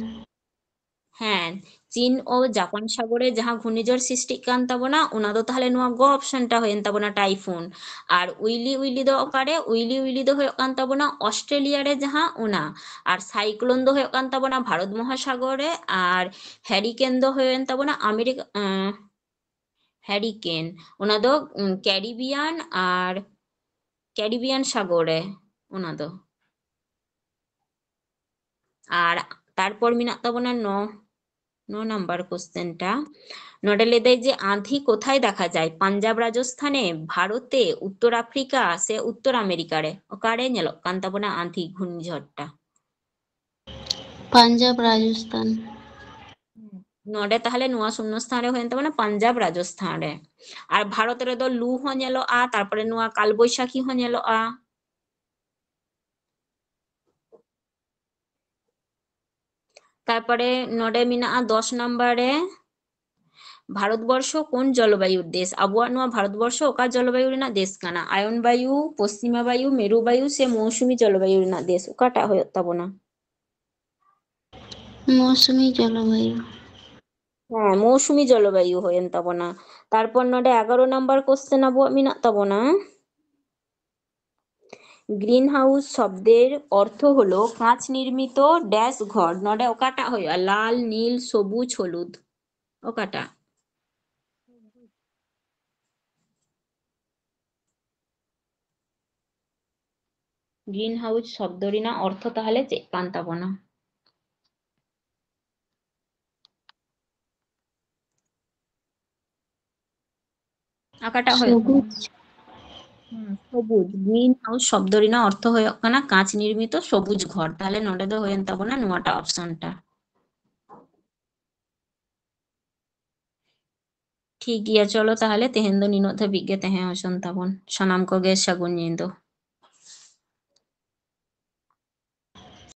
ᱦᱮᱸ, ᱪᱤᱱ ᱳ ᱡᱟᱯᱟᱱ ᱥᱟᱜᱚᱨ ᱨᱮ ᱡᱟᱦᱟᱸ ᱜᱷᱩᱨᱱᱤঝড় ᱥᱨᱤᱥᱴᱤᱜ ᱠᱟᱱ ᱛᱟᱵᱚᱱᱟ, ᱚᱱᱟ ᱫᱚ ᱛᱟᱦᱞᱮ ᱱᱚᱣᱟ ᱜᱚ ᱚᱯᱥᱚᱱ ᱴᱟ ᱦᱩᱭᱮᱱ ᱛᱟᱵᱚᱱᱟ, ᱴᱟᱭᱯᱷᱩᱱ᱾ ᱟᱨ ᱩᱭᱞᱤ ᱩᱭᱞᱤ ᱫᱚ ᱚᱠᱟᱨᱮ? ᱩᱭᱞᱤ ᱩᱭᱞᱤ ᱫᱚ ᱦᱩᱭᱩᱜ ᱠᱟᱱ ᱛᱟᱵᱚᱱᱟ ᱚᱥᱴᱨᱮᱞᱤᱭᱟ ᱨᱮ ᱡᱟᱦᱟᱸ, ᱚᱱᱟ᱾ ᱟᱨ ᱥᱟᱭᱠᱞᱳᱱ ᱫᱚ ᱦᱩᱭᱩᱜ ᱠᱟᱱ ᱛᱟᱵᱚᱱᱟ ᱵᱷᱟᱨᱚᱛ ᱢᱚᱦᱟᱥᱟᱜᱚᱨ ᱨᱮ, ᱟᱨ ᱦᱮᱨᱤᱠᱮᱱ ᱫᱚ ᱦᱩᱭᱮᱱ ᱛᱟᱵᱚᱱᱟ ᱟᱢᱮᱨᱤᱠᱟ, ᱟᱸ, ᱦᱮᱨᱤᱠᱮᱱ, ᱚᱱᱟ ᱫᱚ, ᱩᱸ, ᱠᱮᱨᱤᱵᱤᱭᱟᱱ ᱟᱨ ᱠᱮᱨᱤᱵᱤᱭᱟᱱ ᱥᱟᱜᱚᱨ ᱨᱮ ᱚᱱᱟ ᱫᱚ᱾ ᱟᱨ ᱛᱟᱨᱯᱚᱨ ᱢᱮᱱᱟᱜ ᱛᱟᱵᱚᱱᱟ ᱱᱚ, ᱱᱚ ᱱᱟᱢᱵᱟᱨ ᱠᱚᱥᱪᱮᱱ ᱴᱟ᱾ ᱱᱚᱰᱮ ᱞᱟᱹᱭᱫᱟᱭ ᱡᱮ ᱟᱸᱫᱷᱤ ᱠᱳᱛᱷᱟᱭ ᱫᱮᱠᱷᱟ ᱡᱟᱭ? ᱯᱟᱧᱡᱟᱵᱽ ᱨᱟᱡᱚᱥᱛᱷᱟᱱᱮ, ᱵᱷᱟᱨᱚᱛᱮ, ᱩᱛᱛᱚᱨ ᱟᱯᱷᱨᱤᱠᱟ ᱥᱮ ᱩᱛᱛᱚᱨ ᱟᱢᱮᱨᱤᱠᱟ ᱨᱮ? ᱚᱠᱟᱨᱮ ᱧᱮᱞᱚᱜ ᱠᱟᱱ ᱛᱟᱵᱚᱱᱟ ᱟᱸᱫᱷᱤ ᱜᱷᱩᱨᱱᱤঝড় ᱴᱟ? ᱯᱟᱧᱡᱟᱵᱽ ᱨᱟᱡᱚᱥᱛᱷᱟᱱ᱾ ᱱᱚᱰᱮ ᱛᱟᱦᱞᱮ ᱱᱚᱣᱟ ᱥᱩᱱᱱᱚ ᱥᱛᱷᱟᱱ ᱨᱮ ᱦᱩᱭᱮᱱ ᱛᱟᱵᱚᱱᱟ ᱯᱟᱧᱡᱟᱵᱽ ᱨᱟᱡᱚᱥᱛᱷᱟᱱ ᱨᱮ᱾ ᱟᱨ ᱵᱷᱟᱨᱚᱛ ᱨᱮᱫᱚ ᱞᱩ ᱦᱚᱸ ᱧᱮᱞᱚᱜᱼᱟ, ᱛᱟᱨᱯᱚᱨᱮ ᱱᱚᱣᱟ ᱠᱟᱞ ᱵᱳᱭᱥᱟᱠᱷᱤ ᱦᱚᱸ ᱧᱮᱞᱚᱜᱼᱟ᱾ ᱛᱟᱨᱯᱚᱨᱮ ᱱᱚᱰᱮ ᱢᱮᱱᱟᱜᱼᱟ ᱫᱚᱥ ᱱᱟᱢᱵᱟᱨ ᱨᱮ, ᱵᱷᱟᱨᱚᱛᱵᱚᱨᱥᱚ ᱠᱳᱱ ᱡᱚᱞᱵᱟᱭᱩᱨ ᱫᱮᱥ? ᱟᱵᱚᱣᱟᱜ ᱱᱚᱣᱟ ᱵᱷᱟᱨᱚᱛᱵᱚᱨᱥᱚ ᱚᱠᱟ ᱡᱚᱞᱵᱟᱭᱩ ᱨᱮᱱᱟᱜ ᱫᱮᱥ ᱠᱟᱱᱟ? ᱟᱭᱚᱱ ᱵᱟᱭᱩ, ᱯᱚᱥᱪᱤᱢᱟ ᱵᱟᱭᱩ, ᱢᱮᱨᱩ ᱵᱟᱭᱩ ᱥᱮ ᱢᱳᱣᱥᱩᱢᱤ ᱡᱚᱞᱵᱟᱭᱩ ᱨᱮᱱᱟᱜ ᱫᱮᱥ? ᱚᱠᱟᱴᱟᱜ ᱦᱩᱭᱩᱜ ᱛᱟᱵᱚᱱᱟ? ᱢᱳᱣᱥᱩᱢᱤ ᱡᱚᱞᱵᱟᱭᱩ᱾ ᱦᱮᱸ, ᱢᱳᱣᱥᱩᱢᱤ ᱡᱚᱞᱵᱟᱭᱩ ᱦᱩᱭᱮᱱ ᱛᱟᱵᱚᱱᱟ᱾ ᱛᱟᱨᱯᱚᱨ ᱱᱚᱰᱮ ᱮᱜᱟᱨᱚ ᱱᱟᱢᱵᱟᱨ ᱠᱚᱥᱪᱮᱱ ᱟᱵᱚᱣᱟᱜ ᱢᱮᱱᱟᱜ ᱛᱟᱵᱚᱱᱟ, ᱜᱨᱤᱱ ᱦᱟᱣᱩᱥ ᱥᱚᱵᱫᱮᱨ ᱚᱨᱛᱷᱚ ᱦᱚᱞᱚ ᱠᱟᱸᱪ ᱱᱤᱨᱢᱤᱛᱚ ᱰᱮᱥ ᱜᱷᱚᱨ᱾ ᱱᱚᱰᱮ ᱚᱠᱟᱴᱟᱜ ᱦᱩᱭᱩᱜᱼᱟ? ᱞᱟᱞ, ᱱᱤᱞ, ᱥᱚᱵᱩᱡ, ᱦᱚᱞᱩᱫ, ᱚᱠᱟᱴᱟᱜ? ᱜᱨᱤᱱ ᱦᱟᱣᱩᱥ ᱥᱚᱵᱫᱚ ᱨᱮᱱᱟᱜ ᱚᱨᱛᱷᱚ ᱛᱟᱦᱞᱮ ᱪᱮᱫ ᱠᱟᱱ ᱛᱟᱵᱚᱱᱟ? ᱚᱠᱟᱴᱟᱜ ᱦᱩᱭᱩᱜ ᱠᱟᱱᱟ? ᱥᱚᱵᱩᱡ᱾ ᱦᱩᱸ, ᱥᱚᱵᱩᱡ᱾ ᱜᱨᱤᱱ ᱦᱟᱣᱩᱥ ᱥᱚᱵᱫᱚ ᱨᱮᱱᱟᱜ ᱚᱨᱛᱷᱚ ᱦᱩᱭᱩᱜ ᱠᱟᱱᱟ ᱠᱟᱸᱪ ᱱᱤᱨᱢᱤᱛᱚ ᱥᱚᱵᱩᱡ ᱜᱷᱚᱨ᱾ ᱛᱟᱦᱞᱮ ᱱᱚᱰᱮ ᱫᱚ ᱦᱩᱭᱮᱱ ᱛᱟᱵᱚᱱᱟ ᱱᱚᱣᱟᱴᱟᱜ ᱚᱯᱥᱚᱱ ᱴᱟ᱾ ᱴᱷᱤᱠ ᱜᱮᱭᱟ, ᱪᱚᱞᱚ ᱛᱟᱦᱞᱮ ᱛᱮᱦᱮᱧ ᱫᱚ ᱱᱤᱱᱟᱹᱜ ᱫᱷᱟᱹᱵᱤᱡ ᱜᱮ ᱛᱟᱦᱮᱸ ᱦᱚᱪᱚᱱ ᱛᱟᱵᱚᱱ᱾ ᱥᱟᱱᱟᱢ ᱠᱚᱜᱮ ᱥᱟᱹᱜᱩᱱ ᱧᱤᱫᱟᱹ᱾